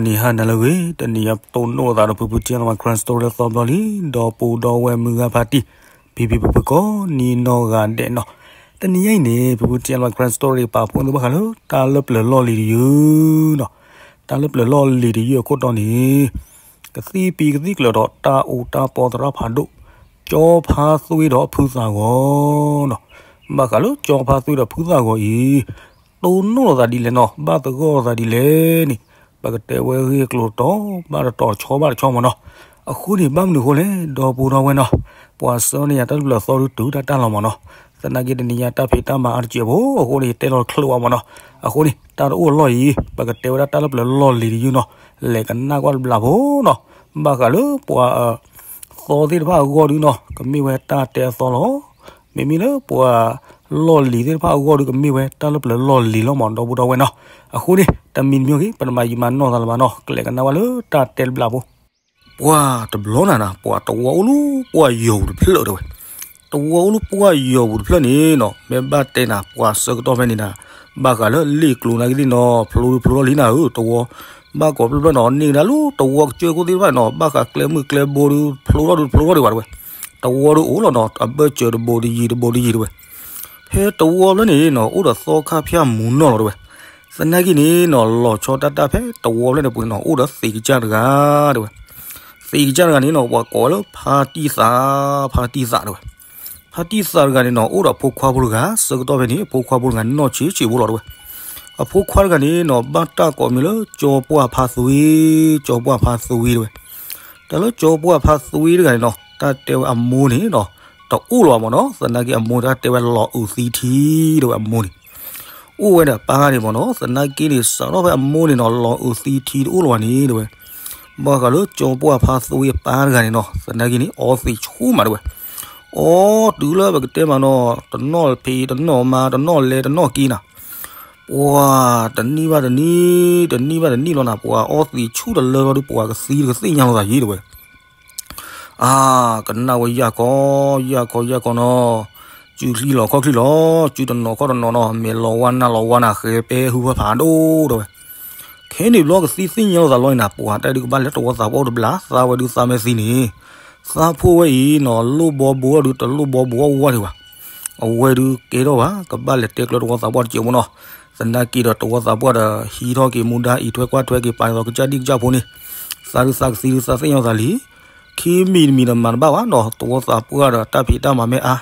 ဂီၤနံၤဟါနၤလၢအဂ့ၤ, တနံၤညါပတိၢ်နီၣ်သးဒီးဖုဖု ထံၣ်လီၤမး Karen Story လၢသီဘျီလံ, ဒီပုၢ်ဒီဝဲၢ်မုၢ်ဂၤဖါတံၢ်, ဖံဖံဖုဖုကိးနံၤနီၢ်ဂၤဒဲးနီၤ. တနံၤညါအံၤန့ၣ် ဖုဖု ထံၣ်လီၤမး Karen Story ပာ်ဖှိၣ်သုဘၣ်ဃးလၢတၢ်လၢပျၢၤလီၢ်လံၤတယုၢ်နီၤ. တၢ်လၢပျၢၤလီၢ်လံၤတယုၢ်အခိၣ်တီန့ၣ် ကသံၣ်ပံကသံၣ်ကျၢၤဒီး တၢ်အူတၢ်ပီသရၣ်ဖးဒိၣ်, ကၠီဖါသွံဒီးဖုသးဂီၤနီၤ. ဘၣ်ဃးလၢကၠီဖါသွံဒီးဖုသးဂီၤအံၤ တိၢ်နီၣ်လိာ်သးဒ်လဲၣ်နီၤ, ဘၣ်သဂၢၢ်လိာ်သးဒ်လဲၣ်န့ၣ် ပကတဲဝဲဂ့ၢ်ကျိၤတတီၤဘၣ်တတီၤ တဆီဘၣ်တဆီမးနီၤ. အဃိန့ၣ် ဘၣ်မနုၤအဃိလဲၣ် ဒီပုၢ်ဒီဝဲၢ်နီၤ, ပှၤဆှၢန့ၢ်ယၤတၢ်လၢပျၢၤသီဒုးတုၤတၢ်တၢ်လီၤမးနီၤ. သနာ်က့တနံၤညါတၢ်ဖံးတၢ်မၤအါတစဲးဖိအဃိန့ၣ် ယတဲလီၤတချုးဘၣ်မးနီၤ. အဃိန့ၣ် တၢ်တအိၣ်အလီၢ်အံၤ ပကတဲဝဲဒၣ်တၢ်လၢပျၢၤလီၢ်လံၤတယုၢ်နီၤ, လဲၤကနၣ်ကွၢ်တဘျီဖိနီၤ. ဘၣ်ဃးလၢပှၤ သီသ့ၣ်တဖၣ်အဂီၢ်ဒုနီၤ ကမ့ၢ်ဝဲတၢ်တဲအသီလီၤ. မ့မ့ၢ်လၢပှၤလီၢ်လံၤသ့ၣ်တဖၣ်အဂီၢ်ဒု ကမ့ၢ်ဝဲတၢ်လၢပျၢၤလီၢ်လံၤလီၤမး ဒီပုၢ်ဒီဝဲၢ်နီၤ. အဃိန့ၣ် တမံၤတမံၤဂ့ၤ ပတမၤယံာ်မၤနီၢ်သးလၢၤဘၣ်နီၤ, ကလဲၤကနၣ်ဝဲလၢတၢ်တဲတဘျီဖိ. ပှၤတဘျီနၤနၤ ပှၤတဝီအိၣ်လၢပှၢ်ယီၤပူၤတဖျၢၣ်တဲဝဲ. တဝီအိၣ်လၢပှၢ်ယီၤပူၤတဖျၢၣ်န့ၣ်နီၤ မ့ၢ်ဘၣ်တဲနၤ ပှၤဆၢကတီၢ်ဖဲန့ၣ်နၤ ဘၣ်ဃးလၢလ့ၣ်ကျိၤနာ်က့သ့ၣ်နီၤ ဖျိဒုဖျိထီၣ်လံနၤဧၢ တဝီ ဘၣ်ကိးဖျၢၣ်ဖျၢၣ်နီၤ န့ၢ်ကဒါလၢတဝီကစၢၢ်ခိၣ်သ့ၣ်တဖၣ်န့ၣ်နီၤ ဘၣ်ဃးကျဲမုၢ်ကျဲဘိဒု ဖျိထီၣ်ဒုတဖျိထီၣ်ဒံးဘၣ်တဲဝဲ. တဝီဒုအိၣ်လီၤနီၤ အဘၢၣ်စၢၤတဘိတယံၤတဘိတယံၤတဲဝဲ. ဖဲတဝီဖျၢၣ်န့ၣ်နီၤ အိၣ်ဒီးသီခါဖၠၣ်မူၤနီၢ်လီၤတဲဝဲ. သနာ်က့န့ၣ်နီၤ လီၤဆီတၢ်တၢ်ဖဲတဝီဖျၢၣ်န့ၣ်ပူၤန့ၣ်နီၤ အိၣ်ဒီးသံးကစၢ်တဂၤတဲဝဲ. သံးကစၢ်တဂၤန့ၣ်နီၤ ပှၤကိးဝဲလၢဖါတံၢ်သး, ဖါတံၢ်သးတဲဝဲ. ဖါတံၢ်သးတဂၤန့ၣ်နီၤ အိၣ်ဒီးဖိခွါဖိတဂၤ ဆၢကတီၢ်ဖဲန့ၣ် အဖိခွါဖိတဂၤနီၢ်ဆံးဆံးဖိလီၤတဲဝဲ. အဖိခွါတဂၤန့ၣ်နီၤ ဘၣ်တၢ်ကိးမံၤလၢကၠီပှၢ်ဖါသွံ, ကၠီပှၢ်ဖါသွံတဲဝဲ. တၢ်လၢကၠီပှၢ်ဖါသွံတဂၤန့ၣ်နီၤ တၢ်တဲဝဲအမိၢ်န့ၣ်နီၤ တအိၣ်လၢၤဘၣ်မးနီၤ သနာ်က့အမိၢ်တၢ်တဲဝဲလီၤအုးသံထံတဲဝဲအမိၢ်န့ၣ် အိၣ်ဝဲဒီးပၢ်ဂၤန့ၣ်မးနီၤ သနာ်က့န့ၣ် စးထီၣ်ဖဲအမိၢ်န့ၣ်နီၤ လီၤအုးသံထံတအိၣ်လၢၤဘၣ်န့ၣ်တဲဝဲ. ဘၣ်ဃးလၢကၠီပှၢ်ဖါသွံအပၢ်တဂၤန့ၣ်နီၤ သနာ်က့န့ၣ် အီသံးဆူၣ်မးတဲဝဲ. အီတုၤလၢပကတဲမးနီၤ တနီၣ်ဖံးတနီၣ်မၤ တနီၣ်လဲၤတနီၣ်က့ၤနၤ ပှၤတနံၣ်ဘၣ်တနံၣ် တနံၣ်ဘၣ်တနံၣ်လီၤနၤ ပှၤအီသံးဆူၣ်တလၢလီၤဒု ပှၤကသံတကသ့ၣ်ညါလိာ်သးယံၤတဲဝဲ. အါ, ကနၣ်ဝဲယၢ်ခီ, ယၢ်ခီယၢ်ခီနီၤ, စုချံလီၤခီၣ်ချံလီၤ, စုတနီၤခီၣ်တနီၤနီၤ, မ့ၢ်လီၤဝါနၢ်လီၤဝါနၢ် ဃဲၤပဲဟူဖးဖးဒိၣ်တဲဝဲ. ခဲန့ၣ်ဘျီကသံသ့ၣ်ညါလိာ်သးလီၤနၤ ပှၤတၢ်ဒုးကဘၣ်လဲၤတဝီသးပှၢ်အိၣ်တဘျီ သးဝဲဒုးသးမဲာ်သံန့ၣ်, သးဖိဝဲအံၤနီၤ လိၣ်ဘီဘိအီၤဒုး တလိၣ်ဘီဘိအီၤဝဲဒံးဘၣ်. အဝဲဒုးကဲထီၣ်ဘၣ် ကဘၣ်လဲၤတဲကျၢၤတဝီသးပှၢ်တစဲးဖိနီၤ. သနာ်က့ဒီးတဝီသးပှၢ်ဒီး ဟံးထီၣ်က့ၤမူဒါ အံးထွဲကွၢ်ထွဲက့ၤ ပာ်န့ၢ်သိးကစၢ်ဒံၣ်ကစၢ်ဖိန့ၣ်, သးဒုးသးကသံဒုးသးသ့ၣ်ညါလိာ်သးလံ ခံမံၤတမံၤဒီးမၤတဘၣ်ဘၣ်နီၤ တဝီသးပှၢ်ဒီးတၢ်ဖံးတၢ်မၤမ့ၢ်အါ,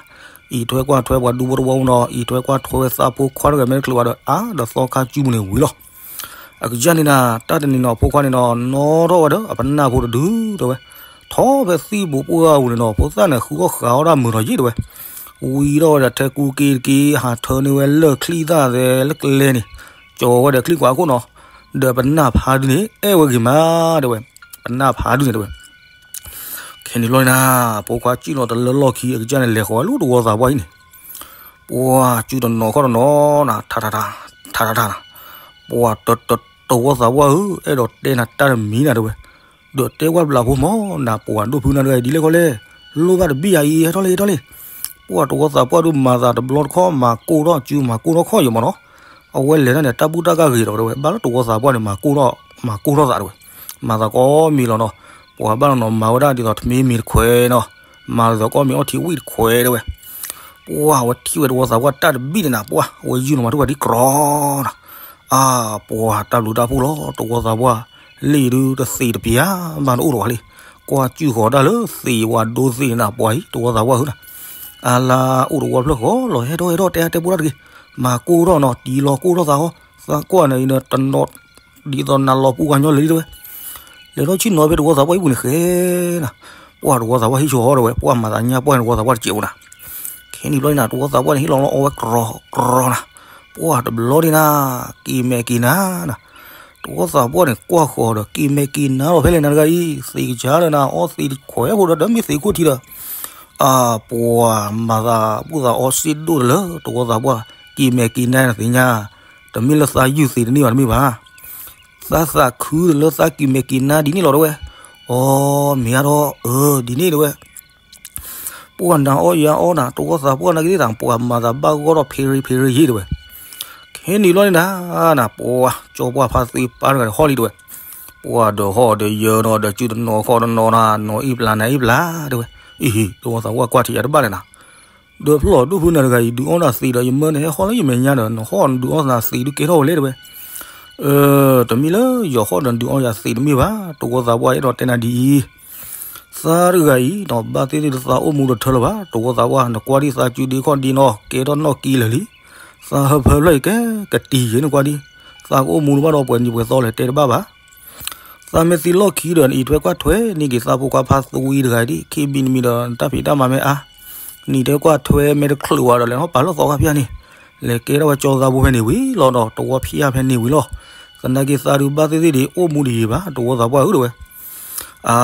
အံးထွဲကွၢ်ထွဲပှၤဒူဖိတဝီဖိနီၤ အံးထွဲကွၢ်ထွဲဝဲသးဖိခွါတဂၤမ့ၢ်တချုးဘၣ်ဒီးအါဒီးသီခါစုပူၤန့ၣ်ဝံၤလီၤ. အကစၢ်န့ၣ်နၤ တၢ်တနံၤနီၤ ဖိခွါန့ၣ်နီၤ နီၣ်ထီၣ်ဝဲဒီးအပနၢ်ဖိတဒုတဲဝဲ, ထီၣ်ဖဲသံၣ်ဘိးပှၢ်ပူၤန့ၣ်နီၤ ဖိသၣ်န့ၣ် ဃုအီၣ်ဃးအီၣ်တၢ်မုာ်ထီၣ်ယံာ်တဲဝဲ, ဝံၤထီၣ်ဝဲဒီးထဲကူက့တက့ ဟးထၢန့ၢ်ဝဲလၢၢ်ချံသၣ်သဲလၢကျဲန့ၣ်, ကၠီၤဝဲဒီးချံကွၢ်အခိၣ်နီၤ, ဒီးပနၢ်ဖးဒုန့ၣ် အဲၣ်ဝဲဂ့ၤမးတဲဝဲ, ပနၢ်ဖးဒုန့ၣ်တဲဝဲ. ခဲန့ၣ်ဘျီနၤ ဖိခွါစံၣ်နီၤတလၢလီၢ်ခံ အကစၢ်န့ၣ်လဲၤဃီၤဝဲလၢတဝီသးပှၢ်အံၤန့ၣ်, ပှၤစုတနီၤခီၣ်တနီၤနၤ ထးထးထး ထးထးထးနၤ, ပှၤတဝီသးပှၢ်ဧၢ အဲၣ်ဒိးတဲနၤတၢ်တမံၤနၤတဲဝဲ, ဒီးတဲကွၢ်တဘျီဖိမးနၤ ပှၤဒိၣ်ဖုနၤတဂၤအံၤဒ်လဲၣ်ခီလဲၣ်, လိၣ်ဘၣ်တဘ့ၣ်ယၤအံၤ ဟဲထီၣ်လံ ဟဲထီၣ်လံ. ပှၤတဝီသးပှၢ်ဒုးမၤသးတဘျီတခီၣ် မၤကိၢ်ထီၣ်စုမၤကိၢ်ထီၣ်ခီၣ်ယံၤမးနီၤ, အဝဲလဲၤတၢ်န့ၣ် တၢ်ဘူၣ်တၢ်ဂ့ၤဒီးတဲဝဲ ဘၣ်လၢတဝီသးပှၢ်န့ၣ် မၤကိၢ်ထီၣ် မၤကိၢ်ထီၣ်သးတဲဝဲ, မၤသးကိးမံၤလီၤနီၤ, ပှၤဘၣ်နီၤနီၤ မၤဝဲဒၣ်ဒ်သိးထမ့မ့ၤတခွဲးနီၤ, မၤဒ်သိးကိးမံၤအီထံဝံၣ်တခွဲးတဲဝဲ, ပှၤအဝဲထံၣ်ဝဲတဝီသးပှၢ်တၢ်တဘ့ၣ်န့ၣ်နၤ ပှၤအဝဲယုၢ်လီၤမၤထူၣ်ပှၤဒ်ကြီနၤ, အါ ပှၤတၢ်ဘျုးတၢ်ဖှိၣ်လီၤ တဝီသးပှၢ်, လ့ၣ်ဒုးတသ့းတပျၢ် မၤတအိၣ်ဒီးဝဲလံ, ကွၢ်စုဃီၤတၢ်လၢသ့းဝဲဒိသ့းန့ၣ်နၤ ပှၤအံၤ တဝီသးပှၢ်ဧၢနၤ, အါလါအိၣ်တဝီဖျၢၣ်ဃီလီၤ ဟဲထီၣ်ဟဲထီၣ်တဲအါတဲပူတၢ်တဂ့ၤ, မၤကိၢ်ထီၣ်နီၤ တံၤလီၤကိၢ်ထီၣ်သးဟီ, သးကွၢ်န့ၣ်အံၤန့ၣ် တနီၤ ဒ်သိးနၤလီၤပူၤဂၤညီလၢာ်လံတဲဝဲ, လဲၤထီၣ်ဆ့ၣ်နီၤဖဲတဝီသးပှၢ်ဟံၣ်ပူၤန့ၣ်ဃဲနၤ, ပှၤတဝီသးပှၢ်ဟံၣ်ဆိဟီတဲဝဲ ပှၤမၤသးညါပှၢ်န့ၣ် တဝီသးပှၢ်တစဲးဖိနၤ, ခဲန့ၣ်ဘျီန့ၣ်နၤ တဝီသးပှၢ်န့ၣ် ဟ့ၣ်လီၤလီၤအီဝဲကြီကြီနၤ, ပှၤတဘျီန့ၣ်နၤ က့ၤမဲာ်က့ၤနါနၤ, တဝီသးပှၢ်န့ၣ် ကွၢ်ဃီၤဒီး က့ၤမဲာ်က့ၤနါလီၤဖဲလဲၣ်နၤတဂၤအံၤ သ့းကစၢ်လၢနၤ အီသံးတခွဲးဖိဒီး ဒီးမ့ၢ်သံးခိၣ်ထံဒီး အါ ပှၤမၤသးဘူၣ်သးအီစ့ၢ်ဒိၣ်တလၢ တဝီသးပှၢ် က့ၤမဲာ်က့ၤနါနသ့ၣ်ညါ, တမ့ၢ်လၢသးယုၢ်သ့းတန့ၢ်ဘၣ်တမ့ၢ်ဘၣ်, သးသးခုတလၢသးက့ၤမဲာ်က့ၤနါဒ်န့ၣ်လီၤတဲဝဲ, အီ မ့ၢ်အါထီၣ် အၢ ဒ်န့ၣ်တဲဝဲ ပှၤနၤအီယၤအီနၤ တဝီသးပှၢ်နာ်က့သး ပှၤမၤသးဘၣ်ဂီၢ်ထီၣ်ဖ့ရ့ဖ့ရ့ယ့ၣ်တဲဝဲ, ခဲနံၤလီၤန့ၣ်နၤ နၤ ပှၤကၠီပှၢ်ဖါသ့ပၢ်တဂၤန့ၣ်ဟီၣ်လံတဲဝဲ, ပှၢ်ဒီးဟီၣ်ဒီးယၢၤနီၤ ဒီးစုတနီၤခီၣ်တနီၤနီၤ နီၤအံၣ်ပျၢ်နၤအံၣ်ပျၢ်တဲဝဲ, အံၤ တဝီသးပှၢ်ကွၢ်ထံးယၤတဘၣ်လဲၣ်နၤ, ဒီးဖျီၣ်ဒိၣ်ဖုနၤတဂၤအံၤ ဒုးအီၣ်နၤသံးဒီး ယမၢနဟဲဟီၣ်လၢယမဲာ်ညါဒီး နဟီၣ်နဒုးအီၣ်နၤသံးဒုးကဲထီၣ်ဝဲလဲၣ်တဲဝဲ, တမ့ၢ်လၢယီၤဟီၣ်ဒီးနဒုးအီၣ်ယၤသံးတမ့ၢ်ဘၣ်, တဝီသးပှၢ်အဲၣ်ဒိးတဲနၤဒ်အံၤ သးတဂၤအံၤနီၤ ဘၣ်သ့ၣ်သ့ၣ်သးအိၣ်မူတထၢလၢၤဘၣ်, တဝီသးပှၢ် နကွၢ်ဒံးသးစုဒ့ခီၣ်ဒ့နီၤ ကဲထီၣ်နီၣ်ကံလၢာ်လံ, သးဟၢဖၢဖျၢၣ်အံၤကဲကတံၤယဲၢ် နကွၢ်ဒံး, သးကအိၣ်မူလၢၤဘၣ်ဒီးပှဲၤနံၤပှဲၤသီလဲၣ်တဲတဘၣ်ဘၣ်, သးမ့ၢ်သံလီၢ်ခံဒီး နအံးထွဲကွၢ်ထွဲန့ၢ်က့ၤသးဖိခွါဖါသွံတဂၤဒံး, ခံဘံနမံၤဒီးနတၢ်ဖံးတၢ်မၤမ့ၢ်အါ, နအံးထွဲကွၢ်ထွဲမ့ၢ်တချုးဝဲဒီး လဲၤထီၣ်ပာ်လၢသီခါဖၠၣ်န့ၣ်, လဲၤကဲထီၣ်ဝဲကၠီသးဖိဖဲန့ၣ်ဝံၤလီၤဒီး တဝီဖၠၣ်ဖဲန့ၣ်ဝံၤလီၤ, သနာ်က့သးဒုးဘၣ်သ့ၣ်သ့ၣ်ဒံး အိၣ်မူတယံာ်ဘၣ် တဝီသးပှၢ်ဧၢတဲဝဲ အါ,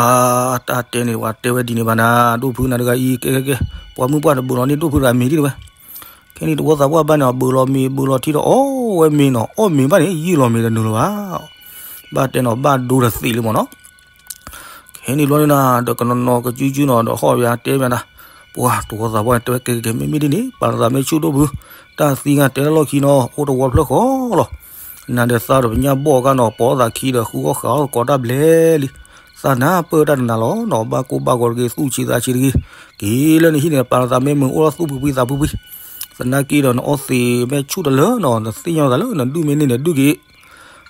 တၢ်တဲန့ၣ် ပှၤတဲဝဲဒ်န့ၣ်ဘၣ်နၤ, ဒိၣ်ဖုနၤတဂၤအံၤ ကဲကဲကဲ, ပှၤမုၢ်ပှၢ်တဘုးလီၤန့ၢ်ဒိၣ်ဖုတဂၤမ့ၤဒံးတဲဝဲ, ခဲန့ၣ်တဝီသးပှၢ်ဘၣ်န့ၣ် အဘုးလီၤမ့ၤ ဘုးလီၤထံဒီးအီၣ်ဝဲမ့ၤနီၤ, အီၣ်မ့ၤဘၣ်န့ၣ် ယံာ်လီၤမ့ၤတနုာ်လၢၤဘၣ်, ဘၣ်တဲနီၤ ဘၣ်ဒိတသံးလံမ့ၢ်နီၤ ခဲန့ၣ်ဘျီန့ၣ်နၤ ဒီးကနီၤနီၤကစုကစုနီၤ ဒီးဟီၣ်ဝဲတဲမ့ၢ်နၤ, ပှၤတဝီသးပှၢ်တဲဝဲ ကဲကဲကဲ မ့မ့ၢ်ဒ်န့ၣ် ပာ်လီၤသးမ့ၢ်ဆူၣ်ဒိၣ်ဖု, တၢ်သံဂၤတဲလၢလီၢ်ခံနီၤ အိၣ်တဝီဖျၢၣ်ဃီလီၤ, နၤဒီးသးဒီးပညၣ်ဘီၣ်အဂၤနီၤ ပိာ်သးခံဒီးဃုအီၣ်ဃာ်အီၣ်သကိးတၢ်ဘျဲလံ, သးနၢ်ပၢၢ်တၢ်တနၤလီၤနီၤ ဘၣ်ကိၢ်ဘၣ်ဂီၤတဂ့ၤ သူၣ်ဆံးသးဆံးတဂ့ၤ, က့ၤလၢနဟံၣ်န့ၣ် ပာ်လီၤသးမ့ၢ်မုာ်အိၣ်လီၤသူၣ်ဖှံဖှံသးဖှံဖှံ, သနာ်က့ဒီးနအီသံးမ့ၢ်ဆူၣ်တလၢနီၤ နသ့ၣ်ညါသးလၢနဒုၣ်မ့ၢ်န့ၢ်န့ၣ်ဒုၣ်က့ၤ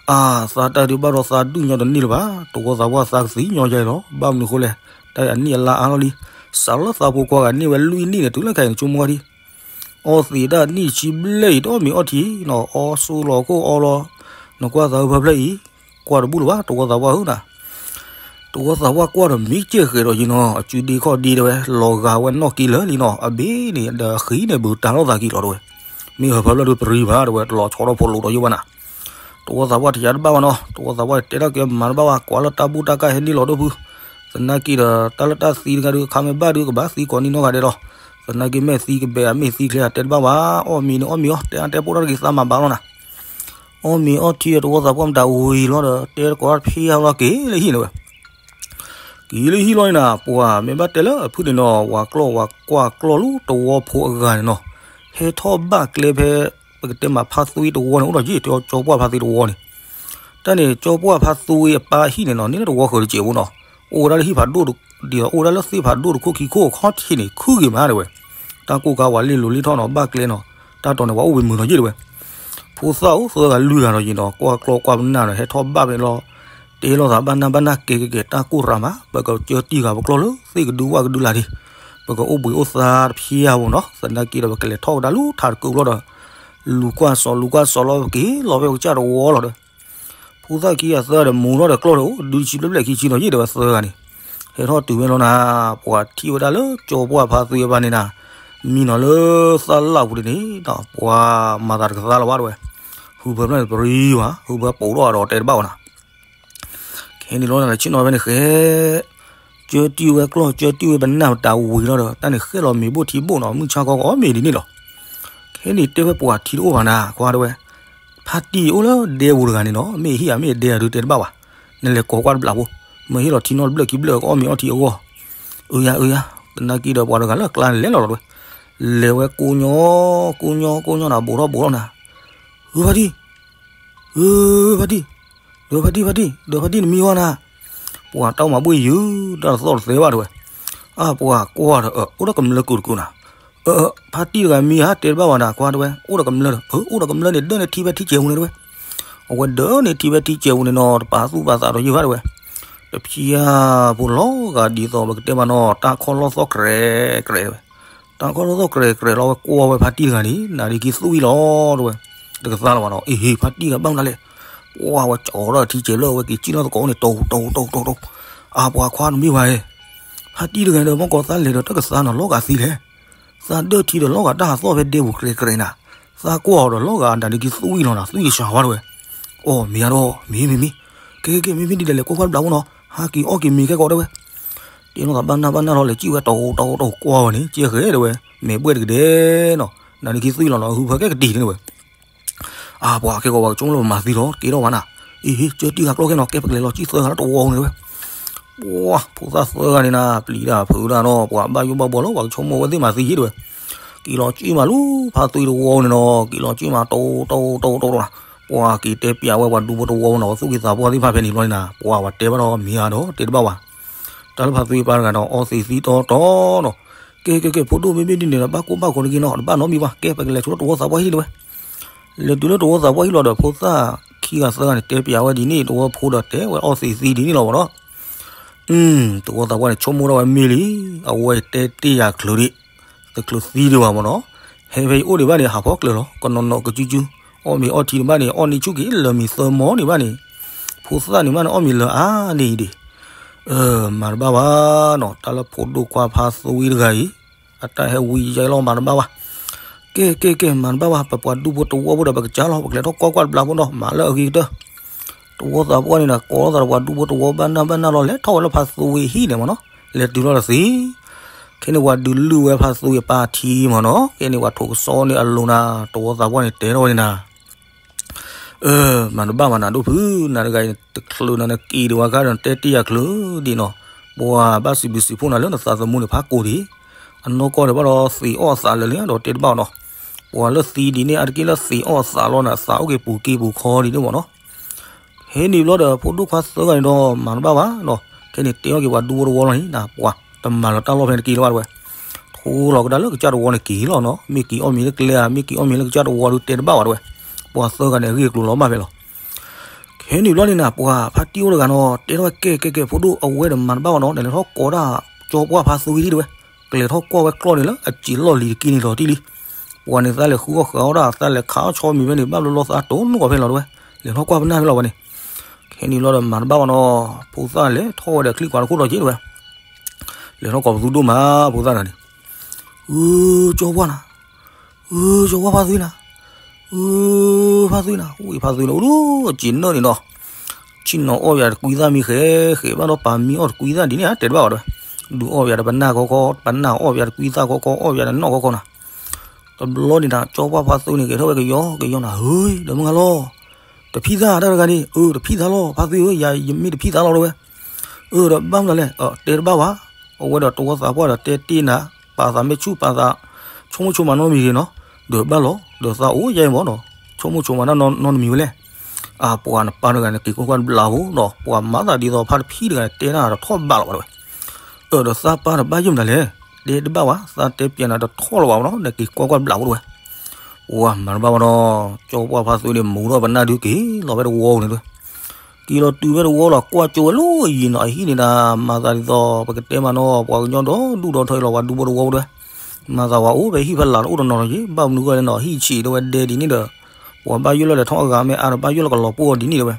အါသးတၢ်ဒုးဘၣ်ဒီးသးဒုၣ်ညီတန့ၢ်လၢၤဘၣ်, တဝီသးပှၢ်သးကသံၣ်ညီယဲလီၤ, ဘၣ်မနုၤဃိလဲၣ်, တၢ်အနံၣ်အလါအါလီၤလံ, စးလၢသးဖိခွါဂၤန့ၢ်ဝဲလွံၢ်နံၣ်န့ၣ် တုၤလၢခဲအံၤန့ၣ် ဆိကမိၣ်ဝဲဒံး, အီသံးတၢ်နံၣ်ဆံဘျဲၣ်အံၤ တအီၣ်မ့ၤအီထံနီၤ, အီဆူၣ်လီၤခိၣ်အီလီၤ, နကွၢ်သးဟၢဖၢဖျၢၣ်အံၤ, ကွၢ်တဘူၣ်လၢၤဘၣ် တဝီသးပှၢ်ဧၢနၤ တဝီသးပှၢ်ကွၢ်ဒီးမံကဲၣ်ဃဲးဒီးယံၤနီၤ, အစုဒ့ခီၣ်ဒ့တဲဝဲ, လီၤဂာ်ဝဲနီၣ်ကံလၢာ်လံနီၤ, အဘ့ၣ်န့ၣ် ဒီးဃံန့ၣ် ဘူးတၢ်လီၤသးကံလီၤတဲဝဲ, မ့ၢ်ဟၢဖၢဖျၢၣ်ဒုးပရံဘၣ်တဲဝဲ တလီၤဆီထီၣ်ဖိလိာ်ဒီးယိၣ်ဘၣ်နၤ, တဝီသးပှၢ်ထံးယၤတဘၣ်ဘၣ်နီၤ, တဝီသးပှၢ်တဲတၢ်ကဲမၤတဘၣ်ဘၣ် ကွၢ်လၢတၢ်ဘူၣ်တၢ်ကၢ်ဟဲန့ၢ်လီၤဒိၣ်ဖု, သနာ်က့ဒီး တၢ်လၢတၢ်သံတဂၤဒုး ခါမ့ၢ်ဘၣ်ဒုး ကဘၣ်သံကိးနံၣ်နီၢ်ဂၤဒဲးလီၤ, သနာ်က့မ့ၢ်သံကဘဲးအမ့ၢ်သံချ့အတဲတဘၣ်ဘၣ်, အီၣ်မ့ၤန့ၣ်အီၣ်မ့ၤအီၤ တဲအါတဲပိာ်ထီၣ်တဂ့ၤ သးမၤဘၣ်လီၤနၤ အီၣ်မ့ၤအီထံဒီး တဝီသးပှၢ်မတၤဝံၤလီၤဒီး တဲတကိးတဖံးဟးလီၤက့ၤလၢဟံၣ်န့ၣ်ဝဲ, က့ၤလၢဟံၣ်လီၤန့ၣ်နၤ, ပှၤမ့ၢ်ဘၣ်တဲလၢအဖုၣ်န့ၣ်နီၤ, ဝၤကျီၢ်ဝၤကွၢ်ကျီၢ်လၢတဝီဖိအဂၤန့ၣ်နီၤ, ဟဲထီၣ်ဘၣ်ကျဲဖဲ ပကတဲမးဖါသွံတဝီန့ၣ် အိၣ်ဒီးယ့ၢ်တဲကၠီပှၢ်ဖါသွံတဝီန့ၣ်, တၢ်န့ၣ်ကၠီပှၢ်ဖါသွံအပၢ်ဟံၣ်န့ၣ်နီၤ န့ၢ်လၢတဝီဃၢၤတစဲးဖိနီၤ, အိၣ်ဝဲဒၣ်လၢဟံၣ်ဖးဒိၣ် ဒ်သိးအိၣ်ဝဲဒၣ်လၢသ့ၣ်ဖးဒိၣ်တခိၣ်ခံခိၣ်အခီၣ်ထံးန့ၣ် ခုဂ့ၤမးတဲဝဲ, တၢ်ကိၢ်ကါဝဲလ့ၣ်လိၤလ့ၣ်ထီၣ်နီၤ ဘၣ်ကျဲနီၤ, တၢ်တီၤန့ၣ် ပှၤအိၣ်ဝဲမုာ်နီၤယ့ၢ်တဲဝဲ, ဖိသၣ်အိၣ်သၢဂၤလွံၢ်ဂၤနီၤယ့ၢ်နီၤ, ကွၢ်ကျီၢ်ကွၢ်ပနၢ်ဒီး ဟဲထီၣ်ဘၣ်ဖဲလီၤ, တဲလိာ်သးဘၣ်နၢ်ဘၣ်နၢ် ကဲကဲကဲ တၢ်ကိၢ်ရၤမး ပကကၢတံၢ်ဂၤပကျီၢ်လၢသ့ၣ်ကဒုဝၣ်ကဒုလၢ်ဒံး, ပကအိၣ်ဘှံးအိၣ်သါတဖျၢၣ်ဧိၤနီၤ, သနာ်က့ဒီး ပကလဲၤထီၣ်ကဒါလူၤထးတကုးဘျီဒီး လူၤကွၢ်စီၤ လူၤကွၢ်စီၤလီၤ ပက့ၤလီၤဖဲပကစၢ်တဝီလီၤဒီး ဖိသၣ်ခံဂၤသၢဂၤဒီးမူၤထီၣ်ဒီးကျီၢ်ဒီး အိၣ်ဒုးဆံဘျဲၣ်ဘျဲၣ်ခံဆံနီၤယ့ၢ်တဲဝဲသၢဂၤန့ၣ်, ဟဲထီၣ်တုၤဝဲလီၤနၤ, ပှၤထံၣ်ဝဲဒၣ်လၢကၠီပှၢ်ဖါသွံအပၢ်န့ၣ်နၤ, မံနီၤလၢသၣ်လၣ်ပူၤန့ၣ်နီၤ, ပှၤမၤသးတကသါလီၤဘၣ်တဲဝဲ, ဟုဖၢဖျၢၣ်န့ၣ်ပရံဘၣ် ဟုဖၢပိာ်ထီၣ်အဒီးတဲတဘၣ်ဝဲနၤ ခဲန့ၣ်လီၤနၤ ဆ့ၣ်နီၤဖဲန့ၣ်ဃဲ, ကၢတံၢ်ဝဲကျီၢ် ကၢတံၢ်ဝဲပနၢ်ပတၤဝံၤလီၤဒီး တၢ်န့ၣ်ဃဲလီၤမ့ၤဘိၣ်ထံဘိၣ်နီၤ မုၢ်ဆါခီကအီၣ်မ့ၤဒ်န့ၣ်လီၤ. ခဲန့ၣ်တဲဝဲပှၤထံတအိၣ်ဘၣ်နၤ ခွါတဲဝဲ, ဖါတံၢ်အိၣ်လၢဒဲပူၤတဂၤန့ၣ်နီၤ မ့ၢ်ဟံၣ်ဧါမ့ၢ်ဒဲဧါဒုးတဲတဘၣ်ဘၣ်, နလဲၤကိးကွၢ်တဘျီဖိ, မ့ၢ်ဟ့ၣ်လီၤထံနီတဘျၢၣ်ခံဘျၢၣ်ကအီၣ်မ့ၤအီထံအဂီၢ်, အၢယါအၢယါ, သနာ်က့ဒီးပှၤတဂၤလၢအကျါန့ၣ်လဲၤလီၤလီၤတဲဝဲ, လဲၤဝဲကိးညီ, ကိးညီကိးညီနၤ ဘူးထီၣ်ဘူးထီၣ်နၤ, ဧၢဖါတံၢ် ဧၢဖါတံၢ်, ဒီးဖါတံၢ်ဖါတံၢ် ဒီးဖါတံၢ်နမံၤဝဲနၤ, ပှၤတၢ်အိၣ်မၤဘှ့ၣ်ယုာ် တၢ်တသီၣ်တသဲဘၣ်တဲဝဲ, အပှၤကွၢ်ဒီး အိၣ်ဒီးကမျၢၢ်ကိးတကိးနၤ, ဖါတံၢ်တဂၤမံၤဧါတဲတဘၣ်ဝဲနၤ ကွၢ်တဲဝဲ အိၣ်ဒီးကမျၢၢ်ဒီး အိၣ်ဒီးကမျၢၢ်န့ၣ် ဒၢန့ၢ်ထံဖဲထံစဲးပူၤန့ၣ်တဲဝဲ, အဝဲဒၢန့ၢ်ထံဖဲထံစဲးပူၤန့ၣ်နီၤ တပာ်သူၣ်ပာ်သးဒီးယုၢ်ဘၣ်တဲဝဲ, တဖျၢၣ်ဖိလီၤဂာ်ဒ်သိးပကတဲမးနီၤ တၢ်ခီၣ်လီၢ်သီၣ်ကြဲးကြဲးတဲဝဲ တၢ်ခီၣ်လီၢ်သီၣ်ကြဲးကြဲးလီၤ ဝဲကွၢ်ဝဲဖါတံၢ်တဂၤန့ၣ် နၤဒ့ခံသွံၣ်လီၤတဲဝဲ, တကသါလၢၤဘၣ်နီၤ အ့ဟ့ၣ် ဖါတံၢ်တဂၤဘၣ်မနုၤလဲၣ်, ပှၢ်ဝဲကၠီၤဒီးထံစဲးဘျၢၣ်ဝဲက့ၤကံၣ်လီၤသကိးန့ၣ် တိၤတိၤတိၤတိၤတိၤ, အပှၤခွါနမံၤဝဲ, ဖါတံၢ်တဂၤဒီး မ့ၢ်ကီးသးလဲၤဒီးတၢ်ကသါနီၤ လီၤဂာ်သံလဲၣ်, သးဒၢထံဒီးလီၤဂာ်တၢ်ဟးသီၣ်ဖဲဒဲပူၤကြဲးကြဲးနၤ, သးကွၢ်အီၤဒီးလီၤဂာ်နၤဒ့ခံသွံၣ်လီၤနၤ သွံၣ်ကဆှၤဝဲတဲဝဲ, အိၣ်မ့ၢ်ဧါဒီး မ့ၢ်မ့ၢ်မ့ၢ်, ကဲကဲကဲ မ့မ့ၢ်ဒ်လဲၣ်လဲၣ် ကွၢ်ကွၢ်တဘျီဖိနီၤ ဟးက့ၤအီၣ်က့ၤမ့ၤခဲကီးတဲဝဲ တဲလိာ်သးဘၣ်နၢ်ဘၣ်နၢ်လီၤ လဲၤကံၣ်ဝဲတိၤတိၤတိၤ ကွၢ်ဝဲန့ၣ် ကဲဃဲတဲဝဲ, မဲာ်ဘှဲၣ်တကဒဲနီၤ, နၤဒ့ခံသွံၣ်လီၤနီၤ ဟုဖၢကဲကတံၤန့ၣ်ဝဲ, အပှၤခဲကီးပှၤကဆိကမိၣ်လၢပမၤသံလီၤ ကဲထီၣ်ဝဲနၤ, အ့ဟ့ၣ် ကၢတံၢ်ဂၤကျီၢ်ခဲနီၤ ကဲပကလဲၤလီၤကံၣ်သၢဂၤလၢတဝီန့ၣ်တဲဝဲ, ပှၢ် ဖိသၣ်သၢဂၤန့ၣ်နၤ ပျံၤတၢ်ဖုးတၢ်နီၤ ပှၤဘၣ်ယိၣ်ဘၣ်ဘှီလီၤ ပှၤကဆိကမိၣ်ဝဲသ့ၣ်မၤသံယ့ၢ်တဲဝဲ, က့ၤလီၤကံၣ်မးလူၤ ဖါသွံတဝီန့ၣ်နီၤ က့ၤလီၤကံၣ်မးတိၤတိၤတိၤတိၤတိၤနၤ ပှၤက့ၤတဲပျးဝဲပှၤဒူဖိတဝီနီၤ, သူၣ်က့သးပှၢ်သ့ၣ်တဖၣ်ဖဲန့ၣ်ဘျီန့ၣ်နီၤ, ပှၤဝဲတဲဘၣ်ဒီးမ့ၢ်ဧါဒီးတဲတဘၣ်ဝဲ. တၢ်လၢဖါသူဝ့ပၢ်တဂၤဒီး အီသံးသံတီတီနီၤ. ကဲ ကဲ ကဲ ဖိဒိၣ်မ့မ့ၢ်ဒ်န့ၣ်ဒီး ဘၣ်ကိၢ်ဘၣ်ဂီၤတက့ၢ်နီၤ, တဘၣ်နီတမံၤဘၣ်, ကဲ ပကလဲၤဆူတဝီသးပှၢ်ဟံၣ်တဲဝဲ. လဲၤတုၤလၢတဝီသးပှၢ်ဟံၣ်လီၤဒီး ဖိသၣ်ခံဂၤသၢဂၤန့ၣ် တဲပျးဝဲဒ်န့ၣ်, တဝီဖိဒီးတဲဝဲအီသံးသံဒ်န့ၣ်လီၤမ့ၢ်နီၤ. တဝီသးပှၢ်န့ၣ် ဆိကမိၣ်ထီၣ်ဝဲမ့ၢ်လံ, အဝဲတဲတ့ၢ်ယၤချုးဒံး, တချုးသံဒံးဘၣ်မ့ၢ်နီၤ. ဟဲဖဲအံၤအိၣ်ဒံးဘၣ်န့ၣ် ဟးဖီကျၢၤလီၤ, ကနီၤနီၤကစုကစု, အီၣ်မ့ၤအီထံဒံးဘၣ်န့ၣ် အီၣ်နံၣ်ဆူၣ်က့ၤ လၢမံၤသၢမီၤဒံးဘၣ်န့ၣ်, ဖိသၣ်န့ၣ်ဘၣ်န့ၣ် အီၣ်မ့ၤလၢအါန့ၢ်အံၤဒံး. မၤတဘၣ်ဘၣ်နီၤ, တၢ်လၢဖိဒိၣ်ခွါဖါသူဝ့တဂၤအံၤ အတၢ်ဟဲဝံယဲလီၤ မၤတဘၣ်ဘၣ်. ကဲ ကဲ ကဲ မၤတဘၣ်ဘၣ်, ပပှၤဒူဖိတဝီဖိဒီး ပကစၢ်လီၤ, ပကလဲၤထီၣ်ကွၢ်ကွၢ်တဘျီဖိနီၤ, မၤလၢအဂ့ၤကတၢၢ်. တဝီသးပှၢ်န့ၣ်ဒီး ကိးလီၤသးဒီးပှၤဒူဖိတဝီဘၣ်နၢ်ဘၣ်နၢ်လီၤ, လဲၤထီၣ်ဝဲလၢဖါသူဝ့ဟံၣ်န့ၣ်မ့ၢ်နီၤ, လဲၤတုၤလီၤတသ့. ခဲန့ၣ်ပှၤဒုးလုၢ်ဝဲဖါသူဝ့အပၢ်ထံမ့ၢ်နီၤ, ခဲန့ၣ်ပှၤထိးကစီၣ်န့ၢ်အလိၤနၤ, တဝီသးပှၢ်န့ၣ်တဲထီၣ်ဝဲန့ၣ်နၤ မၤတဘၣ်ဘၣ်နၤဒိၣ်ဖု, နၤတဂၤအံၤ တချုးနၤနက့ၤဒံးဝဲခါဒီး နတဲတ့ၢ်ယၤချုးဒံးနီၤ, ပှၤဘၣ်စံးဘျုးစံးဖှိၣ်နၤလၢနသးသမူန့ၣ်ဖးကိးဒံး, အနီၢ်ကီၢ်ဒီးဘၣ်ဒီးသံးအီၣ်အသးလၢာ်လံဒီးတဲတဘၣ်နီၤ, ပှၤလၢသံဒ်န့ၣ် အါတက့ၢ်လၢသံးအီၣ်အသးလီၤနၤ, သးအိၣ်က့ၤပူၤက့ၤပူၤခီဒ်န့ၣ်မ့ၢ်နီၤ. ဟဲန့ၣ်ဘျီဒီး ဖိဒိၣ်ခွါသၢဂၤန့ၣ်ဒီး မၤတဘၣ်ဘၣ်နီၤ, ခဲန့ၣ်တဲအီၣ်က့ၤပှၤဒူဖိတဝီလီၤန့ၣ်နၤ, ပှၤတမၤလီၤတၢ်လီၢ်ဖဲန့ၣ်တက့ၢ်လၢၤဘၣ်တဲဝဲ, ထိလီၤကဒါလၢကစၢ်တဝီန့ၣ်က့ၤလီၤနီၤ, မ့ၢ်က့ၤအီၣ်မ့ၤလၢကျဲဧါ, မ့ၢ်က့ၤအီၣ်မ့ၤလၢကစၢ်တဝီဒုးတဲတဘၣ်ဘၣ်တဲဝဲ, ပှၤသၢဂၤန့ၣ် အဂ့ၢ်အကျိၤလီၤဘၣ်ဖဲလီၤ. ခဲန့ၣ်ဘျီန့ၣ်နၤ ပှၤဖါတံၢ်အိၣ်တဂၤနီၤ တဲထီၣ်ဝဲ ကဲ ကဲ ကဲ ဖိဒိၣ် အဝဲဒီးမၤတဘၣ်ဘၣ်နီၤ, နလဲၤထီၣ်ကိးဒၣ်ကၠီပှၢ်ဖါသူဝ့ဟံၣ်တဲဝဲ, ကလဲၤထီၣ်ကွၢ်ဝဲကျီၢ်န့ၣ်လၢအစံာ်လီၢ်လံၤတက့ၢ်န့ၣ်လီၤတံၢ်လံ, ပှၤန့ၣ်သးလဲၤဃုအီၣ်ဃုအီဒၣ် သးလဲၤခးအီၣ်ဆီမံၤဖဲန့ၣ် ဘၣ်ဘျီလီၤသးတိၢ်နီၣ်အီၤဖဲလီၤတဲဝဲ, လဲၤထီၣ်ကွၢ်ပနၢ်ဖဲလီၤဝဲန့ၣ်. ခဲန့ၣ်ဘျီဒီးမၤတဘၣ်ဘၣ်နီၤ, ဖိသၣ်လဲၤထီၣ်ဝဲဒီးချံကွၢ်တခိၣ်ဒီးက့ၤတဲဝဲ, လဲၤထီၣ်ကိးပသူဒိၣ်မး ဖိသၣ်တဂၤန့ၣ်, အၢ ကၠီပှၢ်နၤ အၢ ကၠီပှၢ်ဖါသူဝ့နၤ, အၢ ဖါသူဝ့နၤ, ဝံၤဖါသူဝ့န့ၣ် အိၣ်ဒိၣ်စ့ၢ်နီၣ်န့ၣ်နီၤ, ဆ့ၣ်နီၤအီၣ်ယၤတကွံသၣ်မံဃဲးဃဲး ဘၣ်ဒီးပာ်မံအီၣ်တကွံသၣ်ဒ်န့ၣ်ဧါ တဲတဘၣ်ဘၣ်တဲဝဲ, ဒုးအီၣ်ယၤဒီးပနၢ်ခီခီ ပနၢ်အီၣ်ယၤတကွံသၣ်ခီခီ အီၣ်ယၤဒီးနီၣ်ခီခီနၤ. တဘျီန့ၣ်နၤ ကၠီပှၢ်ဖါသူဝ့န့ၣ် ကဲထီၣ်ဝဲကယီကယီနၤ ဟ့ ဒီးမုၢ်ဂၤလီၤ, တဖံးသးတၢ်တဂၤန့ၣ်, အၢ တဖံးသးလီၤ ဖါသူဝ့ဧၢ, ယၤယမ့ၢ်တဖံးသးလီၤတဲဝဲ, အၢ ဒီးဘၣ်မနုၤလဲၣ်, တဲတဘၣ်ဘၣ်, အဝဲဒီးတဝီသးပှၢ်ဒီးတဲတ့ၢ်နၤ, ပာ်သးမဲာ်ဆူၣ်ပာ်သး, ဆိကမိၣ်ဆိကမးနီတမံၤဂ့ၤနီၤ, ဒီးဘၣ်လီၤ ဒီးသးအိၣ်ယဲမ့ၢ်နီၤ, ဆိကမိၣ်ဆိကမးနီတမံၤဝဲလဲၣ်. အပှၤနပၢ်တဂၤန့ၣ် က့ၤကွၢ်ကွၢ်တဘျီဖိဒီး ပှၤမၤသးဒ်သိးဖါတဖံးတဂၤန့ၣ် တဲနၤတထီၣ်ဘးလီၤဘၣ်တဲဝဲ, အၢ ဒီးသးပၢ်ဒီးဘၣ်ယဲမနုၤလဲၣ်, တဲတဘၣ်ဘၣ်, သးတဲပျးနၤတထီၣ်လီၤဘၣ်နီၤ, နက့ၤကွၢ်ကွၢ်တဘျီဖိတဲဝဲ. ပှၤမၤတဘၣ်ဘၣ်ဒီး ကၠီပှၢ်ဖါသူဝ့န့ၣ် မူထီၣ်ပနၢ်ဒုးက့ၤလီၤဖဲတဝီန့ၣ်တဲဝဲ, က့ၤလီၤတုၤဖဲတဝီလီၤ ကွၢ်ကၠိဝဲလၢယံၤနီၤ, အဟံၣ်န့ၣ်ဒၣ် မၤသးဒ်သိး ပကတဲမးနီၤ ပှၤကညီဒီဒူၣ်ဒီထၢအံၤလီၤ ပှၤဒူဖိတဝီဖိတဲဝဲ, မၤသးဝဲအိၣ်ဖဲဟံၣ်ဖဲလၢ်တအိၣ်တနီၤလီၤက့ၤ, ဘၣ်မနုၤဂီၢ်လဲၣ်နီၤ ဟံၣ်ဆံးတဲဝဲဒဲဒ်န့ၣ်ဒီး, ပှၤဘၣ်ယိၣ်လၢလဲၤထီၣ်အဂၤမ့ၢ်အါဒီး ဘၣ်ယိၣ်လၢကလီၤပှီၢ်ဒ်န့ၣ်တဲဝဲ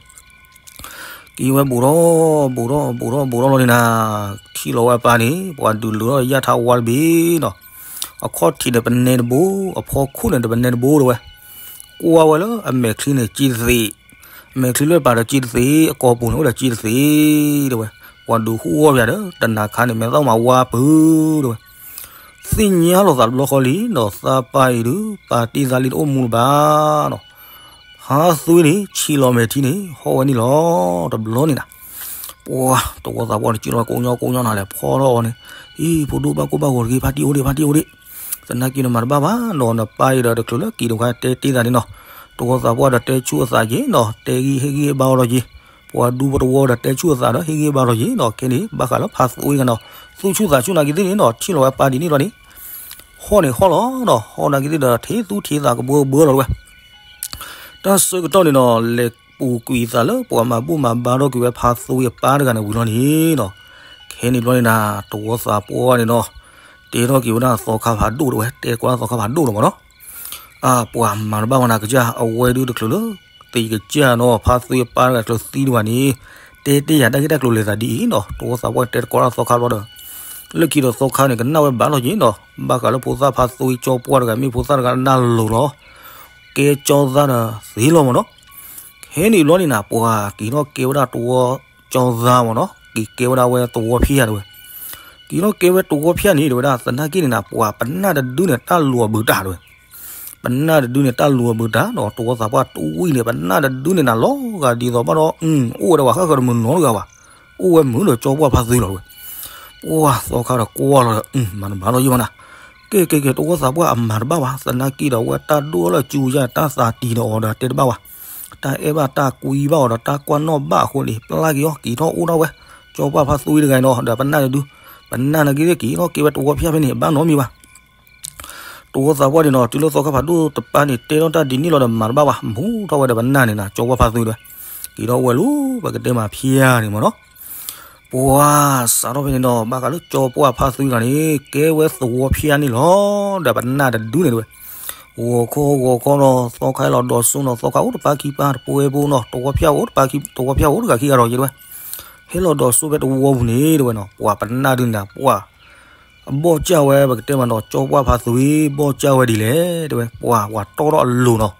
က့ၤဝဲဘူးထီၣ်ဘူးထီၣ်ဘူးထီၣ်ဘူးထီၣ်လီၤန့ၣ်နၤ, ထံၣ်လီၤဝဲအပၢ်န့ၣ် ပှၤဒုးလုာ်ထီၣ်ယၣ်ထါဝါတဘ့ၣ်နီၤ, အခီၣ်ထံးန့ၣ်ပနဲတဘိ, အဖီခိၣ်န့ၣ်တပနဲတဘိတဲဝဲ, ကွၢ်ဝဲလၢအမဲာ်ချံန့ၣ်က့တသ့, အမဲာ်ချံလၢပာ်ဒီးက့တသ့, အကိာ်ပူၤန့ၣ်အိၣ်ဒီးက့တသ့တဲဝဲ, ပှၤဒုးဟူအီၣ်ပယၤဒီး တနၤခါန့ၣ် မဲာ်သၣ်မၤဝါပၢၤတဲဝဲ သ့ၣ်ညါလိာ်သးတဘျီဃီလံဒီး သးပၢ်အံၤဒုး ပာ်တ့ၢ်သးလံတအိၣ်မူလၢၤဘၣ်နီၤ, ဖါသွံန့ၣ် ဆံးလီၤမဲာ်ထံန့ၣ် ဟီၣ်ဝဲန့ၣ်လီၤ. တဘျီန့ၣ်နၤ, ပှၤတဝီသးပှၢ်န့ၣ် စံၣ်လီၤကိးညီကိးညီနၤလဲၣ် ဖီထီၣ်အီၤန့ၣ်, အံၤ ဖိဒိၣ်ဘၣ်ကိၢ်ဘၣ်ဂီၤတဂ့ၤ ဖါတံၢ်အိၣ်ဒံး ဖါတံၢ်အိၣ်ဒံး, သနာ်က့နမၤတဘၣ်ဘၣ်နီၤ, နပၢ်အံၤဒီးတချုးလၢက့ၤတခါတဲတ့ၢ်သးန့ၣ်နီၤ, တဝီသးပှၢ်ဒီးတဲဆူၣ်အသးက့ၤနီၤ, တဲဂံၢ်ဟ့ၣ်ဂံၢ်ဟ့ၣ်ဘါအီၤဒီးက့ၤ, ပှၤဒူဖိတဝီဒီးတဲဆူၣ်အသးဒီးဟ့ၣ်ဂံၢ်ဟ့ၣ်ဘါအီၤဒီးက့ၤနီၤ, ခဲန့ၣ် ဘၣ်ဃးလၢဖါသွံဂၤနီၤ, သူၣ်ဆူၣ်သးဆူၣ်နာ်က့ၤသ့ၣ်န့ၣ်နီၤ, ထံၣ်လီၤဝဲပၢ်ဒ်န့ၣ်လီၤန့ၣ်, ဟီၣ်န့ၣ်ဟီၣ်လီၤနီၤ, ဟီၣ်နာ်က့ၤသ့ၣ်ဒီး ထံၣ်သူၣ်ထံၣ်သးကဘၢကဘၢလီၤတဲဝဲ တၢ်ဆၢကတီၢ်န့ၣ်နီၤ လဲၤပူၤကွံာ်သးလၢပှၤမၤဘူၣ်မၤဘါထီၣ်ကွံာ်ဝဲဖါသွံအပၢ်တဂၤန့ၣ်ဝံၤလီၤန့ၣ်နီၤ, ခဲန့ၣ်ဘျီန့ၣ်နၤ တဝီသးပှၢ်န့ၣ်နီၤ, တဲထီၣ်က့ၤဝဲဒၣ်သီခါဖးဒိၣ်တဲဝဲ တဲကွၢ်သီခါဖးဒိၣ်လီၤမ့ၢ်နီၤ, အပှၤမၤတဘၣ်ဝဲနၤကစၢ် အဝဲဒုးတချုးလၢ သံးကစၢ်နီၤ ဖါသွံအပၢ်တဂၤတချုးသံဒံးဘၣ်န့ၣ်, တဲတ့ၢ်ယၤတၢ်ဂ့ၢ်တၢ်ကျိၤလဲၤသးဒ်အံၤနီၤ, တဝီသးပှၢ်တဲတကွၢ်လၢသီခါဘျီဒီး လၢခံဒီးသီခါန့ၣ် ကနၣ်ဝဲဘၣ်လီၤက့ၤနီၤ, ဘၣ်ဃးလၢဖိသၣ်ဖါသွံကၠီပှၢ်တဂၤ မ့ၢ်ဖိသၣ်တဂၤနၢ်လိၤလီၤ, ကဲကၠီသါဒီးသ့လီၤမ့ၢ်နီၤ, ခဲန့ၣ်ဘျီန့ၣ်နၤ ပှၤက့ၤထီၣ်ကဲဝဲဒၣ်တဝီကၠီသါမ့ၢ်နီၤ, က့ၤကဲဝဲဒၣ်ဝဲတဝီဖၠၣ်တဲဝဲ, က့ၤထီၣ်ကဲဝဲတဝီဖၠၣ်န့ၣ် တဲဝဲဒၣ် သနာ်က့န့ၣ်နၤ ပှၤပနၢ်တဒုန့ၣ် တၢ်လူၤအဘူးတၢ်တဲဝဲ ပနၢ်တဒုန့ၣ် တၢ်လူၤအဘူးတၢ်နီၤ, တဝီသးပှၢ်တဝံၣ်န့ၣ် ပနၢ်တဒုန့ၣ်နၤ လီၤဂာ်ဒ်သိးဘၣ်ဒီး အိၣ်ဝဲဒီးပှၤဃၣ်ဃၢၤတမုာ်နီတဂၤဘၣ်, အိၣ်ဝဲမုာ်ဒီးကၠီပှၢ်ဖါသွံလီၤတဲဝဲ, ပှၤသီခါဒီးကွၢ်လီၤဒီး မၤတဘၣ်လီၤယံၤမးနၤ, ကဲကဲကဲ တဝီသးပှၢ်အမၤတဘၣ်ဘၣ်, သနာ်က့ဒီးအဝဲတၢ်ဒိၣ်လၢအစုကယၤတၢ်သးတံၤဒီးအီၤဒီးတဲတဘၣ်ဘၣ်, တၢ်အဲၣ်ဘၣ်တၢ်ကွံဘၣ်အီၤဒီးတၢ်ကွၢ်နီၣ်ဘၣ်အဃိန့ၣ် ပျၢ်က့ၤအီၤ က့ၤထီၣ်အိၣ်ဒၣ်ဝဲ, ကၠီပှၢ်ဖါသွံတဂၤအံၤနီၤ ဒီးပနၢ်တဒု, ပနၢ်နာ်က့သ့ၣ်က့ၤထီၣ်က့ၤဝဲတဝီဖၠၣ်ဖဲန့ၣ် ဘၣ်နီတမံၤဘၣ်. တဝီသးပှၢ်န့ၣ်နီၤ တုၤလၢသီခါဖးဒိၣ်တပၤန့ၣ် တဲထီၣ်တၢ်ဒ်န့ၣ်လီၤဒီးမၤတဘၣ်ဘၣ် မူထီၣ်ဝဲဒီးပနၢ်န့ၣ်နီၤ ကၠီပှၢ်ဖါသွံတဝဲ, က့ၤထီၣ်အိၣ်ဝဲလၢ ပကတဲမးဖၠၣ်န့ၣ်မ့ၢ်နီၤ ပှၤစးထီၣ်ဖဲန့ၣ်ဒီး ဘၣ်ဃးလၢကၠီပှၢ်ဖါသွံတဂၤန့ၣ် ကဲဝဲသဝီဖၠၣ်န့ၣ်လီၤ. ဒီးပနၢ်တဒုန့ၣ်တဝဲ, ဂီၤခီဂီၤခီဒီး သီခါဟဲလီၤဒီးစိနီၤ သီခါအိၣ်တပၤခံပၤတပှဲၤဖိနီၤ တဝီဖၠၣ်အိၣ်တပၤခံ တဝီဖၠၣ်အိၣ်တဂၤခံဂၤဒီးယဲတဝဲ, ဟဲလီၤဒီးစိဖဲတဝီပူၤန့ၣ်တဝဲနီၤ ပှၤပနၢ်ဒုန့ၣ် ပှၤ အဘီၣ်ကၢ်ဝဲ ပကတဲမးနီၤ ကၠီပှၢ်ဖါသွံ ဘီၣ်ကၢ်ဝဲဒ်လဲၣ် တဲဝဲ ပှၤ ပှၤတီၢ်ထီၣ်အလိၤနီၤ,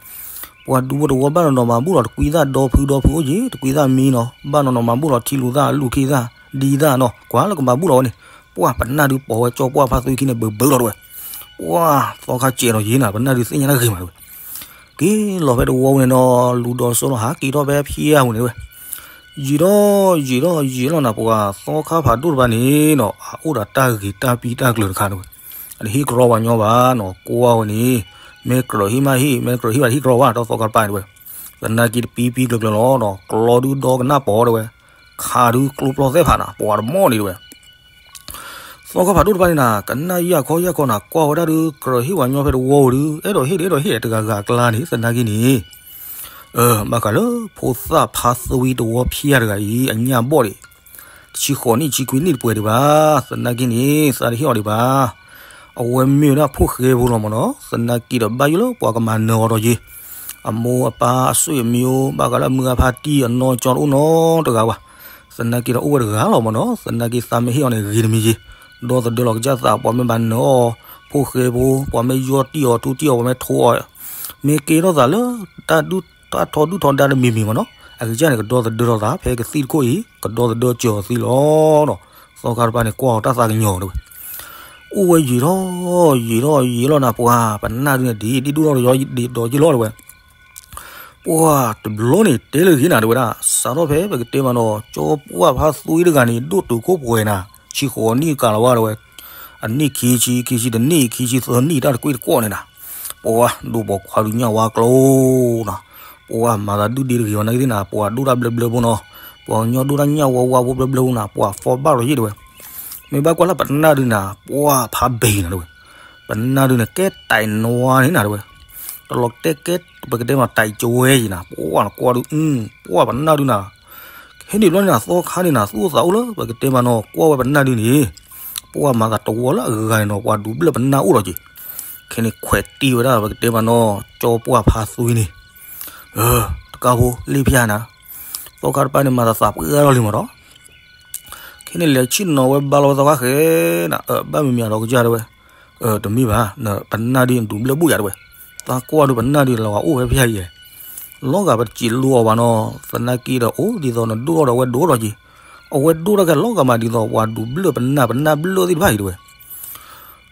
ပှၤဒူဖိတဝီဘၣ်နီၤနီၤမၤဘူၣ်လီၤ တကွံသၣ်ဒီဖုဒီဖုအိၣ်က့ၤ တကွံသၣ်မံနီၤ ဘၣ်နီၤနီၤမၤဘူၣ်လီၤ ထံလူၤသၣ်လူၤခ့သၣ် ဒံသၣ်နီၤ ကွၢ်လၢကမၤဘူၣ်လီၤဝဲန့ၣ်, ပှၤပနၢ်ဒုပိာ်ဝဲကၠီပှၢ်ဖါသွံခံန့ၣ် ဘုးဘုးလီၤတဝဲ, ပှၤ သီခါစဲးနီၤယဲနၤ ပနၢ်ဒုသ့ၣ်ညါတၢ်ဂ့ၤမးတဝဲ က့ၤလီၤဖဲတဝီပူၤန့ၣ်နီၤ လူၤဒီးစိလီၤ ဟးက့ၤထီၣ်ဖဲဖၠၣ်ပူၤန့ၣ်တဝဲ, ယံာ်ထီၣ်ယံာ်ထီၣ်ယံာ်လီၤနၤ ပှၤသီခါဖးဒိၣ်တပၤန့ၣ်နီၤ အအိၣ်ဒီးတၢ်ဂ့ၤတၢ်ပံတၢ်ကျၢၤတခါတဝဲ, အတဟ့ၣ်ကရီပှၤညီဘၣ်နီၤ ကွၢ်ဝဲန့ၣ်, မ့ၢ်ကြၢးဟ့ၣ်မးဟ့ၣ် မ့ၢ်ကြၢးဟ့ၣ်ဘၣ်တဟ့ၣ်ကရီဘၣ် ဒီးသီခါတပၤန့ၣ်တဝဲ, သနာ်က့တပံပံကျၢၤကျၢၤလီၤနီၤ ကျီဒုဒီကနၣ်ပီၤတဝဲ, ခးဒုကျိပျီသဲၣ်ဖးနၤ ပှၤတမီၢ်န့ၣ်တဝဲ သီခါဖးဒိၣ်တပၤန့ၣ်နၤ ကနၣ်ယၢ်ခီယၢ်ခီနၤ ကွၢ်ဝဲဒၣ်ဒုး ကြၢးဟ့ၣ်ဝဲညီဖဲတဝီဧိၤဒုး အဲၣ်ဒိးဟ့ၣ်ဒုး အဲၣ်ဒိးဟ့ၣ်တဂၤဂၤအကျါန့ၣ် သနာ်က့န့ၣ်, ဘၣ်ဃးလၢဖိသၣ်ဖါသွံတဝီဖၠၣ်တဂၤအံၤ အညၣ်ဘီၣ်ဒံး, တဆံဃိးနံၣ်ဆံခွံနံၣ်တပှဲၤဒံးဘၣ်, သနာ်က့န့ၣ် သးတဟ့ၣ်အီၤဒံးဘၣ်. အဝဲမ့ၢ်ဝဲဒၣ်ဖိၣ်ဃဲဖိလီၤမ့ၢ်နီၤ, သနာ်က့ဒီးဘၣ်ယိၣ်လၢပှၤကမၤနၢၤအီၤဒီးယ့ၤ, အမိၢ်အပၢ်အဆွေအမျိုး ဘၣ်ဃးလၢအမုၢ်အဖါတံၢ်အနီၢ်ကၠီတအိၣ်နီတဂၤဘၣ်. သနာ်က့ဒီးအိၣ်ဝဲတဂၤလီၤမ့ၢ်နီၤ, သနာ်က့သးမ့ၢ်ဟ့ၣ်အီၤန့ၣ်ဂ့ၤတမံၤယ့ၤ, ဒီသဒၢလီၤကစၢ်သး ပှၤမ့ၢ်ဘၣ်နၢၤအီၤ ဖိၣ်ဃဲဖိ ပှၤမ့ၢ်ယီၢ်တံၢ်အီၤထူတံၢ်အီၤ ပှၤမ့ၢ်ထိအီၤ, မ့ၢ်ကဲထီၣ်သးလၢတၢ်ထီဒုၣ်ထီဒါတမံၤမံၤမ့ၢ်နီၤ, အကစၢ်န့ၣ် ကဒီသဒၢထီၣ်သး ဖဲကသံၣ်တခိၣ်အံၤ ကဒီသဒၢစၢၤအီၤသံလီၤ. သီခါတပၤန့ၣ် ကွၢ်အီၤတၢ်သးကညီၤတဝဲ အိၣ်ဝဲယံာ်ထီၣ် ယံာ်ထီၣ်ယံာ်လီၤနၤ ပှၤပနၢ်ဒုန့ၣ် ဒ်ဒ်ဒိၣ်ထီၣ်ဒီးယလီၤတဝဲ ပှၤတဘျီန့ၣ်တဲလၢဂ့ၤနၤတဝဲဒၣ် စးထီၣ်ဖဲပကတဲမးနီၤ ကၠီပှၢ်ဖါသွံတဂၤန့ၣ် ဒိၣ်တုာ်ခိၣ်ပှဲၤနၤ ဆံဃိးနံၣ်ကလးဝါတဝဲ အနံၣ်ခံဆံ ခံဆံတနံၣ် ခံဆံသၢနံၣ် တၢ်တကွံတကွီၢ်န့ၣ်နၤ ပှၤဒိၣ်ပိာ်ခွါဒုးညၣ်ဝါကျိနၤ ပှၤမၤသးဒုၣ်ဒ့တဂ့ၤဝဲနာ်က့သ့ၣ်နၤ ပှၤဒိၣ်တၢ်ဘျၢဘျၢဖိနီၤ ပှၤကညီဒိၣ်တၢ်ညၣ်ဝါဝါဖိဘျၢဘျၢဖိနၤ ပှၤသီဘၣ်လီၤယ့ၣ်တဝဲ မ့ၢ်ဘၣ်ကွၢ်လၢပနၢ်ဒုနၤ ပှၤဖးဘ့ၤနၤတဝဲ ပနၢ်ဒုန့ၣ် ကဲတၢ်နွါန့ၣ်နၤတဝဲ တလီၤတဲကဲ ပကတဲမးတၢ်ကဝဲယံၤနၤ ပှၤနကွၢ်ဒု ပှၤပနၢ်ဒုနၤ ဟဲန့ၣ်ဘျီန့ၣ်နၤ သီခါန့ၣ်နၤ သူၣ်အိၣ်သးအိၣ်လၢ ပကတဲမးနီၤ ကွၢ်ဝဲပနၢ်ဒုန့ၣ် ပှၤမၤသးတဝီလၢအဂၤန့ၣ်နီၤ ပှၤဒူးဘျၢၣ်ပနၢ်အိၣ်လီၤက့ၤ ခဲန့ၣ်ခွဲးတံၢ်ဝဲဒၣ် ပကတဲမးနီၤ ကၠီပှၢ်ဖါသွံန့ၣ် တကးဖိလ့ၣ်ဖၠၣ်နၤ သီခါတပၤန့ၣ် မၤသးသးပှၢ်လီၤလံမးဒီး ခဲန့ၣ်လဲၤဆ့ၣ်နီၤဝဲဘါလီၤဝဲသီခါဃဲနၤ ဘၣ်မံၤမံၤအဒီးကစၢ်တဝဲ တမ့ၢ်ဘၣ် ပနၢ်ဒုနဒူးဘျၢၣ်ဘူၣ်ယၤတဝဲ သးကွၢ်ဒုးပနၢ်ဒုလီၤဂာ်အိၣ်ဝဲဖဲယဲ လီၤဂာ်ပတစံးလိအီၤဘၣ်နီၤ သနာ်က့ဒီးအိၣ်ဒ်သိးနဒိၣ်ထီၣ်ဒီးအဝဲဒိၣ်ထီၣ်က့ၤ အဝဲဒိၣ်ထီၣ်က့ၤလီၤဂာ်မးဒ်သိးပှၤဒူးဘျၢၣ်ပနၢ် ပနၢ်ဘျၢၣ်သ့ၣ်တဖၣ်အံၤတဝဲ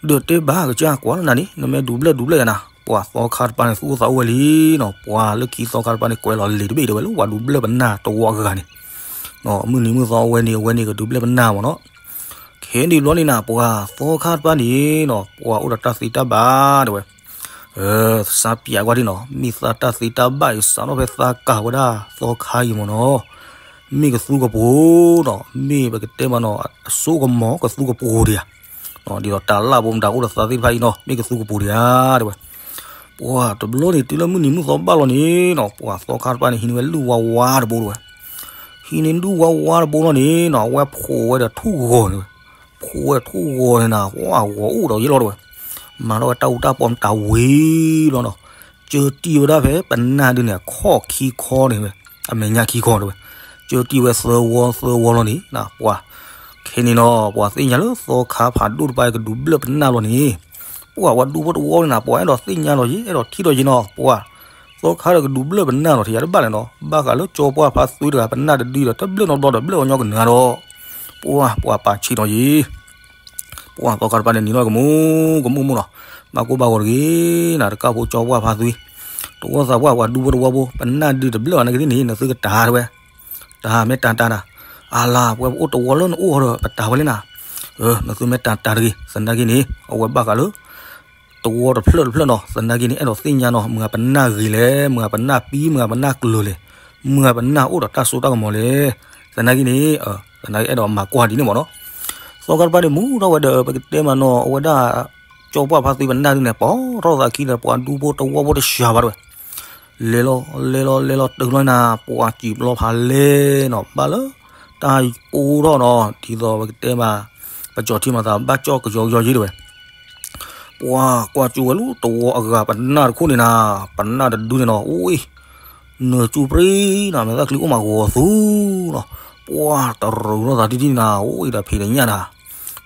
ဒီးတဲဘၣ်ကစၢ်ကွၢ်လၢနၤန့ၣ် နမ့ၢ်ဒူးဘျၢၣ်ဒူးဘျၢၣ်ယၤနၤ ပှၤသီခါတပၤန့ၣ် သူၣ်အိၣ်သးအိၣ်ဝဲလံနီၤ ပှၤလၢခံသီခါတပၤန့ၣ် ကွဲးလီၤလံာ်တဘ့ၣ်တဲဝဲလၢပှၤဒူးဘျၢၣ်ပနၢ်တဝီအဂၤန့ၣ် မုၢ်နံၤမုၢ်သီအဝဲန့ၣ် အဝဲန့ၣ်ကဒူးဘျၢၣ်ပနၢ်မ့ၢ်နီၤ ခဲဒံးဘျီန့ၣ်နၤ ပှၤသီခါတပၤန့ၣ်နီၤ ပှၤအိၣ်ဒီးတၢ်သ့တၢ်ဘၣ်တဲဝဲ သးပျးကွၢ်ဒ်နီၤ မ့ၢ်သးတၢ်သ့တၢ်ဘၣ်အံၤ စးထီၣ်ဖဲသးကၤဝဲဒၣ်သီခါအံၤမ့ၢ်နီၤ မ့ၢ်ကသူကပိာ်နီၤ မ့ၢ်ပကတဲမးနီၤ အစိကမီၤကသူကပိာ်ဒံးဧါ ဒ်သိးတၢ်လၢ်ဘိမတၤအိၣ်ဒီးသးသ့ၣ်တဖၣ်အံၤနီၤ မ့ၢ်ကသူကပိာ်ဒံးဧါတဲဝဲ ပှၤတဘျီန့ၣ် တုၤလၢမုၢ်နံၤမုၢ်သီဘၣ်လီၤန့ၣ်နီၤ ပှၤသီခါတပၤန့ၣ် ဟံးန့ၢ်ဝဲလုၢ်ဝါဝါတဘိတဲဝဲ ဟံးန့ၢ်လုၢ်ဝါဝါတဘိလီၤန့ၣ်နီၤ အဝဲဖိးဝဲဒီးထူၣ်ဂီၤန့ၣ်ဝဲ ဖိးဝဲထူၣ်ဂီၤန့ၣ်နၤ ဝါဂီၤအိၣ်ဒီးယဲလီၤတဲဝဲ မၤထီၣ်ဝဲတၢ်အူတၢ်ပီမတၤဝံၤလီၤနီၤ ကၢတံၢ်ဝဲဒၣ်ဖဲပနၢ်ဒုန့ၣ် အခီၣ်ခံခီန့ၣ်ဝဲ အမဲာ်ညါခံခီတဲဝဲ ကၢတံၢ်ဝဲသၢဝီသၢဝီလီၤန့ၣ် ပှၤ ခဲန့ၣ်နီၤ ပှၤသ့ၣ်ညါလၢသီခါဖးဒိၣ်တပၤကဒူးဘျၢၣ်ပနၢ်လီၤန့ၣ် ပှၤဝဲဒူဖိတဝီန့ၣ်နၤ ပှၤအဲၣ်ဒိးသ့ၣ်ညါလီၤယ့ၣ် အဲၣ်ဒိးထံၣ်လီၤယ့ၣ်နီၤ ပှၤ သီခါဒီးကဒူးဘျၢၣ်ပနၢ်လီၤ တယၤတဘၣ်လဲၣ်နီၤ ဘၣ်ဃးလၢကၠီပှၢ်ဖါသွံတဂၤ ပနၢ်တဒုဒီး တဘျၢၣ်နီတဘျီဒီးဘျၢၣ်အီၤညီကနၤဒီး ပှၤ ပှၤပာ်ဆံးနီၤယ့ၣ် ပှၤသီခါတပၤန့ၣ် နံၤလီၤကမူကမူမူနီၤ ဘၣ်ကိၢ်ဘၣ်ဂီၤတဂ့ၤနၤ တကၢ်ဖိကၠီပှၢ်ဖါသွံ တဝီသးပှၢ် ပှၤဒူဖိတဝီဖိ ပနၢ်ဒုတဘျၢၣ်အီၤနာ်က့သ့ၣ်န့ၣ် နသုကတၢ်တဲဝဲ တၢ်မ့ၢ်တၢ်တၢ်နၤ အလၤ ပဝဲပအိၣ်တဝီလၢနအိၣ်ဒီး ပတၢ်ဝဲလဲၣ်နၤ နသုမ့ၢ်တၢ်တၢ်တဂ့ၤ သနာ်က့န့ၣ် အဝဲဘၣ်ဃးလၢ တဝီတဖျၢၣ်တဖျၢၣ်နီၤ, သနာ်က့န့ၣ် အဲၣ်ဒိးသ့ၣ်ညါနီၤ, မုၢ်ပနၢ်ဂ့ၤလဲၣ်, မုၢ်ပနၢ်ပံ မုၢ်ပနၢ်ကျၢၤလဲၣ်, မုၢ်ပနၢ်အိၣ်ဒီးတၢ်စိတၢ်ကမီၤလဲၣ်, သနာ်က့န့ၣ် သနာ်က့အဲၣ်ဒိးမၤကွၢ်ဒ်န့ၣ်မ့ၢ်နီၤ. သီခါတပၤန့ၣ် မူထီၣ်ဝဲဒီး ပကတဲမးနီၤ, အဝဲဒၣ် ကၠီပှၢ်ဖါသွံပနၢ်ဒုန့ၣ် ပိာ်ထီၣ်သးခံဒီး ပှၤဒူဖိတဝီဖိတစှၤဘၣ်တဝဲ လဲၤလီၤ လဲၤလီၤ လဲၤလီၤတုၤလီၤနၤ, ပှၤစံာ်ပျီဖးလဲၢ်နီၤ, ဘၣ်လၢ တၢ်ပူထီၣ်နီၤ, ဒ်သိးပကတဲမး ပကၠီထံမၤသးဘၣ်ကၠီၣ်ကယီကယီယ့တဝဲ, ပှၤကွၢ်ကၠိဝဲလၢတဝီအဂၤပနၢ်တခိၣ်န့ၣ်နၤ, ပနၢ်တဒုန့ၣ်နီၤ, အိၣ်အံၤ နၢၤကၠူပြံနၤ, မဲာ်သၣ်ချံအိၣ်မးဂီၤသူနီၤ, ပှၤတရူးထီၣ်သးတံၢ်တံၢ်နၤ, အိၣ်အံၤဒီးဖံးတညၣ်နၤ,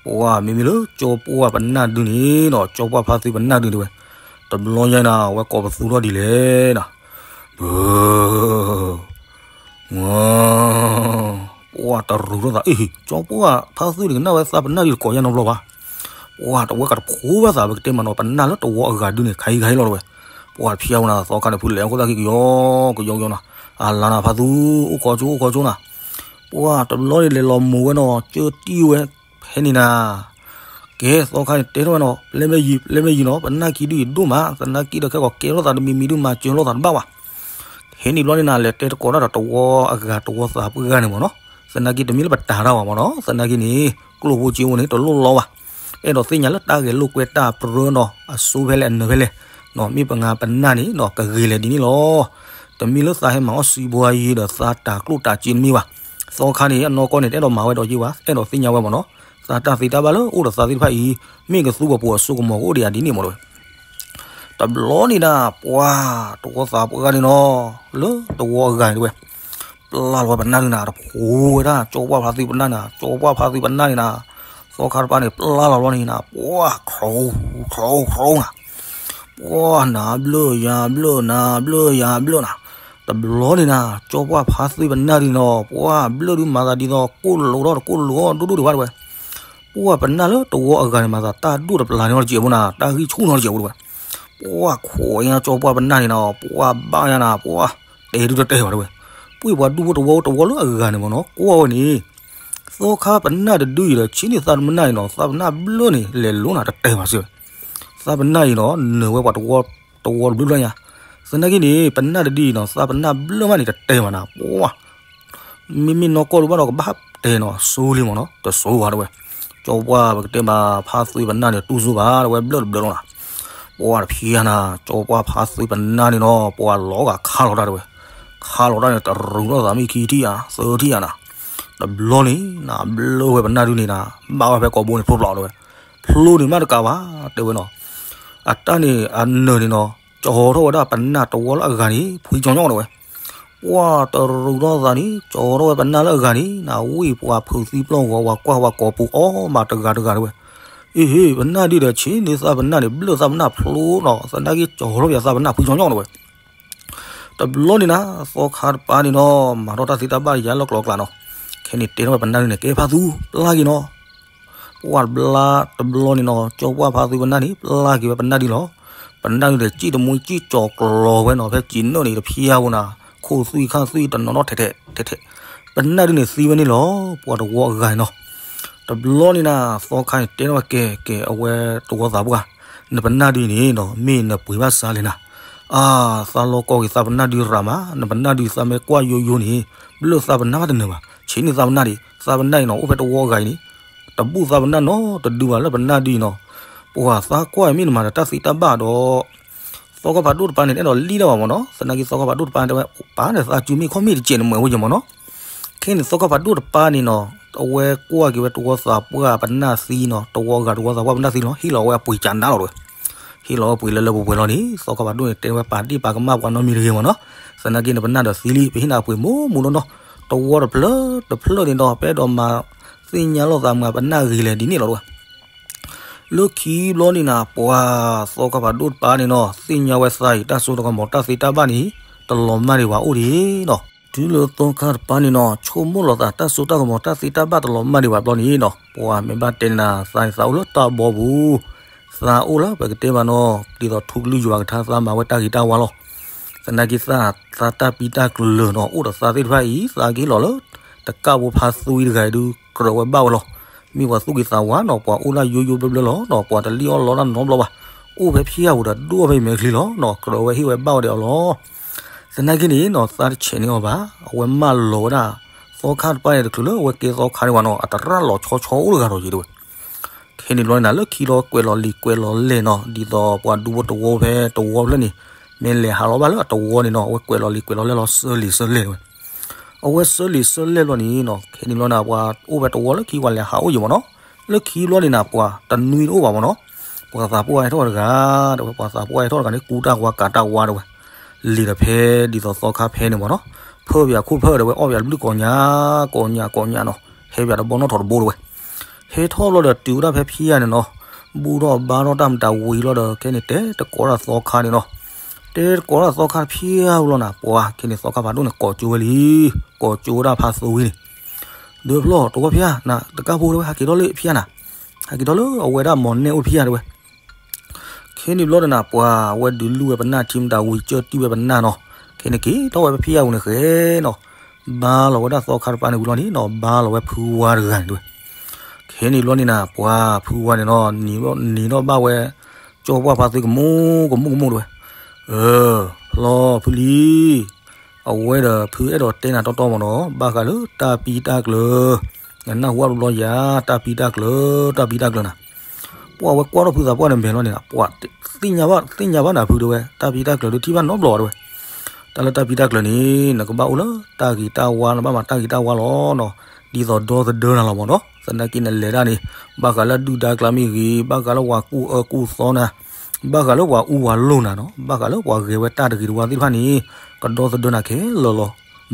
ပှၤမ့မ့ၢ်လၢကၠီပှၢ်ပနၢ်ဒုန့ၣ်နီၤ, ကၠီပှၢ်ဖါသွံပနၢ်ဒုန့ၣ်ဝဲ, တဘျီညါနၤ အဝဲကိးပသူထီၣ်ဒ်လဲၣ်နၤ, ဘၢ ပှၤတရူးထီၣ်သး, အ့ ကၠီပှၢ်ဖါသွံန့ၣ် ကနၣ်ဝဲသးပနၢ်ဒုတကိးညါနီတဘျီဘၣ်, ပှၤတဝဲကတဖိဘၣ်သး ပကတဲမးနီၤ, ပနၢ်လၢတဝီအဂၤဒုန့ၣ် ခါအံၤခါအံၤလီၤတဝဲ, ပှၤတဖျါဝဲနၤ, သီခါန့ၣ် ဖုလဲၤအခိၣ်သၣ်ခံကယီကယီကယီနၤ, အလါနၤဖါသွံ အိၣ်ခိးကၠိ အိၣ်ခိးကၠိနၤ, ပှၤတဘျီန့ၣ် လဲၤလီၤမိၤဝဲနီၤ, ကၠၢတံၢ်ဝဲ ဖဲန့ၣ်နၤ, ကဲ သီခါန့ၣ် တဲထီၣ်ဝဲနီၤ, ပျဲမ့ၢ်ယံၤ ပျဲမ့ၢ်ယံၤနီၤ, ပနၢ်ခံဒုအံၤဒိၣ်မး, သနာ်က့ဒီးခဲကိးကဲထီၣ်သးတမံၤမံၤဒု မၤစၢၤလိာ်သးတဘၣ်ဘၣ်, ဟဲန့ၣ်ဘျီန့ၣ်နၤ လဲၤတဲတကိးတၢ်ဒီးတဝီအဂၤတဝီသးပှၢ်ဂၤန့ၣ်မ့ၢ်နီၤ, သနာ်က့တမ့ၢ်လၢပတၤတၢ်ဘၣ်မ့ၢ်နီၤ, သနာ်က့န့ၣ် ကျိၣ်ဖိစ့ဖိန့ၣ် တလိၣ်လီဘၣ်, အဲၣ်ဒိးသ့ၣ်ညါလၢတၢ်ဂဲၤလိာ်ကွဲတၢ်ပြၢနီၤ, အစိဖဲလဲၣ်အနၢၤဖဲလဲၣ်, နီၤ မ့ၢ်ပှၤပနၢ်န့ၣ်နီၤ ကဂ့ၤလဲၣ်ဒ်န့ၣ်လီၤ, တမ့ၢ်လၢသးဟဲမၤအီၣ်စံးဘှါယံၤဒီးသးတၤကျိၣ်တၤစ့တမ့ၢ်ဘၣ်, သီခါန့ၣ် အနီၢ်ကီၢ်န့ၣ် တအဲၣ်ဒိးမၤဝဲဒီးယံၤဘၣ်, အဲၣ်ဒိးသ့ၣ်ညါဝဲမ့ၢ်နီၤ, သးတၢ်သ့တၢ်ဘၣ်လၢအိၣ်ဒီးသးသ့ၣ်တဖၣ်အံၤ မ့ၢ်ကသူပှၤပိာ်အစိကမီၤကအိၣ်ဒံးဧါဒ်န့ၣ်မ့ၢ်တဝဲ တဘျီန့ၣ်ဒၣ် ပှၤတဝီသးပှၢ်ဂၤန့ၣ်နီၤ, လၢတဝီအဂၤန့ၣ်တဝဲ, ပျၢ်လီၤဝဲပနၢ်ဒုနၤ, တဖိဝဲဒၣ် ကၠီပှၢ်ဖါသွံပနၢ်နၤ, ကၠီပှၢ်ဖါသွံပနၢ်န့ၣ်နၤ, သီခါတပၤန့ၣ် ပျၢ်လီၤဘျီန့ၣ်နၤ, ပှၤ ခရိခရိခရိနၤ, ပှၤနၤဘျၢၣ်ယၤဘျၢၣ် နၤဘျၢၣ်ယၤဘျၢၣ်နၤ, တဘျီန့ၣ်နၤ ကၠီပှၢ်ဖါသွံပနၢ်ဒုန့ၣ်နီၤ, ပှၤဘျၢၣ်ဒုမၤသးဒ်သိး ကိၣ်လိာ်ထီၣ်တကိၣ်လိာ်အီၤဒိၣ်ဒိၣ်ဒံးဘၣ်တဝဲ ပှၤပနၢ်လၢတဝီအဂၤန့ၣ် မၤသးတၢ်ဒိၣ်တပျၢ်န့ၢ်အီၤတစဲးဖိနၤ, တၢ်ဂံၢ်ဆူၣ်န့ၢ်အီၤတစဲးဖိတဝဲ, ပှၤခိးညါကၠီပှၢ်ပနၢ်န့ၣ်နၤ, ပှၤဘၣ်ညါနၤ, ပှၤတဲဒုတတဲဘၣ်တဝဲ, ပှၤဒူဖိတဝီတဝီလၢအဂၤန့ၣ်မ့ၢ်နီၤ ကွၢ်ဝဲန့ၣ်, သီခါပနၢ်တဒုအံၤဒီး ဆံးန့ၢ်သးပနၢ်အံၤနီၤ, သးပနၢ်ဘျၢၣ်န့ၣ် လဲၤလိၤနၤတတဲဘၣ်စ့ၢ်ဝဲ, သးပနၢ်အံၤနီၤ နၢၤဝဲပှၤတဝီတဘျုးဘျီညါ, သနာ်က့န့ၣ် ပနၢ်တဒုအံၤနီၤ သးပနၢ်ဘျၢၣ်မးန့ၣ်တတဲဘၣ်နၤ, ပှၤ မ့မ့ၢ်နီၢ်ကီၢ်ဒုဘၣ်ဒီး ကဘၣ်တဲနီၤ စိလံမ့ၢ်နီၤ တစိဘၣ်တဝဲ, ကၠီပှၢ်ပကတဲမး ဖါသွံပနၢ်န့ၣ် တူၢ်စိဘၣ်တဝဲ ဘျၢၣ်တဘျၢၣ်လီၤနၤ, ပှၤတဖျါနၤ ကၠီပှၢ်ဖါသွံပနၢ်န့ၣ်နီၤ ပှၤလီၤဂာ်ခါလီၤတၢ်တဝဲ, ခါလီၤတၢ်န့ၣ် တရူးထီၣ်သးမ့ၢ်ခံထံၣ်ဧါ သၢထံၣ်ဧါနၤ, တဘျီန့ၣ်နၤ ဘျၢၣ်ဝဲပနၢ်ဒုန့ၣ်နၤ, ဘၣ်ဝဲဖဲကိာ်ဘိန့ၣ်ဖျိဖျိတဝဲ, ဖျိန့ၣ်မးတကးဘၣ် တဲဝဲနီၤ အတၢ်န့ၣ်အနၢၤန့ၣ်နီၤ ကၠီထီၣ်ဝဲဒၣ်ပနၢ်တဝီလၢအဂၤန့ၣ် ဖှံကၠီညီတဝဲ, ပှၤတရူးထီၣ်သးန့ၣ် ကၠီထီၣ်ဝဲပနၢ်လၢအဂၤန့ၣ် နဝံၣ်ပှၤဖုးသံပျီၢ်ဂီၤ ပှၤကွၢ်ဝဲကိာ်ပူၤအီၣ်မးတဂၤတဂၤတဝဲ, အ့ဟ့ၣ် ပနၢ်ဒုဒီးဆံးန့ၢ်သးပနၢ်န့ၣ် ဘျၢၣ်သးပနၢ်ဖျိနီၤ သနာ်က့ကၠီထီၣ်ပှၤသးပနၢ်ဖှံကၠီညီတဝဲ တဘျီန့ၣ်နၤ သီခါတပၤန့ၣ်နီၤ မၤထီၣ်တၢ်သ့တၢ်ဘၣ်ယါလၢကျိၤကျဲနီၤ, ခဲန့ၣ်တဲထီၣ်ဝဲပနၢ်ဒုန့ၣ် ကဲဖါသူ ပျၢ်က့ၤနီၤ, ပှၤတဘျီန့ၣ်နီၤ ကၠီပှၢ်ဖါသွံပနၢ်န့ၣ် ပျၢ်က့ၤဝဲပနၢ်ဒုလီၤ, ပနၢ်ဒုန့ၣ် စံၣ်တမှံစံၣ်ကၠီၤကျီၤဝဲနီၤ ဖဲစံာ်နၢၣ်န့ၣ် တဖျါဖိနၤ, ခိၣ်သွံၣ်ခါသွံၣ်တနီၤနီၤထဲထဲထဲထဲ, ပနၢ်ဒုန့ၣ်သံဝဲန့ၣ်လီၤ ပှၤတဝီအဂၤန့ၣ်နီၤ တဘျီန့ၣ်နၤ သီခါန့ၣ် တဲထီၣ်ဝဲကဲကဲ အဝဲတဝီသးပှၢ်, နပနၢ်ဒုန့ၣ်နီၤ မ့ၢ်နပှ့ၤဘၣ်စးလဲၣ်နၤ, အါ သးလီၤကီၢ်က့ၤသးပနၢ်ဒုရၤမး, နပနၢ်ဒုသးမ့ၢ်ကွၢ်ယိယိန့ၣ် ဘျၢၣ်သးပနၢ်ဘၣ်တနၢၤဘၣ်, ဆံးန့ၢ်သးပနၢ်ဒံး, သးပနၢ်အံၤနီၤ အိၣ်ဖဲတဝီအဂၤအံၤန့ၣ်, တဘူၣ်သးပနၢ်နီတဒုဘၣ်လၢပနၢ်ဒုအံၤနီၤ, ပှၤသးကွၢ်မ့ၢ်နမၤဒီးတၢ်သ့တၢ်ဘၣ်ဒီး သီခါဖးဒိၣ်တပၤန့ၣ် တအဲၣ်ဒိးလံတၢ်ဘၣ်မ့ၢ်နီၤ, သနာ်က့သီခါဖးဒိၣ်တပၤတဲဝဲ ပာ်ဒီးသးစုမ့ၢ်ခီမ့ၢ်တစဲးန့ၣ်မ့ၢ်ဝဲယမ့ၢ်နီၤ, ခဲန့ၣ်သီခါဖးဒိၣ်တပၤန့ၣ်နီၤ အဝဲကွၢ်က့ၤဝဲတဝီသးပှၢ်ပနၢ်သံနီၤ, တဝီအဂၤတဝီသးပှၢ်ပနၢ်သံလီၤ, ဟ့ၣ်လီၤဝဲအပှ့ၤကနါလီၤတဝဲ, ဟ့ၣ်လီၤဝဲပှ့ၤလၢလၢပှဲၤပှဲၤလီၤန့ၣ် သီခါဖးဒိၣ်န့ၣ် တဲဝဲပာ်ဒ့ၣ်ပာ်ကမၣ်ပှၤနီတမံၤတဂ့ၤမ့ၢ်နီၤ, သနာ်က့နပနၢ်ဒီးသံလံ ပဟ့ၣ်နၤအပှ့ၤမိၢ်မိၢ်နီၤနီၤ, တဝီတဖျၢၣ်တဖျၢၣ်န့ၣ်ဒီး ပအဲၣ်ဒိးမၤသ့ၣ်ညါလိာ်သးမုၢ်ပနၢ်ဂ့ၤလဲၣ်ဒ်န့ၣ်လီၤတဝဲ လၢခံဘျီန့ၣ်နၤ ပှၤသီခါဖးဒိၣ်တပၤန့ၣ်နီၤ သ့ၣ်ညါဝဲသးအံၤ တၢ်စိတၢ်ကမီၤတၢ်သ့တၢ်ဘၣ်န့ၣ် တလီၤမၢ်ဒံးဘၣ်အိၣ်ဒံးနီၤ, တုၤလၢသီခါတပၤန့ၣ်နီၤ ဆိကမိၣ်လီၤသးတၢ်စိတၢ်ကမီၤတၢ်သ့တၢ်ဘၣ်တလီၤမၢ်ဒံးဘၣ်ဘျီန့ၣ်နီၤ ပှၤမ့ၢ်ဘၣ်တဲန့ၣ်နၤ သးန့ၣ်သးအိၣ်လၢတၢ်ဘီပူၤ, သးအိၣ်လၢပကတဲဘၣ်နီၤ ဒ်သိးထူကလုၢ်ယွၤကထါ သးမၤဝဲတၢ်ဂ့ၤတၢ်ဝါလီၤ, သနာ်က့သး သးတၢ်ပံတၢ်ကျၢၤနီၤ အိၣ်ဒီးသးသ့ၣ်တဖၣ်အံၤ သးကဟ့ၣ်လီၤလၢ တကၣ်ဖိဖါသွံတဂၤအံၤဒုး ကြၢးဝဲဘၣ်ဝဲလီၤ, မ့ၢ်ပှၤသူၣ်က့ၤသးဝါနီၤ ပှၤအိၣ်ဒၣ်ယိယိဘျၢဘျၢလီၤနီၤ ပှၤတလံၣ်အီၣ်လီတၢ်နီတဘျီဘၣ်, အိၣ်ဖဲဖံးယၢ်ပူၤဒီး ဒိၣ်ဖဲမဲာ်ချံလီၤနီၤ, ကြၢးဝဲဟ့ၣ်ဝဲဘၣ်ဝဲဒီးအီၤလီၤ. သနာ်က့န့ၣ်နီၤ သးတဆဲးန့ၢ်အီၤဘၣ်, အဝဲမၢလီၤဝဲဒၣ် သီခါတပၤန့ၣ် တချုးလၢအဝဲကဲသီခါန့ၣ်ဝဲနီၤ အတရၣ်လီၤဆီဆီအိၣ်တဂၤဒီးယံၤတဝဲ. ခဲန့ၣ်ဘျီန့ၣ် လၢခံလီၤကွဲးလီၤလံာ်ကွဲးလီၤလဲၢ်နီၤ, ဒ်သိးပှၤဒူဖိတဝီဖဲတဝီဖျၢၣ်န့ၣ် မ့ၢ်လဲၤဟးလီၤဘၣ်လၢအတဝီန့ၣ်နီၤ, အဝဲကွဲးလီၤလံာ်ကွဲးလီၤလဲၢ်လီၤ ဆၢလံာ်ဆၢလဲၢ်တဝဲ. အဝဲဆၢလံာ်ဆၢလဲၢ်ဘျီန့ၣ်နီၤ, ခဲန့ၣ်ဘျီန့ၣ် ပှၤအိၣ်ဖဲတဝီလၢခံ ပှၤလဲၤဟးအိၣ်ယံၤမ့ၢ်နီၤ, လၢခံဘျီန့ၣ်နၤ ပှၤတနွံတအိၣ်ဘၣ်မ့ၢ်နီၤ, ပှၤသးပှၢ်ဟဲထီၣ်တဂၤ တဝဲ, ပှၤသးပှၢ်ဟဲထီၣ်တဂၤန့ၣ် ကူတၢ်ဝါကၤတၢ်ဝါတဝဲ, လံာ်ဒီးဖဲဒ်သိးသီခါဖဲန့ၣ်မ့ၢ်နီၤ, ဖၢပၠးခိၣ်ဖၢဒီးဝဲ အီၣ်ပၠးတဘျုးကိးညါ ကိးညါကိးညါနီၤ, ဟဲပၠးတဘီနီၣ်ထီၣ်တဘိတဝဲ. ဟဲထီၣ်ဘျီဒီးတုၤဝဲဒၣ်ဖဲဖံးယၢ်န့ၣ်နီၤ, ဘူၣ်ထီၣ်ဘါထီၣ်တၢ်မတၤဝံၤလီၤဒီး ခဲန့ၣ်တဲတကိးဒၣ်သီခါန့ၣ်နီၤ, တဲတကိးဒၣ်သီခါဖံးယၢ်ဝံၤလီၤနၤ, ပှၤခဲန့ၣ်သီခါဖးဒိၣ်န့ၣ် ကိးကၠိဝဲလံ, ကိးကၠိဝဲဒၣ်ဖါသူဝံန့ၣ်, ဒီးဖျီၣ်တဝီဖံးယၢ်နၤ တကၢ်ဖိတဝဲ ဟးက့ၤထီၣ်လၢဖံးယၢ်နၤ, ဟဲက့ၤထီၣ်လၢအဝဲဒၣ်မီၢ်နဲၣ်အိၣ်ဖံးယၢ်တဝဲ. ခဲန့ၣ်ဘျီဒီးနၤ ပှၤဝဲဒုးလူၢ်ဝဲပနၢ်ထံမတၤဝံၤ ကၢၢ်တံၢ်ဝဲပနၢ်နီၤ, ခဲန့ၣ်က့ၤထီၣ်ဝဲဖဲဖံးယၢ်ပူၤန့ၣ်ဃဲနီၤ, ဘါလီၤဝဲဒၣ်သီခါတပၤန့ၣ်ဝံၤလီၤန့ၣ်နီၤ, ဘါလီၤဝဲဖုဝါတဂၤန့ၣ်တဝဲ. ခဲန့ၣ်ဘျီန့ၣ်နၤ ပှၤဖုဝါန့ၣ်နီၤ နံၤထီၣ်ဘၣ်ဝဲ ကၠီပှၢ်ဖါသူကမူကမူကမူတဝဲ, အၢ ဖျီၣ်ဖုလံ အဝဲဒီးဖုအဲၣ်ဒိးတဲနၤတီတီမ့ၢ်နီၤ, ဘၣ်ဃးလၢတၢ်ပံတၢ်ကျၢၤ, နနၢ်ဟူဘၣ်တဘျီယၤ တၢ်ပံတၢ်ကျၢၤ တၢ်ပံတၢ်ကျၢၤနၤ. ပှၤဝဲကွၢ်ထီၣ်ဖုသးပှၢ်န့ၣ်မဲာ်လီၤန့ၣ်, ပှၤသ့ၣ်ညါဘၣ် သ့ၣ်ညါဘၣ်နၤဖုတဝဲ, တၢ်ပံတၢ်ကျၢၤဒုးထံၣ်ဘၣ်နီတဘျီတဝဲ. တၢ်လၢတၢ်ပံတၢ်ကျၢၤန့ၣ် နကဘၣ်အိၣ်လၢတၢ်ဂ့ၤတၢ်ဝါ နဘၣ်မၤတၢ်ဂ့ၤတၢ်ဝါလီၤနီၤ, ဒ်သိးဒီသဒၢနၤလီၤမ့ၢ်နီၤ. သနာ်က့နလဲၤဒၣ်န့ၣ် ဘၣ်ဃးလၢဒုၣ်ဒါကျါမ့ၢ်ဂ့ၤ, ဘၣ်ဃးလၢပှၤကူၣ်အၢကူၣ်သီနၤ, ဘၣ်ဃးလၢပှၤအူပှၤလိၤနၤနီၤ, ဘၣ်ဃးလၢပှၤဂဲၤဝဲတၢ်တဂ့ၤတဝါသ့ၣ်တဖၣ်န့ၣ် ကဒီသဒၢနၤခဲလၢာ်လီၤ.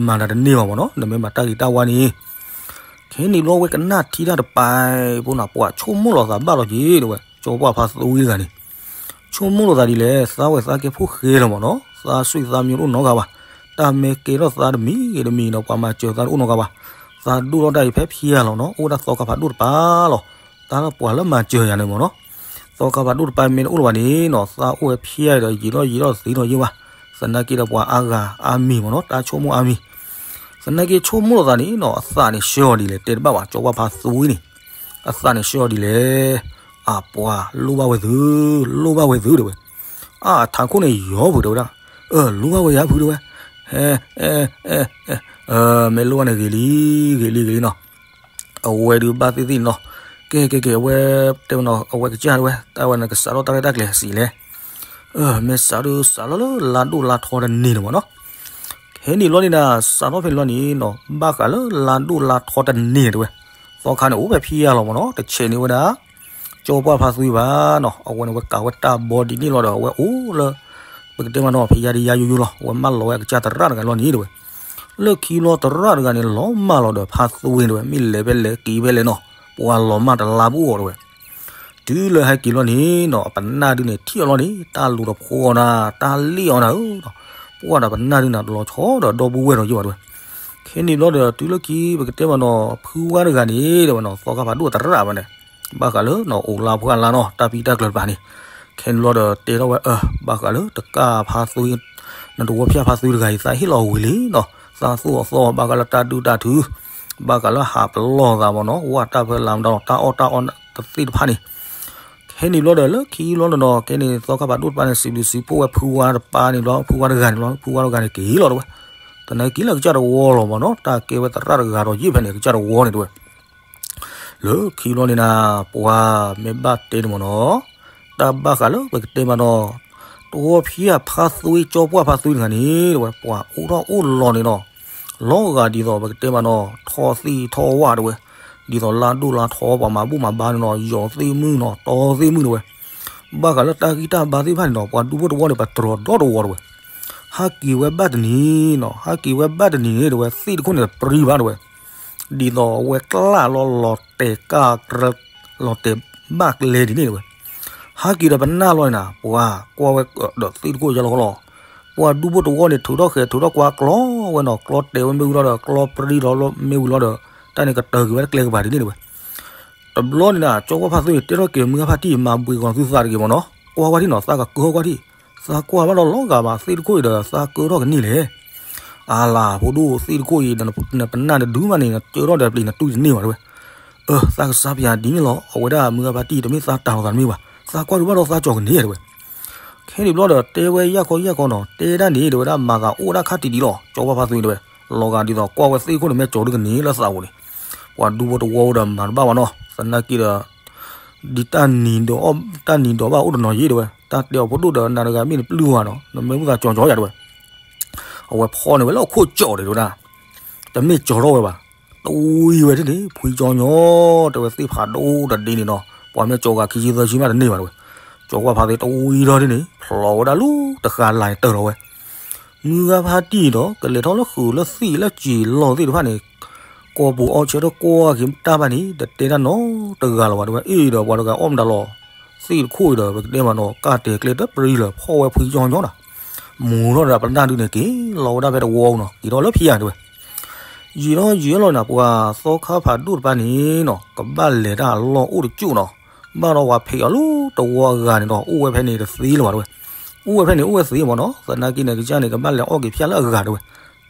မၤနၤတန့ၢ်ဘၣ်မ့ၢ်နီၤ, နမ့ၢ်မၤတၢ်ဂ့ၤတၢ်ဝါန့ၣ်. ခဲန့ၣ်ဘျီဝဲကနၣ်ထံတၢ်တပၤဖိနၤ ပှၤဆိကမိၣ်လီၤသးဘၣ်လီၤက့ၤတဝဲ, ကၠီပှၢ်ဖါသူဝံတဂၤန့ၣ် ဆိကမိၣ်လီၤသးဒ်လဲၣ်, သးဝဲသးကဲဖိဃဲလီၤမ့ၢ်နီၤ, သးဆွံၣ်သးမံတအိၣ်နီတဂၤဘၣ်. တၢ်မ့ၢ်ကဲထီၣ်သးတမံၤဂ့ၤတမံၤဒီး ပှၤမၤစၢၤသးတအိၣ်နီတဂၤဘၣ်. သးဒိၣ်ထီၣ်တၢ်အံၤဖဲဖံးယၢ်လီၤနီၤ, အိၣ်ဝဲဒၣ်သီခါဖးဒိၣ်တပၤလီၤ. တၢ်လၢပှၤလၢမၤစၢၤယၤန့ၣ်မ့ၢ်နီၤ, သီခါဖးဒိၣ်တပၤမ့ၢ်တအိၣ်လၢၤဘၣ်န့ၣ်နီၤ, သးအိၣ်ဝဲဖံးယၢ်ဒီး ယံာ်ထီၣ်ယံာ်ထီၣ်သံထီၣ်ယ့ၢ်ဘၣ်. သနာ်က့ဒီးပှၤအါဂၤအါမံၤမ့ၢ်နီၤ, တၢ်ဆိကမိၣ်အါမံၤ. သနာ်က့ဆိကမိၣ်လီၤသးန့ၣ်နီၤ, အသးန့ၣ်ဆှၢအီၤဒ်လဲၣ်, တဲတဘၣ်ဘၣ်, ကၠီပှၢ်ဖါသူဝံန့ၣ် အသးန့ၣ်ဆှၢအီၤဒ်လဲၣ်. အပှၤလိၣ်ဘၣ်ဝဲသု, လိၣ်ဘၣ်ဝဲသုတဲဝဲ. အထးခိၣ်န့ၣ်ယီၤဖုးတဲဝဲဒၣ်, အၢ လိၣ်ဘၣ်ဝဲယၤဖုးတဲဝဲ. ဟဲ အဲ အဲ အဲ မ့ၢ်လိၣ်ဘၣ်န့ၣ်ဂ့ၤလံ, ဂ့ၤလံ ဂ့ၤလံနီၤ. အဝဲဒုးဘၣ်သ့ၣ်သ့ၣ်နီၤ, ကဲကဲကဲ အဝဲတဲဝဲနီၤ, အဝဲကစၢ်တဲဝဲ, တၢ်ဝဲန့ၣ်ကစးထီၣ်တၢ်ရဲၣ်တၢ်ကျဲၤစံးလဲၣ်. မ့ၢ်စးဒုးစးလီၤလၢလါဒိၣ်လါထီတနံၤန့ၣ်မ့ၢ်နီၤ. ခဲန့ၣ်လီၤန့ၣ်ဒၣ် စးထီၣ်ဖဲန့ၣ်လီၤန့ၣ်နီၤ, ဘၣ်ဃးလၢလါဒိၣ်လါထီတနံၤတဲဝဲ, သီခါန့ၣ်အိၣ်ဖဲဖံးယၢ်လီၤမ့ၢ်နီၤ, တဆဲးန့ၢ်ဝဲဒၣ် ကၠီပှၢ်ဖါသူဝံဘၣ်နီၤ. အဝဲန့ၣ်ဝဲကးဝဲတၢ်ဘီဒ်န့ၣ်လီၤဒီး အဝဲအိၣ်လၢ ပကတဲမ့ၢ်နီၤ ဖံးယၢ်ဒ်ယါယိယိလီၤ. အဝဲမၢလီၤဝဲအကစၢ်သရၣ်တဂၤလီၤန့ၣ်တဲဝဲ. လၢခံလီၤသရၣ်တဂၤန့ၣ် လီၤမၢ်လီၤဒီးဖါသူဝံတဲဝဲ, မ့ၢ်လဲၤဖဲလဲၣ်က့ၤဖဲလဲၣ်နီၤ, ပှၤလီၤမၢ်တလါပအိၣ်တဲဝဲ. တုၤလၢဟဲက့ၤလီၤန့ၣ်နီၤ, ပနၢ်ဒုန့ၣ်ထံၣ်အီၤလီၤန့ၣ်, တၢ်လူၤတဖိအီၤနၤ, တၢ်လံၣ်အီၤနၤဧၢနီၤ. ပှၢ်ဒီးပနၢ်ဒုန့ၣ် တလီၤဆီဒီးဒီပုၢ်ဝဲၢ်ဒီးယိၣ်ဘၣ်တဲဝဲ. ခဲန့ၣ်လီၤဒီး တုၤလၢခံပကတဲမ့ၢ်နီၤ ဖုဝါတဂၤန့ၣ်တဲဝဲနီၤ, သီခါဖးဒိၣ်သရၣ်ဘၣ်န့ၣ်, ဘၣ်ဃးလၢနီၤ အိၣ်လါဖှၢ်လါနီၤ တၢ်ပံးတၢ်ကျၢၤတပၤန့ၣ်. ခဲန့ၣ်လီၤဒီးတဲထီၣ်ဝဲ အၢ ဘၣ်ဃးလၢတကၢ်ဖါသူ နတဝီဖၠၣ်ဖါသူတဂၤအံၤ သးဟ့ၣ်လီၤဝံၤလံနီၤ, သးသူၣ်အီၤသီအီၤ ဘၣ်ဃးလၢတၢ်ဒုၣ်တၢ်ထု ဘၣ်ဃးလၢဟးပလီၢ်သးမ့ၢ်နီၤ, ဝၣ်တၢ်ဖၢလၢမတၤနီၤ တၢ်အီၣ်တၢ်အီတသ့ၣ်တဖၣ်န့ၣ်. ခဲန့ၣ်လီၤဒီး လၢခံလီၤနီၤနီၤ ခဲန့ၣ် သီခါဖးဒိၣ်တပၤန့ၣ် စံးဘျုးစံးဖှိၣ်ဝဲဖုဝါတပၤန့ၣ်လီၤ, ဖုဝါတဂၤန့ၣ်လီၤ, ဖုဝါတဂၤန့ၣ်က့ၤလီၤတဲဝဲ. သနာ်က့လၢအကစၢ်တဝီလီၤမ့ၢ်နီၤ, တၢ်ကဲဝဲသရၣ်တဂၤဒီးယ့ၣ်ဖဲန့ၣ် အကစၢ်တဝီန့ၣ်တဲဝဲ. လၢခံလီၤန့ၣ်နၤ ပှၤမ့ၢ်ဘၣ်တဲန့ၣ်မ့ၢ်နီၤ, တၢ်ဘၣ်ဃးလၢပကတဲမ့ၢ်နီၤ တဝီဖၠၣ်ဖါသူ ကၠီပှၢ်ဖါသူတဂၤန့ၣ်တဲဝဲ ပှၤအိၣ်ထီၣ်အိၣ်လီၤန့ၣ်နီၤ, လီၤဂာ်ဒ်သိးပကတဲမ့ၢ်နီၤ ထီၣ်သ့ၣ်ထီၣ်ဝၣ်တဲဝဲ, ဒ်သိးလါဒိၣ်လါထီ ပှၤမၤဘူၣ်မၤဘါန့ၣ်နီၤ ယီၤသ့ၣ်မုၣ်နီၤ တီသ့ၣ်မုၣ်တဲဝဲ. ဘၣ်ဃးလၢတၢ်ဂံၢ်တၢ်ဘါသ့ၣ်တဖၣ်န့ၣ်နီၤ ပှၤဒူဖိတဝီန့ၣ် ပတြီၤဒီတဝီတဲဝဲ. ဟးက့ၤဝဲဘၣ်တနံၤနီၤ, ဟးက့ၤဝဲဘၣ်တနံၤန့ၣ်တဲဝဲ သ့ၣ်တခိၣ်န့ၣ်တပြံဘၣ်တဲဝဲ. ဒ်သိးအဝဲကျၣ်လီၤ လီၤတဲာ်ကၢ် လီၤတဲာ်ဘၣ်ကျဲဒ်န့ၣ်တဲဝဲ. ဟးက့ၤဒီးပနၢ်လီၤန့ၣ်နၤ ပှၤကွၢ်ဝဲဒီးသ့ၣ်တခိၣ်ယါလီၤဃီလီၤ. ပှၤဒူဖိတဝီန့ၣ် ထုးထီၣ်ဃဲၤထုးထီၣ်ကွၢ်ကျီဝဲနီၤ, ကျီတဲာ်ဝဲမ့ၢ်ဝံၤလီၤဒီး ကျီပြံလီၤမ့ၢ်ဝံၤလီၤဒီး တၢ်န့ၣ်ကတၢၢ်က့ၤဝဲတကျဲကပၤဒ်န့ၣ်တဲဝဲ. တဘျီန့ၣ်နၤ ကၠီပှၢ်ဖါသူန့ၣ် တဲထီၣ်က့ၤမုၢ်ဂၤဖါတံၢ် မၤဘှံးဂီၤသုသးတဂ့ၤမ့ၢ်နီၤ, ကွၢ်ကွၢ်ထံၣ်နီၤ သးကကၢထီၣ်ကွၢ်ထံၣ်, သးကွၢ်ဘၣ်ဒီးလီၤဂာ်ဘၣ် သ့ၣ်တခိၣ်အံၤဒီး သးကၢထီၣ်ကန့ၢ်လဲၣ်. အလၤဖိဒိၣ် သ့ၣ်တခိၣ်အံၤ နပနၢ်တဒုမးန့ၣ် နကၢထီၣ်ဒီးပျံၤနတူၢ်တန့ၢ်ဘၣ်တဲဝဲ. အၢ သးကစၢ်ပယၤဒ်န့ၣ်လီၤ, အဝဲဒၣ်မုၢ်ဂၤဖါတံၢ် တမ့ၢ်သးတၢ်လီၤသးတမ့ၢ်ဘၣ်, သးကွၢ်ဒုးဘၣ်ဒီးသးကၠီၤကန့ၢ်တဲဝဲ. ခဲန့ၣ်ဘျီဒီးတဲဝဲယၢ်ခီယၢ်ခီနီၤ, တဲဒၣ်န့ၣ် တဲဝဲဒၣ်မၤသးအိၣ်ဒၣ်ခါတံၢ်တံၢ်လီၤ, ကၠီပှၢ်ဖါသူန့ၣ်တဲဝဲ, လီၤဂာ်ဒ်သိးကွၢ်ဝဲသ့ၣ်ခိၣ်န့ၣ် မ့ၢ်ကၠီၤဒုကန့ၢ်လၢသးပူၤန့ၣ်, ပှၤဒူဖိတဝီဒီးမၤတဘၣ်ဘၣ်နီၤ, သနာ်က့ဒီး ဒ်တၢ်နံၤဒိးဘၣ်အိၣ်တနီၤယ့ၣ်တဲဝဲ, တၢ်တဲအီၤဖိဒိၣ်ဒီးနၤတဂၤမ့ၢ်နပျုၢ်ဝါနီၤ, နမ့ၢ်မုၢ်သးကၠီၤကၠီယၤတဲဝဲ, အဝဲဖီၣ်န့ၢ်ဝဲလၢအခိၣ်ကၠီၣ်တဲဝဲဒၣ်, တမ့ၢ်ကၠီၤထီၣ်ဝဲဘၣ်, တဝံဝဲဒၣ်န့ၣ် ဖှံကၠီညီ တဲဝဲသ့ၣ်ဖးဒိၣ်တဒ့န့ၣ်နီၤ, ပှၤမ့ၢ်ကၠီၤဂၤခံဆံသၢဆံမးတန့ၢ်ဘၣ်တဲဝဲ, ကၠီပှၢ်ဖါသူတဝံထီၣ်ဒၣ်န့ၣ် ဖျိးဝဲဒၣ်လူတဃာ်လၢ်န့ၣ်တၢၢ်လီၤဝဲ မုၢ်ဂၤဖါတံၢ်ဒီး ကလဲၤထီၣ်လၢဃုာ်လၢသံၣ်လၢစံာ်လီၢ်သ့ၣ်တဖၣ်န့ၣ်, ကိာ်ပူၤအီဆၢထၢၣ်ကွၢ်က့ၤတၢ်ဘၣ်န့ၣ် တတဲတၢ်နီတဂၤလၢၤဘၣ်တဲဝဲ, အ့ၣ်ဒီးပှၤတဂၤအီၣ်မတၤလီၤ, သ့ၣ်တခိၣ်အံၤဒီး ပကတဲမးနီၤ ကၢ်တဲာ်ကျဲတပရံလၢၤ ဖီၣ်ဝဲဖှံကၠီညီနီၤ, မူၤထီၣ်ဒီးပနၢ်ဒုန့ၣ်က့ၤလီၤဝဲဒၣ်ဖဲတဝီပူၤနီၤ က့ၤထီၣ်လၢဖံယၤတဲဝဲ ယံာ်ထီၣ်ယံာ်လီၤန့ၣ် ပှၤသီခါဖးဒိၣ်တဖၣ်န့ၣ်နီၤ ကဘၣ်လဲၤတၢ်အလီၢ်အိၣ်တကၠိၣ်နီၤ, ဘၣ်ဒီးပှၤဖံးအီၤလၢတဝီအဂၤန့ၣ်ဒီး အိၣ်ဝဲဖဲန့ၣ်တသ့လၢၤဘၣ်တဲဝဲ, အိၣ်ဝဲဖဲန့ၣ်အိၣ်ဝဲသ့မးနီၤ, သနာ်က့န့ၣ် ကစၢ်န့ၣ် ကဘၣ်လဲၤအီၣ်က့ၤဖၠၣ်လၢအဂၤတဲဝဲ,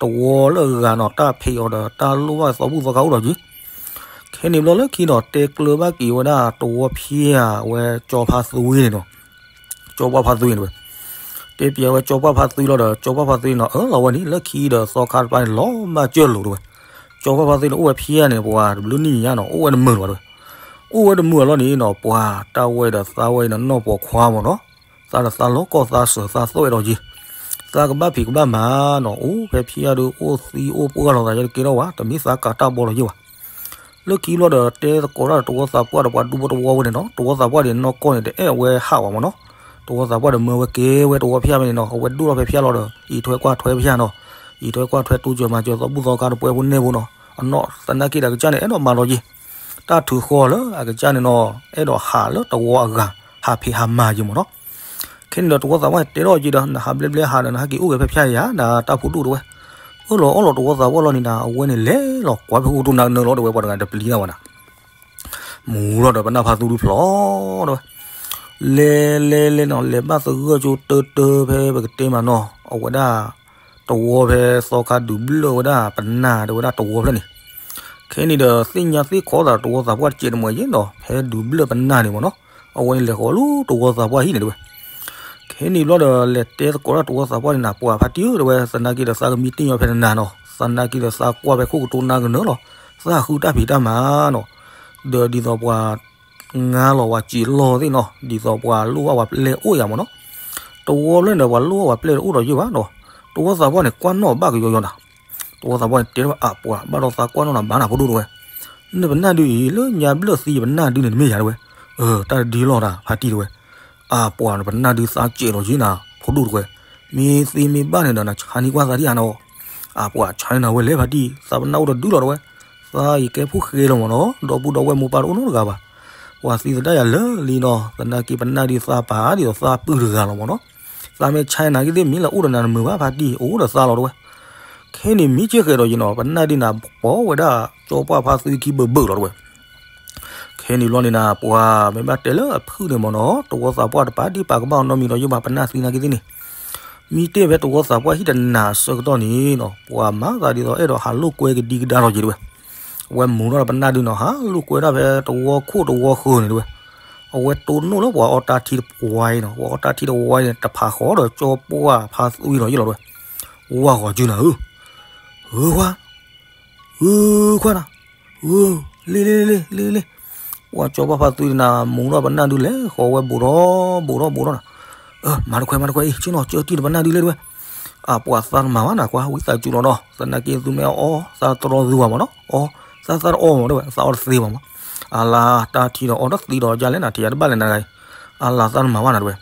တဝီလၢအဂၤနီၤ တၢ်ဖံးအီၤဒီးတၢ်လိၣ်ဘၣ်သီဘူၣ်သီခါအိၣ်ဒီးက့ၤ ခဲန့ၣ်ဘျီလၢခံဒီး တဲကျၢၤဘၣ်က့ၤဝဲဒၣ်တဝီဖံးဝဲကၠီဖါသူန့ၣ်နီၤ, ကၠီပှၢ်ဖါသူန့ၣ်ဝဲ, တဲပျဲဝဲကၠီပှၢ်ဖါသူလီၤဒီး ကၠီပှၢ်ဖါသူနီၤ အၢၣ်လီၤဝဲန့ၣ် လၢခံဒီးသီခါတဖၣ်န့ၣ် လီၤမၢ်ကၢၢ်လိာ်တဲဝဲ, ကၠီပှၢ်ဖါသူန့ၣ် အိၣ်ဝဲဖံးန့ၣ် ပှၤတဘျုးနံၣ်ညါနီၤ အိၣ်ဝဲတမုာ်လၢၤဘၣ်တဲဝဲ, အိၣ်ဝဲတမုာ်အလီၢ်န့ၣ်နီၤ ပှၤတၢ်ဝဲဒီးသးဝဲအံၤနီၤ နီၢ်ပိာ်ခွါမးနီၤ, သးဒီးသးလီၤကီၢ်သးစၢၤသးသိၣ်အဲၣ်ဒိးက့ၤ, သးကဘၣ်ဖံးကဘၣ်မၤနီၤ အိၣ်ဖဲဖံးဒုးအိၣ်သံအိၣ်ပှၢ်လီၤသးယဲတကဲထီၣ်ဝဲ တမ့ၢ်သးကးတၢ်ဘီလီၤယဲၢ်ဘၣ် လၢခံဘျီဒီးတဲသကိးတၢ်ဒီးတဝီသးပှၢ်ဒီးပှၤဒူဖိတဝီဝဲန့ၣ်နီၤ, တဝီသးပှၢ်ဒီးနီၢ်ကီၢ်န့ၣ် တအဲၣ်ဝဲဟးဝဲမးနီၤ, တဝီသးပှၢ်ဒီးမၢဝဲကဲဝဲတဝီဖံးဖဲန့ၣ်နီၤ အဝဲဒိၣ်ထီၣ်ဖဲဖံးလီၤဒီး အံးထွဲကွၢ်ထွဲဖံးနီၤ, အံးထွဲကွၢ်ထွဲတိစၢၤမၤစၢၤသီဘူၣ်သီခါဒီးပှဲၤဖိနဲၣ်ဖိနီၤ, အနီၢ်သနာ်က့ဒီးအကစၢ်န့ၣ် အဲၣ်ဒိးမၤလီၤယဲၢ်, တၢ်ထုးဃီလၢအကစၢ်န့ၣ်နီၤ အဲၣ်ဒိးဟးလၢတဝီအဂၤ ဟးဖံးဟးမၤယဲၢ်မးနီၤ ခဲန့ၣ်ဒီးတဝီသးပှၢ်တဲထီၣ်က့ၤဒီး နဟးဘျဲဘျဲဟးဒီး နဟဲက့ၤအိၣ်ဂဲၤဖဲဖၠၣ်ယၤ နတၢ်ဖိဒိၣ်တဲဝဲ, အၢၣ်လီၤအီလီၤတဝီသးပှၢ်လီၤန့ၣ်ဒီး အဝဲန့ၣ်လဲၤလီၤကွၢ်ဖဲခိၣ်ကတိၤနၤကနၢလီၤတဲဝဲ ပှၤတဂၤတပျံၤတၢ်ဝဲဒၣ်, မူၤထီၣ်ဒီးပနၢ်ဖါသူဒုးဖျိးတဲဝဲ, လဲၤလဲၤလဲၤနီၤ လဲၤဘၣ်သဂၢၢ်ကၠိတၢတၢဖဲပကတဲမးနီၤ အဝဲဒၣ် တဝီဖဲသီခါဒုးဘျၢၣ်ဝဲဒၣ်ပနၢ်တဲဝဲဒၣ်တဝီဖျၢၣ်န့ၣ်, ခဲန့ၣ်ဒီးသ့ၣ်ညါသ့ၣ်ခီသးတဝီသးပှၢ်တစဲးတမှဲၤယဲၢ်နီၤ ဖဲဒုးဘျၢၣ်ပနၢ်န့ၣ်မးနီၤ, အဝဲန့ၣ်လဲၤဃီၤလၢတဝီသးပှၢ်ဟံၣ်န့ၣ်တဲဝဲ ခဲန့ၣ်ဘျီဒီး လဲၤတဲသကိးတၢ်တဝီသးပှၢ်န့ၣ်နၤ ပှၤဖါတံၢ်ဧၢတဲဝဲ သနာ်က့ဒီးသးကမံတ့ၢ်ညီဖဲနနၤနီၤ သနာ်က့ဒီးသးကွၢ်ဖဲခိၣ်ကတိၤနၤကနၢလီၤ သးဃုတၢ်ဖံးတၢ်မၤနီၤ ဒီးဒ်သိးပှၤ ငါလီၤဝဲစံာ်လီၤသ့ၣ်နီၤ ဒ်သိးပှၤလိၣ်ဘၣ်ပှၤပျဲၢ်အိၣ်ယၤမးနီၤ တဝီဖျၢၣ်န့ၣ်ဒီးပှၤလိၣ်ဘၣ်ပှၤပျဲၢ်တအိၣ်ဒီးယဲၢ်ဘၣ်နီၤ တဝီသးပှၢ်န့ၣ် ကွၢ်နီၣ်ဘၣ်ကယီယီနၤ တဝီသးပှၢ်န့ၣ် တဲထီၣ်အပှၤ ဘၣ်ဒီးသးကွၢ်နီၣ်နၤဘၣ်နၤဖိဒိၣ်တဲဝဲ, နပနၢ်ဒုအံၤ လၢညါဘျၢၣ်သံပနၢ်ဒုန့ၣ် တမ့ၢ်ယၤတဲဝဲ, အၢ တၢ်တဒ်လီၤတၢ်ဖါတံၢ်တဲဝဲ, အပှၤ နပနၢ်ဒုသးစဲးလီၤက့နၤ ဖိဒိၣ်တဲဝဲ, မ့ၢ်သ့မ့ၢ်ဘၣ်န့ၣ်ဒီး နဆါန့ၢ်ကွၢ်သးဒံးဧါနီၤ, အပှၤ ဆါန့ၢ်နၤဝဲလဲၣ်ဖါတံၢ် သးပနၢ်အိၣ်တဒုလီၤတဲဝဲ, သးအံၤကဲဖိဃဲလီၤမးနီၤ ဒီပုၢ်ဒီဝဲၢ်မိၢ်ပၢ်တအိၣ်နီတဂၤဘၣ်, ပှၤသံသဒၣ်ယၤလၢာ်လံနီၤ သနာ်က့ပနၢ်ဒုသးပာ်ဒ်သိးသးပုၢ်တဂၤလီၤမးနီၤ သးမ့ၢ်ဆါနၤက့သ့ၣ်မ့ၢ်လၢအိၣ်ဒီးနၤနမုာ်ဘၣ်ဖါတံၢ် အိၣ်ဒီးသးလီၤတဲဝဲ, ခဲန့ၣ်မ့ၢ်ကဲဃဲးဒီးယနီၤ ပနၢ်ဒုနၤ ပိာ်ဝဲဒၣ်ကၠီပှၢ်ဖါသူခံဘၢၣ်ဘၢၣ်လီၤတဲဝဲ, ခဲန့ၣ်ဘျီန့ၣ်နၤ ပှၤမ့ၢ်ဘၣ်တဲလၢအဖုၣ်န့ၣ်မးနီၤ တဝီသးပှၢ်တပာ်ဒံးပာ်ကဘၣ်အီၤနီတမံၤဒီးယဘၣ်ပနၢ်သံနာ်က့သ့ၣ်န့ၣ်, မ့ၢ်တဲဖဲတဝီသးပှၢ်ဟံၣ်တနၤအဆၢကတီၢ်န့ၣ်နီၤ ပှၤမၤသးဒ်သိးအဲၣ်ဒိးဟးလိာ်ကွဲကဒံကဒါလီၤက့တဲဝဲ, အဝဲမူၤထီၣ်ဒီးပနၢ်ဒုနီၤ ဟးလိာ်ကွဲဒၣ်ဖဲတဝီခိၣ်တဝီဃၢၤန့ၣ်တဲဝဲ, အဝဲတိၢ်နီၣ်လၢပှၤအီတၢ်ထံတဝါအံၤနီၤ ပှၤအီတၢ်ထံတဝါအံၤန့ၣ် တဖးဃီဒီးကၠီပှၢ်ဖါသူအံၤလီၤယ့ၣ်လီၤတဲဝဲ, ဝါဂီၤစုနၤဧၢ, ဧၢခွါ ဧၢခွါနၤ, ဧၢ, လ့လ့လ့လ့လ့လ့, ပှၤကၠီပှၢ်ဖါသူအံၤနၤ မူၤထီၣ်ပနၢ်ဒုလဲၤဃီၤဝဲဘူးထီၣ်ဘူးထီၣ်ဘူးထီၣ်နၤ, အၢ မၤတခွဲးမၤတခွဲးအံၤ ဆ့ၣ်နီၤ ကၠၢတံၢ်နပနၢ်ဒုလဲၣ်တဲဝဲ, အပှၤသးတမၤဘၣ်နၤကွၢ် ဝံသးစူၤလီၤနီၤ သနာ်က့သုမ့ၢ်အီ သးတရီသုဘၣ်မးနီၤ အီ သးသးတအီမးတဲဝဲ သးအီတသ့ဘၣ်မး, အလါတၢ်ထံဒီးအီတသ့ဒီးယၤလဲၣ်နၤ ထံၣ်ယၤတဘၣ်လဲၣ်နၤဂၤအံၤ, အလါသးတမၤဘၣ်နၤတဲဝဲ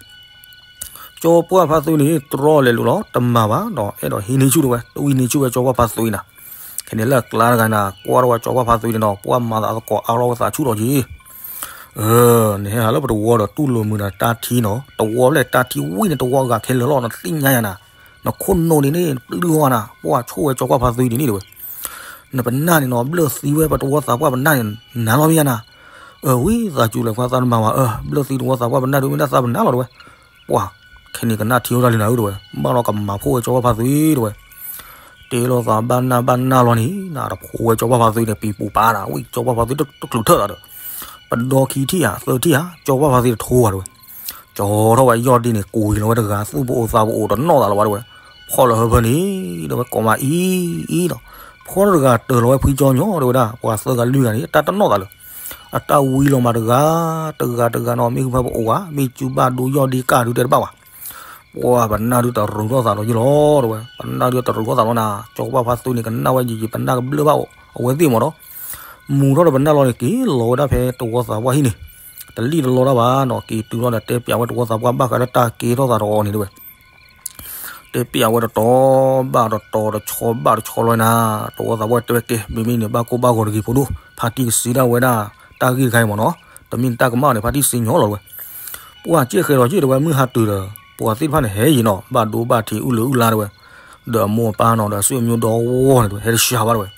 ကၠီပှၢ်ဖါသူန့ၣ် တြီလဲၤလိာ်လီၤ တမၤဘၣ်ဒီး အဲၣ်ဒိးဟံးန့ၢ်ဆူၣ်တဲဝဲ တဝံန့ၢ်ဆူၣ်ဝဲကၠီပှၢ်ဖါသူအံၤနၤ, ခဲန့ၣ်လၢအကျါတဂၤနၤ ကွၢ်ထီၣ်ဝဲကၠီပှၢ်ဖါသူအံၤန့ၣ်နီၤ ပှၢ်မၤသးသကိးအါထီၣ်ဝဲသးဆူၣ်ထီၣ်က့ၤ, နဟဲဟးလၢပတဝီဒီးတူၢ်လိာ်မုာ်နၤတၢ်ထံနီၤ တဝီဖျၢၣ်တၢ်ထံဝံၣ်န့ၣ် တဝီအဂၤခဲလၢာ်လီၤ နသ့ၣ်ညါယၤနၤ, နခိၣ်နူာ်န့ၣ်န့ၣ် ပျုၢ်ဝါနၤ ပှၢ်ဆိၣ်ဝဲကၠီပှၢ်ဖါသူအံၤဒ်န့ၣ်တဲဝဲ နပနၢ်န့ၣ်နီၤ ဘျၢၣ်သံဝဲပတဝီသးပှၢ်ပနၢ်န့ၣ် နၤလီၤမ့ၢ်ယါနၤ, အၢ ဝံသးစူၤလဲၤခွါသးတမၤဝဲ အၢ ဘျၢၣ်သံတဝီသးပှၢ်ပနၢ်ဒုမ့ၢ်ဒၣ်သးပနၢ်လီၤတဲဝဲ, ပှၤ ခဲန့ၣ်ကနၣ်ထံဝဲဒၣ်လံနၤဧၢတဲဝဲ, ဘၣ်ဒီးကမၤဖှိၣ်ဝဲကၠီပှၢ်ဖါသူအံၤတဲဝဲ, တဲလိာ်သးဘၣ်နၢ်ဘၣ်နၢ်လီၤန့ၣ် နတဖှိၣ်ဝဲကၠီပှၢ်ဖါသူအံၤန့ၣ် ပံၤပူၤပာ်နၤ ဝံကၠီပှၢ်ဖါသူတချုးထၢၣ်ဒီး ပဒီခံထံၣ်ဧါ သၢထံၣ်ဧါ ကၠီပှၢ်ဖါသူတထိဘၣ်တဲဝဲ, ကၠီထီၣ်ဝဲယီၢ်ဒ့န့ၣ် ကွံာ်လီၤဝဲတဂၤ သူၣ်ပအိၣ်သးပအိၣ်တနီၣ်သးလီၤဘၣ်တဲဝဲ, ဖီၣ်လီၤဟၢဖၢန့ၣ် တဲဝဲ ကိးမးအံၤအံၤလီၤ, ဖီၣ်တဂၤတၢၤလီၤဝဲဖှံကၠီညီတဲဝဲဒၣ် ပှၤသၢဂၤလွံၢ်ဂၤန့ၣ် တၢ်တနီၣ်သးလၢၤ, အတၢ်ဝံလီၤမးတဂၤ တဂၤတဂၤနီၤ မ့ၢ်ဟုဖၢပအိၣ်ဧါ မ့ၢ်စုဘၣ်ဒိယီၢ်ဒ့ကၢ်ဒုးတဲတဘၣ်ဘၣ် ပှၤပနၢ်ဒုးတရူးထီၣ်သးဒီးယ့ၢ်လီၤတဲဝဲ, ပနၢ်ဒုးတရူးထီၣ်သးလီၤနၤ, ကၠီပှၢ်ဖါသုန့ၣ် ကနၣ်ဝဲယံာ်ယံာ် ပနၢ်ကဘျၢၣ်ဘၣ်အဝဲသ့ၣ်မးဒီး, မူထီၣ်ဒီးပနၢ်လီၤန့ၣ် က့ၤလီၤဝဲဒၣ်ဖဲတဝီသးပှၢ်ဟံၣ်န့ၣ်, တလံၣ်တလီတၢ်ဘၣ်နီၤ, က့ၤတုၤလီၤဒီးတဲပျးဝဲတဝီသးပှၢ်ဘၣ်ဃးလၢတၢ်ကဲထီၣ်သးတအီၤန့ၣ်တဲဝဲ တဲပျးဝဲတတီၤဘၣ်တတီၤ တဆီဘၣ်တဆီလီၤနၤ, တဝီသးပှၢ်တဲဝဲကဲ မ့မ့ၢ်န့ၣ် ဘၣ်ကိၢ်ဘၣ်ဂီၤတဂ့ၤဖိဒိၣ် ဖါတံၢ်ကစံးဒၣ်ဝဲဒၣ် တၢ်ဂ့ၢ်တခါအံၤမးနီၤ, တမ့ၢ်နတၢ်ကမၣ်အီၤန့ၣ် ဖါတံၢ်စံၣ်ညီၣ်လီၤတဲဝဲ, ပှၢ်ကဲဃဲးဒီးယ့ၢ်တဲဝဲ မုၢ်ဟါတုၤဒီး ပှၤသ့ၣ်တဖၣ်န့ၣ်ဟဲယံၤနီၤ ဘၣ်ဒိဘၣ်ထံးအုၣ်လၢအုၣ်လါတဲဝဲ, ဒီးအမိၢ်အပၢ်နီၤ ဒီးအဆွေအမျိုးဒီဝီန့ၣ်တဲဝဲ ဟဲတစှၤဘၣ်တဲဝဲ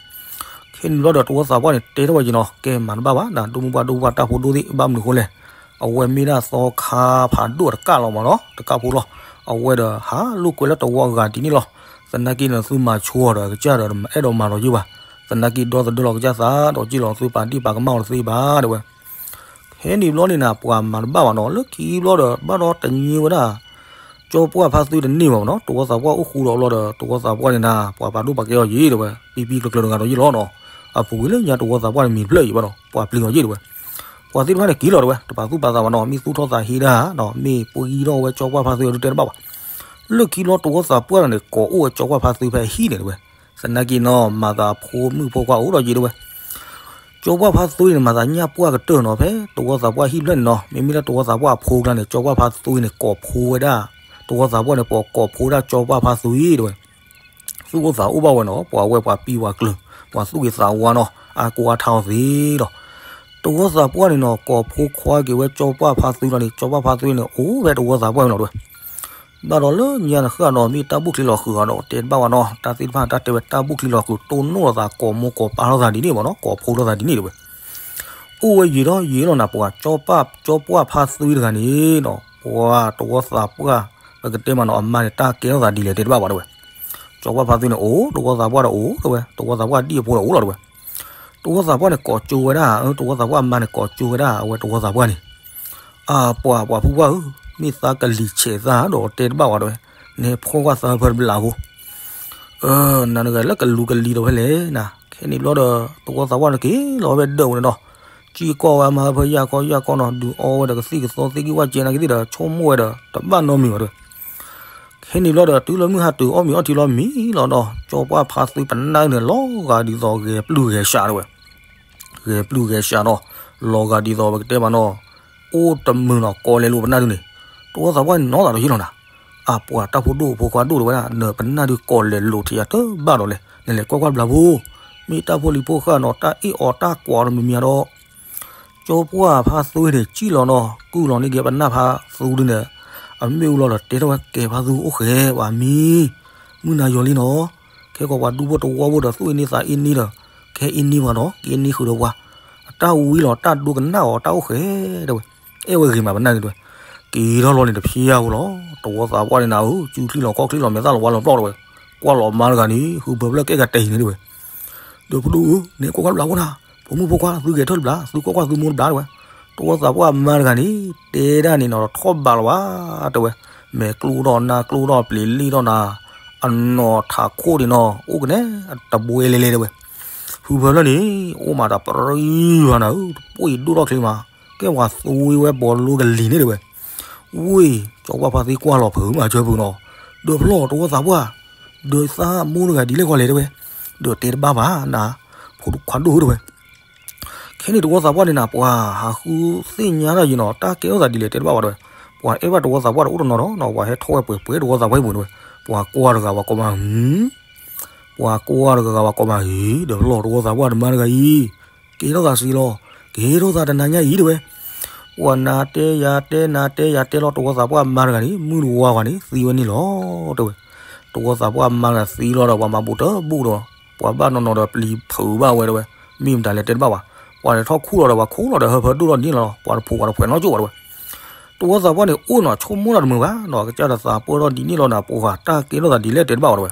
ခဲန့ၣ်ဘျီဒီးတဝီသးပှၢ်န့ၣ် တဲထီၣ်ဝဲက့ၤနီၤ ကဲမၤတဘၣ်ဘၣ် ဒိၣ်မုၢ်ပှၢ်ဒိၣ်ပှၢ်တၢ်ဖိဒိၣ်သ့ၣ် ဘၣ်မနုၤဃိလဲၣ်, အဝဲမ့ၢ်ဒၣ်သီခါဖးဒိၣ်တကၢ်လီၤမးနီၤ တကၢ်ဖိလီၤ, အဝဲဒီးဟးလိာ်ကွဲလၢတဝီအဂၤဒ်န့ၣ်လီၤ, သနာ်က့န့ၣ် သုမၤဆိဒီးကစၢ်ဒီး အဲၣ်ဒိးမၤလီၤယုၢ်ဘၣ်, သနာ်က့ဒီသဒၢလီၤကစၢ်သးဒီးက့ၢ်လီၤသုပာ်ဒ့ၣ်ပာ်ကမၣ်အီၤတသ့ဘၣ်တဲဝဲ ခဲန့ၣ်ဘျီန့ၣ်နၤ ပှၤမၤတဘၣ်ဘၣ်နီၤ လၢခံဘျီဒီး ဘၣ်ဒီးတနံၤဝဲဒၣ် ကၠီပှၢ်ဖါသုတန့ၢ်ဘၣ်မးနီၤ တဝီသးပှၢ်အိၣ်ဃူဒီးဘျီဒီး တဝီသးပှၢ်န့ၣ်နၤ ပှၤပာ်ဒိၣ်ပာ်ကဲအီၤယ့ၢ်တဲဝဲ ပံပံကျၢၤကျၢၤတဂၤဒီးယ့ၢ်လီၤနီၤ, အပူၤကွံာ်လၢညါတဝီသးပှၢ်န့ၣ်မံၤတဖျၢၣ်အံၤဘၣ်ဒီး ပှၤပျံၤအီၤယ့ၢ်တဲဝဲ, ပှၤသ့ၣ်တဖၣ်န့ၣ်က့ၤလီၤတဲဝဲ တပာ်သူၣ်ပာ်သးဘၣ်နီၤ မ့ၢ်သူၣ်ထီၣ်သးဟ့ဒၣ်နီၤ မ့ၢ်ပှံထီၣ်ဝဲကၠီပှၢ်ဖါသုအဒုးတဲတဘၣ်ဘၣ်, လၢခံဘျီတဝီသးပှၢ်န့ၣ် ကိးအိၣ်ဝဲကၠီပှၢ်ဖါသုဖဲဟံၣ်န့ၣ်တဲဝဲ, သနာ်က့နီၤ မၤသးဖိမုၣ်ဖိခွါအိၣ်ဒီးယ့ၢ်တဲဝဲ ကၠီပှၢ်ဖါသွံန့ၣ် မၤသးညၣ်ပှၢ်ကတၢၢ်နီၤ ဖဲတဝီသးပှၢ်ဟံၣ်ဖျၢၣ်န့ၣ်နီၤ မ့မ့ၢ်လၢတဝီသးပှၢ်အဖိကျါန့ၣ် ကၠီပှၢ်ဖါသွံန့ၣ် ကိးဖိဝဲဒၣ် တဝီသးပှၢ်န့ၣ် ပှၤကိးဖိဒၣ်ကၠီပှၢ်ဖါသွံတဲဝဲ သူၣ်အိၣ်သးအိၣ်ဘၣ်ဝဲနီၤ ပှၤဝဲပှၤပံၤပှၤကျၢၤ ပှၤသူၣ်ဂ့ၤသးဝါနီၤ အါကိးအါထါအီၤသ့လီၤ. တဝီသးပှၢ်န့ၣ်နီၤ ကိးဖိခွါက့ၤဝဲကၠီပှၢ်ဖါသွံလီၤန့ၣ် ကၠီပှၢ်ဖါသွံန့ၣ် အိၣ်ဖဲတဝီသးပှၢ်န့ၣ်လီၤတဲဝဲ ဘၣ်ဒီးလၢညါန့ၣ်ဃၣ်ဒီး မ့ၢ်တၢ်ဘူၣ်ချံလီၤဃုာ်အီၤဒီး တဲတဘၣ်ဝဲနီၤ တၢ်သ့ၣ်တဖၣ်တၢ်တဲဝဲတၢ်ဘူၣ်ချံလီၤဃုာ် တိၢ်နီၣ်လိာ်သး ကိးမိၢ်ကိးပၢ်လိာ်သးဒ်န့ၣ်ဘၣ်နီၤ ကိးဖိလိာ်သးဒ်န့ၣ်တဲဝဲ အိၣ်ဝဲယံာ်ဒီးယံာ်လီၤနၤ ပှၤကၠီပှၢ်ဖါသွံတဂၤန့ၣ်နီၤ ပှၤတဝီသးပှၢ် ပကတဲမးနီၤ အမါန့ၣ် တၢ်ကဲထီၣ်သးဒ်လဲၣ်တဲတဘၣ်ဘၣ်တဲဝဲ ကၠီပှၢ်ဖါသွံန့ၣ်အိၣ် တဝီသးပှၢ်ဒီးအိၣ်တဲဝဲ တဝီသးပှၢ်ဒံၣ်အဖိဒီးအိၣ်လီၤတဲဝဲ တဝီသးပှၢ်န့ၣ် ကိးကၠိဝဲဒၣ် တဝီသးပှၢ်အမါန့ၣ် ကိးကၠိဝဲဒၣ် အဝဲတဝီသးပှၢ်န့ၣ် အၢ ပှၤ ပှၤဖုပှၢ်ဧၢ, မ့ၢ်သးကလံၤဆဲးသးဒီးတဲတဘၣ်ဝဲတဲဝဲ, နဟဲဖှီၣ်ကွၢ်သးဖၢတဘျီဖိ, နၤတဂၤလၢကလူၤကလံၤဒီးဖဲလဲၣ်နၤ, ခဲန့ၣ်ဘျီဒီး တဝီသးပှၢ်န့ၣ်က့ၤလီၤဝဲဒၢးဝဲန့ၣ်ဒီး, ကံၢ်ကီၢ်ဝဲအမါဖၢယၢ်ကီၢ်ယၢ်ကီၢ်နီၤ ဒုးအီဝဲဒီးကသံၣ်ကသီသ့ၣ်ဂံၢ်ဝၣ်ကဲနာ်က့သ့ၣ်ဒီး ဆိကမိၣ်ဝဲဒီး တဘၣ်နီတမံၤဘၣ်တဲဝဲ ခဲန့ၣ်ဘျီဒီး တုၤလၢမုၢ်ဟါတုၤအီၣ်မ့ၤအီထံလီၤမံလီၤဒီး ကၠီပှၢ်ဖါသွံပနၢ်န့ၣ် လီၤဂာ်ဒ်သိးဂဲၤပျုၢ်ဂဲၤဆှးတဲဝဲ, ဂဲၤပျုၢ်ဂဲၤဆှးနီၤ, လီၤဂာ်ဒ်သိးပကတဲမးနီၤ, အိၣ်တမုာ်နီၤ ကီလဲၤလိာ်ပနၢ်ဒုန့ၣ်, တဝီသးပှၢ်န့ၣ်နီၢ်သးဒီးယ့ၢ်လီၤနၤ, အပှၤတၢ်ဖိဒိၣ်ဖိခွါဒိၣ်တဲဝဲဒၣ် နပနၢ်ဒုကီလဲၤလိာ်ထံးယၤတဘၣ်ဒီးလဲၣ် နလဲၤကွၢ်ကွၢ်တဘျီဖိ, မ့ၢ်တၢ်ဖိလံၤဖိဃာ်နီၤ တၢ်အ့ၣ်အီၤတၢ်ကွၢ်အီၤတမံၤမံၤဒီး ကၠီပှၢ်ဖါသွံန့ၣ် စံၣ်လီၤနီၤ ကုၢ်လီၤန့ၢ်က့ၤပနၢ်ဖါသူဒုန့ၣ်, အမ့ၣ်အူလီၤဒီးတဲထီၣ်ဝဲကဲဖါသူအိၣ်ဃဲၤဝဲမံၤ, မုၢ်နၤယီၤလံနီၤ, ခဲကီးပှၤဒူဖိတဝီဖိဒီးသူၣ်အ့န့သးအ့န့ဒီး, ခဲအ့န့ပှၤနီၤ က့န့ဃုာ်ဒီးပှၤ, အတၢ်ဝံလီၤတၢ်ဒိကနၣ်အီၤတၢ်အိၣ်ဃဲၤတဲဝဲ, အဲၣ်ဝဲဂ့ၤမးပနၢ်န့ၣ်တဲဝဲ, က့ၤထီၣ်လီၤန့ၣ်တဖျၢၣ်ဧိၤလီၤ, တဝီသးပှၢ်န့ၣ်နၤဧၢ စုချံလီၤခီၣ်ချံလီၤမဲာ်သၣ်လီၤဝါလီၤပျီၢ်တဲဝဲ, ကွၢ်လီၤမါတဂၤန့ၣ် ဟုဖၢဖျၢၣ်ကဲကတၢၢ်အံၤန့ၣ်တဲဝဲ ဒီးဖိဒိၣ်ဧၢ, နကွၢ်ကွၢ်တဘျီဖိနၤ, ဖိမုၣ်ဖိခွါ သုဂဲၤထၢၣ်တဘျီ, သုကွၢ်ကွၢ်သုမိၢ်တဘျီတဲဝဲ, တဝီသးပှၢ်မါတဂၤန့ၣ် တဲဒၣ်န့ၣ်နီၤ ထီၣ်ဘးလီၤဘၣ်တဲဝဲ, မဲာ်ကျိၣ်ထီၣ်နါကျိၣ်ထီၣ်ပျံၤလံၣ်ထီၣ်နၤ, အနီၢ်ထးခိၣ်န့ၣ်နီၤ အိၣ်ကနဲ တဘှဲလဲၤလဲၤတဲဝဲ, ဟုဖၢဖျၢၣ်န့ၣ် အိၣ်မးတပရံဘၣ်နၤဧၢ, တပှ့ၤဒိၣ်ထီၣ်ချ့မး, ကဲပှၤသွံဝဲဘီလိကလံၤန့ၣ်တဲဝဲ, ဝ့ၢ် ကၠီပှၢ်ဖါသံကွၢ်လီၤဖုးမးဆၢဖုးနီၤ, ဒီးဖျီၣ်တဝီသးပှၢ် ဒီးသးမိၢ်တဂၤဒ်လဲၣ်ကီးလဲၣ်တဲဝဲ, ဒီးတဲတဘၣ်ဘၣ်နၤ, ဖိခွါဒိၣ်ဧၢတဲဝဲ, ခဲန့ၣ်တဝီသးပှၢ်န့ၣ်နၤ ပှၤဟးဃုသ့ၣ်ညါတၢ်ယံၤနီၤ တၢ်ကဲထီၣ်သးဒ်လဲၣ်တဲတဘၣ်ဘၣ်တဲဝဲ, ပှၤအဲၣ်ဘၣ်တဝီသးပှၢ်တအိၣ်တနီၤဒီးနီၤ ပှၤဟဲထီၣ်ဝဲပှဲၤပှဲၤတဝီသးပှၢ်အံၤပူၤတဲဝဲ, ပှၤကွၢ်တဂၤပှၤကိးမးဟံ, ပှၤကွၢ်တဂၤဂၤပှၤကိးမးဟံ, ဒီးဖျီၣ်တဝီသးပှၢ်တမါတဂၤအံၤ ကဲထီၣ်သးစံးလီၤ, ကဲထီၣ်သးတနၤညါအံၤတဲဝဲ, ပှၤနၤတဲယၤတဲနၤတဲယၤတဲလီၤတဝီသးပှၢ်မါတဂၤန့ၣ် မုၢ်တဝါဂၤန့ၣ် သံဝဲန့ၣ်လီၤတဲဝဲ, တဝီသးပှၢ်မါတဂၤသံလီၤဒီး ပှၤမၤဘူၣ်တဘူၣ်ဒီး ပှၤဘၣ်နီၢ်နီၢ်ဒီးပျံၤဖုးဘၣ်ဝဲတဲဝဲ, မ့ၢ်မတၤလဲၣ်တဲတဘၣ်ဘၣ်, ပှၤလဲၤထီၣ်ခူၣ်လီၤဒီး ပှၤခူၣ်လီၤဒီးဟၢဖၢဒိၣ်ထီၣ်ဒ်န့ၣ်လီၤ, ပှၤတဖိးပှၤတဖှဲးနီတကၠိၣ်ဘၣ်တဲဝဲ, တဝီသးပှၢ်န့ၣ် အိၣ်နီၤဆိကမိၣ်တၢ်တမုာ်ဘၣ်နီၤ ကစၢ်ဒီးသးပှၢ်ထီၣ်ဒ်န့ၣ်လီၤနၤ ပှၤတၢ်ကဲထီၣ်သးဒ်လဲၣ်တဲတဘၣ်ဘၣ်တဲဝဲ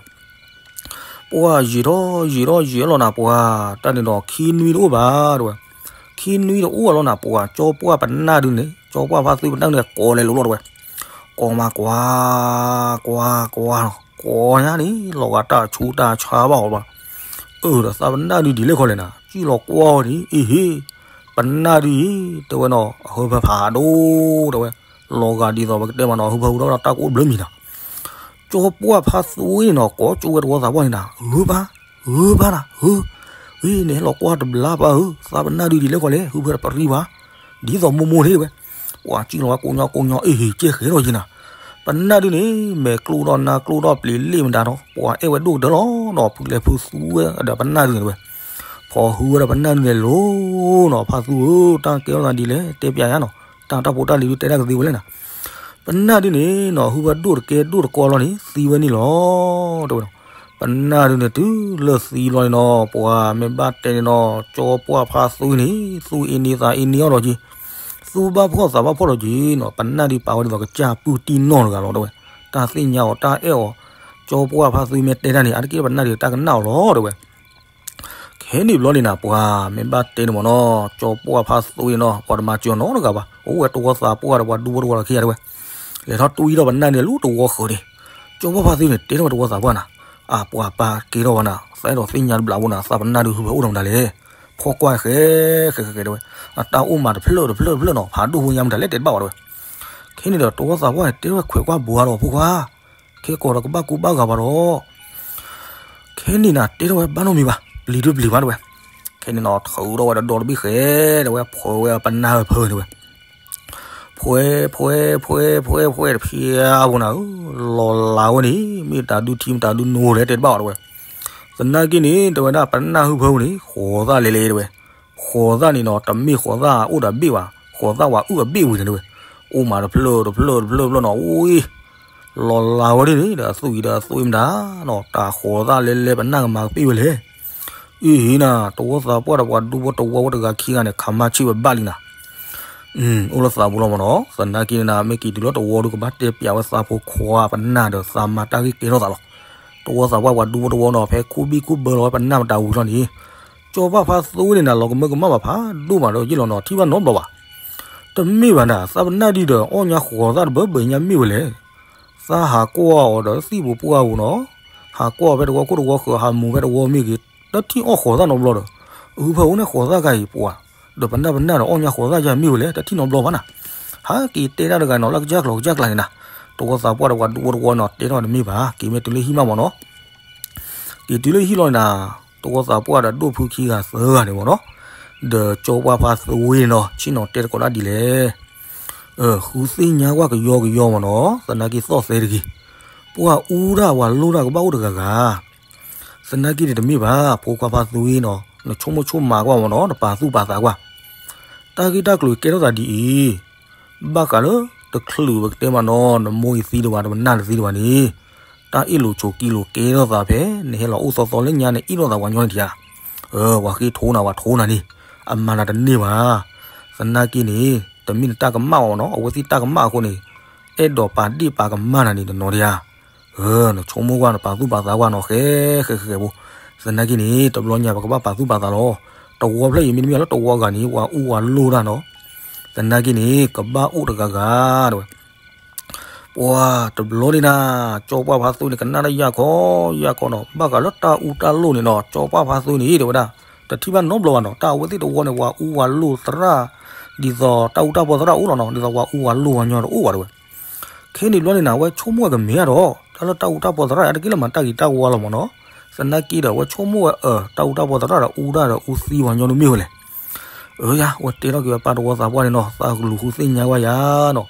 ပှၤယံာ်ထီၣ်ယံာ်ထီၣ်ယံာ်လီၤနၤ ပှၤတၢ်န့ၣ်ဒီး ခံနွံတအိၣ်ဘၣ်တဲဝဲ, ခံနွံတအိၣ်လီၤနၤ ပှၤကၠီပှၢ်ပနၢ်ဒုန့ၣ် ကၠီပှၢ်ဖါသူပနၢ်ဒုန့ၣ် ကိးလဲၤလိၤလီၤတဲဝဲ, ကိးမးကွၢ်, ကွၢ်ကွၢ်, ကိးညါန့ၣ် လီၤဂာ်တၢ်ဆူးတၢ်ဆါဘၣ်အီၤဘၣ်, အၢ ဒီးသးပနၢ်ဒုဒ်လဲၣ်ခီလဲၣ်နၤ စံၣ်လီၤကွၢ်ဝဲန့ၣ် အ့ဟ့ၣ်, ပနၢ်ဒုအံၤ တဲဝဲနီၤ အဟၢဖၢဖးဒိၣ် တဲဝဲ, လီၤဂာ်ဒ်သိးပကတဲမးနီၤ အဟၢဖၢဟူထီၣ်ဝဲဒီးတၢ်ကအိၣ်ဘျၢမံၤနၤ ကၠီပှၢ်ဖါသူဝဲန့ၣ်နီၤ ကိးကၠိဝဲတဝီသးပှၢ်န့ၣ်နၤ ဂုၤပၢ်, ဂုၤပၢ်နၤ ဂုၤ, ဂ့ၤန့ၣ်ဟဲလီၤကွၢ်တဘျါပၢ်ဧၢ, သးပနၢ်ဒုဒ်လဲၣ်ခီလဲၣ် ဟၢဖၢတပရံဘၣ်, ဒ်သိးမိၢ်မိၢ်န့ၣ်တဲဝဲ, ပှၤစံၣ်လီၤဝဲကိးညီကိးညီ အ့ဟ့ၣ်ကဲဃဲၤထီၣ်က့ၤနၤ, ပနၢ်ဒုန့ၣ် မဲာ်ကျိဒီးနါကျိဒီးပျ့ၤလ့ၣ်မတၤဒီး ပှၤအဲၣ်ဝဲဒိၣ်ကတၢၢ်လီၤနီၤ ဖုလဲၤဖုသူဝဲဒီးပနၢ်ဒုန့ၣ်တဲဝဲ, ဖီၣ်ဟုဝဲဒီးပနၢ်ဒုန့ၣ်လိၤနီၤ ဖါသူဧၢ တၢ်ကဲထီၣ်သးဒ်လဲၣ် တဲပျးယါနီၤ, တၢ်တၢ်ဖိတၢ်လံၤဒုတဲတၢ်ကသ့ဝဲလဲၣ်နၤ ပနၢ်ဒုန့ၣ်နီၤ ဟူဝဲဒိၣ်တကဲဒိၣ်တကီလီၤန့ၣ် သံဝဲန့ၣ်လီၤ တဲဝဲနီၤ, ပနၢ်ဒုန့ၣ်တုၤလၢသံလီၤန့ၣ်နီၤ ပှၤမ့ၢ်ဘၣ်တဲန့ၣ်နီၤ ကၠီပှၢ်ဖါသူန့ၣ် သူၣ်အ့န့သးအ့န့အီၣ်ဒီးက့ၤ, သူၣ်ဘၣ်ဖှီၣ်သးဘၣ်ဖှီၣ်ဒီးက့ၤနီၤ ပနၢ်ဒုပာ်ဝဲဒ်သိးကစၢ်ပုၢ်တံၢ်နီၢ်တဂၤလီၤတဲဝဲ, တၢ်သ့ၣ်ညါအီၤတၢ်အဲၣ်အီၤ, ကၠီပှၢ်ဖါသူမ့ၢ်တဲတၢ်န့ၣ် အါတက့ၢ်ပနၢ်ဒုတၢ်ကနၣ်အီၤလီၤတဲဝဲ ခဲန့ၣ်ဘျီန့ၣ်နၤ ပှၤမ့ၢ်ဘၣ်တဲန့ၣ်မ့ၢ်နီၤ ကၠီပှၢ်ဖါသူန့ၣ်နီၤ ပှၤတမၤစၢၤနီတဂၤဘၣ် အိၣ်ဝဲတဝီသးပှၢ်ဒီးပှၤဒူဖိတဝီလီၤခံဂၤတဲဝဲ, လဲၤထီၣ်တွံၢ်ဒီးပနၢ်ဒုန့ၣ်လၢတဝီဃၢၤန့ၣ်, ကၠီပှၢ်ဖါသူန့ၣ် တဲထီၣ်ဝဲတဝီသးပှၢ်နၤ, အပှၤပၢ်ကဲထီၣ်ဝဲနၤ သးအဲၣ်ဒိးသ့ၣ်ညါတဘျီဖိနၤ သးပနၢ်ဒုဟူဖဲအိၣ်ဒီးမတၤလဲၣ်, ဖီၣ်ကွၢ်ဃဲဃဲဃဲတဲဝဲ, အတၢ်အိၣ်မးတဖျၢၣ်တဖျၢၣ်တဖျၢၣ်နီၤ ဖးဒိၣ်ဖိညါမတၤလဲၣ်တဲတဘၣ်ဘၣ်တဲဝဲ, ခဲန့ၣ်ဒီးတဝီသးပှၢ်န့ၣ် တဲထီၣ်ဝဲခွဲးကွၢ်ဘိဧါဒီးဖိခွါ ခဲကိးဒီးကဘၣ်ကူဘၣ်ဂာ်ဘၣ်ဒီး, ခဲန့ၣ်နၤ တဲထီၣ်ဝဲဘၣ်နီတမံၤဘၣ် ပျံၤတပျံၤဘၣ်တဲဝဲ, ခဲန့ၣ်နီၤ ထုးထီၣ်ဝဲဒီးဒီတဘ့ၣ်ဃဲတဲဝဲ ဖှဲးဝဲပနၢ်ဖၢန့ၣ်တဲဝဲ, ဖှဲး ဖှဲး ဖှဲး ဖှဲး ဖှဲးတဖျဲးဖိနၤဧၢ, လီၤလးဝဲန့ၣ် မ့ၢ်တၢ်ဒုထံမ့ၢ်တၢ်ဒုနိလဲၣ်တဲတဘၣ်ဘၣ်တဲဝဲ, သနာ်က့န့ၣ် တဲဝဲဒၣ်ပနၢ်ဟူဖၢပူၤန့ၣ် ဃိးသၣ်လဲၤလဲၤတဲဝဲ, ဃိးသၣ်န့ၣ်နီၤ တမ့ၢ်ဃိးသၣ်အိၣ်ဒီးဘ့ၣ်ဘၣ် ဃိးသၣ်ဝဲအုၣ်အဘ့ၣ်ဝံၤန့ၣ်တဲဝဲ, အိၣ်မးတဖျၢၣ်တဖျၢၣ်တဖျၢၣ်တဖျၢၣ်နီၤ အိၣ် လီၤလးဝဲဒ်န့ၣ်ဒီး အသွံၣ်အံၤဒီးအသွံၣ်မတၤနီၤ တၢ်ဃိးသၣ်လဲၤလဲၤပနၢ်ကမၤကပ့ၢ်ဝဲလဲၣ်, အံၤနၤ တဝီသးပှၢ်ဒီးပှၤဒူဖိတဝီဝဲတဂၤခံဂၤန့ၣ် ခးမါဆ့ၣ်ဝဲဘၣ်လံနၤ အိၣ်လၢသးပူၤလီၤမ့ၢ်နီၤ သနာ်က့န့ၣ်နၤ မ့ၢ်က့ၤတုၤလၢတဝီဒုးကဘၣ်တဲပျးဝဲသးဖိခွါပနၢ်ဒီး သးမါတၢ်ဂ့ၢ်ကဲထီၣ်သးလီၤ, တဝီသးပှၢ်ပှၤဒူဖိတဝီနီၤ ဖဲခူဘံၣ်ခူဘၢလီၤဝဲပနၢ်မတၤဝံၤလီၤန့ၣ်, ကၠီပှၢ်ဖါသူဝဲန့ၣ်နၤ လီၤကမၢကမၣ်ဘၣ်ဖးဒိၣ်မးဒီးယ့ၢ်လီၤနီၤ ထံၣ်ဘၣ်နီတဘျီဘၣ်, တမ့ၢ်ဘၣ်နၤ သးပနၢ်ဒုဒီး အီၣ်ညါဃိးသၣ်တဘၢဘၢညါမ့ၢ်ဝဲလဲၣ်, သးဟးကွၢ်အီၤဒီးသံၣ်ပူၤပှၢ်ပူၤနီၤ, ဟးကွၢ်အီၤဖဲတဝီခိၣ်တဝီဃၢၤ ဟးမူၤဖဲတဝီမ့ၢ်ဂ့ၤ, တထံၣ်အီၣ်ဃိးသၣ်နီတဘျီဒီး, အဟၢဖၢအိၣ်န့ၣ်ဃိးသၣ်ခါအံၤပှၤ, ဒီးပနၢ်ပနၢ်ဒီးအီၣ်ညါဃိးသၣ်ယါမ့ၢ်ဝဲလဲၣ် တထံၣ်နီတဘျီဘၣ်နၤ, ဟးက့ၤတဲတၢ်တဂၤနီၤ လၢကစၢ်ကျိၤကစၢ်ကျါန့ၣ်နၤ, တဝီသးပှၢ်ဒီးပှၤဒူဖိတဝီနီၤ တဲထီၣ်တမ့ၢ်ဘၣ် က့ၤမ့ၢ်တုၤလၢဟံၣ်မးမ့ၢ်နီၤ က့ၤတုၤလၢဟံၣ်လီၤန့ၣ်နၤ, တဝီသးပှၢ်ဒီးဒိၣ်ဖုခံဂၤသၢဂၤန့ၣ်မ့ၢ်နီၤ, ဒီးကၠီပှၢ်ဖါသူဝဲန့ၣ်နီၤ ဆ့ၣ်နီၤတဲတကိးဒၣ်ဒ်လဲၣ်, ဃုသ့ၣ်ညါကွၢ်ကယီကယီမ့ၢ်နီၤ သနာ်က့သီၣ်သဲတဂ့ၤ, ပှၤအူတၢ်ပှၤလိၣ်တၢ်ကဘၣ်အိၣ်တဂၤဂၤ, သနာ်က့န့ၣ်တမ့ၢ်ဘၣ် ဖိခွါဖါသူဝဲနီၤ နဆိကမိၣ်ဆိကမးကွၢ်မ့ၢ်နီၤ နပာ်သူၣ်ပာ်သးကွၢ်, တၢ်ဂ့ၢ်တၢ်ကျိၤကဲထီၣ်သးဒ်အံၤ ဘၣ်ဃးလၢတချုးပကတဲမ့ၢ်နီၤ နမိၢ်အံၤသံတဝၤ နပနၢ်တသံတဝၤန့ၣ်, တၢ်အ့ၣ်လိာ်ဆိးက့လိာ်ကဲထီၣ်သးဖဲ နဟဲလီၤအိၣ်သီသီလၢညါန့ၣ် အ့ၣ်လိာ်သးပှၤညီန့ၣ်ထံဧါ, ပှၤဃ့ထိနၤပှၤထိနၤန့ၣ်, အမၤနၤတန့ၢ်ဘၣ်, သနာ်က့န့ၣ် တမ့ၢ်နတၢ်ကမၣ်အီၤနီၤ အဝဲသ့ၣ်တၢ်ကမၣ်အဃိန့ၣ်, အဲၣ်ဒိးပာ်ဒ့ၣ်ပာ်ကမၣ်နၤန့ၣ်တနီၤဒံးဧါ နဆိကမိၣ်ကွၢ်နပာ်သူၣ်ပာ်သးကွၢ်နီၤ ဃဲဃဲဃဲဃဲဖိ, သနာ်က့န့ၣ် တဘျီညါပကဘၣ်ပာ်သူၣ်ပာ်သးလီၤ, တဝီဖျၢၣ်အံၤမ့တမ့ၢ်လၢတဝီဂၤန့ၣ် ပှၤအူပှၤလိၣ်တၢ်နီၤ, သနာ်က့န့ၣ် ကဘၣ်အိၣ်တဂၤဂၤတဲဝဲ, ပှၤတဘျီန့ၣ်နၤ, ကၠီပှၢ်ဖါသူန့ၣ် ကနၣ်တၢ်ယၢ်ခီယၢ်ခီနီၤ ဘၣ်ဃးလၢတၢ်အူတၢ်လိၣ်န့ၣ်နီၤ ကၠီပှၢ်ဖါသူန့ၣ် တဲဝဲဒၣ်, တထံၣ်ဘၣ်နီတဘျီဘၣ်နီၤ တၢ်အဝဲသ့ၣ်တဝီန့ၣ် ပှၤအူပှၤလိၣ်သရၣ်, ဒ်သိးတၢ်အူတၢ်ပီသရၣ်အိၣ်လီၤနီၤ ဒ်သိးပှၤအူပှၤလိၣ်ပှၤညီတအိၣ်ဘၣ်တဲဝဲ ခဲန့ၣ်ဘျီန့ၣ်နၤ အဝဲဆိကမိၣ်ဝဲကမ့ၢ်ဧါဒီး တၢ်လၢတၢ်အူတၢ်ပီသရၣ် အတက့ၢ်လၢမၤတၢ်ဂ့ၤတၢ်ဝါလီၤမ့ၢ်နီၤ, သနာ်က့ဒီး အဝဲဆိကမိၣ်ဝဲအၢ တၢ်အူတၢ်ပီသရၣ်ဒီးအူတၢ်ဒီးအူသံပှၤညီဒိၣ်မ့ၢ်ဝဲလဲၣ်, အၢယၤ အဝဲတဲထီၣ်က့ၤဝဲပၢ်တဝီသးပှၢ်န့ၣ်နီၤ သးကလူၤဃုသ့ၣ်ညါဝဲယၤနီၤ,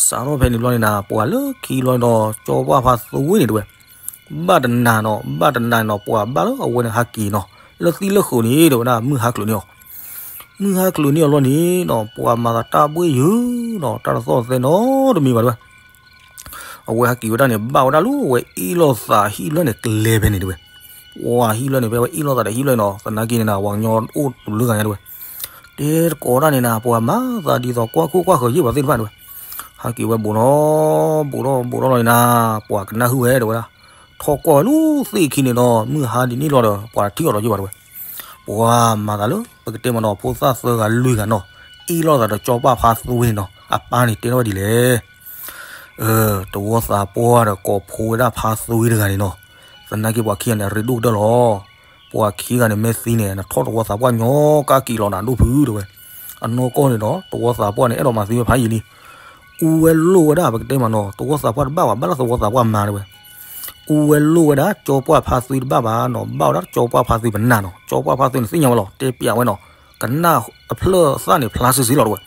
စးထီၣ်ဖဲန့ၣ်ဘျီန့ၣ်နၤ ပှၤလၢခံဘျီန့ၣ်ဒီး ကၠီပှၢ်ဖါသူဝဲန့ၣ်တဲဝဲ ဘၣ်တနၤနီၤ ဘၣ်တနၤနီၤ ပှၤဘၣ်လၢအဝဲန့ၣ်ဟးက့ၤနီၤ လၢသံလၢဃုာ်န့ၣ် တဲဝဲဒၣ် မုၢ်ဟါချုးန့ၢ်အီၤ, မုၢ်ဟါချုးန့ၢ်အီၤလီၤန့ၣ်နီၤ ပှၤမၤသးတၢ်ဘှ့ၣ်ယုာ်နီၤ တၢ်တသီၣ်သဲနီတမံၤဘၣ်တဲဝဲ, အဝဲဟးက့ၤဝဲဒၣ်န့ၣ် ဘၣ်ဝဲဒၣ်လၢအဝဲအ့ၣ်လိာ်သးဟံၣ်လၢန့ၣ် ကျဲဖဲန့ၣ်တဲဝဲ, ပှၤဟံၣ်လၢန့ၣ် ဖဲဝဲအ့ၣ်လိာ်သးဒီးဟံၣ်လၢနီၤ သနာ်က့န့ၣ်နၤ ပှၤကညီအိၣ်တဘျုးဂၤညါတဲဝဲ, တဲတကိးဒၣ်န့ၣ်နၤ ပှၤမၤသးဒ်သိးကွၢ်ခိၣ်ကွၢ်ဃၢၤယ့ၢ်ပှၤသ့ၣ်တဖၣ်တဲဝဲ, ဟးက့ၤဝဲဘူးဒီး ဘူးဒီး ဘူးဒီးလီၤန့ၣ်နၤ ပှၤကနၢ်ဟူဝဲတဲဝဲဒၣ်, ထီၣ်ကွၢ်ဝဲလၢသ့ၣ်ခံန့ၣ်ဒီး မုၢ်ဟါဒ်န့ၣ်လီၤဒီး ပှၤတထံၣ်အီၤဒီးယ့ၢ်ဘၣ်တဲဝဲ, ပှၤမၤသးလၢ ပကတဲမ့ၢ်နီၤ ဖိသၣ်သၢဂၤလွံၢ်ဂၤနီၤ အ့ၣ်လိာ်သးဒီးကၠီပှၢ်ဖါသူဝဲန့ၣ်နီၤ, အပၢ်န့ၣ်တဲထီၣ်ဝဲဒ်လဲၣ်. တဝီသးပှၢ်ဒီးကိးဖိဝဲဒၣ်ဖါသွံတဂၤန့ၣ်နီၤ, သနာ်က့ပှၤခံဂၤန့ၣ် အရ့ဒိၣ်ကတၢၢ်လီၤ. ပှၤခံဂၤန့ၣ် မ့ၢ်သံန့ၣ် နထီၣ်တဝီသးပှၢ်ညီကၢ်က့ၤလီၤနၤဒိၣ်ဖုတဲဝဲ. အနီၢ်ကီၢ်န့ၣ်ဒီး တဝီသးပှၢ်န့ၣ် အဲၣ်ဒိးမၤသံဝဲဖးယံာ်လံ. အူဝဲလိၣ်ဝဲဒၣ် ပကတဲမးနီၤ, တဝီသးပှၢ်တဘၣ်ဘၣ်, ဘၣ်လၢသဝီသးပှၢ်မၤတဲဝဲ. အူဝဲလိၣ်ဝဲဒၣ် ကၠီပှၢ်ဖါသွံတဘၣ်ဘၣ်နီၤ, ဘၣ်ဝဲဒၣ်ကၠီပှၢ်ဖါသွံပနၢ်နီၤ, ကၠီပှၢ်ဖါသွံန့ၣ်သ့ၣ်ညါဝဲလီၤ, တဲပျးဝဲနီၤ, ကနၣ်အဖျၢၣ်သၣ်န့ၣ် ဖျါစ့ၢ်စ့ၢ်လီၤတဲဝဲ.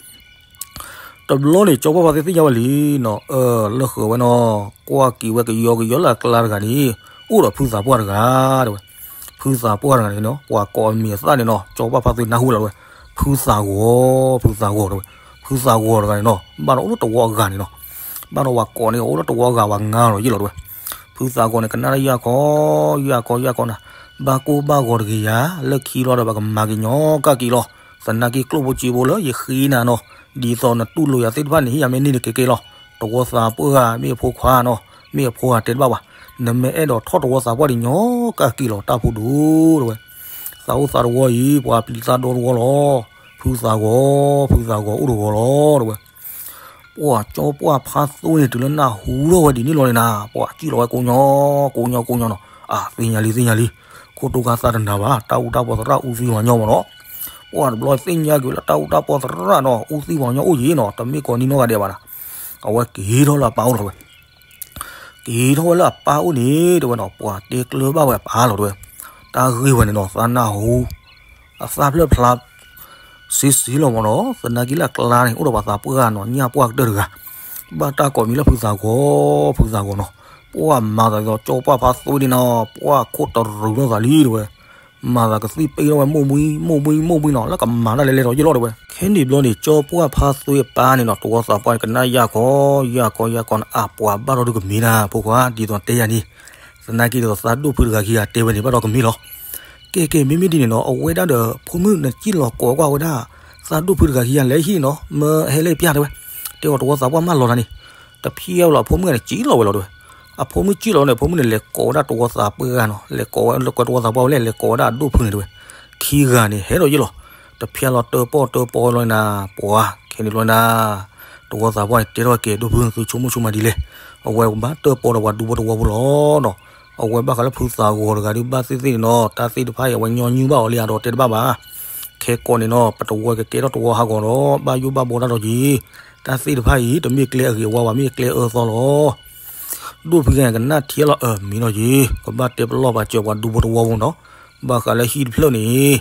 တဘျီန့ၣ် ကၠီပှၢ်ဖါသွံသ့ၣ်ညါဝဲလံနီၤ, အၢ လၢဃၢၤဝဲနီၤ, ကွၢ်က့ၤဝဲကယီကယီလၢအကျါတဂၤန့ၣ် အိၣ်ဒီးဖုသးပှၢ်တဂၤတဲဝဲ. ဖုသးပှၢ်တဂၤန့ၣ်နီၤ ပှၤကိးအမံၤအသၣ်န့ၣ်နီၤ, ကၠီပှၢ်ဖါသွံနၢ်ဟူလီၤတဲဝဲ, ဖုသးဂီၤ, ဖုသးဂီၤတဲဝဲ. ဖုသးဂီၤတဂၤန့ၣ်နီၤ ဘၣ်ဒီးအိၣ်လၢတဝီအဂၤန့ၣ်နီၤ, ဘၣ်ဒီးပှၤကိးန့ၣ် အိၣ်လၢတဝီအဂၤ ပှၤငါလီၤယ့ၣ်လီၤတဲဝဲ. ဖုသးဂီၤန့ၣ် ကနၣ်လၢယၢ်ခီ, ယၢ်ခီယၢ်ခီနၤ, ဘၣ်ကိၢ်ဘၣ်ဂီၤတဂ့ၤယၤ, လၢခံလီၤဒီး ပကမၤက့ၤညီကၢ်က့ၤလီၤ. သနာ်က့ကျိၣ်ဖိစ့ဖိလၢယဃ့နၤနီၤ, ဒ်သိးနတူၢ်လိာ်ယၤသ့ၣ်တဖၣ်န့ၣ် ဟ့ၣ်ယၤမ့ၢ်န့ၢ်တကဲကဲလီၤ. တဝီသးပှၢ်မ့ၢ်အဖိခွါနီၤ, မ့ၢ်အဖိဧါတဲတဘၣ်ဘၣ်, နမ့ၢ်အဲၣ်ဒိးထီၣ်တဝီသးပှၢ်န့ၣ် ညီကၢ်က့ၤလီၤတၢ်ဖိဒိၣ်တဲဝဲ. သးအိၣ်သးတဝီအံၤ ပှၤပျံၤသးဒီတဝီလီၤ. ဖုသးဂီၤ, ဖုသးဂီၤအိၣ်တဂီၤလီၤတဲဝဲ. ပှၤကၠီပှၢ်ဖါသွံန့ၣ် တုၤလၢနၢ်ဟူထီၣ်ဝဲဒ်န့ၣ်လီၤန့ၣ်နၤ, ပှၤစံၣ်လီၤဝဲကိညီ, ကိညီကိညီနီၤ, အသ့ၣ်ညါလံ သ့ၣ်ညါလံ, ခိၣ်တိခါသးတနၤဘၣ်, တၢ်အူတၢ်ပီသရၣ်အူသံပှၤညီမးနီၤ. ပှၤတဘျီသ့ၣ်ညါက့ၤဝဲလၢတၢ်အူတၢ်ပီသရၣ်နီၤ, အူသံပှၤညီအိၣ်ယံၤနီၤ, တမ့ၢ်ကိးနံနီၢ်ဂၤဒဲးဘၣ်နၤ. အဝဲက့ၤထီၣ်လၢအပၢ်အိၣ်လီၤတဲဝဲ. က့ၤထီၣ်ဝဲလၢအပၢ်အိၣ်န့ၣ် တဲဝဲနီၤ, ပှၤတဲကျၢၤဘၣ်ဝဲအပၢ်လီၤတဲဝဲ. တၢ်ဂ့ၢ်ဝဲန့ၣ်နီၤ သးနၢ်ဟူ အသၣ်ဖျၢၣ်ဖျါ စ့စ့လီၤမးနီၤ, သနာ်က့လၢအကျါန့ၣ် အိၣ်ဒီးပှၤသးပှၢ်နီၤ, ညၣ်ပှၢ်ကတၢၢ်တဂၤ, ဘၣ်တၢ်ကိးမံၤလၢဖုသးဂီၤ, ဖုသးဂီၤနီၤ. ပှၤမၤသးဒ်သိးကၠီပှၢ်ဖါသွံန့ၣ်နီၤ, ပှၤခိၣ်တရူးထီၣ်သးလံတဲဝဲ. မၤသးကသံၣ်ပ့ထီၣ်ဝဲ မိၢ်မှံ မိၢ်မှံ မိၢ်မှံနီၤ, လၢကမၤတၢ်လဲၤလဲၤထီၣ်ယ့ၣ်လီၤတဲဝဲ. ခဲန့ၣ်ဘျီန့ၣ် ကၠီပှၢ်ဖါသွံအပၢ်န့ၣ်နီၤ, တဝီသးပှၢ်န့ၣ် ကနၣ်ယၢ်ခီ, ယၢ်ခီယၢ်ခီန့ၣ်, အပှၤဘၣ်ဒီးဒုးကမ့ၢ်နၤ ဖိခွါ, ဒ်သိးတဲယၤန့ၣ်, သနာ်က့ဒ်သိးသးဒိၣ်ဖုတဂၤခံဂၤတဲဝဲန့ၣ် ဘၣ်ဒီးကမ့ၢ်လီၤ. ကဲကဲ မ့မ့ၢ်ဒ်န့ၣ်နီၤ, အဝဲဒၣ်ဒီး ဖိမုၣ်နစံၣ်လီၤကိးကွၢ်ဝဲဒၣ် သးဒိၣ်ဖုတဂၤခံဂၤ လဲၤဟံၣ်နီၤ, မၢဟဲလၢပျၢ်တဲဝဲ. တဲအီၤတဝီသးပှၢ်မၢလီၤတၢ်န့ၣ်, တဖျဲလီၤ အဖိမုၣ်န့ၣ် စံၣ်လီၤဝဲလီၤတဲဝဲ. အဖိမုၣ်စံၣ်လီၤန့ၣ် အဖိမုၣ်န့ၣ် လဲၤကိးဝဲဒၣ်တဝီသးပှၢ်နီၤ, လဲၤကိးဝဲ လဲၤကိးတဝီသးပှၢ်ဝဲလဲၣ်, လဲၤကိးဝဲဒၣ်အဒိၣ်ဖုန့ၣ်တဲဝဲ. ခံဂၤန့ၣ် ဟဲဒီးယ့ၣ်လီၤ. တဖျဲလီၤတၢပီၣ်တၢပီလီၤနၤ, ပှၤခဲန့ၣ်ဘျီနၤ, တဝီသးပှၢ်န့ၣ် တဲထီၣ်ကဲ ဒိၣ်ဖုသုဆိကမိၣ်ဆိမးဒ်လဲၣ်. အဝဲကဘၣ်တၢပီဒီးပှၤဒူဖိတဝီဖိလီၤနီၤ. အဝဲဘၣ်ဃးလၢဖုသးဂီၤတဂၤဒုး ဘၣ်သ့ၣ်သ့ၣ်န့ၣ်နီၤ, တၢ်သ့ၣ်တဖၣ်အံၤ အဝဲညီနုၢ်ဘၣ်အီၤလံအဒီးတဲတဘၣ်ဘၣ်. ခဲကိးန့ၣ်နီၤ ပတဝီကကဲထီၣ်တဝီဟးဂီၤဒီး ဘၣ်ယိၣ်ဘၣ်ဘီတၢ်ဒီးက့ၤ, တၢ်သ့ၣ်တဖၣ်အံၤ တမ့ၢ်ကျဲအဂ့ၤအဝါဘၣ်, မ့ၢ်ကျဲအၢသီလီၤ. ဒိၣ်ဖုဂၤကနၣ်ထံလီၤ, အၢ မ့ၢ်နီၤက့ၤ, ကဘၣ်တဲပလီၢ်ပာ်စၢၤပှၤဒူဖိတဝီဖိနီၤ. ဘၣ်ဃးလၢဟံၣ်တဖျၢၣ်န့ၣ်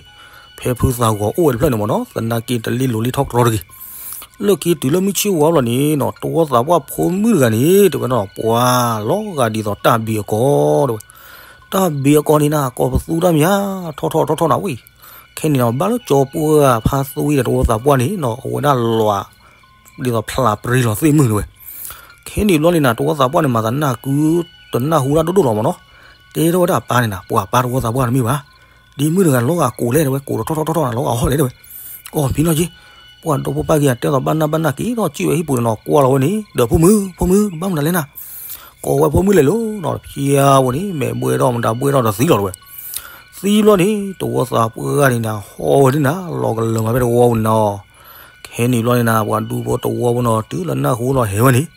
ဖဲဖုသးဂီၤအိၣ်ဝဲတဖျၢၣ်န့ၣ်မ့ၢ်နီၤ, သနာ်က့တလ့ၣ်လိၤလ့ၣ်ထီၣ်တြီတဂ့ၤ. လၢခံတုၤလၢမုၢ်ဆ့ၣ်ဝါဘျီန့ၣ်နီၤ, တဝီသးပှၢ်ဖိမုၣ်တဂၤန့ၣ် တဲဝဲနီၤ, ပှၤလီၤဂာ်ဒ်သိးတၢ်ဘံအကီၢ်တဲဝဲ. တၢ်ဘံအကီၢ်န့ၣ်နၤ ကိးပသူတၢ်မ့ၢ်ဧါ, ထီၣ်ထီၣ်ထီၣ်ထီၣ်နၤဝံၤ. ခဲန့ၣ်နီၤ ဘၣ်လၢကၠီပှၢ်ဖါသွံဒီးတဝီသးပှၢ်န့ၣ်နီၤ အဝဲဒၣ်လီၤ ဒ်သိးဖျးပြံလီၤသ့ၣ်မုၢ်တဲဝဲ. ခဲန့ၣ်ဘျီန့ၣ်နၤ တဝီသးပှၢ်န့ၣ် မၤသးနၢ်ကု တနၢ်ဟူတၢ်ဒိၣ်ဒိၣ်လီၤမ့ၢ်နီၤ. တဲထီၣ်ဝဲဒၣ်အပၢ်န့ၣ်နၤ, ပှၤပၢ်တဝီသးပှၢ်န့ၣ်မ့ၢ်ဘၣ်. ဒ်မုၢ်တဂၤလီၤဂာ်ကိးလဲၣ်တဲဝဲ, ကိးဒီးထီၣ်ထီၣ်ထီၣ်ထီၣ်နၤ လီၤဂာ်ဟီၣ်လဲၣ်တဲဝဲ. အီၣ်ဖံနီၤက့ၤ, ပှၤဒီဖိပၢ်က့ၤ တဲသိးဘၣ်နၢ်ဘၣ်နၢ်က့ၤဒီး စံၣ်ဝဲဟံၣ်ပူၤန့ၣ်နီၤ, ကွၢ်လီၤဝဲန့ၣ် ဒီးဖိမုၣ်, ဖိမုၣ်, ဘၣ်မနုၤလဲၣ်နၤ. ကိးဝဲဖိမုၣ်လဲၤလိၤနီၤ, တဖျါဝဲန့ၣ် မဲာ်ဘှဲထီၣ်မတၤဘှဲထီၣ်ဒီးသံလီၤတဲဝဲ. သံဘျီန့ၣ် တဝီသးပှၢ်ဂၤန့ၣ်နၤ ဟီၣ်ဝဲဒၣ်နၤ လီၤကလၢၤမးဖဲတဝီပူၤန့ၣ်နီၤ. ခဲန့ၣ်ဘျီန့ၣ်နၤ ပှၤဒူဖိတဝီဖိနီၤ တုၤလၢနၢ်ဟူလီၤဟဲဝဲန့ၣ်,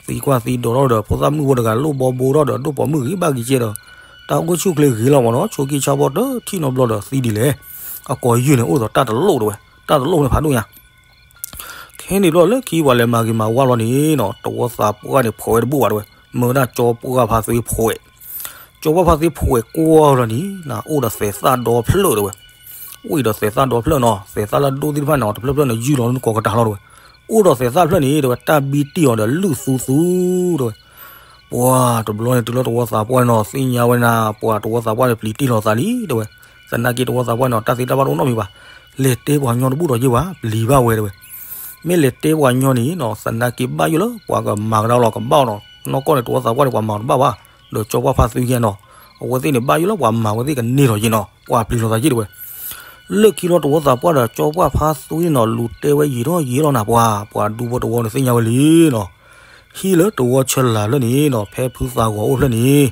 သံကွၢ်သံဒိးထီၣ်ဒီး ဖိသၣ်မုၣ်ဖိတဂၤ လိၣ်ဘီဘိထီၣ်ဒီး ဒိၣ်ပိာ်မုၣ်ဂ့ၤဘၣ်ဂ့ၤကဲဒီး တၢ်အိၣ်ဆူၣ်အိၣ်ချ့ဂ့ၤလီၤမ့ၢ်နီၤ, ဆိးက့ဆါဘီတထံၣ်နီတဘျီဒီးသံဒ်လဲၣ်. အကိာ်ယုၢ်န့ၣ် အိၣ်သိးတၢ်တလိၣ်တဲဝဲ, တၢ်တလိၣ်န့ၣ်ဖးဒိၣ်ညါ. ခဲန့ၣ်ဘျီလၢခံပှၤလဲၤမၤဂ့ၤမၤဝါလီၤန့ၣ်နီၤ, တဝီသးပှၢ်န့ၣ် ဖှီၣ်ဝဲတဘူၣ်ဘၣ်တဲဝဲ, မၢဝဲဒၣ်ကၠီပှၢ်ဖါသွံဖှီၣ် ကၠီပှၢ်ဖါသွံဖှီၣ်ကွၢ်လီၤန့ၣ် အိၣ်ဒီးသဲးသၣ်ဒီဖျၢၣ်တဲဝဲ. အိၣ်ဒီးသဲးသၣ်ဒီဖျၢၣ်နီၤ, သဲးသၣ်လၢဒိၣ်သ့ၣ်တဖၣ်န့ၣ် တဖျၢၣ်ဖျၢၣ်န့ၣ် ယုၢ်လီၤလၢနကိးကတၢ်လီၤတဲဝဲ. အိၣ်ဒီးသဲးသၣ်ဖျၢၣ်န့ၣ်တဲဝဲ တၢ်ဘံတ့ၢ်အီၤဒီးလုၢ်သူသူတဲဝဲ. ပှၤတဘျီန့ၣ် တုၤလၢတဝီသးပှၢ်န့ၣ်နီၤ သ့ၣ်ညါဝဲနၤ ပှၤတဝီသးပှၢ်န့ၣ် ပျံၤတ့ၢ်လီၤသးလံတဲဝဲ. သနာ်က့တဝီသးပှၢ်န့ၣ်နီၤ တၢ်သ့တၢ်ဘၣ်တအိၣ်နီတမံၤဘၣ်. လဲၤတဲပှၤညီတဘူၣ်ဒီးယ့ၢ်ဘၣ်, ပျံၤဘၣ်ဝဲတဲဝဲ. မ့ၢ်လဲၤတဲပှၤညီန့ၣ်နီၤ သနာ်က့ဘၣ်ယိၣ်လၢပှၤကမၤကဒါလီၤကဘၣ်အီၤနီၤ. နီၢ်ကီၢ်န့ၣ် တဝီသးပှၢ်န့ၣ် ပှၤမၤတဘၣ်ဘၣ်, ဒီးကၠီပှၢ်ဖါသွံယဲနီၤ, အဝဲသ့ၣ်န့ၣ် ဘၣ်ယိၣ်လၢပှၤမၤဝဲသ့ၣ်ကန့ၢ်လီၤယ့ၢ်နီၤ, ပှၤပျံၤလီၤသးယ့ၢ်တဲဝဲ. လၢခံလီၤတဝီသးပှၢ်ဒီးကၠီပှၢ်ဖါသွံန့ၣ်နီၤ လူၤတဲဝဲယံာ်ထီၣ်ယံာ်လီၤနၤပှၤ, ပှၤဒူဖိတဝီန့ၣ်သ့ၣ်ညါဝဲလံနီၤ. ဟံၣ်လၢတဝီဆၢလာ်ဖျၢၣ်န့ၣ်နီၤ ဖဲဖုသးဂီၤအိၣ်ဖျၢၣ်န့ၣ်,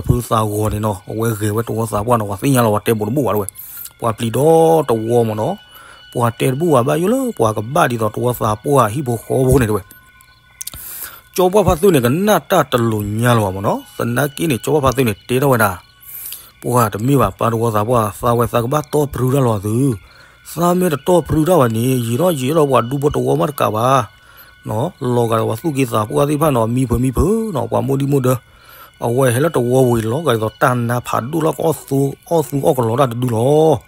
ဖုသးဂီၤန့ၣ်နီၤ အဝဲဂဲၤဝဲတဝီသးပှၢ်နီၤ ပှၤသ့ၣ်ညါလီၤ ပှၤတဲဘိးတဘူၣ်ဘၣ်တဲဝဲ. ပှၤပျံၤဒီတဝီမ့ၢ်နီၤ, ပှၤတဲတဘူၣ်ဘၣ် ဘၣ်ယိၣ်လၢပှၤကဘၣ်ဒ်သိးတဝီသးပှၢ်ဟံၣ်ဖိဃီဖိန့ၣ်တဲဝဲ. ကၠီပှၢ်ဖါသူန့ၣ် ကနၣ်တၢ်တလိၤညါလၢၤဘၣ်မ့ၢ်နီၤ. သနာ်က့န့ၣ် ကၠီပှၢ်ဖါသူန့ၣ် တဲထီၣ်ဝဲဒၣ်, ပှၤတမ့ၢ်ဘၣ် ပၢ်တဝီသးပှၢ် သးဝဲသးကဘၣ်တီၢ်ပြူတၢ်လီၤသု. သးမ့ၢ်တတီၢ်ပြူတၢ်ဘၣ်န့ၣ် ယံာ်ထီၣ်ယံာ်ထီၣ်ဒီးပှၤဒူဖိတဝီမးတကးဘၣ် လီၤဂာ်ဒီးပှၤသူၣ်က့သးပှၢ်သ့ၣ်တဖၣ်န့ၣ် မံဖုးမံဖုးနီၤ ပှၤမိၢ်ဒံၣ်မိၢ်ဒၢ, အဝဲဟဲလၢတဝီဝံၤ လီၤဂာ်ဒ်သိးတၢ်နါဖးဒိၣ်လၢကအီၣ်သူအီၣ်သူအီၣ်ကလီတၢ်တဒုလီၤ.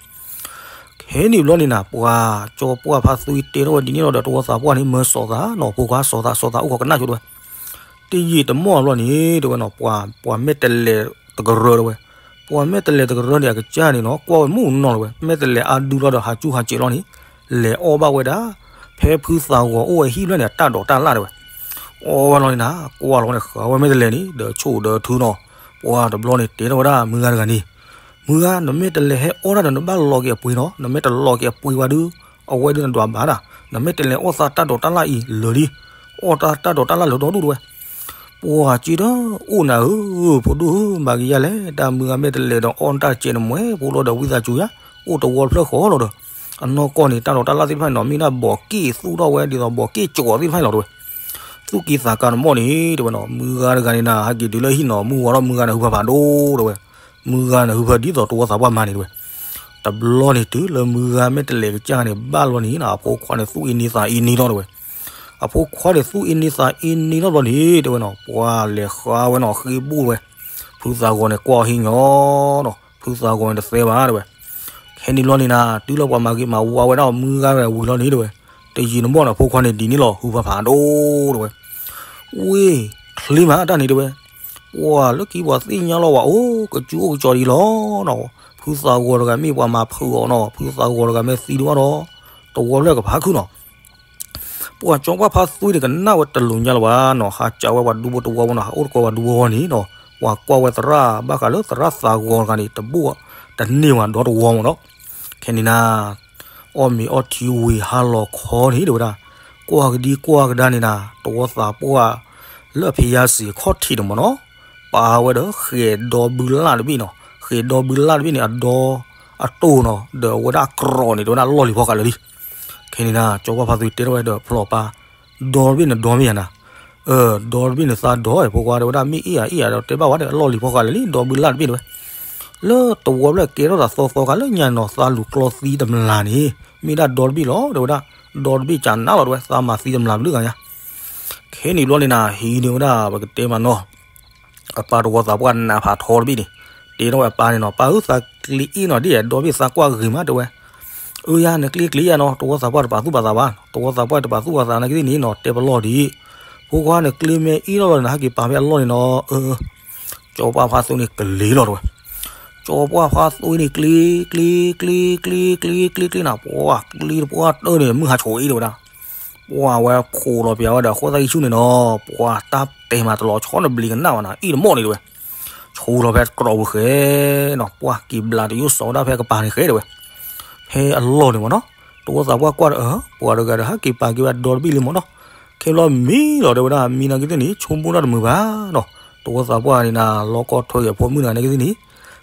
ခဲန့ၣ်ဘျီန့ၣ်နၤ ပှၤကၠီပှၢ်ဖါသူတဲထီၣ်ဝဲဒ်န့ၣ်လီၤဒီး တဝီသးပှၢ်န့ၣ် မၢစီၤသးနီၤ ဖိခွါ စီၤသး စီၤသး အိၣ်ခိးကနၣ်ဆိတဲဝဲ. တယံာ်တမီၢ်ဘျီန့ၣ် တဲဝဲနီၤ ပှၤမဲာ်တဲးလဲးတကရၢတဲဝဲ, ပှၤမဲာ်တဲးလဲးတကရၢန့ၣ် အကစၢ်န့ၣ်နီၤ ကွၢ်ဝဲမုၢ်နီၤလီၤဝဲ မဲာ်တဲးလဲးအါဒူလီၤဒီး ဟးကူဟးစဲးလီၤန့ၣ် လဲၤအီၣ်ဘၣ်ဝဲဒၣ် ဖဲဖုသးဂီၤအိၣ်ဝဲဟံၣ်ဖျၢၣ်န့ၣ် အတၢ်ဒိးတၢ်လၣ်တဲဝဲ. အီၣ်ဝဲလီၤန့ၣ်နၤ ကွၢ်လီၤန့ၣ် ဃးဝဲမဲာ်တဲးလဲးန့ၣ် ဒီးဆိၣ်ဒီးထုနီၤ. ပှၤတဘျီန့ၣ် တဲထီၣ်ဝဲဒၣ်မုၢ်ဂၤတဂၤန့ၣ်, မုၢ်ဂၤ နမဲာ်တဲးလဲးဟဲအီၣ်တၢ်ဒီး နဘၣ်လီၤက့ၤအပှ့ၤနီၤ, နမ့ၢ်တလီၤက့ၤအပှ့ၤဘၣ်ဒီး အဝဲဒၣ်နဒွးဘၣ်ဒၣ်, နမဲာ်တဲးလဲးအီၣ်သးတၢ်ဒိးတၢ်လၣ်အံၤလၢာ်လံ, အီၣ်သးတၢ်ဒိးတၢ်လၣ်လၢာ်ဒီဒူၣ်တဲဝဲ. ပှၤစ့ဒီး အိၣ်နၤဧၢ ဖိဒိၣ်ဧၢ မၤက့ၤယၤလဲၣ် တၢ်မုၢ်ဂၤမဲာ်တဲးလဲးဒီးအီၣ်တၢ်စဲးန့ၣ်မွဲ ဖိလီၤဒီးဝံသးစူၤယါ, အိၣ်တဝီတဖျၢၣ်ဃီလီၤဒီး အနီၢ်ကီၢ်န့ၣ် တၢ်ဒိးတၢ်လၣ်သ့ၣ်တဖၣ်န့ၣ်နီၤ မ့ၢ်ဒၣ်ဘီးက့ၣ်သူၣ်ထီၣ်ဝဲဒ်သိး ဘီးက့ၣ်ကၠီၤသ့ၣ်တဖၣ်န့ၣ်လီၤတဲဝဲ. သူၣ်က့သးကါတမီၢ်န့ၣ် တဲဝဲနီၤ မုၢ်ဂၤတဂၤန့ၣ်နၤ ဟဲက့ၤတုၤလၢဟံၣ်နီၤ မုၢ်ဝါထီၣ်မုၢ်ဂၤန့ၣ် ဟုဖးဖးဒိၣ်တဲဝဲ. မုၢ်ဂၤန့ၣ် ဟုဖးဒ်သိးတဝီသးပှၢ်မၤန့ၣ်တဲဝဲ. တဘျီန့ၣ် တုၤလၢမုၢ်ဂၤမဲာ်တဲးလဲးကစၢ်န့ၣ် ဘၣ်လီၤန့ၣ် အဖိခွါန့ၣ် သူၣ်အ့န့သးအ့န့ထီၣ်တဲဝဲ. အဖိခွါန့ၣ် သူၣ်အ့န့သးအ့န့ထီၣ်ဘျီန့ၣ် တဲဝဲနီၤ ပှၤလဲၤဃါဝဲနီၤ ဃ့ဘိၣ်ဝဲ, ဖုသးဂီၤန့ၣ် ကွၢ်အီၤဟံၣ်ညီနီၤ ဖုသးဂီၤန့ၣ်တသဲဘၣ်တဲဝဲ. ခဲန့ၣ်ဘျီန့ၣ်နၤ တုၤလၢပှၤမၤက့ၤမၤဝါဝဲဒၣ်မုၢ်ဂၤဝံၤလီၤန့ၣ်တဲဝဲ, တယံာ်တမီၢ်န့ၣ် အဖိခွါန့ၣ်ဒ်န့ၣ်လီၤ ဟုဖးဖးဒိၣ်တဲဝဲ. ဝ့ၢ် ချ့မးတၢ်န့ၣ်တဲဝဲ. ပှၤလၢခံပှၤသ့ၣ်ညါလီၤဝဲ အိၣ်ကစူၢ်အိၣ်ကစီၤဒ်လီၤနီၤ, ဖုသးဂီၤတဂၤမ့ၢ်ပှၤမၤဖုးအီၤနီၤ ဖုသးဂီၤတဂၤမ့ၢ်သံဒံးဘၣ်ဒီး တဝီဖျၢၣ်ကဖးခုနီၤ. ပှၤကၠီပှၢ်ဖါသူန့ၣ် ကနၣ်ဝဲတလိၤညါလၢၤဘၣ်နီၤ, ဟးကးဝဲပှၤဒူဖိတဝီဖိနီၤ ဟးအိၣ်တကိးပှၤဒူဖိဖိန့ၣ်နီၤ, ပှၤကွၢ်ဝဲသရၣ်ဘၣ်ဃးလၢသရၣ်သးဂီၤတဂၤန့ၣ် တဘိၣ်တန့ၢ်ဝဲဒီတဝီမ့ၢ်နီၤ. ခဲန့ၣ်နၤ အီၣ်မ့ၤအီထံဝံၤဟါလီၤခီန့ၣ်တဲဝဲဒၣ်, ကွၢ်ကဒံကွၢ်ကဒါန့ၣ်နၤ တဝီသးပှၢ် လၢအဖံယါစံးခီၣ်ထံးန့ၣ်မ့ၢ်နီၤ, ပာ်ဝဲဒီးဃဲၤဒီဘုလၣ်တဘ့ၣ်နီၤ, ဃဲၤဒီဘုလၣ်တဘ့ၣ်န့ၣ် အဒီ အတိၢ်နီၤ ဒီးအဝဲဒၣ်အကြီၤန့ၣ် တဲဝဲဒၣ်အလီၢ်လံၤဖီဃာ်လၢာ်လံ. ခဲန့ၣ်နၤ ကၠီပှၢ်ဖါသူတဲထီၣ်ဝဲဒီးဖျီၣ်ပၢ်, ဒီတဘ့ၣ်န့ၣ်ဒီမ့ၢ်ယါနၤ, ဒီတဘ့ၣ်န့ၣ်သးဒီ ဖိခွါတဲဝဲဒၣ် မ့ၢ်အ့ၣ်ယါအ့ၣ်ယါဒီးတဲဘၣ်ဝဲဒီး အလီၢ်လံၤဖီဃာ်လၢာ်လံ ဒီဘုလၣ်တဘ့ၣ်တဲဝဲ. လၢတဝီဖျၢၣ်ကဲထီၣ်သးသီသီခါလၢညါနီၤ သးလူၤကျီသံတမျးန့ၣ် မ့ၢ်ဒၣ်ဒီတဘ့ၣ်လီၤ တဲဝဲဒၣ်, ဒီတဘ့ၣ်ကနၣ်လီၤတဲဝဲ သးမၤသံတမျးဘျုးဂၤညါ. ခဲန့ၣ်ဘျီန့ၣ်နၤ ဟံးန့ၢ်ဝဲဒၣ် ပကတဲမးနီၤ အပၢ်တဝီသးပှၢ်နးဖးထီတဘ့ၣ်န့ၣ်, တဲထီၣ်ဝဲအပၢ်န့ၣ်နီၤ, ပၢ်ဧၢ သးကျ့အ့ၣ်နီၤဒ် ဒီဘ့ၣ်သးကွၢ်ဂ့ၤမးတဲဝဲ. အၢယါ နကျ့ကျ့ယါနီၤ တဝီသးပှၢ်တပာ်သူၣ်ပာ်သးဘၣ်, တဝီသးပှၢ်တပာ်သူၣ်ပာ်သးနာ်က့သ့ၣ်န့ၣ်နီၤ တဲပလီၢ်ဒံး, ဖိခွါနကျ့မ့ၢ်အ့ၣ်လီၤလီၤန့ၣ် ဟဲက့ၤပာ်ဖဲအလီၢ်န့ၣ်နီၤ, အၢ ကၠီပှၢ်ဖါသူန့ၣ်ကလ့ၤလီၤတဲဝဲ. ကၠီပှၢ်ဖါသူန့ၣ် ကျ့ ကျ့ ကျ့ ကျ့ ကျ့ ကျ့ ကျ့နၤ, ပှၤကျ့တပှၢ်တၢၢ်န့ၣ် မုၢ်ဟးဆိးအ့ၣ်တဲဝဲဒၣ်. ပှၤဝဲခိးလီၤပျးဝဲဒီး ဃိသၣ်ဂံၢ်ဆူၣ်န့ၣ်နီၤ, ပှၤတၢ်တဲမၤတလီၤဆီနဘျံးကနၣ်ဘၣ်နၤ အ့ၣ်တမီၢ်န့ၣ်တဲဝဲ. ဆိလီၤဖဲတြီၤပူၤဃဲနီၤ, ပှၤက့ၤဘျးတယိၣ်စီၤဝဲဒၣ်ဖဲကပၤန့ၣ်ဃဲတဲဝဲ. ဖဲအလီၢ်န့ၣ်မ့ၢ်နီၤ, တဝီသးပှၢ်ကွၢ်ဒီး ပှၤတဂၤဒီး ဟဲက့ၤပာ်က့ၤဝဲဒီတဘ့ၣ်လံမ့ၢ်နီၤ. ခဲဘျီမံလီၤတဲဝဲဒၣ် မံနာ်က့သ့ၣ်န့ၣ် ဆိကမိၣ်တၢ်တမုာ်ဘၣ်နီၤ. တဝီသးပှၢ်န့ၣ်နၤ လီၤကီထၢက့ၤအဖိမုၣ်တဂၤနာ်က့သ့ၣ်န့ၣ်,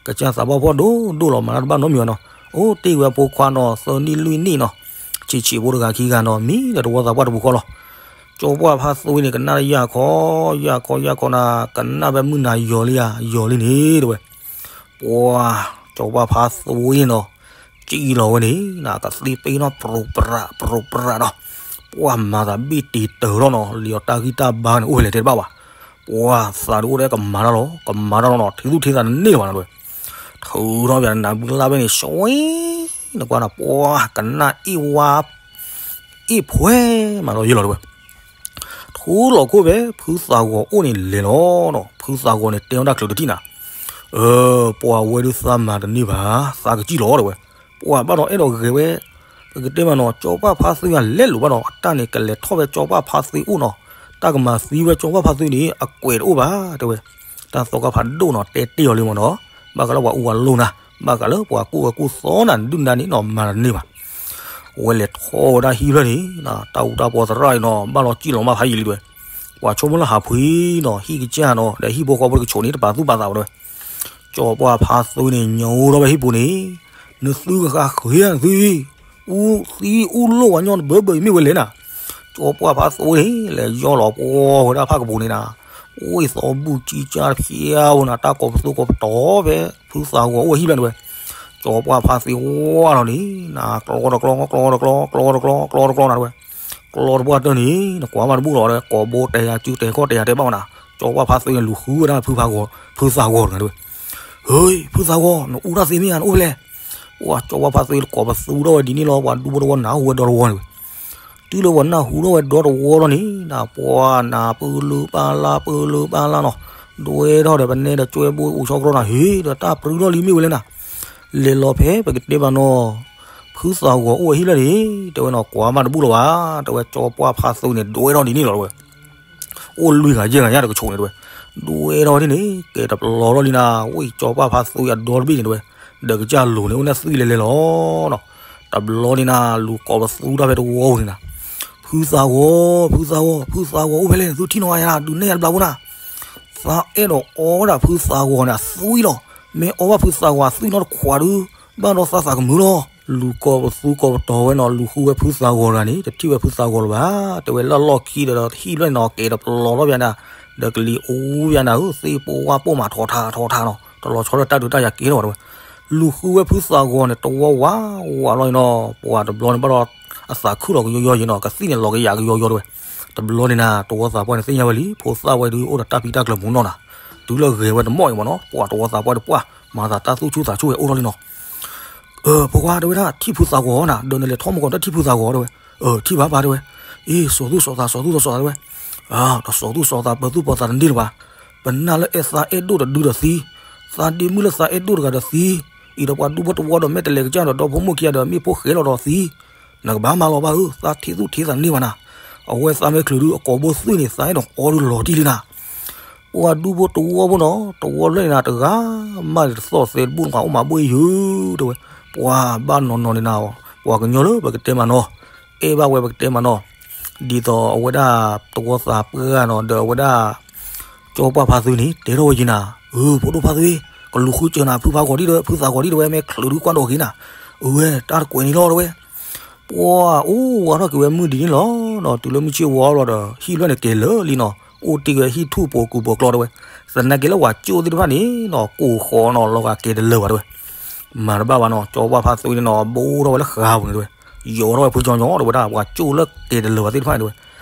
ကစၢ်သးပှၢ်ဖီၣ်ဒိၣ်ဒိၣ်လီၤ မၤတၢ်တဘၣ်နီတမံၤဘၣ်နီၤ. အိၣ်တ့ၢ်ဝဲအဖိခွါနီၤ သၢနံၣ်လွံၢ်နံၣ်နီၤ, ဆံးဆံးဖိတဂၤခံဂၤနီၤ မံဒီးတဝီသးပှၢ်တပူၤဃီလီၤ. ကၠီပှၢ်ဖါသူန့ၣ် ကနၣ်တယၢ်ခီ, ယၢ်ခီယၢ်ခီနၤ ကနၣ်ဖဲမုၢ်နၤယီၤလံဧါ ယီၤလံန့ၣ်တဲဝဲ. ပှၤ ကၠီပှၢ်ဖါသူန့ၣ်နီၤ, ကံၣ်လီၤဝဲန့ၣ် ကသ့ပ့ၤနီၣ် ပြိးပြး ပြိးပြးဒီး ပှၤမၤသးဘ့ၣ်တံၤတၢၤထီၣ်နီၤ, လံာ်အီၤတၢ်ဂံၢ်တၢ်ဘါန့ၣ် အိၣ်ဝဲလဲၤတဲတဘၣ်ဘၣ်. ပှၤသးဒုးအိၣ်ဒီးကမၤတၢ်လီၤ ကမၤတၢ်လီၤနီၤ, ထံသူၣ်ထံသးတန့ၢ်ဘၣ်နီၤတဲဝဲ. ထုးထီၣ်ပၠးနၤဘုလၣ်ဖဲန့ၣ် ဆွံ နကွၢ်နီၤ ပှၤကနၣ်အ့ၣ်ဝါ အ့ၣ်ဖှဲမးလီၤယ့ၢ်လီၤတဲဝဲ. ထူလီၤခိၣ်ဖဲ ဖုသးဂီၤအိၣ်န့ၣ်လဲၤလီၤနီၤ, ဖုသးဂီၤန့ၣ်တဲဝဲဒၣ်ချုးတထံၣ်နၤ, အၢ ပှၤဝဲဒုးသးမၤတန့ၢ်ဘၣ်, သးကစံၣ်လီၤတဲဝဲ. ပှၤဘၣ်ဒီးအဲၣ်ဒိးဂဲၤဝဲ, ပကတဲမးနီၤ ကၠီပှၢ်ဖါသူယၤလဲၤလိာ်ဘၣ်ဒီး အတၢ်န့ၣ်ကလဲၤထီၣ်ဖဲကၠီပှၢ်ဖါသူအိၣ်နီၤ, တၢ်ကမၤသံဝဲကၠီပှၢ်ဖါသူန့ၣ် အကွဲးတအိၣ်ဘၣ်တဲဝဲ. တၢ်သီခါဖးဒိၣ်နီၤ တဲတ့ၢ်အီၤလံမ့ၢ်နီၤ, ဘၣ်ဃးလၢပှၤအူပှၤလိၣ်နၤ, ဘၣ်ဃးလၢပှၤကူၣ်ဝဲကူၣ်သီနၤ ဒုၣ်ဒါန့ၣ်နီၤ မၤတန့ၢ်ဘၣ်. ဝဲလဲၤထီၣ်ဝဲဒၣ်ဟံၣ်ဖျၢၣ်န့ၣ်, တၢ်အူတၢ်ပီသရၣ်အံၤနီၤ ဘၣ်လီၤစံၣ်လီၤမၢ်ဖးယံာ်လံတဲဝဲ. ပှၤဆိကမိၣ်လၢဟးဖှံနီၤ ဟံၣ်ကစၢ်နီၤ ဒီးဟံၣ်ဖိဃီဖိတကဆိးန့ၣ် တပာ်သူၣ်ပာ်သးဘၣ်တဲဝဲ. ကၠီပှၢ်ဖါသူန့ၣ် ညိထီၣ်ဝဲဟံၣ်ပူၤန့ၣ်, နသုကဃၣ်ဃ့နသုအံၤ, အူသံအူလိၣ်ဝဲညီတဘၢဘၢအံၤမ့ၢ်ဝဲလဲၣ်နၤ. ကၠီပှၢ်ဖါသွံန့ၣ် လဲၤယီၢ်လီၤပှီၢ်ဝဲဒၣ်ဖးကပူၤန့ၣ်နၤ, အိၣ်အံၤသီဘူၣ်ကံကၢ်တဖျါဝဲနၤ တၢ်ကိးပသူကိးပတီၤဖဲ ဖုသးဂီၤအိၣ်အဟံၣ်ဖျၢၣ်န့ၣ်ဝဲ, ကၠီပှၢ်ဖါသွံဝါလီၤန့ၣ်နၤ ကျီတကျီ ကျီတကျီ ကျီတကျီ ကျီတကျီနၤတဝဲ, ကျီတပှၢ်တၢၢ်န့ၣ် နကွၢ်မးတဘူၣ်လီၤဝဲ ကိးဘိတဲယၤစုတဲခီၣ်တဲယၤတဲဘၣ်ဝဲနၤ, ကၠီပှၢ်ဖါသွံန့ၣ် လူၤဃုဝဲဒၣ်ဖုသးဂီၤတဂၤတဝဲ, ဟ့ ဖုသးဂီၤ နအူတၢ်သ့မ့ၢ်ဧါ နအိၣ်ဖဲလဲၣ်. ပှၤကၠီပှၢ်ဖါသွံ ကိးပသူထီၣ်ဝဲဒ်န့ၣ်လီၤ ပှၤဒူဖိတဝီနၢ်ဟူဝဲဒီတဝီန့ၣ်ဝဲ, တုၤလၢပှၤနၢ်ဟူထီၣ်ဝဲဒီတဝီလီၤန့ၣ်နၤ ပှၤနၤပၢလၢပၢလၢပၢလၢနၤ, ဒွဲထီၣ်ဒီးပနဲဒီးကၠွဲဘိအိၣ်ဆီကျီနၤ ဟ့ဒီးတၢ်ပြူထီၣ်လံမ့ၢ်ဝဲလဲၣ်နၤ, လဲၤလီၤဖဲပကတဲဘၣ်နီၤ ဖုသးဂီၤအိၣ်အဟံၣ်လၢန့ၣ် တဲဝဲနီၤ ကွၢ်မးတဘူၣ်လီၤဘၣ် တဲဝဲ ကၠီပှၢ်ဖါသွံန့ၣ် ဒွဲထီၣ်ဒ်န့ၣ်လီၤတဝဲ အိၣ်လွံၢ်ဂၤယဲၢ်ဂၤညါတကဆိးန့ၣ်တဝဲ, ဒွဲထီၣ်ဒ်န့ၣ် ကဲတပလီၤထီၣ်လံနၤ ဝံၣ်ကၠီပှၢ်ဖါသွံအဒီတဘ့ၣ်န့ၣ်တဝဲ, ဒီးကစၢ်လိၤန့ၣ် အိၣ်န့ၣ်သွံၣ်လဲၤလဲၤလီၤနီၤ, တဘျီန့ၣ်နၤ လူၤကိးပသူတၢ်ဖဲတဝီပူၤန့ၣ်နၤ, ဖုသးဂီၤ ဖုသးဂီၤ ဖုသးဂီၤအိၣ်ဖဲလဲၣ် သုထံၣ်နီၤယါ ဒုးနဲၣ်ယါတဘျီဖိနၤ, သးအဲၣ်ဒိးအီဝဲဒၣ်ဖုသးဂီၤန့ၣ် အသွံၣ်လီၤ, မ့ၢ်အီဘၣ်ဖုသးဂီၤအသွံၣ်နီတခွးဒုး ဘၣ်ဒီးသးသးကမုာ်လီၤ. လူၤကိးပသူကိးပတီၤဝဲနီၤ လူၤဃုဝဲဖုသးဂီၤတဂၤန့ၣ် တထံၣ်ဝဲဖုသးဂီၤလၢၤဘၣ်, တဲဝဲလၢလီၢ်ခံဒီးဟံၣ်လွဲၢ်နီၤ ကဲတပလီၤထီၣ်ဘၣ်နၤ, ဒီးကလံၤအူဘၣ်နၤဧၢ သ့ၣ်ပိဝါပိၢ်မးထီၣ်ထါထီၣ်ထါနီၤ တလီၤဆီလၢတၢ်ဒုးတၢ်ယၤကဲထီၣ်ဝဲတဝဲ, လူၤဃုဝဲဖုသးဂီၤန့ၣ် တဝီဝးဝးလီၤအံၤနီၤ ပှၤတဘျီန့ၣ်ဘၣ်ဒီး အသးခုၣ်လီၤကယီယီအံၤနီၤ ကသံၣ်န့ၣ်လီၤကယၤကယီယီတဝဲ, တဘျီန့ၣ်နၤ တဝီသးပှၢ်န့ၣ်သ့ၣ်ညါဝဲလံ ဖိသၣ်ဝဲဒုးအိၣ်ဒီးတၢ်ဖံးတၢ်ကျၢၤမူနီၤနၤ, တုၤလၢဂဲၤဝဲတမီၢ်အံၤမ့ၢ်နီၤ ပှၤတဝီသးပှၢ်တပှၢ် မၤသးတၢ်သူၣ်ဆူၣ်သးဆူၣ်ဝဲအိၣ်ထီၣ်လံနီၤ ဖိခွါတဲဝဲဒၣ် ထံၣ်ဖုသးဂီၤနၤ ဒီးနလဲၤထီၣ်မူကီၢ်တၢ်ထံၣ်ဖုသးဂီၤတဲဝဲ, ထံၣ်ဘၣ်ပၢ်တဲဝဲ, အ့ စီၤသူၣ်စီၤသး စီၤသူၣ်စီၤသးတဲဝဲ, တစီၤသူၣ်စီၤသး ပၢၤသူၣ်ပၢၤသးတန့ၢ်လၢၤဘၣ်, ပနၢ်လၢအဲၣ်သးအဲၣ်ဒိၣ်တဒုဒီးသံ, သးဒ့မုၢ်လၢသးအဲၣ်ဒိၣ်တဂၤဒီးသံ, အံၤဒီးပှၤဒူဖိတဝီဒီးမဲာ်တလဲၤကစၢ်ဒီး ဒီဖိမိၢ်ခံဂၤဒီးမ့ၢ်ဖိဃဲလီၤဒီးသံ, နကဘၣ်မၤလီၤဘၣ်ဧၢ သးထံၣ်သူၣ်ထံၣ်သးန့ၢ်ဘၣ်နၤ, အဝဲသးမဲာ်ချုးဒုးအကိာ်ဘိသွံၣ်န့ၣ် သးအဲၣ်ဒိးအီဒုးလီၤတံၢ်လံနၤ ပှၤဒူဖိတဝီဖိနီၤ တဝီလၢန့ၣ်နၤ တဂၤမးန့ၣ်တသီၣ်သဲတဘူၣ်နကွၢ်အိၣ်မးဘှ့ၣ်ယုၤတဲဝဲ, ပှၤဘၣ်နီၤနီၤန့ၣ်နၤ, ပှၤကညီလၢပကတဲမးနီၤ, အဲၣ်ဘၣ်ဝဲပကတဲမးနီၤ, ဒ်သိးအဝဲဒၣ်တဝီသးပှၢ်နီၤ ဒီးအဝဲဒၣ် ကၠီပှၢ်ဖါသွံန့ၣ် တဲထီၣ်ဝဲယံၤနၤ, အၢ ဖိဒိၣ်ဖါသွံ, ကလူၤဃုစၢၤနၤ ဖုဖါဂီၤဒ်ဒီး ဖုသးဂီၤဒ်ဒီးဝဲ မ့ၢ်ချုးဒုးကွၢ်ဒိၣ်က့ၤနၤ, အဝဲ တၢ်တကွဲးန့ၣ်လီၤတဲဝဲ ပှၤအိၣ်ဝးထီၣ်က့ၤဝဲမုၢ်ဒ်န့ၣ်လီၤနီၤ, တုၤလၢမုၢ်ဆ့ၣ်ဝါလီၤဒီး ဟံၣ်လွဲၢ်န့ၣ်ကဲၤလၢာ်လံနီၤ, အိၣ်တ့ၢ်ဝဲဟံၣ်ထူၣ်ပိာ်ကူၢ်ပိာ်ကျီတဲဝဲ, သနာ်က့လၢပှၤကၠိသ့ၣ်တဖၣ်န့ၣ်နီၤ ကိၢ်ဃီနီၤ လီၤဂာ်ကဲၤတလၢာ်ဘၣ်တဲဝဲ, မၤတဘၣ်ဘၣ်နီၤ, ကၠီပှၢ်ဖါသွံန့ၣ်နီၤ ဘိထီၣ်ဝဲလၢဃါပူၤန့ၣ်တဲဝဲ, ယိးထီၣ်ဝဲဖုကၠီညီတဲဝဲဒၣ် ပှၤကၠိလၢကဲၤတလၢာ်ဘၣ်သ့ၣ်တဖၣ်န့ၣ်တဲဝဲ,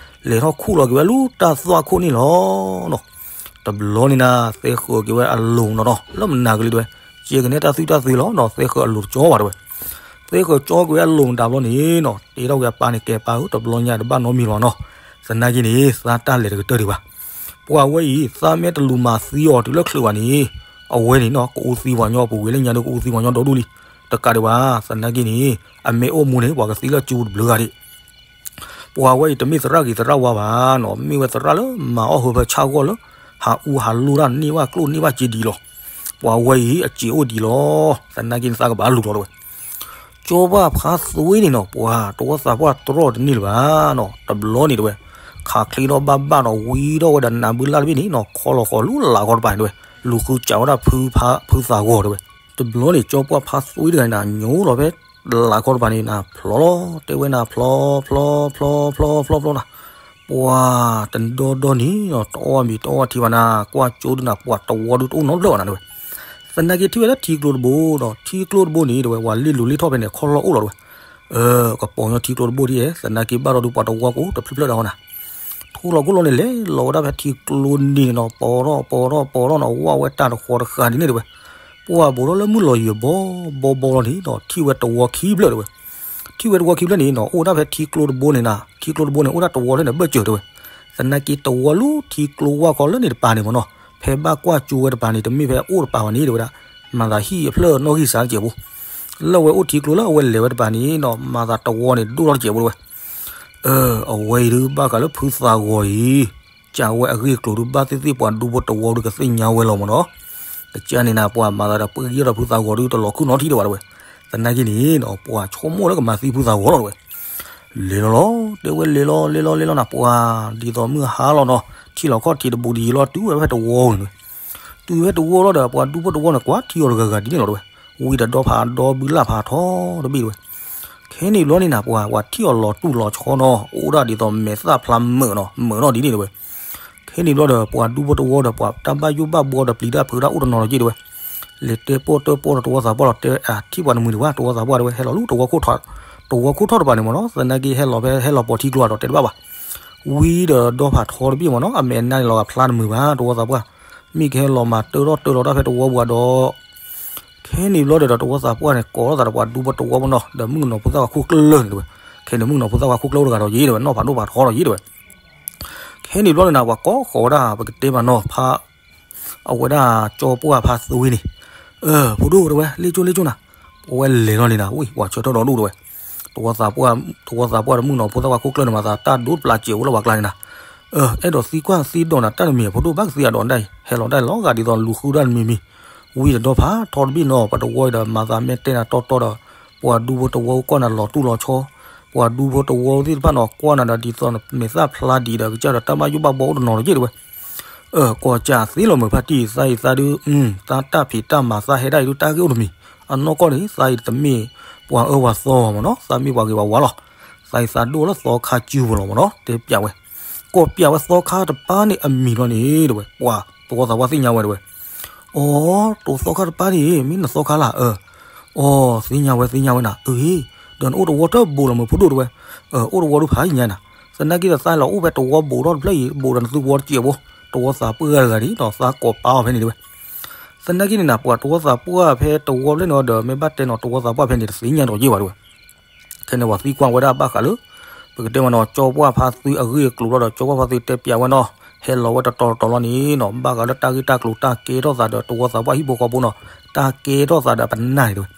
လဲၤထီၣ်ခူၣ်လီၤက့ၤဝဲလၢတၢ်သွၣ်ခိၣ်န့ၣ်လီၤနီၤ တဘျီန့ၣ်နၤ သဲဃုာ်က့ၤဝဲအလိၤနီၤနီၤ လၢမနၤကလံၤတဲဝဲ, ကဲကနဲတၢ်သွံၣ်တၢ်သွံၣ်လီၤနီၤ သဲဃုာ်အလိၤတကၠီဘၣ်တဲဝဲ, သဲဃုာ်ကၠီကွံာ်ဝဲအလိၤမတၤဘျီန့ၣ်နီၤ တဲထီၣ်က့ၤအပၢ်န့ၣ် ကဲပၢ်ဧၢ တဘျီညါတဘၣ်နီတမံၤလီၤနီၤ, သနာ်က့န့ၣ် သးတၢ်လဲၤတကတၢၢ်ဒံးဘၣ်, ပှၤဝဲအံၤ သးမ့ၢ်တလူၤမၤသံအီၤတုၤလၢချုးဘၣ်န့ၣ်, အဝဲန့ၣ်နီၤ ကအူသံပှၤညီ ပူၤကွံာ်လၢညါဒီးကအူသံပှၤညီဒီဒူၣ်လံ, တကးဒံးဘၣ် သနာ်က့န့ၣ် အမ့ၢ်အိၣ်မူန့ၣ် ပှၤကသံလၢကၠိတဘျုးဂၤဒံး ပှၤဝဲအံၤတမ့ၢ်သရၣ်ဂ့ၤသရၣ်ဝါဘၣ်နီၤ မ့ၢ်ဝဲသရၣ်လၢမၤအီၣ်ဟၢဖၢဆၣ်ဂီၢ်လၢ ဟးအူဟးလိၣ်တၢ်န့ၢ်ဘၣ်ကျိၣ်န့ၢ်ဘၣ်စ့ဒံးလီၤ. ပှၤဝဲအံၤအစ့အိၣ်ဒံးလီၤ. သနာ်က့န့ၣ်သးကဘၣ်လူၤလီၤတဲဝဲ. ကၠီဘၣ်ဖါသွံန့ၣ်နီၤ ပှၤတဝီသးပှၢ်တြီၢ်တန့ၢ်လၢၤဘၣ်နီၤ တဘျီန့ၣ်တဲဝဲ. ခးချ့ထီၣ်ဘၣ်ဘၣ်နီၤ ဝံထီၣ်ဝဲဒီးနးဘုလၢ်တဘ့ၣ်န့ၣ်နီၤ ခီလီၤဃီၤလူလၢ်ခီတပၤန့ၣ်တဲဝဲ. လူၤဃုစးဝဲဒၣ်ဖုသးဂီၤတဲဝဲ. တဘျီန့ၣ် ကၠီပှၢ်ဖါသွံတဂၤန့ၣ် ညိလီၤဖဲ လၢ်ခီတပၤန့ၣ်နၤ ဖျီလီၤ တဲဝဲနၤ ဖျီ ဖျီ ဖျီ ဖျီ ဖျီ ဖျီ ဖျီနၤ ပှၤတဒီဒီန့ၣ်နီၤ တအီၣ်မံၤတအီၣ်ထံဘၣ်နၤ ကွၢ်ကၠိဒုနၤ ပှၤတဝီဒုတအိၣ်နီတဖျၢၣ်ဘၣ်နၤတဲဝဲ. သနာ်က့ထံၣ်ဝဲလၢထံကျိတဘိဒီး ထံကျိတဘိန့ၣ်တဲဝဲ ပှၤလ့ၣ်လူၤလ့ၣ်ထီၣ်ဖဲန့ၣ် ခီလီၤအိၣ်လီၤတဲဝဲ. ကပီၤညီထံကျိတဘိဒ်ယဲ သနာ်က့ဘၣ်ဒီးဒုးပှၤတဝီကအိၣ်တဖျၢၣ်ဖျၢၣ်ဒၣ်ဝဲနၤ ထူလီၤကိၢ်လီၤန့ၣ် လဲၤလီၤဝဲဒၣ်ဖဲထံကျိန့ၣ်နီၤ ပီၤထီၣ်ပီၤထီၣ်ပီၤထီၣ်နီၤ ဝၢ်ဝဲတၢ်တဃီတဃာ်ဒ်န့ၣ်တဲဝဲ. ပှၤဘူးထီၣ်လၢမုၢ်လီၤယံၤဘီဘီဘီလီၤန့ၣ်နီၤ ထံၣ်ဝဲတဝီခံဖျၢၣ်တဲဝဲ. ထံၣ်ဝဲတဝီခံဖျၢၣ်န့ၣ်နီၤ အိၣ်ဒၣ်ဖဲထံကျိတဘိန့ၣ်နၤ ထံကျိတဘိန့ၣ် အိၣ်ဒၣ်တဝီဖျၢၣ်န့ၣ် ဘၢၣ်စၢၤတဲဝဲ. သနာ်က့တဝီလၢထံကျိဝၢ်ခီလၢန့ၣ်တပၤန့ၣ်မ့ၢ်နီၤ ဖဲဘၣ်ကွၢ်ကၠိဝဲတပၤန့ၣ် တမ့ၢ်ဖဲအိၣ်တပၤဘၣ်န့ၣ်တဲဝဲဒၣ် မၤသးဟံၣ်အဖျၢၣ်နီၣ်ဂံၢ်စၢ်တစဲးဖိ လၢဝဲအိၣ်ထံကျိလၢအဝဲလဲၤဝဲတပၤန့ၣ်နီၤ မၤသးတဝီန့ၣ်ဒိၣ်ထီၣ်တစဲးဖိတဲဝဲ. အဝဲအံၤဒုးဘၣ်ဃးလၢဖုသးဂီၤအံၤ ကးဝဲအဂ့ၢ်အကျိၤဒုးဘၣ်သ့ၣ်သ့ၣ်ပှၤဒူဖိတဝီဒုးကသ့ၣ်ညါဝဲလီၤမ့ၢ်နီၤ. ကစၢ်န့ၣ်နၤ ပှၤမၤသးဒီးပှ့ၤယီၢ်ဒီးဖုသးဂီၤဒုးတလီၤခုၣ်နီတထံၣ်ဒံးဘၣ်တဲဝဲ. သနာ်က့န့ၣ်နီၤ ပှၤဆိကမိၣ်လၢကမၤသံဖုသးဂီၤလီၤတဲဝဲ. လဲၤလီၤလီၤ တဲဝဲလဲၤလီၤလဲၤလီၤလဲၤလီၤနၤ ပှၤဒ်သိးမုၢ်ဟါလီၤနီၤ ထံလီၤခီၣ်ထံးတဘူးဒ်ယံၤလီၤ တုၤဝဲဖဲတဝီန့ၣ်တဲဝဲ. တုၤဖဲတဝီလီၤဒီး ပှၤဒူဖိတဝီန့ၣ် ကွၢ်ထံအီၤတဂၤဂၤဒ်န့ၣ်လီၤတဲဝဲ. ဝံတဒီဖးဒီဘုလၢ်ဖးထီတဘ့ၣ်တဲဝဲ. ခဲ ခဲန့ၣ်ဘျီန့ၣ်နၤ ပှၤ ပှၤထံၣ်အီၤလီၤတူၢ်လီၤဆီနီၤ အိၣ်ဒၣ်ဒ်သိးမဲာ်သၣ်ဖျါမုာ်နီၤ မုာ်နီၤဒ်န့ၣ်တဲဝဲ. ခဲန့ၣ်ဘျီဒီး ပှၤဒူဖိတဝီဒီး ပှၤတၢ်ဘၣ်ယိၣ်ဘၣ်ဘှီဒီးပျံၤတၢ်ဖုးတၢ်အိၣ်တနီၤလီၤက့တဲဝဲ. လဲၤတဲပိာ်တၢပိာ်ဒီးတဝီသးပှၢ်လီၤ တဲအထံၣ်ပှၤတမုာ်ဒံးဘၣ် တဝီသးပှၢ်တဲဝဲ ဟဲလီၤလၢတဝီခိၣ်ထီၣ်တပၤန့ၣ်မ့ၢ်နီၤ သနာ်က့ဟဲလီၤဖဲဟဲလီၤပိာ်ထံကျိဒီးတဲတဘၣ်ဘၣ်. ဝံၤဒီးဒီဖးထီတဘ့ၣ်မ့ၢ်နီၤ အမဲာ်နါန့ၣ်လီၤဂာ်ဖျါတမုာ်ဘၣ် တဝီသးပှၢ် မ့ၢ်ကဟဲလီၤမၤတၢထီၣ်တၢလီၤတၢ်ဖဲတဝီပူၤဒီး ခဲန့ၣ်ဘျီဒီး တဝီသးပှၢ်န့ၣ် ကိးထီၣ်သးဒီးပှၤဒူဖိတဝီမ့ၢ်နီၤ ဒီးမုၣ်ကနီၤဖိသၣ်ခွါခိၣ်ကျၢၢ်န့ၣ်တဲဝဲ. ခဲန့ၣ်မုၣ်ကနီၤဖိသၣ်ခွါခိၣ်ကျၢၢ်အိၣ်တဂၤဒီးယ့ၢ်တဲဝဲ နီၢ်ဖးဒိၣ်ဖးထီဒီးယ့ၢ်တဲဝဲ. ခဲန့ၣ်ဘျီန့ၣ်နၤ ပှၤကိးဃီၤဝဲဒၣ် ပကတဲမးနီၤ ဖါ အဝဲဒၣ်ကၠီပှၢ်ဖါသွံန့ၣ် ဖိဒိၣ်တဲဝဲ လ့ၣ်ကၠိလ့ၣ်ကၠိနၤ ပဝဲလဲၤလီၤန့ၣ်နၤ ဝံၤပှၤဆၢထၢၣ်ဒီဒူၣ်တဲဝဲ. တဝီသးပှၢ် တဝီသးပှၢ်ဒီးမုၣ်ကနီၤဖိသၣ်ခွါခိၣ်ကျၢၢ်န့ၣ် မၤသးတၢ်ဒိတပျၢ်စဲးအိၣ်လၢပှၤကျါန့ၣ်နၤ အဲၣ်ဒိးသံကွၢ်သံဒိးနၤတၢ်တမံၤ ဖိဒိၣ်ဘၣ်ကသံအဒိးနတၢ်အံၤ ဟဲလီၤဒၣ်လီၤဂာ်ဒ်သိးလူၤဃုဒၣ်တမံၤမံၤ. ဝံၤဒီးဒီဖးထီတဘ့ၣ်နီၤ ပတဝီဒီးမၤသးမ့ၢ်တဲနၤတီတီဒီး ပှၤဒူဖိတဝီကွၢ်နၤလီၤတူၢ်လီၤဆီ ပှၤဒူဖိတဝီသ့ၣ်တဖၣ်နီၤ ကွၢ်နၤဒီးဒ်သိးမဲာ်သၣ်ဖျါဒံးဒီး ကစၢ်ဒီးတၢ်ဘၣ်ယိၣ်ဘၣ်ဘှီအိၣ်တနီၤလီၤက့တဲဝဲ. ကိးကးသ့လီၤမုာ်ဖါတံၢ် သးအံၤသးဒုး သးတၢ်ဖံးတၢ်မၤသးဟဲဒၣ်အံၤဒုးတၢ်ဂ့ၢ်အိၣ်တမံၤ အနီၢ်ကီၢ်န့ၣ် သးအံၤတမ့ၢ်ပှၤအၢပှၤသီမ့ၢ်နီၤ သးမ့ၢ်ပှၤဂ့ၤပှၤဝါလီၤ. သးအံၤသးဒိၣ်လၢသီခါစုပူၤလီၤမ့ၢ်နီၤ တဲပၠးဝဲ. ကိးပၠးဝဲသီခါတပၤန့ၣ်အမံၤလီၤန့ၣ်တဲဝဲ ပှၤတဝီသးပှၢ်သ့ၣ်ညါဝဲတဲဝဲ. အိ တဝီသီခါတပၤန့ၣ် မ့ၢ်နသီခါလၢ အၢ အိ သ့ၣ်ညါဝဲသ့ၣ်ညါဝဲနၤ အၢ ဒီးနအိၣ်တဝီတဘိလီၤမုာ်ဖိဒိၣ်တဲဝဲ. အိၣ်တဝီဒုးဖးယညါနၤ သနာ်က့ဒီးသးလီၤအိၣ်ဖဲတဝီဘိးထီၣ်တဖျၢၣ်အံၤ ဘိးဒီးနသုဝီတစဲးဖိ တဝီသးပှၢ်တဂၤန့ၣ်ဒီးသးကိးပာ်အီၤဖဲန့ၣ်တဲဝဲ. သနာ်က့န့ၣ်နၤ ပှၤတဝီသးပှၢ်ဖဲတဝီဖျၢၣ်န့ၣ်ဒီး မ့ၢ်ဘၣ်တဲနီၤ တဝီသးပှၢ်ဖဲန့ၣ် တသ့ၣ်ညါဒီးယ့ၢ်ဘၣ်တဲဝဲ. ခဲန့ၣ်ပှၤသံကွၢ်ဝဲဒၣ်ဘၣ်ဃးလၢ ပကတဲမးနီၤ ကၠီပှၢ်ဖါသွံအဂ့ၢ်အကျိၤလီၤဒီး ကၠီပှၢ်ဖါသွံတဲပၠးဝဲနီၤ ဟဲလီၤဝဲတတီၤတတီၤလီၤန့ၣ်နီၤ ဘၣ်ဃးလၢတၢ်ဂ့ၢ်တၢ်ကျိၤတၢ်ကဲထီၣ်သးဒီးတဝီသးပှၢ်ဟံၣ်ဖိဃီဖိနီၤ တၢ်ကဲထီၣ်သးဒီးပနၢ်န့ၣ်တဲဝဲ.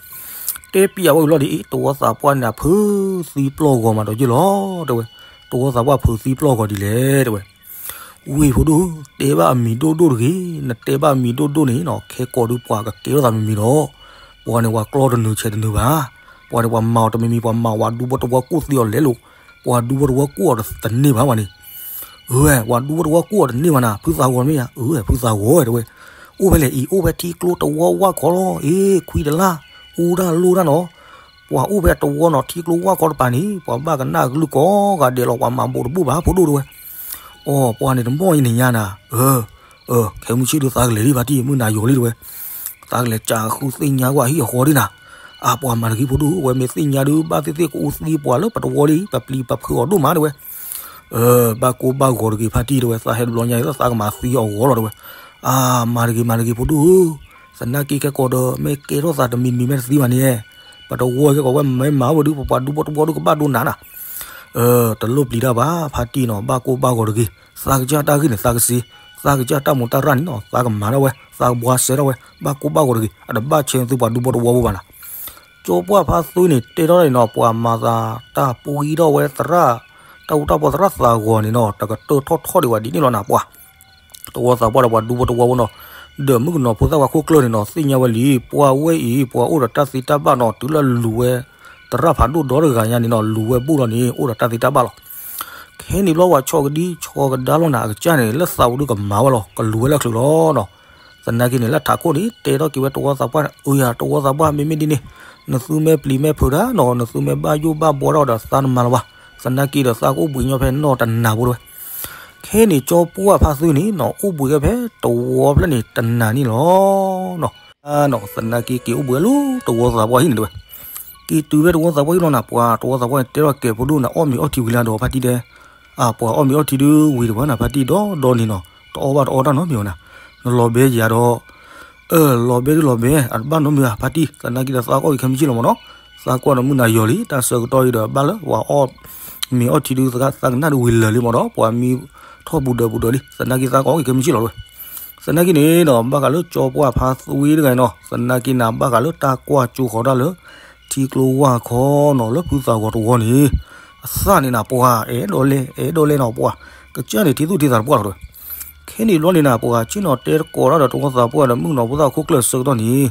တဲပၠးဝဲအံၤလီၤဒ်အံၤ တဝီသးပှၢ်န့ၣ် ဖုးသံပျီၢ်ဂီၤမးဒီးယ့ၢ်လီၤတဲဝဲ. တဝီသးပှၢ်ဖုးသံပျီၢ်ဂီၤဒ်လဲၣ်တဲဝဲ. ဝံၤဖိဒိၣ် တဲဘၣ်အမံၤဒိၣ်ဒိၣ်တဂ့ၤ နတဲဘၣ်အမံၤဒိၣ်ဒိၣ်န့ၣ်နီၤ ခဲကိာ်ဒုးပှၤကကဲထီၣ်သးမံၤမံၤဒီး ပှၤန့ၣ်ပှၤကျီတနုၤဆဲးတနုၤဘၣ်. ပှၤန့ၣ်ပှၤမၤအီၤတမံၤမံၤ ပှၤမၤဝဲဒူဖိတဝီကူၣ်သံအီၤလဲၤလိာ် ပှၤဒူဖိတဝီကူၣ်အီၤတန့ၢ်ဘၣ်ပှၤန့ၣ် အၢ ပှၤဒူဖိတဝီကူၣ်အီၤတန့ၢ်ဘၣ်နၤ ဖုးသးဂီၤမ့ၢ်ဧါ အၢ ဖုးသးဂီၤတဲဝဲ. အိၣ်ဖဲလဲၣ်အံၤ အိၣ်ဖဲထံကျိတဝီဝၢ်ခီလီၤ အ့ ခွံတလၢ် အူတၢ်လိၣ်တၢ်နီၤ ပှၤအိၣ်ဖဲတဝီနီၤ ထံကျိဝၢ်ခီတပၤန့ၣ် ပှၤဘၣ်ကနၣ်အကလုၢ်ကိးဂၤဒဲးလီၤ ပှၤမၤဘိးတဘူၣ်ဘၣ်ဖိဒိၣ်တဲဝဲ. အိ ပှၤန့ၣ်တမီၢ်အံၤန့ၣ်ညါနၤ အၢ အၢ ခဲမုၢ်ဆ့ၣ်ဒုးသးကလဲၤလံဖါတံၢ် မုၢ်နၤယိၤလံတဲဝဲ. သးကလဲၤကးဃုသ့ၣ်ညါကွၢ်ဟံၣ်အဃီဒ်နၤ အၢ ပှၤမၤတဂ့ၤဖိဒိၣ် ဝဲမ့ၢ်သ့ၣ်ညါဒုး ဘၣ်သ့ၣ်သ့ၣ်ကအူသံပှၤလၢပတဝီလံ ပပျံၤပဖုးအီၤဒိၣ်မးတဲဝဲ. အၢ ဘၣ်ကိၢ်ဘၣ်ဂီၤတဂ့ၤဖါတံၢ်တဲဝဲ သးဟဲတဘျီညါအံၤ သးကမၤသံအီၤဂီၤလီၤတဲဝဲ. အၢ မၤတဂ့ၤ မၤတဂ့ၤဖိဒိၣ်ဧၢ သနာ်က့ခဲကိာ်ဒီး မ့ၢ်ကဲထီၣ်သးတမံၤတမံၤမ့ၢ်တသံဘၣ်န့ၣ် ပတဝီခဲကိာ်ဝဲမ့ၢ်မၤဝဲဒုး ပပှၤဒူဖိတဝီဒုးကဘၣ်ဒိနၤနၤ. အၢ တလိၣ်ပျံၤတၢ်ဘၣ် ဖါတံၢ်နီၤ ဘၣ်ကိၢ်ဘၣ်ဂီၤတဂ့ၤ သးကစၢ်တၢ်ဂ့ၢ်န့ၣ် သးကစ့ သးကစၢ်တၢ်မူးတၢ်ရၣ်န့ၣ်နီၤ သးကမၤထီၣ်ဝဲ သးကဘှါစဲထီၣ်ဝဲ ဘၣ်ကိၢ်ဘၣ်ဂီၤတဂ့ၤ အတဘၣ်ဆဲသုပှၤဒူဖိတဝီဘၣ်နၤ. ကၠီပှၢ်ဖါသွံန့ၣ် တဲထီၣ်န့ၣ်နီၤ ပှၤမၤသးတၢ်ပှံထီၣ်ဝဲသရၣ် တၢ်အူတၢ်ပီသရၣ်သးဂီၤန့ၣ်နီၤ တကတၢၢ်ထီၣ်ထီၣ်ဒံးဝဲဒ်န့ၣ်လီၤနၤ ပှၤ တဝီသးပှၢ်ဒီးပှၤဒူဖိတဝီဖိနီၤ ဒီးမုၣ်ကနီၤဖိသၣ်ခွါခိၣ်ကျၢၢ်န့ၣ်နီၤ သ့ၣ်ညါဝဲလံ ပှၤဝဲအံၤ ပှၤအိၣ်ဒီးတၢ်သံတၢ်ဘၣ်နီၤ တုၤလၢလူၤဝဲ သရၣ်ဖးဒိၣ်ဒီတဂၤညါန့ၣ်နီၤ လူၤဝဲဘူၣ်လီၤန့ၣ် အိၣ်ဒီးတၢ်သံတၢ်ဘၣ်လီၤ. ခဲန့ၣ်ဘျီပှၤဆီကဒံဆီကဒါလီၤနၤ အကစၢ်န့ၣ် လၢသးပူၤဒုးကမၤဝဲလီၤ ကလူၤဝဲလၢချုးလီၤနီၤ. သနာ်က့န့ၣ် လၢထးခိၣ်န့ၣ် တဲထီၣ်က့ၤဝဲတဝီသးပှၢ်န့ၣ် အၢယၤ တဝီသးပှၢ် မ့မ့ၢ်ဒ်န့ၣ် နသုမ့ၢ်ပျံၤမ့ၢ်ဖုးတၢ်နီၤ နသုမ့ၢ်ဘၣ်ယိၣ်ဘၣ်ဘှီတၢ်ဒီးသးတမၤလၢၤဘၣ်. သနာ်က့ဒီးသးကအိၣ်ဘှံးညီဖဲနီၢ်တနၤဖိတဲဝဲ ခဲန့ၣ်ကၠီပှၢ်ဖါသွံန့ၣ်နီၤ အိၣ်ဘှံးဝဲဖဲတဝီဖျၢၣ်န့ၣ်တနၤန့ၣ်လီၤ. နီၤ သနာ်က့က့ၤအိၣ်ဘှံးဝဲလၢတဝီသးပှၢ်ဟံၣ်န့ၣ်တဲဝဲ. က့ၤတုၤဖဲတဝီသးပှၢ်ဟံၣ်လီၤနၤ ပှၤတဝီသးပှၢ်န့ၣ် တဲထီၣ်ကဲၤဖိဒိၣ်နၤ အီၣ်မ့ၤအီထံဝံၤလၢဒီးဖါတံၢ်တဲ အၢ ပှၤအီၣ်မ့ၤအီထံဒုးဝံၤတဝဲနၤ ဖါတံၢ်ဒီဒီန့ၣ်နီၤ တအီၣ်ဘၣ်တအီတၢ်နီတမံၤဘၣ်နၤ. နလီၤဘဲယၤဒီး အၢ လီၤဘဲဒုးလီၤဘဲ အတဘၣ်နီတမံၤဘၣ် ဖါတံၢ် သနာ်က့ဒီးသးကအီၣ်က့ၤခဲမုၢ်ဆ့ၣ်လီၤမ့ၢ်နီၤ. သးကွၢ်ဒီးမုၢ်နၤယီၤလံ တၢ်ဆၢကတီၢ်အံၤဒီးဘၣ်လၢပှၤအီၣ်မ့ၤအီထံဒုး သးကနၣ်ဒုးဝံၤလၢာ်လံမ့ၢ်ဒီး ပှၤမံထီၣ်ပူၤဒၢးပူၤဒၢးလံ သနာ်က့သးကအီၣ်က့ၤခဲမုၢ်ဆ့ၣ်လီၤတဲဝဲ. သနာ်က့န့ၣ်ဒီး ဘၣ်ဃးလၢကၠီပှၢ်ဖါသွံတဂၤအံၤနီၤ သနာ်က့နၤဘၣ်ဃးလၢတၢ်ကွၢ်ကၠိဃီၤတၢ်လၢ ထံကျိဝၢ်ခီနီၤ လၢဖုသးဂီၤတဝီန့ၣ် အသၣ်န့ၣ်နၤ ပှၤအဲၣ်ဒိးလဲ အဲၣ်ဒိးလဲနီၤ ပှၤ ကစၢ်န့ၣ်ထံသူၣ်ထံသးတပှၢ်လီၤတဲဝဲ. ခဲန့ၣ်ဘျီန့ၣ်နၤ ပှၤဆ့ၣ်နီၤတဲတကိးတၢ်ဒီးတဝီသးပှၢ်ဒီး မုၣ်ကနီၤဖိသၣ်ခိၣ်ကျၢၢ်ဆၢကတီၢ်န့ၣ်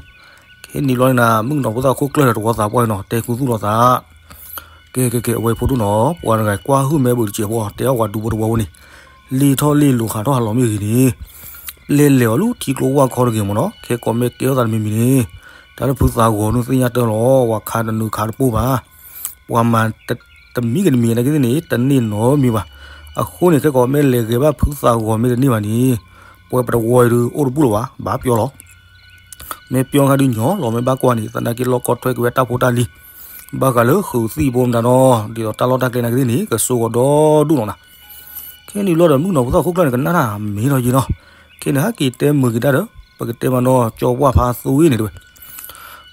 ခဲန့ၣ်ဘျီန့ၣ်နၤ မုၣ်ကနီၤဖိသၣ်ခိၣ်ကျၢၢ်ဒီးတဝီသးပှၢ်နီၤ တဲခူသူၣ်လိာ်သး ကဲ ကဲ ကဲ အဝဲဖိဒိၣ်နီၤ ပှၤတဂၤကွၢ်ဟုၣ်မဲဘၣ်တစဲးဖိ တဲအီၣ်ပှၤဒူဖိတဝီဖိန့ၣ် လ့ၣ်ထီၣ်လ့ၣ်လိၤဟးထီၣ်ဟးလီၤမ့ၢ်ဂ့ၤန့ၣ် ပျဲလဲၤအီၤလၢထံကျိဝၢ်ခီတဂ့ၤမ့ၢ်နီၤ ခဲကိးမ့ၢ်ကဲထီၣ်သးတမံၤမံၤန့ၣ် တၢ်လၢဖုသးဂီၤနုၢ်သ့ၣ်ညါတၢ်လီၤ ပှၤခးတနုာ်ခးတပိၢ်ဘၣ် ပှၤမၤတမံၤကတမံၤနာ်က့သ့ၣ်န့ၣ် တန့ၢ်နီတမံၤဘၣ်. အဃိန့ၣ် ခဲကီးမ့ၢ်လဲၤဂဲၤဘၣ်ဖုသးဂီၤမ့ၢ်တန့ၢ်ဘၣ်န့ၣ် ပဝဲပတဝီအံၤဒုး အိၣ်တဘူၣ်လၢၤဘၣ် ဘၣ်ပျီလီၤ. မ့ၢ်ပျီခါဒုးညီလီၤ မ့ၢ်ဘၣ်ကွၢ်န့ၣ် သနာ်က့လီၢ်ကီထွဲက့ၤဝဲတၢ်ဖိတၢ်လံၤ ဘၣ်ဃးလၢဃုးသံၣ်ဖိမတၤနီၤ ဒ်သိးတၢ်လီၢ်တၢ်ကျဲနာ်က့သ့ၣ်န့ၣ် ကစိကီၤဒီဒူၣ်နီၤနၤ. ခဲန့ၣ်ဘျီဒီး မုၣ်ကနီၤဖိသၣ်ခိၣ်ကျၢၢ်န့ၣ် ကနၣ်တၢ်မ့ၢ်ထီၣ်ယံၤနီၤ. ခဲန့ၣ် ဟဲက့ၤတဲမုာ်က့ၤတၢ်ဒီး ပကတဲမးနီၤ ကၠီပှၢ်ဖါသွံန့ၣ်တဲဝဲ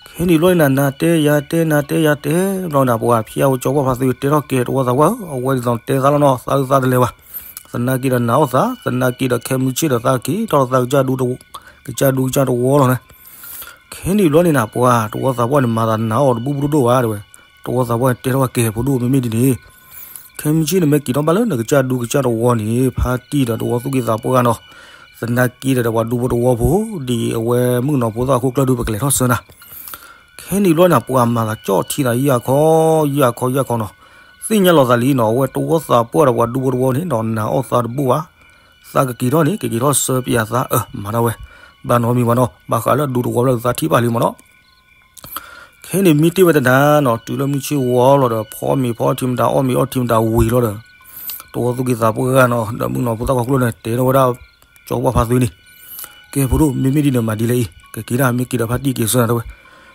ခဲန့ၣ်ဘျီန့ၣ်နၤ နၤတဲယၤတဲ နၤတဲယၤတဲ ဘျီန့ၣ် ပှၤဖျါဝဲကၠီပှၢ်ဖါသွံ တဲထီၣ်ကဲ တဝီသးပှၢ်ဧၢ အဝဲဒ်သိးတဲသးလီၤနီၤ သးဒုးသးတလဲၤဘၣ်. သနာ်က့ဒီးနၤအီၣ်သး သနာ်က့ဒီးခဲမုၢ်ဆ့ၣ်ဒီးသးက့ၤထီၣ်လၢသးကစၢ်ဒူ ကစၢ်ဒူကစၢ်တဝီလီၤန့ၣ်. ခဲန့ၣ်ဘျီန့ၣ်နၤ ပှၤတဝီသးပှၢ်န့ၣ် မၤသးနၤအီၣ်တဘူၣ်ဘူၣ်ဒိၣ်ဒိၣ်ဘၣ်တဲဝဲ. တဝီသးပှၢ်န့ၣ် တဲထီၣ်ဝဲကဲ ဖိဒိၣ် မ့မ့ၢ်ဒ်န့ၣ် ခဲမုၢ်ဆ့ၣ်န့ၣ် မ့ၢ်က့ၤထီၣ်ဘၣ်လၢနကစၢ်ဒူကစၢ်တဝီန့ၣ် ဖါတံၢ်ဒီးတဝီသူၣ်က့သးပှၢ်နီၤ. သနာ်က့ဒီးပှၤဒူဖိတဝီဖိ ဒ်အဝဲမုၣ်ကနီၤဖိသၣ်ခိၣ်ကျၢၢ်ဒုး ပကလဲၤထီၣ်ဆၢနၤ. ခဲန့ၣ်ဘျီန့ၣ် ပှၤမၤသးကၠီၣ်ထံနၤ ယၢ်ခီ ယၢ်ခီ ယၢ်ခီနီၤ. သ့ၣ်ညါလီၤသးလံနီၤ အဝဲတဝီသးပှၢ်ဒီးပှၤဒူဖိတဝီန့ၣ်နီၤ နၤအီၣ်သးတဘူၣ်ဘၣ်. သးကက့ၤထီၣ်န့ၣ် ကက့ၤထီၣ်ဆၢပယၤသး အၢ မၤဒၣ်ဝဲ ဘၣ်နီတမံၤဘၣ်နီၤ ဘၣ်ဃးလၢဒူတဝီဘျီသးထံၣ်ဘၣ်လံမးနီၤ. ခဲန့ၣ်မ့ၢ်တ့ၢ်ဝဲတနၤနီၤ တုၤလၢမုၢ်ဆ့ၣ်ဝီလီၤဒီး ဖီမ့ၤဖီထံမတၤအီၣ်မ့ၤအီထံမတၤဝံၤလီၤဒီး တဝီသူၣ်က့သးပှၢ်နီၤ ဒီးမုၣ်ကနီၤဖိသၣ်ခိၣ်ကျၢၢ်န့ၣ် တဲထီၣ်ဝဲဒၣ် ကၠီပှၢ်ဖါသွံန့ၣ် ကဲ ဖိဒိၣ် မ့မ့ၢ်ဒ်န့ၣ်မၤဒ်လဲၣ်အံၤ ကက့ၤဒၣ် မ့ၢ်က့ၤဒီးဖါတံၢ်က့ၤဆၢနၤတဲဝဲ.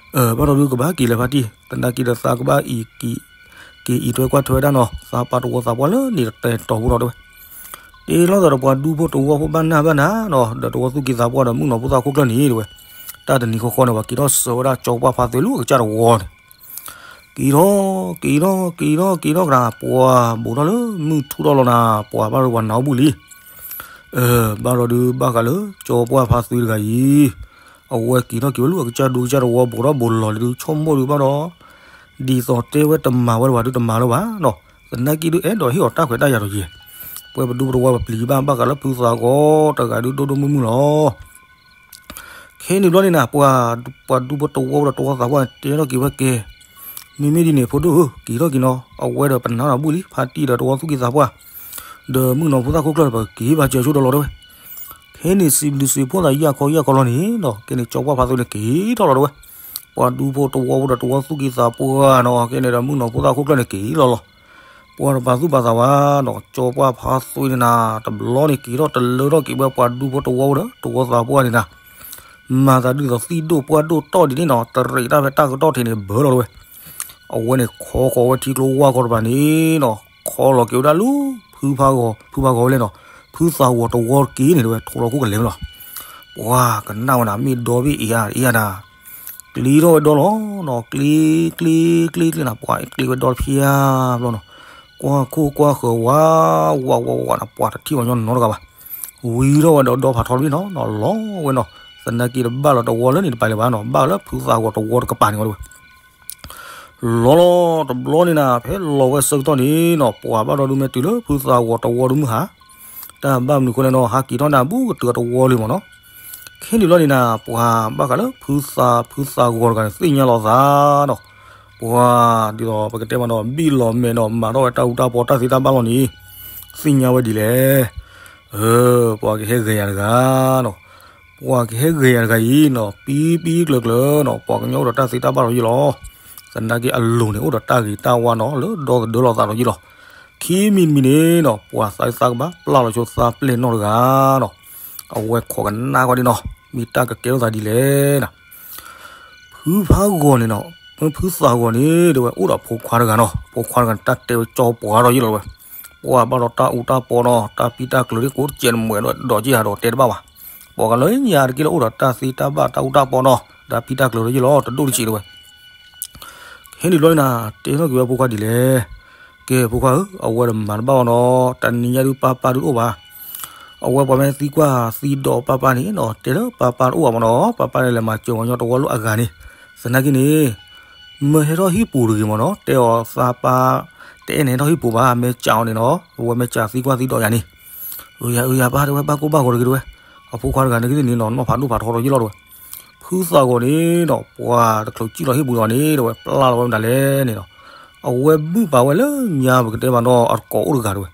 အၢ ဘၣ်ဒီးဒုးကဘၣ်က့ၤလၢဖါတံၢ် သနာ်က့ဒီးသးကဘၣ်အံၤ က့ၤအံၤထွဲကွၢ်ထွဲဝဲဒၣ်နီၤ သးပာ်တဝီသးပှၢ်လၢန့ၣ်တတဲတီၤဖိဒီးတဲဝဲ တ့လီၤသးဒီးပှၤဒူဖိတဝီဖိဘၣ်နၢ်ဘၣ်နၤနီၤ ဒီးတဝီသူၣ်က့သးပှၢ်ဒီးမုၣ်ကနီၤဖိသၣ်ခိၣ်ကျၢၢ်န့ၣ်တဲဝဲ တၢ်တနံၤဃီဃီန့ၣ် ပှၤက့ၤထီၣ်ဆှၢဝဲဒၣ်ကၠီပှၢ်ဖါသွံလၢအကစၢ်တဝီန့ၣ် က့ၤထီၣ် က့ၤထီၣ် က့ၤထီၣ် က့ၤထီၣ်ကဒီး ပှၤဘူးထီၣ်လၢမုၢ်ထူၣ်ထီၣ်လီၤနၤ ပှၤဘၣ်ဒီးပှၤနးအိၣ်ဘှံးလံ အၢ ဘၣ်ဒီးဒုးဘၣ်ဃးလၢကၠီပှၢ်ဖါသွံတဂၤအံၤ အဝဲက့ၤထီၣ်က့ၤဝဲလၢအကစၢ်ဒူကစၢ်တဝီဘူးထီၣ်ဘူးလီၤလံဒုး ဆိကမိၣ်ဒုးဘၣ်ဒီး ဒ်သိးတဲဝဲတမၤဝဲတဝၤဒုးတမၤလၢၤဘၣ်နီၤ သနာ်က့ဒုးအဲၣ်ဒိးဟ့ၣ်အီၤတၢ်ခွဲးတၢ်ယာ်ဒီးယဲၢ် ပဝဲပဒူပတဝီပပျံၤဘၣ်ဘၣ်ဃးလၢဖုသးဂီၤတဂၤဒုးဒိၣ်ဒိၣ်မုၢ်မုၢ်လီၤ ခဲန့ၣ်ဘျီန့ၣ်နၤ ပှၤ ပှၤဒူဖိတဝီဒီးတဝီသးပှၢ်တဲထီၣ်က့ၤဝဲကဲ မ့မ့ၢ်ဒ်န့ၣ် ဖိဒိၣ်ဧၢ က့ၤထီၣ်က့ၤနီၤ အဝဲဒီးပနၢ်ဒီးဘူၣ်လံ ဖါတံၢ်ဒီးတဝီသူၣ်က့သးပှၢ် ဒီးမုၣ်ကနီၤဖိသၣ်ခိၣ်ကျၢၢ်ဒီးပက့ၤဘၣ်စၢၤဆူဒီးလီၤတဲဝဲ ခဲန့ၣ်စံးဘျုးစံးဖှိၣ်သးယၢ်ခီယၢ်ခီလီၤန့ၣ်နီၤ ကဲန့ၣ်ကၠီပှၢ်ဖါသွံန့ၣ်က့ၤထီၣ်လီၤတဲဝဲ ပှၤဒူဖိတဝီဖိဒီးတဝီသူၣ်က့သးပှၢ်နီၤ ကဲန့ၣ်ဒီးမုၣ်ကနီၤဖိသၣ်ခိၣ်ကျၢၢ်န့ၣ်က့ၤလီၤလီၤ ပှၤတပာ်သူၣ်ပာ်သးဝဲနီၤ ကၠီပှၢ်ဖါသွံန့ၣ်နၤ တဘျီန့ၣ်က့ၤထီၣ်တလၢထီၣ်က့ၤဝဲပှၤဒူဖိတဝီဖိဒီးတဝီသးပှၢ်န့ၣ်နၤ မၤသးဒ်သိးသံၣ်ဒိၣ်ပှၢ်ဒိၣ်တီၢ်ဒ်န့ၣ်နီၤ တရံးတၢ်ဖဲတၢ်ကတီၢ်ထံးန့ၣ်ဘၢလီၤတဲဝဲ အဝဲန့ၣ်ခီဃီၤဝဲထံကျိဝၢ်ခီတပၤန့ၣ်နီၤ ခီလီၤက့ၤဝဲဒၣ်လၢ ဖုဖါဂီၤ ဖုဖါဂီၤဝဲလဲၣ်နီၤ ဖုသးဂီၤတဝီက့ၤန့ၣ်တဲဝဲ ထိလီၤခိၣ်ကလဲာ်မ့ၢ်လီၤ ပှၤကနၣ်ဝဲနၤ မ့ၢ်ဒီဘ့ၣ်အံၤဧါ အံၤဧါနၤ ကျ့ထီၣ်ဝဲဒီလီၤနီၤ ကျ့ ကျ့ ကျ့ ကျ့နၤ ပှၤကျ့ဝဲဒီတဖျၢၣ်ဘျီနီၤ ကွၢ်ခိၣ်ကွၢ်ဃၢၤဝး ဝး ဝး ဝးနၤ ပှၤတထံၣ်ဝဲညီနီတဂၤဘၣ် ဝံၤထီၣ်ဝဲဒီးဒီဖးထီတဘ့ၣ်နီၤ လီၤဝဲနီၤ သနာ်က့ဒီးဘၣ်လီၤတဝီလၢန့ၣ်တပၤလၢၤဘၣ်နီၤ ဘၣ်လၢဖုသးဂီၤတဝီတကပၤန့ၣ်ဝဲ လီၤလီၤတဘျီန့ၣ်နၤ ဖဲလီၤဝဲဆၢကတီၢ်န့ၣ်နီၤ ပှၤဘၣ်ဒီးဒုးမ့ၢ်တုၤလၢဖုသးဂီၤတဝီဒုးမုၢ်ဟါ တၢ်ဘၣ်မနုၤဃိလဲၣ်နီၤ ဟးက့ၤထီၣ်န့ၣ် ဘူးကတုၤအတဝီလံမ့ၢ်နီၤ ခဲန့ၣ်ဘျီန့ၣ်နၤ ပှၤဘၣ်ဃးလၢဖုသး ဖုသးဂီၤတဂၤန့ၣ် သ့ၣ်ညါလီၤသးနီၤ ပှၤဒ်သိးပကတဲမးနီၤ ဘံၣ်လီၤမဲာ်နီၤ မၤထီၣ်ဝဲတၢ်အူတၢ်ပီတၢ်သ့တၢ်ဘၣ်လီၤန့ၣ် သ့ၣ်ညါဝဲဒ်လဲၣ် အၢ ပှၤကဟဲဂဲၤယၤတဂၤနီၤ ပှၤကဟဲဂဲၤယၤတဂၤအံၤနီၤ ပံပံကျၢၤကျၢၤနီၤ ပှၤကညီအိၣ်ဒီးတၢ်သ့တၢ်ဘၣ်လီၤယံလီၤ သနာ်က့အလိၤန့ၣ် အိၣ်ဒီးတၢ်ဂ့ၤတၢ်ဝါနီၤ လၢဒီသဒၢလီၤသးလီၤယံလီၤ ခံမံၤတမံၤန့ၣ်နီၤ ပှၤသးသးကဘၣ်ပျၢ်လီၤဆိသးပျဲၢ်နီၢ်တဂၤနီၤ အဝဲခိးကနၣ်ကွၢ်ဒ်နီၤ မ့ၢ်တၢ်ကကဲထီၣ်သးဒ်လဲၣ်နီၤ ဖုဖါဂီၤန့ၣ်နီၤ ဖုသးဂီၤန့ၣ် တဲဝဲအိၣ်ဒီးဖိခွါတဂၤနီၤ ဖိခွါတဂၤန့ၣ် တၢ်တဲဝဲကၠီပှၤဒီးယံလီၤဝဲ ပှၤဘၣ်ဒီးတၢ်အူတၢ်ပီနီၤ တၢ်ဖံးတၢ်ကျၢၤဒ်ကိးတကဲးနမဲာ်ဒီး ဒီးက့ၢ်ဟးဒီးတဲတဘၣ်ဘၣ် ပှၤကလၢညါတက့ၢ်လၢအိၣ်ဒီးတၢ်သ့တၢ်ဘၣ် တၢ်အူတၢ်ပီနီၤ တၢ်ဖံးတၢ်ကျၢၤဒီးယံလီၤ တဒိၣ်တဆံးတဲဝဲ ခဲန့ၣ်ဘျီန့ၣ်နၤ တဲထီၣ်က့ၤဝဲဖိခွါဒ်လဲၣ် ကဲဖိခွါဧၢ အဝဲဒီးမၤတဘၣ်ဘၣ်နီၤ တနံၤညါဒုးပၢ်ပၢ်ဒုးတအိၣ်ဘၣ် အဝဲပှၤမ့ၢ်သံကွၢ်သံဒိးပၢ်ပၢ်န့ၣ်နီၤ တဲလၢပၢ်ပၢ်တအိၣ်ဘၣ်မ့ၢ်နီၤ ပၢ်ပၢ်န့ၣ်လဲၤမၤစၢၤပှၤကညီတဝီလၢအဂၤန့ၣ် သနာ်က့န့ၣ် မၢဟဲထီၣ်ဟံၣ်ပူၤတဂ့ၤမ့ၢ်နီၤ တဲအီၤသးပၢ် တအဲၣ်န့ၣ်ဟဲထီၣ်ဟံၣ်ပူၤဘၣ် မ့ၢ်စံးအီၤန့ၣ်နီၤ အဝဲမ့ၢ်စံးသံကွၢ်သံဒိးယၤန့ၣ် အၢယၤ အၢယၤပၢ်တဲဝဲ ဘၣ်ကိၢ်ဘၣ်ဂီၤတဂ့ၤတဲဝဲ အဖိခွါတဂၤန့ၣ်ကသ့ၣ်န့ၣ်နီၤ နီၢ်ဖးဒိၣ်ဖးထီဒီးယံလီၤတဲဝဲ ဖုသးဂီၤန့ၣ်နီၤ ပှၤတချုးစံၣ်လီၤဟံၣ်ပူၤလီၤန့ၣ်တဲဝဲ ပျၢ်လီၤဝဲမတၤလဲၣ်န့ၣ်နီၤ အဝဲဘုၣ်ပာ်ဝဲလၢညါပကတဲမးနီၤ အတကိးအိၣ်တဂၤတဲဝဲ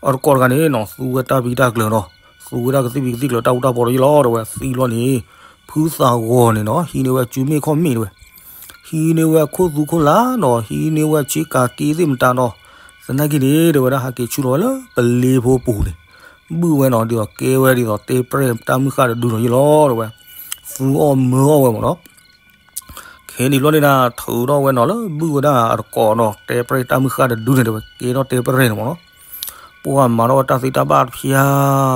အတကိးတဂၤန့ၣ်နီၤ သူဝဲတၢ်ဖံးတၢ်ကျၢၤနီၤ သူဝဲဒၣ်ကသံၣ်ဖံးကသံၣ်ကျၢၤတၢ်အူတၢ်ပီဒီးယံလီၤတဲဝဲ သံလီၤန့ၣ် ဖုသးဂီၤန့ၣ်နီၤ ဟံးန့ၢ်ဝဲအစုမ့ၣ်ခီၣ်မ့ၣ်တဲဝဲ ဟံးန့ၢ်ဝဲအခိၣ်သူခိၣ်လၢ်နီၤ, ဟံးန့ၢ်ဝဲဆ့ကၤက့သ့ၣ်မတၤနီၤ, သနာ်က့န့ၣ် တဲဝဲဒၣ် ဟဲက့ၤဆူၣ်ထီၣ်ဝဲလၢပလ့ဖိပူၤန့ၣ်, ဘုၣ်ဝဲနီၤ ဒ်သိးကဲဝဲဒ်သိးတဲပြဲၢ်တၢ်မုၢ်ဃၢ်တဒုနီၤယ့ၣ်လီၤ တဲဝဲ, သူအီၣ်မၢအီၣ်ဝဲမ့ၢ်နီၤ ခဲန့ၣ်ဘျီန့ၣ်ဒၣ် ထုးထီၣ်ဝဲနီၤလၢဘုၣ်ဝဲဒၣ်အတကိးနီၤ, တဲပြဲၢ်တၢ်မုၢ်ဃၢ်တဒုန့ၣ် တဲဝဲ ကဲထီၣ်တဲပြဲၢ်န့ၣ်မ့ၢ်နီၤ, ပှၤမၤထီၣ်ဝဲတၢ်သ့တၢ်ဘၣ်တဖၠါ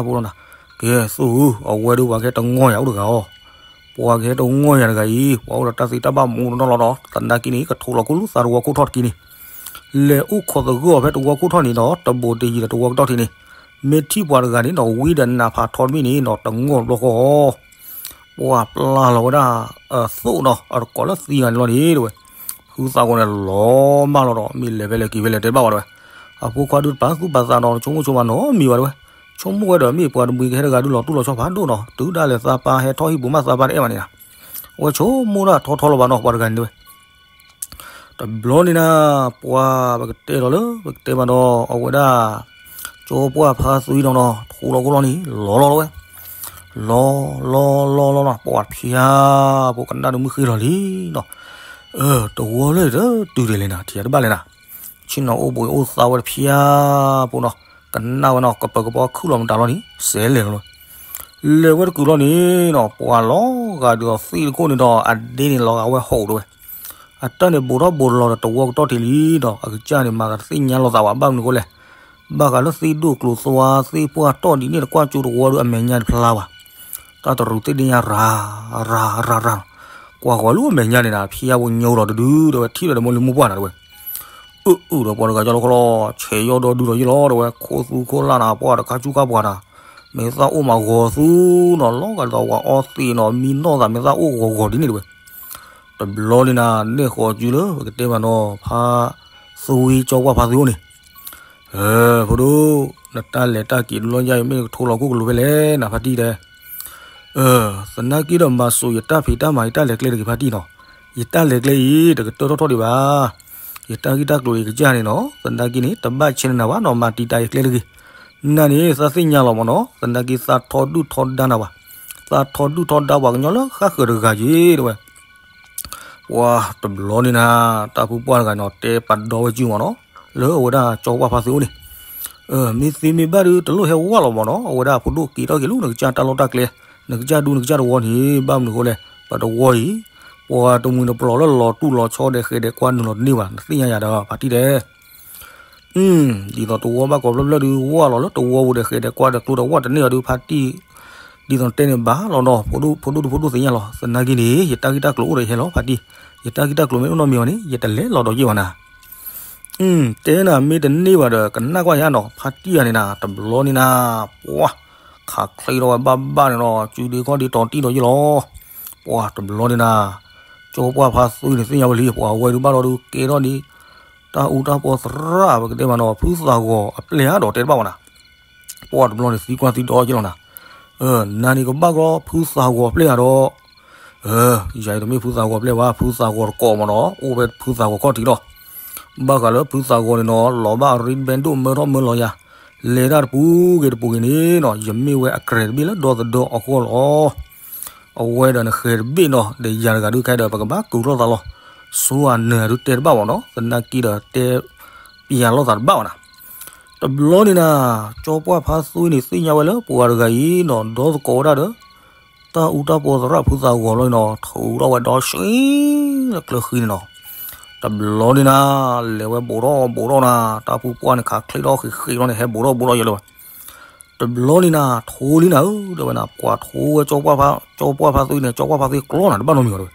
ဖိလီၤနီၤ, ကဲသိၣ်ဧၢ, အဝဲဒုးပှၤကဟဲတငီၢ်ယၤအိၣ်တဂၤအီၤ, ပှၤကဟဲတငီၢ်ယၤတဂၤအံၤ ပှၤအိၣ်ဒီးတၢ်သ့တၢ်ဘၣ်မူတနီၤလီၤနီၤ, သနာ်က့န့ၣ် ကထိးလီၤခူၣ်လူၤသးတဝီခိၣ်ထီၣ်တက့ၢ်န့ၣ်, လဲၤအိၣ်ခိးသဂၢၢ်အီၤဖဲတဝီခိၣ်ထီၣ်န့ၣ်ဒီး တဘူးတယံၤဒီးတဝီကတီၢ်ထံးန့ၣ်, မ့ၢ်ထံၣ်ပှၤတဂၤန့ၣ်နီၤ ဝံဒီးနးဖးထီတဘ့ၣ်န့ၣ်နီၤ တငီၢ်ဘျီဃီအီၤ ပှၤပျၢ်လီၤဝဲဒၣ် အသိၣ်နီၤ အတကိးလၢသံဂၤန့ၣ်လီၤန့ၣ် တဲဝဲ, ဖုသးဂီၤန့ၣ်လီၤမၢ်လီၤဒီး မ့ၢ်လဲၤဖဲလဲၣ်က့ၤဖဲလဲၣ်တဲဘၣ်ဝဲတဲဝဲ, အဖိခွါဒုးတပာ်သူၣ်ပာ်သးနီၤ ဆိကမိၣ်ဆိကမးနီတမံၤဘၣ်တဲဝဲ, ဆိကမိၣ်ဝဲဒီးမ့ၢ်ပှၤတမှံၤကဟဲတဂၤဒုးလီၤတူၢ်လီၤဆီဖးဒိၣ်နီၤ တုၤဒၣ်လဲာ်သးပၢ်ဟဲထီၣ်ဟံၣ်ပူၤမးသးပၢ်တအဲၣ်ဘၣ်န့ၣ်နီၤ, အဝဲဆိကမိၣ်ဒၣ်ထီထီလီၤဘၣ်နီၤ ပှၤတဂၤန့ၣ်တဲဝဲ တဘျီန့ၣ်နၤ ပှၤပကတဲလီၤလၢ ပကတဲမးဒီး အဝဲဒၣ် ကၠီပှၢ်ဖါသွံနီၤနီၤ ထိးလီၤကိၣ်လီၤန့ၣ် လီၤလီၤလီၤဝဲ, လီၤလီၤလီၤလီၤနီၤ ပှၤတဖၠါဖိကနၣ်ဒုးမုၢ်ဃ့လီၤလံနီၤ, တဝီလၢတတုၤဒံးလဲၣ်နၤ ထံၣ်တဘၣ်လဲၣ်နၤ, ဆ့ၣ်နီၤအိၣ်ဘှံးအိၣ်သါဝဲတဖၠါဖိနီၤ, ကနၣ်ဝဲနီၤ ကပၢၤကပီၤခုၣ်လီၤမတၤလီၤန့ၣ် စဲးလဲၤလီၤလီၤ လဲၤဝဲတကုာ်လီၤန့ၣ်နီၤ ပှၤလီၤဂာ်ဒ်သိးသ့ၣ်တခိၣ်န့ၣ်ဒီး အဒ့န့ၣ်လီၤဂာ်ဝဲဟီၣ်ဒိၣ်ဝဲ, အတၢ်န့ၣ်ဘူးထီၣ်ဘူးလီၤဒီးတဝီကတီၢ်ထံးလံဒီး အကစၢ်န့ၣ်မၤသးတသ့ၣ်ညါလိာ်သးဘၣ် ဘၣ်မနုၤဃိလဲၣ်, ဘၣ်ဃးလၢသ့ၣ်ဒိၣ်ကျိၤသွါသ့ၣ်ပှၢ်တီၢ်ဒ်န့ၣ်တကွၢ်ကၠိတဝီဒီး အမဲာ်ညါတဖျါဘၣ်, တၢ်တရူးသ့ၣ်ဒ့ၣ်ညါရၤ ရၤရၤရၤ, ကွၢ်ဃီၤလၢအမဲာ်ညါန့ၣ်နၤ ဖၠါဖိညိဒီးတဒုဒီးဝဲထံၣ်ဒီးတမိၢ်လံမိၢ်ပှၢ်နၤတဲဝဲ အၢအၢဒီးပှၤတဂၤကၠီလီၤခီလီၤ ဆဲးယီၢ်ဒီဒုဒီးယ့ၣ်လီၤတဲဝဲ ခိၣ်သူခိၣ်လၢ်နၤ ပှၢ်တခါဆူၣ်ခါပှၤနၤ, မ့ၢ်သၣ်အိၣ်မးဂီၤသူနီၤ လီၤဂာ်ဒ်သိးပှၤအီသံးနီၤ မံနီၢ်သးမ့ၢ်သၣ်အိၣ်ဂီၤဂီၤဒ်န့ၣ်တဲဝဲ, တဘျီန့ၣ်နၤ နဲၣ်ဃီၤစုလၢပကတဲမးနီၤ ဖါသွံကၠီပှၢ်ဖါသွံအိၣ်န့ၣ် ဖိဒိၣ် နတၢ်လဲၤတၢ်က့ၤတဘျီညါအံၤ မ့ၢ်ကထိးလီၤခိၣ်ကလိၤဖဲလဲၣ် နဖါတံၢ်တဲ, သနာ်က့ဒီးမၤစိာ်ယတၢ်ဖံးတၢ်မၤ ယတၢ်လဲၤကျဲတဂ့ၤဖါတံၢ်နီၤ, ယတၢ်လဲၤကျဲအံၤ တကတၢၢ်ထီၣ်ထီၣ်ဒံးဘၣ်, ယတၢ်ဂ့ၢ်တၢ်ကျိၤအံၤကစၢ်န့ၣ်နီၤ သနာ်က့န့ၣ် တဘၣ်ဆဲးနၤဘၣ်နီၤ မၤတံာ်တာ်ယကျဲတဂ့ၤ, နၤန့ၣ် သးသ့ၣ်ညါလီၤမးနီၤ သနာ်က့သးထီဒုၣ်ထီဒါနၤဘၣ်, သးထီဒုၣ်ထီဒါပှၤကညီလၢဃၣ်ဃၢၤတဂၤက့ၤတဲဝဲ ပှၤတဘျီန့ၣ်နၤ တၢ်ဖုပှၢ်တဂၤန့ၣ် တဲပာ်ဒီဝဲစုမးနီၤ, လၢအဝဲဒၣ်ကၠီပှၢ်ဖါသွံအိၣ်န့ၣ်, မ့ၢ်သ့မ့ၢ်ဘၣ်ဒုး တလိၣ်ဟဲဝဲလီၤမးနီၤ, အဝဲဒၣ်ဖိဒိၣ်က့ၤထီၣ်က့ၤလၢ နကစၢ်တၢ်လီၢ်တၢ်ကျဲ, နကစၢ်ဒူနကစၢ်တဝီန့ၣ် ဘၣ်မနုၤဃိလဲၣ်, ပတဝီအံၤ, ပှၤတမှံၤတပျီၤလၢလီၤတူၢ်လီၤဆီဒဲးဃဲးဒဲးကွၢ်နုာ်လီၤတန့ၢ်ဘၣ် နသ့ၣ်ညါယၤဒီး ဖါတံၢ်တဲ ဒ်သိးတဝီဘၣ်ကိးဖျၢၣ်ဖျၢၣ်ဒုး ဝၢ်လီၤလၢတဝီပူၤဒီးဃဲးဒီးကွၢ်ဒီးကျိဒီးဝၢ်တန့ၢ်အီၤဒုး ဖါတံၢ်, ဒ်သိးတဲန့ၣ်ဘၣ်လီၤနီၤ, ဖိဒိၣ်ဖိဒိၣ်ဒုးဖိဒိၣ်သ့ၣ်ညါလီၤ, သနာ်က့န့ၣ် ယတၢ်ဂ့ၢ်တၢ်ကျိၤအိၣ်ဒီးယဟဲလီၤ ဖါတံၢ်, ယတၢ်ဂ့ၢ်တၢ်ကျိၤမ့ၢ်အိၣ်နီတမံၤအီၤန့ၣ် ယတလဲၤလီၤဒီးယ့ၢ်ဘၣ်နၤ, တဲနၤမ့ၢ်တန့ၢ်ဘၣ်ဒီး ကနၣ်ကွၢ်ယၤနီၤ, ဖါတံၢ်ဂၤန့ၣ်နၤ တဘျီန့ၣ်နၤ, ပှၤ, ခးချ့ထီၣ်ဝဲဘၣ်ဘၣ်န့ၣ်နီၤ, စုဒ့ခီၣ်ဒ့တီၤတံၢ်ဒီးယ့ၢ်လီၤ, ပှၤတဘျီန့ၣ်နၤ, ကၠီပှၢ်ဖါသွံန့ၣ်သ့ၣ်ညါဝဲလံ, ပှၤဝဲဒုးဘၣ်လီၤဒုးကဲထီၣ်ဒ် တၢ်အူတၢ်ပီသရၣ် ပကတဲမးနီၤ ဖုသးဂီၤအပျဲၢ်ဧါဒီးတဲတဘၣ်ဝဲနၤ, ပှၤတဘျီန့ၣ်သံကွၢ်သံဒီးက့ၤလီၤနၤ, နၤန့ၣ်ကဘၣ်ကီဖုသးဂီၤအပျဲၢ်ဧါဒီး, ယၤအံၤတမ့ၢ်ဖုသးဂီၤအပျဲၢ်ဘၣ် ဖုသးဂီၤတကိးမးနီၤ အိၣ်ဖဲဖုသးဂီၤခီၣ်ထံးလီၤ, ဘၣ်ဃးလၢဖုသးဂီၤန့ၣ်နီၤ လီၤဘၣ်အရ့ဒိၣ်မၢထီၣ်မၢလီၤယၤ, လဲၤတၢ်တပူၤဂ့ၤတပူၤဂ့ၤန့ၣ်နီၤ ယမ့ၢ်ဝဲအကြဲးတဘ့ၣ်လၢဒီသဒၢအဃိလီၤ အဝဲဒီးနဃဲၤတဘ့ၣ်နီၤ ဒီးယၤတဂၤဒုးခဲဒီး ပကဘၣ်ကုာ်လိာ်သးလီၤ, ဆိအနၢၤဒုးတဲတဘၣ်မးနီၤ သနာ်က့ဒီးတဲပျးလိာ်သးတဘၣ်ဝဲနၤ, တဘျီန့ၣ်နၤ, ကၠီပှၢ်ဖါသွံန့ၣ်သ့ၣ်ညါဝဲလၢပှၤတဂၤအံၤနီၤ ဒီသကိးဝဲဒၣ်ဒီး တၢ်အူတၢ်ပီသရၣ်ဖုသးဂီၤလီၤန့ၣ်နီၤ ထုးထီၣ်ဝဲဒီးဆှံ လၢကျၢၤဃံန့ၣ်နီၤ, တဘျီန့ၣ်နၤ, လဲၤဝဲဘူးထီၣ်ဘူးထီၣ်နၤ, တၢ်ဖုပှၢ်န့ၣ်ခးချ့ထီၣ်ဃံးဃံးလီၤန့ၣ် ဟဲဘူးထီၣ်ဘူးထီၣ်ယဲလၢၤဝဲ တဘျီန့ၣ်နၤ ထိလံနၤဧၢ တဲဝဲနၤ ပှၤထိဝဲ ကၠီပှၢ်ဖါသွံန့ၣ် ကၠီပှၢ်ဖါသွံကျီနၤ တဘၣ်နီတမံၤဘၣ်တဲဝဲ,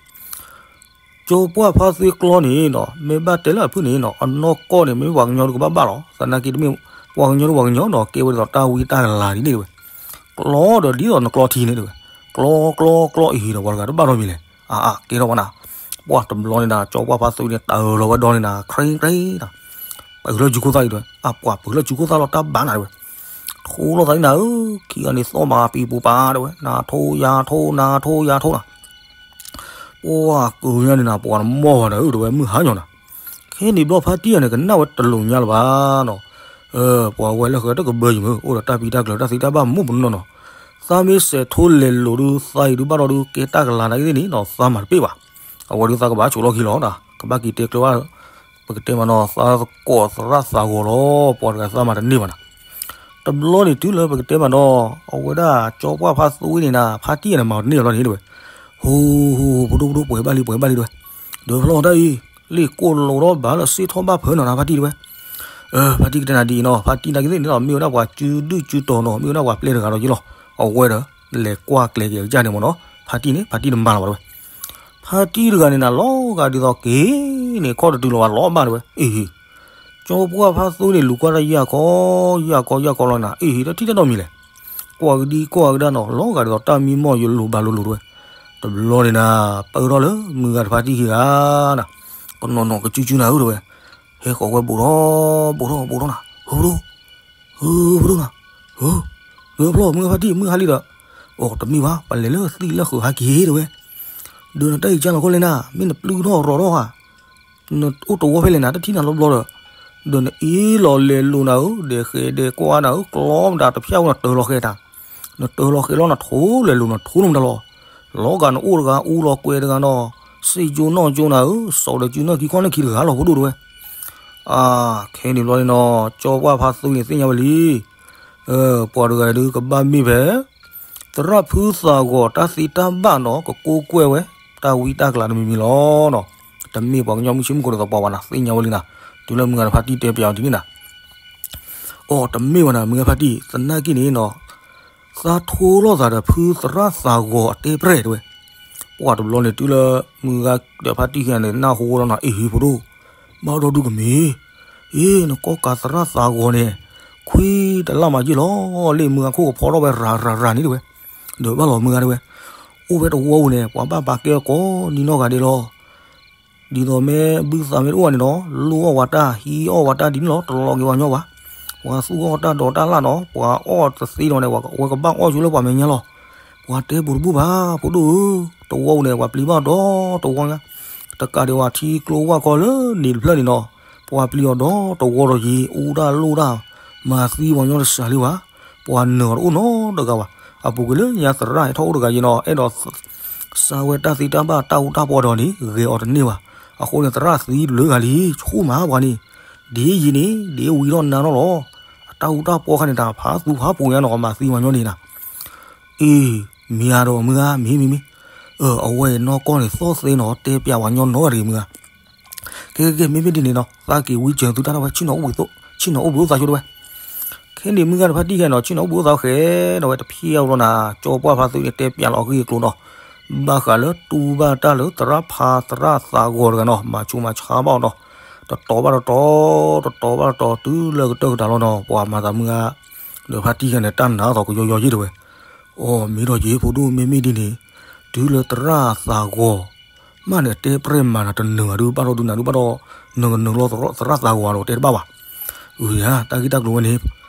ကၠီပှၢ်ဖါသွံကျီန့ၣ်နီၤ မ့ၢ်ဘၣ်တဲလၢအဖုၣ်န့ၣ်နီၤ အနီၢ်ကီၢ်န့ၣ် မ့ၢ်ပှၤကညီဒုးကဘၣ်ဘၣ်လီၤ သနာ်က့တမ့ၢ် ပှၤကညီဒုးပှၤကညီနီၤ ကဲဝဲဒ်သိးတၢ်ဝံတၢ်ကလၤဒ်န့ၣ်တဲဝဲ, ကျီဒီးဒ်သိးနကျီထံန့ၣ်တဲဝဲ, ကျီကျီကျီအံၤဒီးပှၤတဂၤတဘၣ်နီတမံၤလဲၣ်, အါအါ ကဲထီၣ်ဝဲနၤ, ပှၢ်တဘျီန့ၣ်နၤ ကၠီပှၢ်ဖါသွံန့ၣ် တၢ်လီၤဝဲဒီန့ၣ်နၤ ခြ့ခြ့နၤ ပှၤလၢစုခိၣ်သၣ်အံၤတဲဝဲ အပှၤပှၤလၢစုခိၣ်သၣ်လီၤတၢ်ဘၣ်နၤတဲဝဲ, ထိလီၤသးန့ၣ်နၤဧၢ, ခံဂၤန့ၣ်သီၣ်မၤပံၤပူၤပာ်တဲဝဲ နၤထိယၤထိ နၤထိယၤထိနၤ, ပှၤကိးညါန့ၣ်နၤ ပှၤတမီၢ်ဘၣ်နၤဧၢ တဲဝဲ မုၢ်ဟါညီနၤ, ခဲန့ၣ်ဘျီဖါတံၢ်ဂၤန့ၣ် ကနၣ်ဝဲတလိၤညါလၢၤဘၣ်နီၤ, ပှၤဝဲလၢဃဲတကဘၢယံၤမုၢ် အိၣ်ဒီးတၢ်ပံးတၢ်ကျၢၤတၢ်သံတၢ်ဘၣ်မူးပနီၢ်နီၤ, သးမ့ၢ်စဲးထိလဲၤလိာ်ဒုး သးအံၤဒုးဘၣ်ဒီးဒုး ကဲတၢ်ကလၤနာ်က့သ့ၣ်န့ၣ်နီၤ သးမၤတပ့ၢ်ဘၣ် အဝဲဒုးသးကဘၣ်ဆိးလီၢ်ခံလီၤနီၤ, ကဘၣ်က့ၤတဲကျၢၤဘၣ်, ပကတဲမးနီၤ သးသကိးသရၣ်သးဂီၤလီၤ, ပှၤတဂၤသးမၤတန့ၢ်ဘၣ်နီၤ. တဘျီန့ၣ်တုၤလၢပကတဲမးနီၤ, အဝဲဒၣ်ကၠီပှၢ်ဖါသူန့ၣ်နၤ ဖါတံၢ်န့ၣ်မၤအီၤတန့ၢ်ဘၣ်လီၤန့ၣ်တဲဝဲ, ဟူ ဟူ ဟူ ဖိဒိၣ် ဖိဒိၣ် ပှဲၤဘၣ်လံ ပှဲၤဘၣ်လံတဲဝဲ, ဒီးဖျီတၢ်အံၤ လ့ၣ်ကိၢ်လိာ်ဒီးဘၣ်လၢစ့ထီၣ်ဘၣ်ဖၢနီၤ နၤဖါတံၢ်တဲဝဲ, ဖါတံၢ်ကတဲနၤဒ်အံၤနီၤ, ဖါတံၢ်နာ်က့သ့ၣ်န့ၣ်ဒီး မ့ၢ်ဝဲဒၣ်ပှၤစုဒုၣ်စုတီၤနီၤ, မ့ၢ်ဝဲဒၣ်ပှၤပျဲၢ်တဂၤဒီးယ့လီၤ, အဝဲဒီး လဲၤကွၢ်ကျဲၤက့ၤအကစၢ်န့ၣ်မးနီၤ, ဖါတံၢ်န့ၣ် ဖါတံၢ်တမၤလီၤဘၣ်တဲဝဲ, ဖါတံၢ်တဂၤန့ၣ်နၤ လီၤဂာ်ဒ်သိးက့ၤန့ၣ် ခီၣ်တတုၤလီၤဘၣ်လီၤဘၣ်တဲဝဲ, အ့ဟ့ ကၠီပှၢ်ဖါသူန့ၣ် လူၤကွၢ်တၢ်ယၢ်ခီ ယၢ်ခီ ယၢ်ခီလီၤနၤ, အ့ဟ့ တထံၣ်တၢ်နီတမံၤလဲၣ်, ကွၢ်ကဒံကွၢ်ကဒါနီၤ လီၤဂာ်ဒ်သိးတၢ်မံမီၢ်ယလိၤဘၣ်လိၤလိၤတဲဝဲ, တဘျီန့ၣ်နၤ ပၢၢ်ထီၣ်လၢမုၢ်ဂၤတဖါတံၢ်ခံဂၤနၤ, ကနီၤနီၤကစုစုနၤဧၢတဲဝဲ, ဟဲဃီၤဝဲဘူးထီၣ် ဘူးထီၣ် ဘူးထီၣ်နၤ, ဟိဒိၣ် ဟိ ဖဒိၣ်နၤ, ဟိ ဒီးဖျီမုၢ်ဂၤဖါတံၢ် မုၢ်ဟါလံဒီး, အိ တမ့ၢ်ဘၣ် ပလဲၤလၢသံၣ်လၢဃုာ်ဟဲက့ၤတဲဝဲ, ဒီးနတၢ်အံၤကၢ်လီၤခီလဲၣ်နၤ မ့ၢ်နပျုၢ်ထီၣ်ရီၤထီၣ်ဧါ, နအိၣ်တဝီဖဲလဲၣ်နၤ တထံၣ်နၤလီၤဘျီဒီး, ဒီးနအ့ၣ်လီၤလဲၤလိၤနၤဧၢ ဒဲးဃဲးဒဲးကွၢ်နၤဧၢ ကျီမတၤတဖျၢၣ်အိၣ်နတၢၤလီၤဃဲၤတၢ်, နတၢၤလီၤဃဲၤလီၤနထိလဲၤလိၤနထိနမတၤလီၤ, လီၤဂာ်နအိၣ်တဂၤအူလီၤကွဲးတဂၤနီၤ, စ့ၣ်ကၠိနီၣ်ကၠိနၤဧၢ စီၤဒီးစုနီၢ်ခံခီၣ်န့ၣ်ခံတဂၤလီၤ ဖဒိၣ်တဲဝဲ အါ, ခဲန့ၣ်ဘျီန့ၣ်နီၤ ကၠီပှၢ်ဖါသူန့ၣ်သ့ၣ်ညါဝဲလံ, ပှၤတဂၤဒုးကဘၣ်မ့ၢ်ဖဲ သရၣ်ဖုသးဂီၤတၢ်သ့တၢ်ဘၣ်နီၤ ကကိးကွဲၢ်ဝဲ တၢ်ဝံတၢ်ကလၤတမံၤမံၤလီၤနီၤ, တမ့ၢ်ပှၤကညီမုၢ်ဆ့ၣ်မုၢ်ကိးဒ်သိးပှၤဘၣ်နီၤ သ့ၣ်ညါဝဲလံနၤ, တုၤလၢမုၢ်ဂၤတဖါတံၢ်တဲပၠးအီၤဒ်န့ၣ်နၤ အိ တမ့ၢ်ဘၣ်နၤ မုၢ်ဂၤဖါတံၢ် သနာ်က့န့ၣ်နီၤ, သးထိလိာ်သးဒီးဖုသရၣ်သးဂီၤအတဲပြဲၢ်တဲဝဲ, ပှၤတဘျီန့ၣ်တုၤလၢ မုၢ်ဂၤဒီးဖါတံၢ်ခံဂၤန့ၣ် နၢ်ဟူဝဲလီၤနီၤ အ့ၣ်ဟ့ၣ်ဖိဒိၣ်, ဘၣ်ဒီဒူၣ်ကမ့ၢ်, အ့ၣ် နကီၢ်ကးသရၣ်သးဂီၤန့ၣ်, ခွံတလၢ်မၤယ့ၢ်လီၤ, လၢမုၢ်ဂၤခိၣ်ကဖီထီၣ်ဝဲရၤရၤရၤန့ၣ်တဲဝဲ, ဒီးဘၣ်လီၤမုၢ်ဂၤတဲဝဲ, အိၣ်ဝဲတဝီပူၤန့ၣ် ပှၤဘၣ်ပာ်ကဲကိးနံၤနီၢ်ဂၤဒဲးလီၤ ဒ်သိးမ့ၢ်ဘုသးမ့ၢ်တအိၣ်ဘၣ်န့ၣ်နီၤ လိၣ်အီၣ်ဝဲတၢ် ဟံးအီၣ်ဝဲတၢ်ဒ်န့ၣ်လီၤ တလီၤက့ၤဝဲညီဘၣ်. ပှၤသူၣ်အီၣ်တၢ်ဒိးတၢ်လၣ်နီၤ ပှၤအီၣ်တသ့ဒီးန့ၣ် ဝဲကဘၣ်အီၣ်ဆိလၢပှၤမဲာ်ညါလီၤ. ပှၤတဲဘူးတဘူးဘၣ် ဖိဒိၣ်ဧၢ, တဝီပူၤန့ၣ် ပှၤပျံၤဘၣ်ဒီတဝီညါ, တကးဒံးဝဲထံကျိဝၣ်ခီလၢနံၤတဖျၢၣ်န့ၣ်နီၤ ပှၤပျံၤအီၤဒီတဝီဒီးယံၤ အူတၢ်လိၣ်တၢ် မၤသံပှၤညီတစှၤလံဘၣ်. ပှၤနၢၤအီၤတအိၣ်နီတဂၤဘၣ်. အပူၤကွံာ်လၢညါသရၣ်ဟဲထီၣ်အိၣ်တဂၤယံၤနီၤ အဲၣ်ဒိး စၢ်ဝဲတၢ်သ့တၢ်ဘၣ်တၢ်အူတၢ်ပီဒီးန့ၣ် ဂဲၤအီၤတန့ၢ်ဘၣ်. အဃိန့ၣ် သရၣ်သံတဘျုးဂၤလံ ဆူၣ်မးပှၤန့ၣ်, ဒ်ယံၤန့ၣ် ဒ်ဝံၤထီၣ်နါနီၢ်လီၤ. အတၢ်အူတၢ်ပီခါန့ၣ် တၢ်ဖးသူဖးပူၤညါနီၤ မၤသံပှၤညီန့ၣ်နၤ. အ့ မ့ၢ်ဧါဒီးမုၢ်ဂၤ မ့ၢ်မ့ၢ်မ့ၢ်, အဝဲအံၤနီၢ်ကီၢ်န့ၣ် သီၣ်သ့နီၤ တဲပျးပှၤညီနီတဂၤတဂ့ၤမုၢ်ဂၤ ကဲကဲကဲ မ့မ့ၢ်ဒ်န့ၣ်နီၤ သးက့ၤဝံစၢၤသုတၢ်ဒၣ်ဝဲ ဆ့ၣ်နီၤအိၣ်ဘှံးအိၣ်သးဆိဒၣ်ဝဲ. ခဲန့ၣ်မုၢ်ဂၤတဖါတံၢ်ခဲနီၤ ဆ့ၣ်နီၤအိၣ်ဘှံးအိၣ်သးဃဲဒီးဝဲတဖျဲအီၤလီၤနၤ ကၠီပှၢ်ဖါသူန့ၣ် တဲပျးလီၤအဂ့ၢ်အကျိၤနီၤ. ဘၣ်ဃးလၢတူၢ်ဘၣ်တၢ်လၢသရၣ်ဖါသရၣ်သးဂီၤတဂၤနီၤ မၤဆူးမၤဆါဘၣ်အီၤနီၤ. တတီၤဘၣ်တတီၤ တတီၤဘၣ်တတီၤ တုၤလၢကတၢၢ်ကတၢၢ်လီၤနီၤ ပှၤမၤသးမုၢ်ဂၤ ဒီးဖါတံၢ်ခဲန့ၣ် တၢ်နါအသးကယီယီယ့ၢ်တဲဝဲ. အိ မ့ၢ်ဒီးယ့ၢ်ဖိဒိၣ်မ့မ့ၢ်ဒ်န့ၣ် တုၤလၢသရၣ်သးဂီၤ မ့ၢ်န့ၣ်တဲပြဲၢ်မၤနၤတနၢၤဘၣ်ဒုး ဘၣ်ဒီးဒုးနၤဒုးဘၣ်ဒီး နကနၢၤလီၤသရၣ်သးဂီၤဒီးတဲတဘၣ်ဘၣ်. အၢ ယၤ တၢ်ဂ့ၢ်တၢ်ကျိၤဝဲန့ၣ်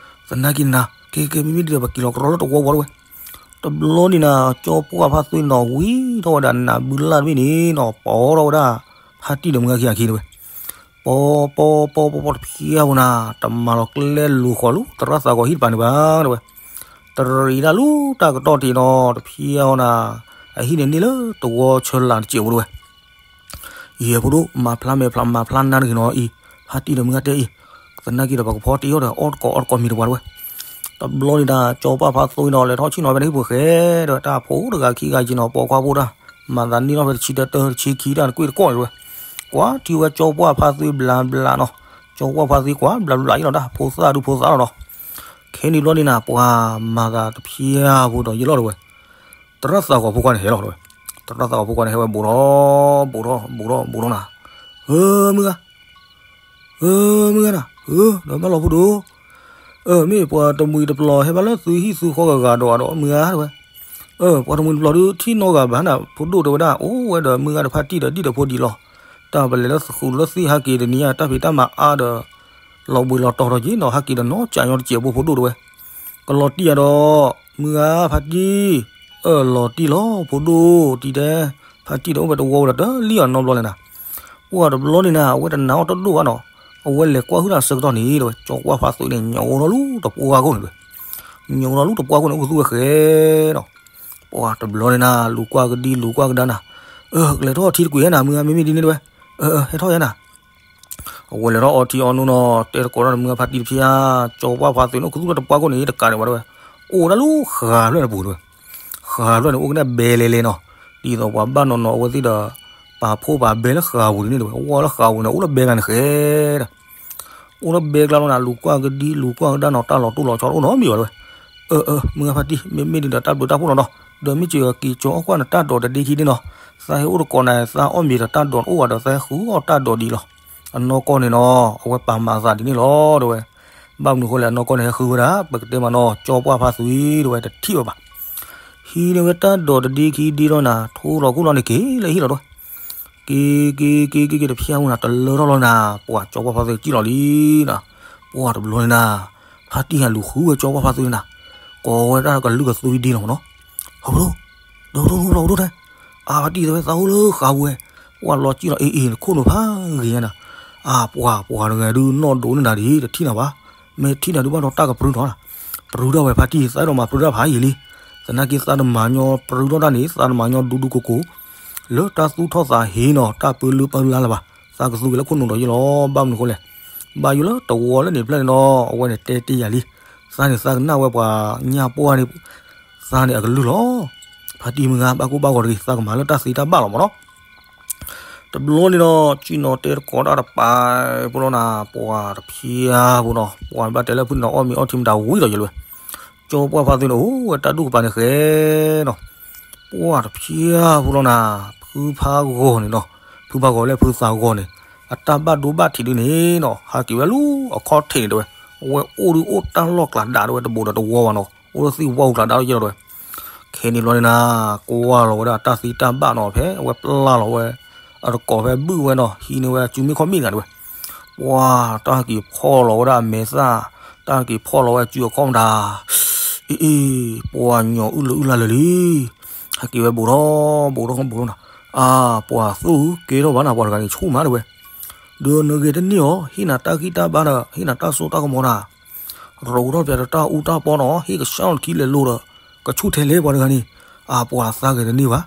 သနာ်က့နၤ ကဲကဲမ့မ့ၢ်ဒ်ဒီး ပက့ၤလီၤကရီလၢတဝီဝီတဝဲ. တဘျီန့ၣ်နၤ ကၠီပှၢ်ဖါသူနီၤ ဝံထီၣ်ဝဲဒၣ်နးဘုလၢ်တဘ့ၣ်န့ၣ်နီၤ ပိာ်ထီၣ်ဝဲဒၣ် ဖါတံၢ်ဒီးမုၢ်ဂၤခံဂၤခံတဲဝဲ. ပီပီပီပီပီတဖျဲအပူၤနၤ တမၤလီၤကျဲလိာ်ဃီၤလၢသရၣ်သးဂီၤဟံၣ်တပၤန့ၣ်ဘၣ်တဲဝဲ. တရံးတၢ်လူၤတၢ်ကတီၢ်တ့ၢ်နီၤ တဖျဲအီၤနၤ အဟံၣ်န့ၣ်န့ၢ်လၢတဝီဆၢလၢ်တစဲးဖိတဲဝဲ. ယဲၢ်ဖိဒိၣ် မၤဖျါမဲာ်ဖျါမၤဖျါနါတဂ့ၤနီၤအံၤ ဖါတံၢ်ဒီးမုၢ်ဂၤတဲအံၤ, သနာ်က့ဒီးပကဖီတ့ၢ်အီၤဒီး အီၣ်တကိးအီတကိးမံၤတပှၤတဲဝဲ. တဘျီန့ၣ်ဒၣ် ကၠီပှၢ်ဖါသူနီၤ လဲၤထီၣ်ဆ့ၣ်နီၤဖဲန့ၣ်ဟံၣ်ပူၤဃဲဒီး တၢ်ဖိတဂၤခံဂၤယံၤနီၤ ပိာ်ခွါဖိတၢ် မၤသးန့ၢ်ထီၣ်ဖဲတဆံတၢတၢတဆံခံတၢ်နကွ့ၢ်တကိးတဲဝဲ. ကွၢ်ထံဝဲကၠီပှၢ်ဖါသူဘျးဘျးနီၤ, ကၠီပှၢ်ဖါသူကွၢ်ဘျးဘျးအံၤနီၤ တၢ်ဖိသၣ်ဒုးဖိသၣ်လီၤနီၤ. ခဲန့ၣ်ဘျီန့ၣ်နၤ ပှၤမၤသးတဖျဲအပူၤဒီးယလီၢ်တဲဝဲ. သရၣ်သးဂီၤဖိခွါန့ၣ်ဟဲလီၤတဲဝဲ. သရၣ်သးဂီၤဖိခွါန့ၣ်ဟဲဝဲဘူးထီၣ် ဘူးထီၣ် ဘူးထီၣ် ဘူးထီၣ်နၤ. ဧၢ မုၢ်ဂၤ ဧၢ မုၢ်ဂၤနၤ ဧၢ ဒီးဘၣ်လီၤဖိဒိၣ်, အၢ မ့ၢ်ပှၤတမှံၤတပျီၤဟဲဘၣ်လၢသုဟံၣ်သုဃီဂၤဂၤဒီးအဒီးမုၢ်ဂၤတဲဝဲ. အၢ ပှၤတမှံၤတပျီၤဒုးထံၣ်နီတဂၤဘၣ်နၤ ဖိဒိၣ်တဲဝဲဒၣ် အိၣ်ဝဲဒီးမုၢ်ဂၤဒီးဖါတံၢ်ဒီးဒ်ဒီးဖိဒံးလီၤ. တၢ်ပလဲၤလၢဃုာ်လၢသ့ၣ်ဟဲက့ၤတနံၤညါ တၢ်ဖံးတၢ်မၤအါဒီး လီၤဘှံးလီၤတီၤထီၣ်က့ၤနီၤ ဟဲက့ၤဒီးနီၢ်ကၠးညီတစဲးဖိဒိၣ်တဲဝဲ. ကလီၤတံၢ်ယၤဒီး မုၢ်ဂၤဖါတံၢ် အၢ လီၤတံၢ်လီၤ ဖိဒိၣ်တံၢ်တဲ, ဖါတံၢ်ဒီးအိၣ်ဝဲတဝီဝဲဒီးတလံၣ်အီၤနီတဘျီလဲၣ်နၤ. ပှၤတဘျီန့ၣ်နၤ အဝဲတနာ်အီၤတဒိၣ်ဘၣ်နီၤ, အဝဲလဲၤကွၢ်ဟုၣ်တၢ်ဆၢကတီၢ်န့ၣ်တဲဝဲ ကၠီပှၢ်ဖါသူန့ၣ် ညိးထီၣ်လူၤတပှၢ်ခိၣ်န့ၣ်တဲဝဲ, ညိးထီၣ်လူၤတပှၢ်ခိၣ်န့ၣ် အိၣ်ကသူဝဲဃဲနီၤ. ပှၤတဘျီန့ၣ်နၤ လူၤကွၢ်ကဒံလူၤကွၢ်ကဒါနၤ, ကလဲၤထီၣ်အီထံတကွံာ်ယဲနၤ မုၢ်ဂၤ မ့မ့ၢ်ဒ်န့ၣ်တဲဝဲ, ဟဲထီၣ်ယဲနၤ. အဝဲလဲၤထီၣ်အီထံအီနိနီၤ တဲသကိးတၢ်ဒီးမုၢ်ဂၤဖါတံၢ်တဖျၢၣ်ဧါ, ကၠီပှၢ်ဖါသုးန့ၣ် အိၣ်ခူသူၣ်လၢတပှၢ်ခိၣ်န့ၣ် တကးဒံးဘၣ်တဲဝဲ, အိၣ်ဝဲဒၣ်လၢဃာ်ဖျၢၣ်န့ၣ်ပူၤတဲဝဲ, ဃာ်ဖျၢၣ်န့ၣ် အိၣ်ကနဲၣ်ဘဲလဲၤလဲၤနီၤ, ဒ်သိးပှၤဘၣ်နီၤနီၤအဝဲသ့ၣ်ဒီး ပာ်ဖှိၣ်ပာ်ဘဲလၢဃာ်ပူၤဒ်န့ၣ်တဲဝဲ, အိၣ်ဝဲလၢဃာ်ပူၤန့ၣ် အိၣ်လၢဘဲကျါန့ၣ်ဃဲဒီး အိၣ်လၢဘဲကျါလီၤနၤ လူၤကွၢ်ကဒံ လူၤကွၢ်ကဒါနီၤ တၢ်လီၤတိၢ်လီၤဆီတအိၣ်နီတမံၤဘၣ်တဲဝဲ, အၢ အၢ မုၢ်ဂၤဖါတံၢ် မ့မ့ၢ်ဒ်န့ၣ်ဒီးတၢ်ဘျုးတၢ်ဖှိၣ်လီၤနီၤ, ဒီးမ့ၢ်စ့ၢ်ကီးက့ၤကၠီအီၣ်ကွၢ်နတၢ်ဒိးတဒ့ခံဒ့နီၤ, သးဟဲအိၣ်တကိးနၤ သးအီၣ်မ့ၤဒီးတၢ်ဒိးတအိၣ်ဘၣ်ဒီး သးဟဲဃုအီၣ်တၢ်ဒိးဒ်အံၤလီၤ. အနီၢ်ကီၢ်န့ၣ်နီၤ အဝဲပာ်မၤအသးဒ်န့ၣ်လီၤတဲဝဲ, ဘၣ်မနုၤဃိလဲၣ် အနီၢ်ကီၢ်န့ၣ် ဟဲဃုဝဲဒၣ် ပကတဲမးနီၤ ကၠီပှၢ်ဖါသုးတဲဝဲ တထံၣ်ဘၣ်ဘၣ် ဟံးန့ၢ်ဝဲတၢ်ဒိးတဒ့ခံဒ့ဒီးနၤ ထိလီၤခိၣ်လီၤန့ၣ်က့ၤလၢဟံၣ်လီၤတဲဝဲ, က့ၤ က့ၤ က့ၤ က့ၤ က့ၤတဖျၢၣ်ဧိၤနၤ တလၢထီၣ်လီၤနၤ, ပှၤကၠီပှၢ်ဖါသုးစံၣ်လီၤလံနၤ, ပှၤတဘျီန့ၣ်နၤ, ဖါတံၢ်ဟဲလူၤဃုဝဲကၠီပှၢ်ဖါသုးန့ၣ်နၤ, ကိးဝဲဒၣ်ကလုၢ်ကသုဒ်လီၤမးနီၤ, ဟီၣ်ဖိဒိၣ်, ဒီးဖိဒိၣ် ဖိဖျီၣ်ဖိဒိၣ်တဲ, အါဖါတံၢ်တဲဝဲ သးအိၣ်လၢဃာ်ပူၤဝဲ, ပှၤလီၤစံၣ်လီၤအ့ၣ်အ့ၣ် နခိၣ်နူာ်ဖးဂ့ၤညါနၤ, အါပှၤ ပှၤတဂၤဒုးနီၢ်ဒိးန့ၢ်နၤဒ် တထံၣ်နၤဘၣ်, မ့ၢ်ထံၣ်နၤဒုးဘၣ်ဒီးတၢ်ကပြုၢ်ထီၣ်နၤ, ပြုၢ်ထီၣ်ဝဲဖါတံၢ် သးအဲၣ်ဒိးမၤပြုၢ်တၢ်ဖးယံာ်လံ, သနာ်က့သးတမၤညီပြုၢ်ထီၣ်တၢ်န့ၣ် သးတမၤညီဒူဒူကိၢ်ကိၢ်, လၢတၢ်သူၣ်ထီၣ်သးဟ့နီၤ တၢ်ပၢလၢပၢလါလၢၤဘၣ်, သးကသူက့ၤလၢခိၣ်နူာ်ဒီးယ့ၢ်လီၤ, ဘၣ်မနုၤဃိလဲၣ်, ဘၣ်ယိၣ်လၢတဝီလၢန့ၣ်ဖျၢၣ်န့ၣ်နီၤ အဝဲန့ၣ်တဲတ့ၢ်ယၤလံ, သးန့ၣ်သးကနၣ်ဝဲပှၤညၣ်ပှၢ်န့ၣ် သးန့ၣ်အကလုၢ်လီၤ, ဖါတံၢ်မုၢ်ဂၤ ဘၣ်ကိၢ်ဘၣ်ဂီၤတဂ့ၤ သးကမၤလၢတၢ်သ့တၢ်ဘၣ်လီၤမးနီၤ တဘျီန့ၣ်ဒီး ကံၣ်နီၤတဲတကိးတၢ်တပၤဖိလီၤနၤ ပှၤတဖျၢၣ်ဖိနီၤ ပှၤဘၣ်တဲလၢဖုန့ၣ်ဒီးအီၣ်မ့ၤအီထံမတၤဝံၤဒီးယဲလၢၤဝဲ, ကၠီပှၢ်ဖါသုးန့ၣ် အိၣ်ဝဲတၢ်ဒူၣ်ကပၤန့ၣ်ဃဲနီၤ, ပှၤတဖျၢၣ်ဖိလီၤနၤ, ဖုဖးဂီၤန့ၣ်နီၤ, ဖုဖးဂီၤလၢဖုသးဂီၤန့ၣ်, အတၢ်ဘၣ်ဒိဘၣ်ထံးဒုန့ၣ်နီၤ ဟးက့ၤဝဲလၢအခီၣ်ထံးန့ၣ်တဲဝဲ, အဝဲအိၣ်ဒုးအိၣ်တၢ်လီၢ်ကျးဒးတဲဝဲ တဘူးဒီးတဝီဘၣ်နီၤ အိၣ်လၢသ့ၣ်ဝီအူကျးဒးလီၤယဲလီၤတဲဝဲ ခဲန့ၣ်ဘျီန့ၣ်နၤ, ကွၢ်လီၤဝဲဒၣ်တၢ်သ့တၢ်ဘၣ်နီၤ ဖဲအဝဲပျၢ်လီၤဝဲ အတကိးဖဲဘုၣ်ဝဲနီၤ ဟံးန့ၢ်ဝဲအစုမ့ၢ်ခီၣ်မ့ၢ်တဂၤတဲဝဲ, ပှၤတၢ်က့ၤဖီၣ်လီၤဝဲဒၣ်အမဲာ်သၣ်, တၢ်က့ၤဖီၣ်လီၤဝဲအစုအခီၣ်မတၤ, အ့ၣ်အ့ၣ်, ပှၤညီအုၣ်လၢအုၣ်လၢလၢာ်လံ, ဟဲက့ၤဝဲဘူးထီၣ်ဘူးထီၣ်ဘူးထီၣ်နၤ, အါ ပှၤသူၣ်ကဲထီၣ်ဘၣ်နၤ ပှၤတဂၤန့ၣ် ဆူၣ်မးတဲဝဲ, ဒီးနဂ့ၤတန့ၢ်အီၤ ဟ့ၣ်နၤတၢ်ဂံၢ်တၢ်ဘါဒီး ဟ့ၣ်နၤတၢ်စိတၢ်ကမီၤနၤ ရိးထီၣ်ပျးဒီးတၢ်အူတၢ်ပီနီၤ ဟ့ၣ်ကဆှီထီၣ်ခံလဲၤလိၤဒီး ကဆူၣ်ထဲလဲၣ်ပှၤတဂၤန့ၣ်, အါ ပှၤသးဂ့ၤတန့ၢ်ဘၣ်,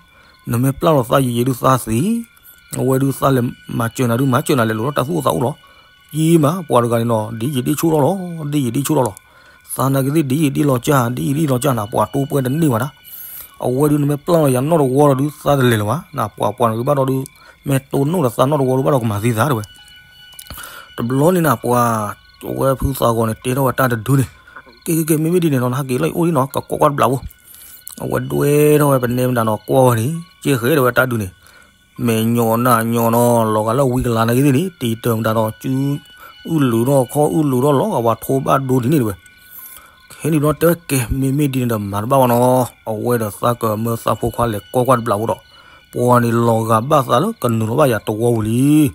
နမ့ၢ်ပျၢ်လီၤသးယံာ်ယံာ်ဒုးသးသံ, အဝဲဒုးသးလဲၤမၤစၢၤနၤဒုးမၤစၢၤနၤလဲၤလိၤဒီးတၢ်သူၣ်အိၣ်သးအိၣ်လီၤ, ယံာ်မး ပှၤတဂၤန့ၣ်နီၤ ဒ်ယံာ်ဒ်ဆူၣ်ထီၣ်လီၤ, ဒ်ယံာ်ဒ်ဆူၣ်ထီၣ်လီၤ, သးနာ်က့သ့ၣ်ဒ်ယံာ်ဒ်လီၤကၢ် ဒ်ယံာ်ဒ်လီၤကၢ်နၤ ပှၤတိပှဲတန့ၢ်ဘၣ်နၤ, အဝဲဒုးနမ့ၢ်ပျၢ်လီၤယၤနီၢ်တဝီဒီးဒုးသးတလဲၤလၢၤဘၣ်, နပှၤပှၤန့ၣ်ဒုးဘၣ်ဒီးဒုး မ့ၢ်တိၢ်နီၣ်ဒီးသးနီၢ်တဝီဒုးဘၣ်ဒီးကမၤသံသးတဲဝဲ တဘျီန့ၣ်နၤ ပှၤ အဝဲဖုသးဂီၤန့ၣ် တဲထီၣ်ဝဲတၢ်တဒုန့ၣ်, ကဲကဲကဲ မ့မ့ၢ်ဒ်န့ၣ်နီၤ နဟးက့ၤလီၤအံၤအိၣ်ဒံနီၤ ကကိးကွၢ်တဘျီဖိ, အဝဲဒွဲထီၣ်ဝဲပနဲမတၤနီၤ ကွၢ်ဝဲန့ၣ် ကဲဃဲဒီးဝဲတၢ်ဒုန့ၣ်, မဲာ်ညီနၢ်ညီနီၤ လီၤဂာ်လၢဝံကလၤနာ်က့သ့ၣ်န့ၣ် တံၤတၢ်မတၤနီၤ စု အုၣ်လုာ်ထီၣ်ခီၣ်အုၣ်လုာ်ထီၣ်လီၤဂာ်ပှၤထိဘၣ်ဒိဒ်န့ၣ်တဲဝဲ ခဲန့ၣ်ဘျီတဲဝဲကဲ မ့မ့ၢ်ဒ်န့ၣ်ဒီးမၤတဘၣ်ဘၣ်နီၤ, အဝဲဒီးသးကမၢသးဖိခွါလဲၤကိးကွၢ်တဘျီဖိဒီး, ပှၤန့ၣ်လီၤဂာ်ဘၣ်သးလၢကနုာ်လီၤဘၣ်ယၤတဝီပူၤလံ,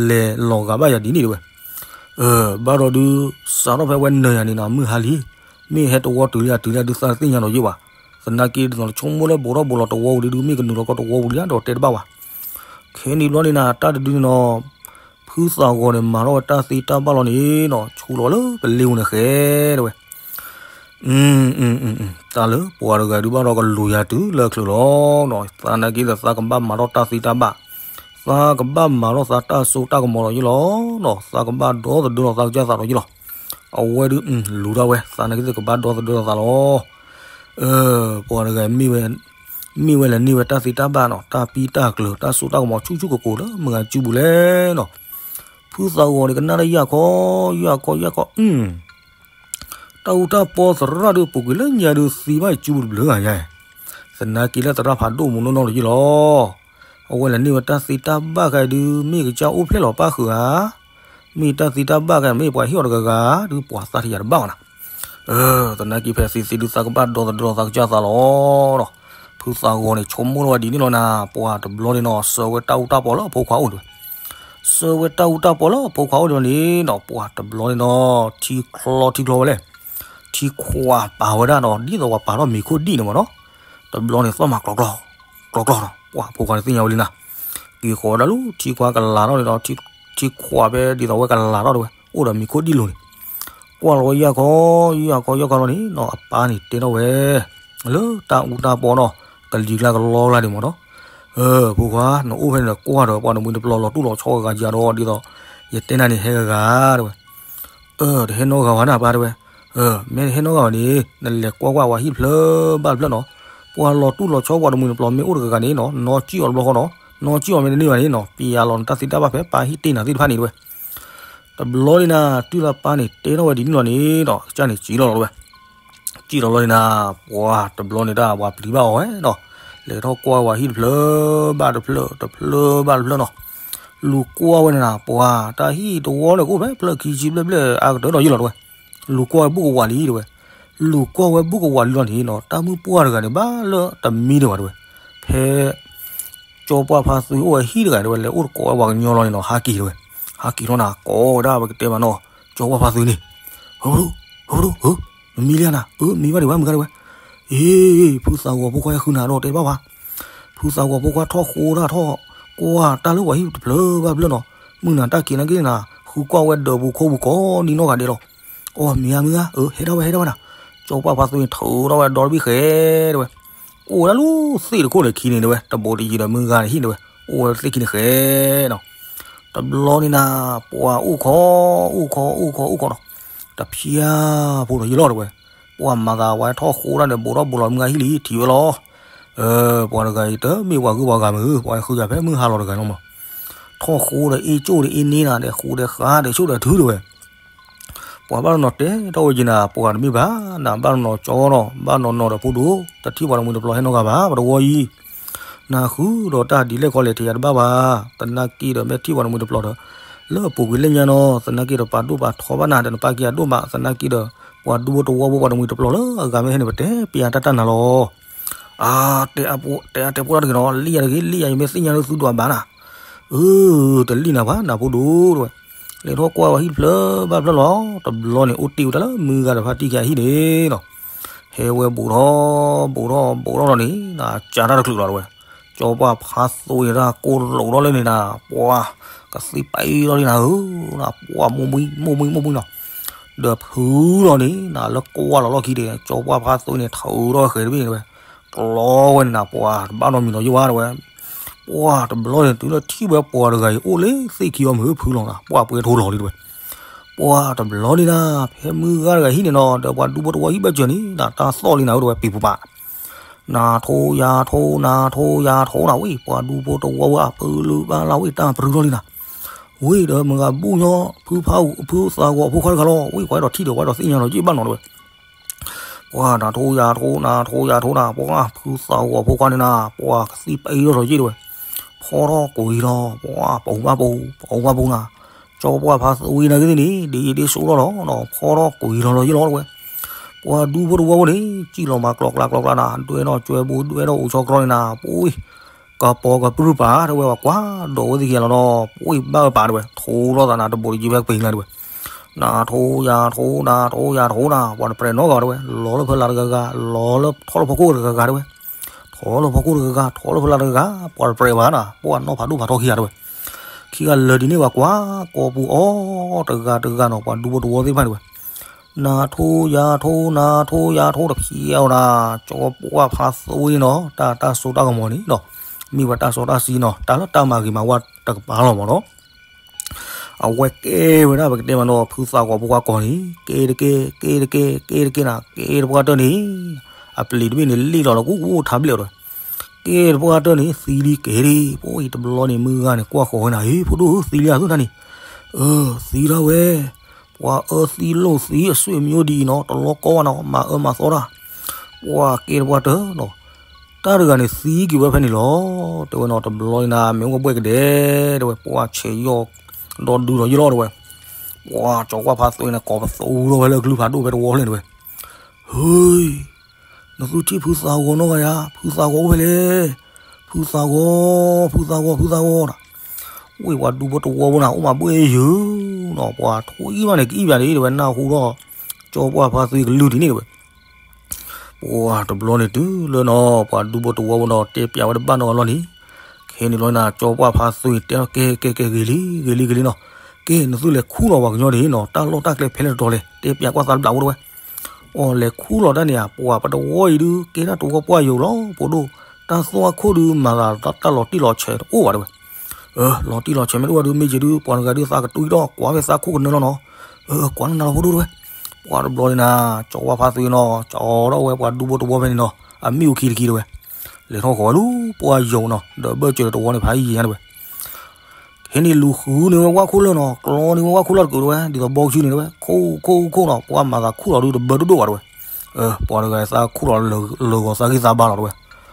လဲၤလီၤဂာ်ဘၣ်ယၤဒ်န့ၣ်တဲဝဲ, ဘၣ်ဒီးဒုး စးထီၣ်ဖဲဝဲနၢၤယၤန့ၣ်နီၤ မုၢ်ဟါလံ, မ့ၢ်ဟဲတဝီတုၤလံယၤတုၤလံဒုးသးတသ့ၣ်ညါဒီးယ့ၢ်ဘၣ်, သနာ်က့ဒ်သိးဆိကမိၣ်လၢဘူးထီၣ်ဘူးလီၤတဝီပူၤလံဒုး မ့ၢ်ကနုာ်လီၤကီတဝီပူၤလံဒီးတဲတဘၣ်ဘၣ်, ခဲန့ၣ်ဘျီန့ၣ်နၤ တၢ်တဒုန့ၣ်နီၤ ဖုသးဂီၤန့ၣ် မၤထီၣ်ဝဲတၢ်သ့တၢ်ဘၣ်လီၤန့ၣ်နီၤ ဆူးလီၤလၢပလ့ပူၤန့ၣ်ဃဲတဲဝဲ, တၢ်လၢပှၤတဂၤဒုးဘၣ်ဒီးကလူၤယၤတုၤလၢအချုးလီၤနီၤ, သးနာ်က့ဒီးသးကဘၣ်မၤထီၣ်တၢ်သ့တၢ်ဘၣ်, သးကဘၣ်မၤထီၣ်သးတၢ်စိတၢ်ကမီၤလီၤယ့ၢ်လီၤနီၤ, သးကဘၣ်ဒီသဒၢလီၤသးကစၢ်သးလီၤယ့ၢ်လီၤ, အဝဲဒုးလူၤထီၣ်ဝဲ သးနာ်က့သ့ၣ်ကဘၣ်ဒီသဒၢလီၤသးလီၤ ပှၤတဂၤ မ့ၢ်ဝဲလဲၤန့ၢ်ဝဲတၢ်သ့တၢ်ဘၣ်နီၤ တၢ်ပံတၢ်ကျၢၤ တၢ်စိတၢ်ကမီၤဆူၣ်ဆူၣ်ကိၢ်ကိၢ်လၢမုၢ်ဂၤစုပူၤလဲၣ်နီၤ, ဖုသးဂီၤန့ၣ် ကနၣ်တၢ်ယၢ်ခီ ယၢ်ခီ ယၢ်ခီ တၢ်အူတၢ်ပီသရၣ်ဒုးပူၤကွံာ်လၢညါဒုးသံဘၣ်စုပူၤတဘျုးဂၤညါ, သနာ်က့လၢသရၣ်ဖးဒိၣ်မူနီၢ်နီၢ်လီၤယ့ၢ်လီၤ အဝဲလဲၤန့ၢ်ဝဲတၢ်သ့တၢ်ဘၣ်ခဲအံၤဒုး မ့ၢ်ကစၢ်အိၣ်ဖျဲၣ်လီၤပၣ်ဃုာ်ဧါ, မ့ၢ်တၢ်သ့တၢ်ဘၣ်ခဲ မ့ၢ်ပှၤဟ့ၣ်အီၤတဂၤဂၤ ဒုးပှၤသးထံၣ်ယၤတဘၣ်ဘၣ်နၤ, သနာ်က့ဖဲသ့သ့ဒုးသးကဘၣ်ဒီသဒၢလီၤသးကစၢ်သးလီၤဒီး, ဖုသးဂီၤန့ၣ် ဆိကမိၣ်လီၤဝဲဒ်န့ၣ်လီၤနၤ, ပှၤတဘျီန့ၣ်နီၤ ဆှၢဝဲတၢ်အူတၢ်ပီလၢအဖိခွါအိၣ်န့ၣ်, ဆှၢဝဲတၢ်အူတၢ်ပီလၢအဖိခွါအိၣ်န့ၣ်နီၤ ပှၤတဘျီန့ၣ်နီၤ ထံချီထံချီဝဲလဲၣ် ထံခွးပာ်ဝဲဒၣ်နီၤ ဒ်သိးပှၤပာ်ထီၣ်မ့ၤခိၣ်ဒံၣ်န့ၣ်မးနီၤ, တဘျီန့ၣ်သီၣ်မၤကျီကျီ, ကျီကျီနီၤ ပှၤဖိခွါန့ၣ်သ့ၣ်ညါဝဲလံနၤ, က့ၤဃီၤဝဲဒၣ်လၢထံခွးကလၤထီၣ်န့ၣ်ဒီး ထံခွးဖဲဒ်သိးဝဲကလၤထီၣ်တဲဝဲ အိၣ်ဒီးမ့ၤခိၣ်ဒံၣ်လိၤန့ၣ်, ကွၢ်လီၤဝဲယၢ်ခီ, ယၢ်ခီယၢ်ခီလီၤန့ၣ်နီၤ အပၢ်န့ၣ်တဲထီၣ်ဝဲ လၢတၢ်အူတၢ်ပီနီၤ ကလံၤကျါကလီကျါဒံးမးနီၤ, ဖိခွါ နအိၣ်ဖဲန့ၣ်ဒီးကွၢ်ဒီး ပှၤတမှံၤတပျီၤလီၤတူၢ်လီၤဆီဂၤဂၤဒီး ဒ်သိး ယတဲနၤန့ၣ်ဟဲဂၤဂၤတဲဝဲ. အၢ တဟဲနီတဂၤဘၣ်နပၢ်တဲဝဲ. မ့ၢ်တဟဲနီတဂၤဘၣ်န့ၣ် နလဲၤကွၢ်ကွၢ်ပှၤဟံၣ်တဖျၢၣ်ဘၣ်တဖျၢၣ်နီၤ. ပှၤလီၤတူၢ်လီၤဆီပှၤတမှံၤတပျီၤမ့ၢ်အိၣ်တဂၤဂၤန့ၣ်နီၤ နီၢ်ကံၣ်အီၤတဘျီဃီနီၤ. နီၢ်ကံၣ်အီၤမ့ၢ်တန့ၢ်ဘၣ်န့ၣ်နီၤ ပျဲလီၤနတၢ်သ့တၢ်ဘၣ်ဖဲပၢ်ဟံၣ်တ့ၢ်နၤသ့ၣ်တဖၣ်န့ၣ်တဲဝဲ. တဘျီန့ၣ်နၤ တုၤလၢပၢ်န့ၣ်တဲထီၣ်ဝဲဒ်န့ၣ်လီၤန့ၣ်ဒီး ကစၢ်န့ၣ်စံၣ်လီၤလီၤတဲဝဲ. စံၣ်လီၤလီၤန့ၣ်နၤ ပှၤတဘျီန့ၣ်တၢ်ပှၤပျံၤဘၣ်အီၤဝဲနီၤ. လဲၤထီၣ်ကွၢ်ဝဲဟံၣ်တဖျၢၣ်ဘၣ်တဖျၢၣ် တဖျၢၣ်ဘၣ်တဖျၢၣ်နီၤ. လူၤကွၢ်ဝဲန့ၣ်နၤ ပှၤတၢ်ဟံၣ်တဝီန့ၣ်ကအိၣ်ဖဲဖျၢၣ်ခံဆံဘျဲၣ်ဘျဲၣ်အါကတၢၢ်ဒီးယ့ၢ်လီၤတဲဝဲ. လူၤကွၢ်ဝဲဘူးကဝးလံတဲဝဲ. လူၤကွၢ်ဝဲဘူးကဝးလံလီၤန့ၣ်နီၤ တၢ်မုၣ်ပှၢ်တဂၤန့ၣ် ဘၣ်လၢတမံၤဒံးဘၣ်တဲဝဲ. ဖဲ ကၠီပှၢ်ဖါသွံအိၣ်ဝဲဟံၣ်တဂၤတဲဝဲ လဲၤအိၣ်တကိးဝဲပှၤကညီလီၤန့ၣ်နီၤ ဟးက့ၤတဲဝဲ. ဟးက့ၤထီၣ်နၤ ကိးဝဲဒၣ်ပကတဲမးနီၤ ကၠီပှၢ်ဖါသွံန့ၣ်. ဟၢဖဒိၣ် ဟၢဖဒိၣ် ဧၢ နမံလံဧါနၤ အၢ မံဘၣ်ဒံးဘၣ်မုၢ်ဂၤတဲဝဲ. အ့ ဖုသးဂီၤဖိခွါဟဲဃုနၤဒီးတဲတဘၣ်ဘၣ်. ဖုသးဂီၤဖိခွါထီၣ်ဃိတၢ်ထီၣ်ကွၢ်တၢ်လၢပှၤဟံၣ်တဖျၢၣ်ဘၣ်တဖျၢၣ်နီၤ. မုၢ်နၤတၢ်က့ၤနာ်က့ၤနၤ ဃုကွၢ်ဝဲဒၢးပူၤခိၣ်ပူၤကိးနံၤနီၢ်ဂၤဒဲးလီၤ. အိ မံဧါမုၢ်ဧါ အၢ ဟဲဒၣ်ဝဲဟဲဒၣ်ဝဲနၤ. ကၠီပှၢ်ဖါသွံန့ၣ် ထုးထီၣ်ဝဲဒီတဘ့ၣ်ဃဲတဲဝဲ. အိၣ်ဝဲဒၣ်လၢသ့ၣ်တခိၣ်န့ၣ်ခံန့ၣ်တဲဝဲ တဘိးတယံၤဒီးမုၢ်ဂၤန့ၣ်ဟံၣ်တဲဝဲ. အိၣ်ဝဲသ့ၣ်ခံန့ၣ်ဃဲနီၤ. တဘျီန့ၣ်နၤ ပှၤအိၣ်ခိး အိၣ်ခိး အိၣ်ခိး အိၣ်ခိးနီၤ. တဖျါဖိဒီးယ့ၢ်လီၤတဲဝဲ. ပှၤမၤသးဝဲထီၣ်ဃိတၢ်ဒီး ဘိးထီၣ်ဘိးလီၤမုၢ်ဂၤဟံၣ်လံ ထံၣ်ဝဲလီၤ. ပှၤတဂၤအံၤတမ့ၢ်ပှၤဂုၤပှၤဂၤမုၢ် ပှၤဃုဂၤဖဲမုၢ်ဟါလီၤတဂၤလီၤမး. ထီၣ်ဃိဒီးအ့ၣ်ကၠိၣ်ဒီးအ့ၣ်န့ၢ်နၤဒီး ဃိဒီးဃါဒီးဆိၣ်ဒီးထုတဲဝဲ. ပှၤဘၣ်တနီၤတဲထီၣ်ဝဲက့ၤနၤ ပှၤတမ့ၢ်ဘၣ် နဘၣ်တနီၤကၠီနီၤ ဘၣ်နီၤနီၤဒီးဖိဒိၣ် တထံၣ်ပှၤတမှံၤတပျီၤဟဲနီတဂၤဘၣ် ပတဝီအံၤ. နဃုဒီးတၢ်ဒ်လဲၣ်ခီလဲၣ်ထံးယၤတဘၣ်ဘၣ်. သနာ်က့ဒီးမ့ၢ်ထံၣ်ပှၤတမှံၤတပျီၤဒီး လၢအပူၤကွံာ်လၢညါနီၤ သနာ်က့ဒီးပာ်ဒိၣ်ပာ်ထီဘၣ်နၤဒီးနပာ်က့ၤအဒိၣ်မး သနာ်က့ဒီး ပှၤဒူဖိတဝီဖိပှၤတမှံၤတပျီၤလၢအဂၤမ့ၢ်ဟဲန့ၣ် ပတဲပျးတၢ်တၢ်နၤလီၤ. အါ တဲအါတဲပှိၢ်တၢ်တဂ့ၤနီၤ လံၣ်ယၤတဂ့ၤ လံၣ်ယၤ ယမ့ၢ်သ့ၣ်ညါလၢသုဒွးဘၣ်နၤ. အၢ တလံၣ်နၤဘၣ် နဖိဒိၣ်တဲဝဲ. လဲၤထီၣ်ကွၢ်ဝဲဟံၣ်တဖျၢၣ်ဘၣ်တဖျၢၣ်လီၤ. တဘျီန့ၣ် အိၣ်တ့ၢ်ဝဲဒၣ်လၢမုၢ်ဂၤတဖၣ်တံၢ်ခံဂၤဟံၣ်န့ၣ်နီၤ. ဟဲဝဲဘူးထီၣ်ဘူးထီၣ်ဘူးထီၣ်ဒီးန့ၣ် နကၢတၢ်တချုးလီၤတဲဝဲ. ကၠီပှၢ်ဖါသွံန့ၣ်တၢ်ကိၢ်လိာ်ထီၣ်လၢန့ၣ်နၤ ပှၤကသံၣ်ပံထီၣ်လံနၤဧၢ, ပှၤမိၢ်မှံမိၢ်မှံမိၢ်မှံနီၤ. ဒီးဖုလီၤန့ၣ်နၤ လၢကွၢ်လီၤလီၢ်ခံဒီး ကၠီပှၢ်ဖါသွံန့ၣ် ထုးထီၣ်ဃဲၤတဘ့ၣ်န့ၣ်တဲဝဲ. ကျီဝဲန့ၣ်နၤ ပှၤတဘၣ်နီတမံၤလီၤယိၣ်ဝဲတဲဝဲ. ပှၤတဘျီန့ၣ် တုၤလၢထံၣ်ဝဲပှၤတဂၤအံၤ အိၣ်လၢသ့ၣ်ခံအီၤမုၢ်ဖုလီၤနၤ ပှၤပှဲၤထိလီၤလံတဲဝဲ. ပှၤတဘျီန့ၣ်နၤ ဖဲမုၢ်ဂၤတဂၤဟံၣ်န့ၣ်နီၤ ဒီးပှၤဒူဖိတဝီဟံၣ်ဘၣ်စၢၤန့ၣ်နၤ တၢ်သီၣ်လံနၤဧၢတဲဝဲ ပံၤပူၤပာ် နၤထိယၤထိ နၤထိယၤထိနၤ ဝံၤ ပှၤဒူဖိတဝီဝဲအပၢလုၢ်ဘၣ်လၢ်ဝံၤ တၢ်ပရူၤထီၣ်လံနၤ. ဝံၤဒီးမုၢ်ဂၤဘူၣ်ညီ ဖုဖးအူ ဖုသးဂီၤဖိခွါတဂၤလီၤ. ဝံၤ ပှၤအဲၣ်ဒိးထံၣ်ဒီး ပှၤအဲၣ်ဒိးသ့ၣ်ညါလီၤယ့ၣ်ဘၣ်နီၤတဲဝဲ. ပှၤနၤထိယၤထိ နၤထိယၤထိနၤ ပှၤဖုသးဂီၤဖိခွါန့ၣ်နၤ ပှၤကသံၣ်ပံထီၣ်လီၤယ့ၣ်တဲဝဲ. ဖီထီၣ်ကွံာ်လီၤ ပှၤပူၤဘၣ်ပူၤ ပူၤဘၣ်ပူၤနၤ. ကၠီပှၢ်ဖါသွံနာ်က့သ့ၣ်န့ၣ် ဒ်အံၤဒ်ဆိးထီၣ်လီၤနီၤ ဖီထီၣ်ကွံာ်လီၤလီၤယ့ၣ်လီၤတဲဝဲ. ပှၤဒူဖိတဝီဖိန့ၣ် စံၣ်လီၤမၤကျီကျါကျီကျါနၤ ဒွဲၣ်ထီၣ်ကၠွဲပူၤ ဒွဲၣ်ထီၣ်အိၣ်ဆီကြီန့ၣ်နၤ ပှၤ ကပီၤကပြုၢ်ပာ်တဲဝဲ ပှၤကွၢ်ဒိးဝဲသ့ၣ်ခံဂၤလီၤနီၤ ပှၤဘၣ်ဝဲပာ်တဲဝဲ ထိထီၣ်သးနၤ တဘိးတယံၤဖဲကပ့ၤလၢတဲဝဲ. နၤထိယၤထိ နၤထိယၤထိနၤ ပှၤတပြဲးနီတဂၤတဲဝဲ လီၤလၢဖီလာ်တဂၤဂၤ လီၤလၢထီၣ်လၢဖီခိၣ်တဂၤဂၤတဲဝဲ. ထီၣ်လၢဖီခိၣ်တဂၤဂၤ ထီၣ်လၢဖီလာ်တဂၤဂၤ ပှၤတပြဲးဘၣ်နၤ ပှၤနီၢ်ဖးဒိၣ်ဖးထီခံဂၤတဲဝဲ. ခံဂၤလၢာ်ဒ်န့ၣ်ပှၤကွၢ် ကိးပူၤအီၤတဂၤတဂၤနီၤ ပှၤဒူဖိတဝီသ့ၣ်တဖၣ်တဲဝဲ. နၤထိယၤထိ နၤထိယၤထိတဖျါဝဲနၤ ကၠီပှၢ်ဖါသွံနီၤ တၢ်တၢ်စိတၢ်ကမီၤန့ၣ်နီၤ မ့ၢ်ပှၤတၢ်စီတၢ်ဆှံနီၤ တၢ်လၢတၢ်မၤဂ့ၤမၤဝါတကပၤလီၤမးနီၤ. အဝဲကဲဝဲဒၣ်ပကတဲမးနီၤ ဖုသးဂီၤဖိခွါကိးန့ၣ် ကဲတကဲ ကဲတကဲ ကဲတကဲနၤ ကဲတပှၢ်တၢၢ်န့ၣ် အပျ့ၤတဘ့ၣ်န့ၣ် လ့ၣ်လီၤလၢကူကူထါဘျဲၣ်တဲဝဲ. ကဲတပှၢ်တၢၢ်န့ၣ် သံလံကဲဒံး ပှၤအံၤတဘျီန့ၣ် မုၢ်ဂၤန့ၣ် ကွၢ်ဃီၤဝဲနၤ ဟ့ ဖိဒိၣ်ဧၢ သံလံဧါသုတၢ်န့ၣ်. အၢ သံဒၣ်ဝဲ ပှၤအၢသံလိာ်သံအဆွေမျိုးဒ်အံၤနီၤ တလီၤကီဘၣ်နီၤ မၤအၢမၤသီတၢ်. ပှၤကဲတပှၢ်တၢၢ်နီၤ တၢ်တဂၤန့ၣ်သံက့ၤဝဲဖဲန့ၣ်လီၤ တဲဝဲနီၤ တဘျီန့ၣ်နၤ မ့ၢ်အိၣ်ကဘှဲၣ်ကဒဲတဲဝဲ ပှၤဆဲးယီၣ် ဒီဒုဒီးယလီၤတဲဝဲ. ပှၤကၠီကွၢ်ဖါသွံန့ၣ် ကိးပသူထီၣ်ဝဲလၢကလုၢ်ဖးဒိၣ်ဖဲတဝီဖျၢၣ်တဲဝဲ. ဟ့ နသုထံၣ်ဖုသးဂီၤနီတဂၤဧါ ဖုသးဂီၤအိၣ်ဖဲလဲၣ်. ဖုသးဂီၤ ဖုသးဂီၤ ဖုသးဂီၤနၤ. ဝံၤပှၤဒူဖိတဝီဖိနၤ အိၣ်မၤဘှဲၣ်ယုာ်နီၤ ပှၤထိအံၣ်ဘၣ်န့ၣ် ကအံၣ်ဘၣ်န့ၣ်တဲဝဲ နၢ်ဟူထီၣ် ကၠီပှၢ်ဖါသွံကလုၢ်ဒ်န့ၣ်တဲဝဲ. ပှၤတဘျီန့ၣ်တုၤလၢနီၤ ပှၤဒူဖိတဝီဖိဒီး တဲပျးဝဲတဘၣ်နီတဂၤလီၤန့ၣ်. ခဲန့ၣ်ဘျီနၤ ကၠီပှၢ်ဖါသွံတဲ ကဲ ကဲ ကဲ ဂ့ၤလံ ဂ့ၤလံ ဂ့ၤလံနီၤ. ကဲ နသုလဲၤခူၣ်လီၤပှၤကညီန့ၣ်နီၤ တၢ်လီၢ်တၢ်ကျဲဖဲလဲၣ်တတီၤလဲၣ် တဲပျးကွၢ်သးတဘျးဖိတဲဝဲ. အိ လဲၤခူၣ်လီၤတၢ်န့ၣ်ဧါ ပှၤပတဝီအံၤဒုး ကဲတၢ်တဝီပှၢ်ယိာ်လီၤ ဖိဒိၣ် တၢ်သွၣ်ခိၣ်ဒုးမၤသးတၢ်လီၤတံၢ်လီၤဆဲးတအိၣ်ဘၣ်တဲဝဲ. လီၤတံၢ်လီၤဆဲးမ့ၢ်တအိၣ်ဘၣ်ဒုး မ့ၢ်က့ၤဒုး ပှၤတဂၤဒုးသးကတုၤဒီး ကွၢ်ဝဲသးခိၣ်ကနၢလီၤနီၤ. ကွၢ်နနၤလီၤဖိဒိၣ်တဲဝဲ. ပှၤတဘျီန့ၣ်နၤ ကၠီပှၢ်ဖါသွံနီၤ ကၠီထီၣ်ဝဲပှၤဒူဖိတဝီဖဲန့ၣ်နီၤ အမ့ၣ်အူခံတခံတဲဝဲ. လဲၤထီၣ်ဃီၤဝဲလူၤ ပှၢ်ယိာ်နီၤ ဒီးဘၢၣ်စၢၤဒီးတဝီန့ၣ်ဖးယံာ်ညါတဲဝဲ. ဟဲန့ၣ်လူၤဃုန့ၢ်ဝဲဝၣ်ခိၣ်လၢာ်နီၤ ကျီန့ၢ်ဝဲဝၣ်ခိၣ်လၢာ်တကုာ်တဲဝဲ ဒ်သိးဘီကဆူန့ၣ်တဲဝဲ ခိၣ်ခိၣ်ခိၣ်နီၤ ပှၢ်မၤသးခူၣ်လီၤဒုးတဘၢတဒိၣ်ဘၣ်တဲဝဲ. ပှၤတဂၤသးခူၣ်လီၤလၢာ်ဂီၤသးဂံၢ်သးဘါလီၤတဲဝဲ.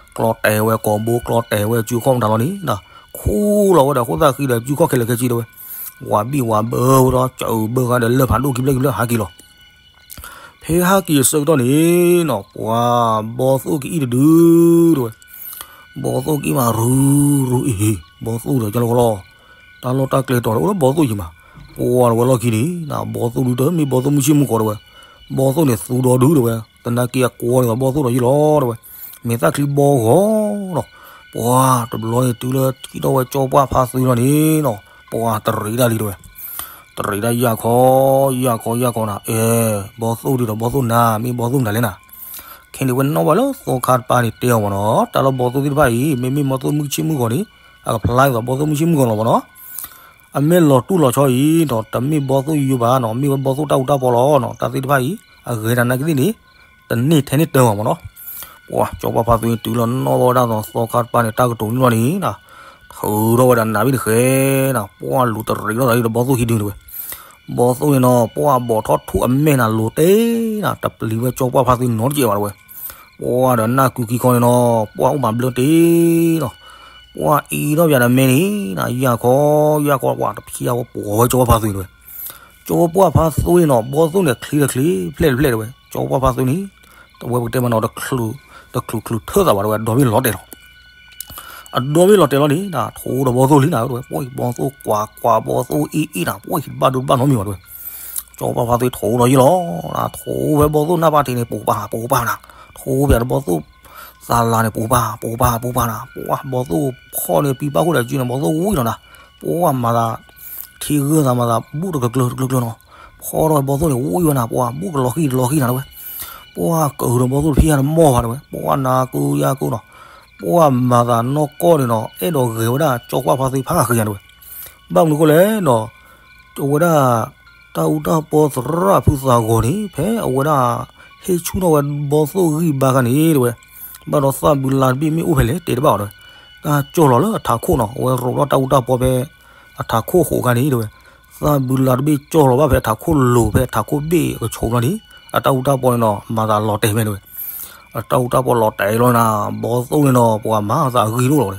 ကျီတဲာ်ဝဲကိာ်ဘိ ကျီတဲာ်ဝဲစုခီၣ်မတၤလီၤန့ၣ် ခူၣ်လီၤဝဲဒီးဃိၣ်သၣ်ဃံဒီးစုခီၣ်ခဲလၢာ်ခဲဆ့တဲဝဲ. ဝၤဘံၣ်ဝၤဘၢဝဲဒီး ကၢဘၢဃါဒီးလၢၢ်ဖးဒိၣ်ခံဖျၢၣ်ခံဖျၢၣ်ဟးက့ၤလီၤ. ဖဲဟဲက့ၤအဆၢကတီၢ်န့ၣ်နီၤ ပှၤဘီသိၣ်ကအံၣ်တဒုတဲဝဲ. ဘီသိၣ်ကအံၣ်မးရူၤရူၤအံၤ ဘီသိၣ်ဒီးကလီကလီ တၢ်လီၢ်တၢ်ကျဲတီၤဒီးအိၣ်လၢဘီသိၣ်ယံၤမး ပှၤတဝဲလီၢ်ခံန့ၣ် ဘီသိၣ်ဒုတမ့ၢ်ဘီသိၣ်မုၢ်ဆ့ၣ်မုၢ်ကီးတဲဝဲ. ဘီသိၣ်န့ၣ်သူဒီဒုတဲဝဲ သနာ်က့အကွီန့ၣ်ဒီးဘီသိၣ်ဒီးယံၤလီၤတဲဝဲ. မ့ၢ်သၣ်ချံဘီဂီၤနီၤ ပှၤတဘျီန့ၣ်တုၤလၢထံၣ်ထီၣ်ဝဲကၠီပှၢ်ဖါသွံလီၤန့ၣ်နီၤ ပှၤတရံးတၢ်လံတဲဝဲ. တရံးတၢ်ယၢ်ခီ ယၢ်ခီ ယၢ်ခီနၤ အဲ ဘီသိၣ်ဒုဒီးဘီသိၣ်နၤ မ့ၢ်ဘီသိၣ်မနုၤလဲၣ်နၤ. ခဲန့ၣ်ဝဲနီၣ်ဘၣ်လၢသီခါတပၤန့ၣ်တဲအီၤမ့ၢ်နီၤ တၢ်လၢဘီသိၣ်သ့ၣ်တဖၣ်အံၤ မ့မ့ၢ်ဘီသိၣ်မုၢ်ဆ့ၣ်မုၢ်ဂီၤန့ၣ် အကဖျါဒ်သိးဘီသိၣ်မုၢ်ဆ့ၣ်မုၢ်ဂီၤလီၤမ့ၢ်နီၤ. အမ့ၢ်လီၤတူၢ်လီၤဆီအံၤနီၤ တမ့ၢ်ဘီသိၣ်ယိယိဘၣ်နီၤ မ့ၢ်ဝဲဘီသိၣ်တၢ်အူတၢ်ပီလီၤနီၤ တၢ်သ့ၣ်တဖၣ်အံၤ အဂ့ၤတၢ်နာ်က့သ့ၣ်န့ၣ် တန့ၢ်ထဲန့ၣ်တၢ်ဘၣ်မ့ၢ်နီၤ. ပှၤကၠီပှၢ်ဖါသွံတုၤလၢနီၣ်ဘၣ်ဝဲဒၣ်ဒီးသီခါတပၤန့ၣ် တၢ်ကတိၤန့ၣ်လီၤန့ၣ် ထုးထီၣ်ဝဲဒၣ်နးဘ့ၣ်တဃဲနီၤ ပှၤလူၤတရံးထီၣ်သးလံဒီးဘီသိၣ်ခံဒုတဲဝဲ. ဘီသိၣ်န့ၣ်နီၤ ပှၤဘီၣ်ထီၣ်ထူၣ်အမဲာ်နၤလိၤတဲာ်နီၤ တပျံၤဝဲကၠီပှၢ်ဖါသွံနီတကဲးဘၣ်တဲဝဲ. ပှၤဒီးနၢ်ကုခံခီန့ၣ်နီၤ ပှၤအိၣ်မးဘျၢတ့ၢ်နီၤ ပှၤအံၤထီၣ်ပၠးဒီးမဲန့ၣ် ယၢ်ခီ ယၢ်ခီ ပှၤတဖျါဝဲပှၤဝဲကၠီပှၢ်ဖါသွံတဲဝဲ. ကၠီပှၢ်ဖါသွံန့ၣ်နီၤ ဘီသိၣ်န့ၣ်ချ့တချ့ဖျဲၣ်တဖျဲၣ်တဲဝဲ ကၠီပှၢ်ဖါသွံန့ၣ် တဝဲပကတဲမးနီၤ တချုးချုးထၢသးဘၣ်တဲဝဲ အဒီဘ့ၣ်လီၤတဲာ်လီၤ အဒီဘ့ၣ်လီၤတဲာ်လီၤန့ၣ် ထိးဒီးဘီသိၣ်လံနၤတဲဝဲ ပှၤဘီသိၣ်ကွၢ်ကွၢ်ဘီသိၣ်အ့ၣ်အ့ၣ်နၤ ပှၤတဘၣ်ဒိတဘၣ်နီတမံၤဘၣ်တဲဝဲ. ကၠီပှၢ်ဖါသွံထိးဒီးယံၤလီၤ ထိးဖဲဘီသိၣ်နၢ်ပၢၢ်ထံးန့ၣ် ပူၤပၢ်ပူၤပၢ်နၤ ထိးဖဲဒီးဘီသိၣ်သးလၤန့ၣ် ပူၤပၢ်ပူၤပၢ်ပူၤပၢ်နၤ ပှၤဘီသိၣ်ဖီၣ်န့ၣ် ပံပၢ်ခိၣ်ဒီးစုန့ၣ် ဘီသိၣ်ဝံၤလီၤနၤ ပှၤမၤသး ထံဂၢၢ်သးမၤသး ဘူးတကျၢၤကျၢၤတကျၢၤတကျၢၤနီၤ ဖီၣ်ထီၣ်ဘီသိၣ်န့ၣ် ဝံၤဝဲနၤ ပှၤဘူးကလီၤဃံၤတလီၤဃံၤနၤတဲဝဲ. ပှၤကၢၤဒီးဘီသိၣ်တဖံးယါတမီၢ်ဘၣ်တဲဝဲ ပှၤနၤကိယါကိနီၤ ပှၤမၤသးနီၢ်ကီၢ်န့ၣ်နီၤ အဲၣ်ဒိးဂဲၤဝဲဒၣ်ကၠီပှၢ်ဖါသွံဖးဃံၤယါတဲဝဲ. ဘၣ်မနုၤအဃိလဲၣ်နီၤ အဝဲဒၣ် တၢ်အူတၢ်ပီသရၣ်ဖုသးဂီၤန့ၣ် ဖဲအဝဲဒၣ် ဟ့ၣ်ဆူၣ်ထီၣ်ဝဲဘီသိၣ်ဂံၢ်ဘါခါန့ၣ်တဲဝဲ ဘၣ်ဒီးသၣ်ဘုလါတဘ့ၣ်မ့ၢ်အိၣ်ဖဲလဲၣ်တဲတဘၣ်အီၤတဲဝဲ. တၢ်ကၠီၢ်လီၤလၢအထးခိၣ်နီၤ အဝဲရိးထီၣ်တၢ်အူတၢ်ပီဖဲ အထးခိၣ်အဃိးခါန့ၣ်တဲဝဲ သၣ်ဘုလါတဘ့ၣ်ကၠီၢ်လီၤဘၣ်ဖဲအထးခိၣ်လိၤဖဲအထးခိၣ်ဘ့ၣ်အကဆိးလီၤန့ၣ် အတၢ်အူတၢ်ပီန့ၣ်နီၤ မၤသးလီၤတဲာ်ဖဲတဲဝဲ. အတၢ်အူတၢ်ပီလီၤတဲာ်လီၤနၤ ဘီသိၣ်န့ၣ်နီၤ ပှၤမၤသးအဂံၢ်တအိၣ်လီၤတဲဝဲ.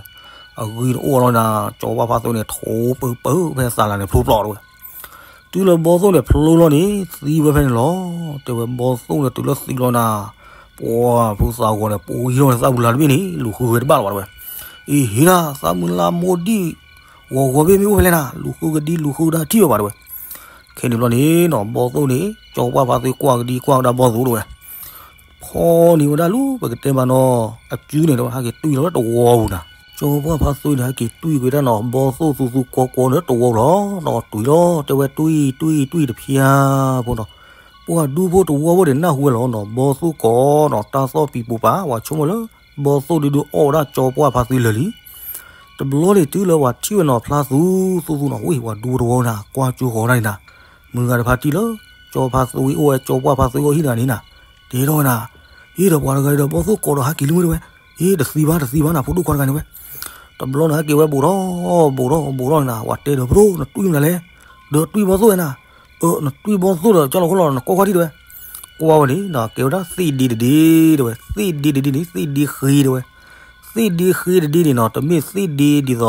အဂံၢ်တအိၣ်လီၤနၤ ကၠီပှၢ်ဖါသွံန့ၣ် ထိးပၢပၢဖဲသးလၤန့ၣ်ဖျိပျီၢ်တဲဝဲ. တုၤလၢဘီသိၣ်န့ၣ်ဖျိလီၤန့ၣ် သံဝဲဖဲန့ၣ်လီၤ. တဲဝဲဘီသိၣ်န့ၣ်တုၤလၢသံလီၤနၤ ပှၤဖုသးဂီၤန့ၣ် ပူၤယံၤလီၤန့ၣ် သၣ်ဘုလါတဘ့ၣ်န့ၣ် လူၤဃုဝဲတဘၣ်လၢၤဘၣ်တဲဝဲ. အံၤဟ့ၣ်ဒၣ် သၣ်ဘုလါမိၢ်ဒံၣ် ဂီၤဂီၤဘ့ၣ်မ့ၢ်အိၣ်ဖဲလဲၣ်နၤ လူၤဃုကဒံလူၤဃုကဒါထံၣ်ဝဲဘၣ်တဲဝဲ. ခဲန့ၣ်ဘျီန့ၣ်နီၤ ဘီသိၣ်န့ၣ် ကၠီပှၢ်ဖါသွံကွၢ်ကဒံကွၢ်ကဒါဘီသိၣ်တဲဝဲ. ဖီၣ်န့ၢ်ဝဲဒၣ်လူၤ ပကတဲမးနီၤ အစုန့ၣ်တဲဝဲ ဟဲက့ၤတွံၢ်လီၤလၢတဝီပူၤနၤ. ကၠီပှၢ်ဖါသွံန့ၣ် ဟဲက့ၤတွံၢ်ကွံာ်တၢ်နီၤ ဘီသိၣ်သူသူကွီကွီလၢတဝီပူၤလီၤ. နီၤတွံၢ်လီၤ တဲဝဲတွံၢ်တွံၢ်တွံၢ်တဖျါဖိနီၤ ပှၤဒူဖိတဝီဖိန့ၣ်နၢ်ဟူဝဲလီၤနီၤ ဘီသိၣ်ကိးနီၤ တၢ်သီၣ်ပံၤပူၤပာ် ပှၤဆိကမိၣ်လၢ ဘီသိၣ်ဒုဒုအီၣ်ဝဲဒၣ်ကၠီပှၢ်ဖါသွံလၢာ်လံ. တဘျီန့ၣ်တုၤလၢပှၤထံၣ်ဝဲနီၤဖျါသူသူသူနီၤ ဝံၤပှၤဒူဖိတဝီဖိနၤ ကွၢ်ကၠိဃီၤဒၣ်န့ၣ်နၤ မုၢ်ဂၤတဖါတံၢ်လၢ ကၠီပှၢ်ဖါသွံအိၣ်ဝဲကၠီပှၢ်ဖါသွံအိၣ်ဟံၣ်တဂၤန့ၣ်နၤ တဲထီၣ်ဝဲနၤ ဟ့ၣ်ဒီးပှၤတဂၤဒီးဘီသိၣ်ကိးဒီးဟဲက့ၤလံမ့ၢ်တဲဝဲ ဟ့ၣ် တသံဘၣ်တသံဘၣ်နၤ ဖိဒိၣ်ခွါတဂၤန့ၣ်ဝဲ. တဘျီန့ၣ်ဟဲက့ၤဝဲဘူးထီၣ်ဘူးထီၣ်ဘူးထီၣ်န့ၣ်နၤ ပှၤတဲဒီးပဒိၣ် နတွံၢ်မနုၤလဲၣ် ဒီးတွံၢ်ဘီသိၣ်ဝဲနၤ အၢ နတွံၢ်ဘီသိၣ်ဒီး ကၠီလီၤခိၣ်လီၤ နကွၢ်ကွၢ်ထံၣ်တဲဝဲ. ကွၢ်ဝဲန့ၣ်နီၤ ကဲဝဲဒၣ်သ့ၣ်ဒ့တဒ့တဲဝဲ သ့ၣ်ဒ့တဒ့န့ၣ် သ့ၣ်ဒ့ဃ့တဲဝဲ. သ့ၣ်ဒ့ဃ့တဒ့န့ၣ်နီၤ တမ့ၢ်သ့ၣ်ဒ့ဒ်သိး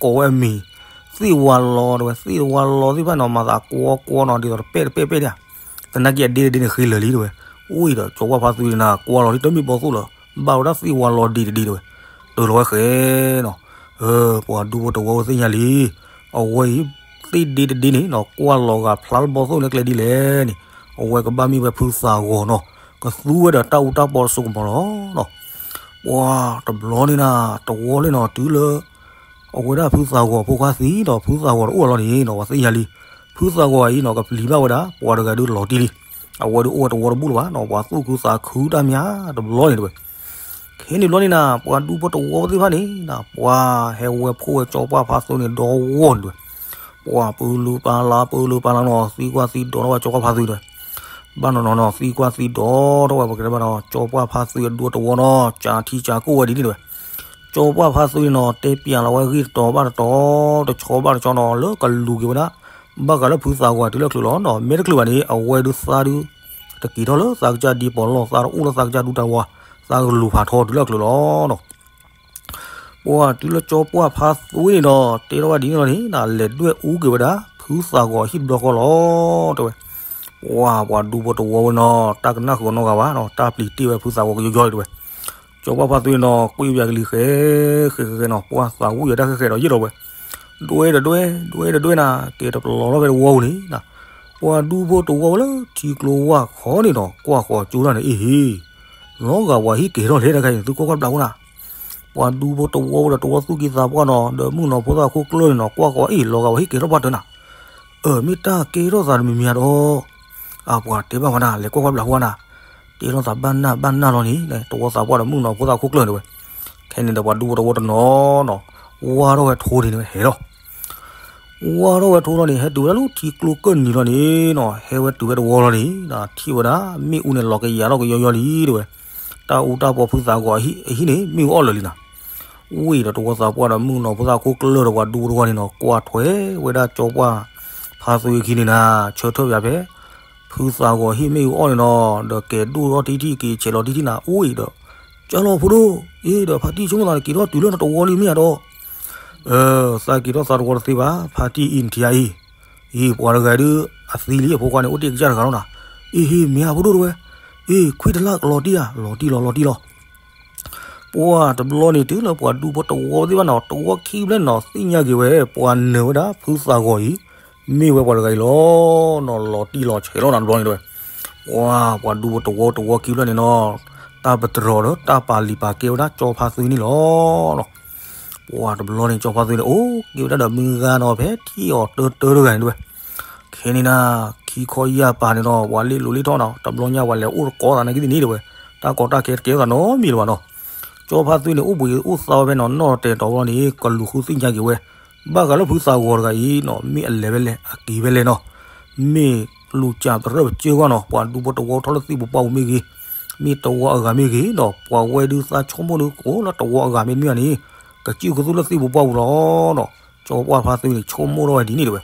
ကိးဝဲအမံၤ သ့ၣ်ဝါလီၤတဲဝဲ သ့ၣ်ဝါလီၤသ့ၣ်တဖၣ်နီၤ မၤသးကွီကွီနီၤ ဒ်သိးတပဲၣ်တပဲၣ်ပဲၣ်ဒၣ် သနာ်က့အဒ့တဒ့န့ၣ်ဃ့လၢာ်လံတဲဝဲ. အိၣ်အံၤဒီးကၠီပှၢ်ဖါသွံန့ၣ်နၤ ကွၢ်လီၤလံ တမ့ၢ်ဘီသိၣ်လၢၤ ဘၣ်ဝဲဒၣ်သ့ၣ်ဝါလီၤဒ့တဒ့တဲဝဲ. တုၤလီၤဝဲဃဲနီၤ ပှၤဒူဖိတဝီဖိသ့ၣ်ညါလံ အဝဲအံၤ သ့ၣ်ဒ့တဒ့န့ၣ်နီၤ ကွၢ်လီၤဂာ်ဖျါလၢဘီသိၣ်န့ၣ်ကျဲဒ်လဲၣ်န့ၣ် အဝဲကဘၣ်မ့ၢ်ဝဲဖုသးဂီၤနီၤ ကသူဝဲဒီးတၢ်အူတၢ်ပီတစိကမီၤလီၤ. ပှၤတဘျီန့ၣ်နၤ တဝီလၢနီၤ တုၤလၢ အဝဲဒၣ်ဖုသးဂီၤဖိခွါသံဒီး ဖုသးဂီၤတအိၣ်လီၤန့ၣ်နီၤ ပှၤသ့ၣ်ညါလံ. ဖုသးဂီၤအံၤနီၤ ကပျံၤဘၣ်ဝဲဒၣ် ပှၤတဂၤဒုးလီၤတံၢ်လံ. အဝဲဒုးအိၣ်ဝဲတဝီတဘူၣ်လၢၤဘၣ်နီၤ ပှၤသူၣ်ခုသးခုတၢ်မးတဘျီန့ၣ်တဲဝဲ. ခဲန့ၣ်ဘျီန့ၣ်နၤ ပှၤဒူဖိတဝီဖိသ့ၣ်တဖၣ်န့ၣ် ပှၤဟဲဝဲဖှိၣ်ဝဲကၠီပှၢ်ဖါသုန့ၣ်ဒီဂီၢ်န့ၣ်ဝဲ, ပှၤပၢလူၤပၢလါ ပၢလူၤပၢလါနီၤ သံကွၢ်သံဒိးထီၣ်ဝဲကၠီပှၢ်ဖါသုန့ၣ်ဝဲ, ဘၣ်နီၤနီၤနီၤ သံကွၢ်သံဒိးထီၣ်ဝဲ ပကတဲဘၣ်နီၤ ကၠီပှၢ်ဖါသုအဒူတဝီနီၤ ကးထံကးကိၣ်ဝဲဒ်န့ၣ်ဝဲ, ကၠီပှၢ်ဖါသုန့ၣ်နီၤ တဲပၠးလီၤဝဲဂ့ၢ်တတီၤဘၣ်တတီၤ တဆီဘၣ်တဆီနီၤ လၢကလူၤက့ၤဝဲဒၣ် ဘၣ်ဃးလၢဖုသးဂီၤတုၤလၢချုးလီၤနီၤ မ့ၢ်တချုးဘၣ်န့ၣ် အဝဲဒုးသးဒုး တက့ၤထီၣ်လၢသးကစၢ်ဒံပီၤလီၢ် သးတအိၣ်လၢသးကစၢ်ဒူတၢ်ဝီ သးကလူၤဖးထီတုၤလၢချုးလီၤနီၤ ပှၤတုၤလၢကၠီပှၢ်ဖါသုန့ၣ်ဒီး တဲထီၣ်ဝဲဒ်န့ၣ်လီၤန့ၣ် လဲၤဒွဲၣ်အူက့ၤဝဲဒၣ် ဖုသးဂီၤအဟံၣ်တဘျီဃီလီၤ တဲဝဲ, ပှၤပှၤဒူဖိတဝီဝဲနီၤ တၢ်ကနၣ်ဃုာ်နီတဂၤဘၣ်နီၤ တၢ်ပျံၤတ့ၢ်ဝဲဖုသးဂီၤကယီယီလံတဲဝဲ, ကၠီပှၢ်ဖါသုန့ၣ်ဒီး ကွံာ်ပၠးကလံၤဃဲ ဃဲဃဲဃဲနီၤ ပှၤသးဝံၣ်ဝဲဒၣ်ဃဲဃဲဒီးယဲၢ်ဒီးဝဲ, ဒွဲၣ်တဒွဲၣ် ဒွဲၣ်တဒွဲၣ်နၤ ကဲတပလီၤထီၣ်ဖဲတဝီပူၤန့ၣ် ပှၤဒူဖိတဝီဝဲလၢထံကျိဝၢ်ခီန့ၣ်ဒီး ကွၢ်ဃီၤကၠိတၢ်န့ၣ် အ့ဟ့ လီၤဂာ်ပှၤဟံၣ်ကဲၤထီၣ်လဲၤတခါအံၤ သုကွၢ်ကွၢ်ဘျးဖိနၤ, ပှၤဒူဖိတဝီဝဲဒီးတဝီသူၣ်ကံၢ်သးပှၢ်နီၤ ဒီးမုၣ်ကနီၤဖိသၣ်ခိၣ်ကျၢၢ်န့ၣ်နီၤ ကွၢ်ဃီၤအ့ၣ် လီၤဂာ်ပှၤဟံၣ်ကဲၤထီၣ်ပှၢ်တၢၢ်နၤ, အၢ မ့ၢ်တၢ်ကဲထီၣ်သးတမံၤမံၤဧါဒီး အပှၤတဲဘၣ်ဝဲနၤ လဲၤကွၢ်ကွၢ်ဘျးဖိနၤ, တဲထီၣ်သးဘၣ်နၢ်ဘၣ်နၢ်လီၤန့ၣ် တဝီသးပှၢ်ဒီးမုၣ်ကနီၤဖိသၣ်ခိၣ်ကျၢၢ်န့ၣ်ဝဲ, ခဲန့ၣ်ဒီးပှၤဒူဖိတဝီတနီၤနီၤ ဝါထီၣ်ဝဲထိန့ၣ်ဝဲဟဲလီၤ ဝါထီၣ်ဝဲထိလီၤန့ၣ် ဟဲတုၤဝဲဒၣ်လၢထံကျိကၢၢ်နံၤလီၤန့ၣ်နီၤ ဟဲဝဲတုၤဝဲတဝီလီၤန့ၣ် ထံၣ်ဝဲဒၣ် မ့ၣ်အူန့ၣ်လီၤကယၤထီၣ်ကယီယီလံတဲဝဲ, တၢ်အူတၢ်ပီၤဖုသးဂီၤအဟံၣ်န့ၣ် မ့ၣ်အူအီၣ်လၢာ်လံနၤ, ဝံၤဒီးတဝီသးပှၢ်ဒီးမုၣ်ကနီၤဖိသၣ်ခိၣ်ကျၢၢ်ဒီးပှၤဒူဖိတဝီန့ၣ်နီၤ ကွၢ်ထွဲဝဲဒၣ်ကၠီပှၢ်ဖါသုအခံန့ၣ်နၤ ဆၢထၢၣ်ပၠးဖဲ ဖုသးဂီၤဟံၣ်မ့ၣ်အူအီၣ်န့ၣ်နီၤ ဒီးကဲၤဒိၣ်ထီၣ်ထံထံၣ်က့ၤဆဲးလီၤထံထံၣ်နၤ အိၣ်အံၤဒီး ကၠီလီၤဖိဒိၣ် အ့ဒီးဖါတံၢ်ဆိကမိၣ်သးန့ၣ် က့ၤထီၣ်တုၤလၢနတဝီလံမ့ၢ်ဧါဒီး သးက့ၤထီၣ်သးတဝီတသ့ဘၣ် ဖါတံၢ်အံၤနထံၣ်ဧါအံၤ, အံၤပှၤတဂၤဒုး အသံလံအဖိခွါန့ၣ် အိၣ်တ့ၢ်ကစၢ်တဂၤလီၤနၤ, အ့ဟ့ၣ်မ့ၢ်ဧါဖိဒိၣ်တဝဲ, အ့ခွံတလၢ်ကလီၤတံၢ်ဧါ လီၤတံၢ်လီၤလီၤတံၢ်လီၤ ပှၤတဘျီန့ၣ်တုၤလၢပှၤဒူဖိတဝီသ့ၣ်တဖၣ်နီၤ တဝီခံဖျၢၣ်န့ၣ်နီၤ သ့ၣ်ညါက့ၤဝဲ ပှၤနၢၤဝဲဒၣ်ဖုသးဂီၤအံၤ မ့ၢ်ဝဲပှၤတဂၤအံၤလီၤနီၤ လီၤတံၢ်လီၤဆဲးလီၤနၤတဘျီန့ၣ်တဲဝဲ, ပှၤပှၤဒူဖိတဝီတဝီခံဖျၢၣ်န့ၣ်နီၤ တၢ်ပတြၢၤဒီးတၢ်ပာ်လံာ်ပာ်ကဲဝဲဒၣ်ကၠီဖါသုန့ၣ်လီၤနီၤ ပှၤတဘျီန့ၣ်ကၠီဖါသုန့ၣ် အိၣ်က့ၤဝဲဒၣ်ဒီးမုၢ်ဂၤနီၤ ဖဲထံၣ်အီၤတၢတၢတဂၤန့ၣ်တဲဝဲ ခဲန့ၣ်နၤ ခံခီယၢ်ပၤန့ၣ်နီၤ ပှၤလ့ၣ်လိၤလ့ၣ်ထီၣ်နီၤ တဘျီညါပှၤလဲၤအိၣ်တကိးသးနာ်က့သ့ၣ်န့ၣ်တဲဝဲ, တၢ်ကီတၢ်ခဲတကဲထီၣ်သးနီတမံၤလၢၤဘၣ်နီၤ, ကၠီဖါသုန့ၣ် အိၣ်ဘှံးအိၣ်သါဝဲဖဲနီၤ နီၢ်တဲာ်တီၤဘျီန့ၣ် ကလူၤဃုသ့ၣ်ညါက့ၤဝဲ, ဘၣ်ဃးလၢဖုသးဂီၤတဂၤအံၤနီၤ မ့ၢ်အလဲၤဖဲလဲၣ် အက့ၤဖဲလဲၣ်နီၤ, မ့ၢ်လူၤစၢ်သရၢၣ်ပစၢၢ်ကွၢ်နီၤ ပှၤဒူဖိတဝီထီၣ်လၢသံၣ်ပူၤပှၢ်ပူၤမ့ၢ်ဂ့ၤ, မ့ၢ်တဝီအဂၤမ့ၢ်ဂ့ၤနီၤ ပှၤဝဲဒုးသးဆိကမိၣ်ဒုးကိးလၢတဝီအဂၤမ့တမ့ၢ်ဘၣ်န့ၣ် ကစံၣ်ကသူလၢသံၣ်ပူၤပှၢ်ပူၤလီၤနီၤ, ကၠီပှၢ်ဖါသုန့ၣ် ဆိကမိၣ်ထီၣ်ဝဲဒ်န့ၣ်တဲဝဲ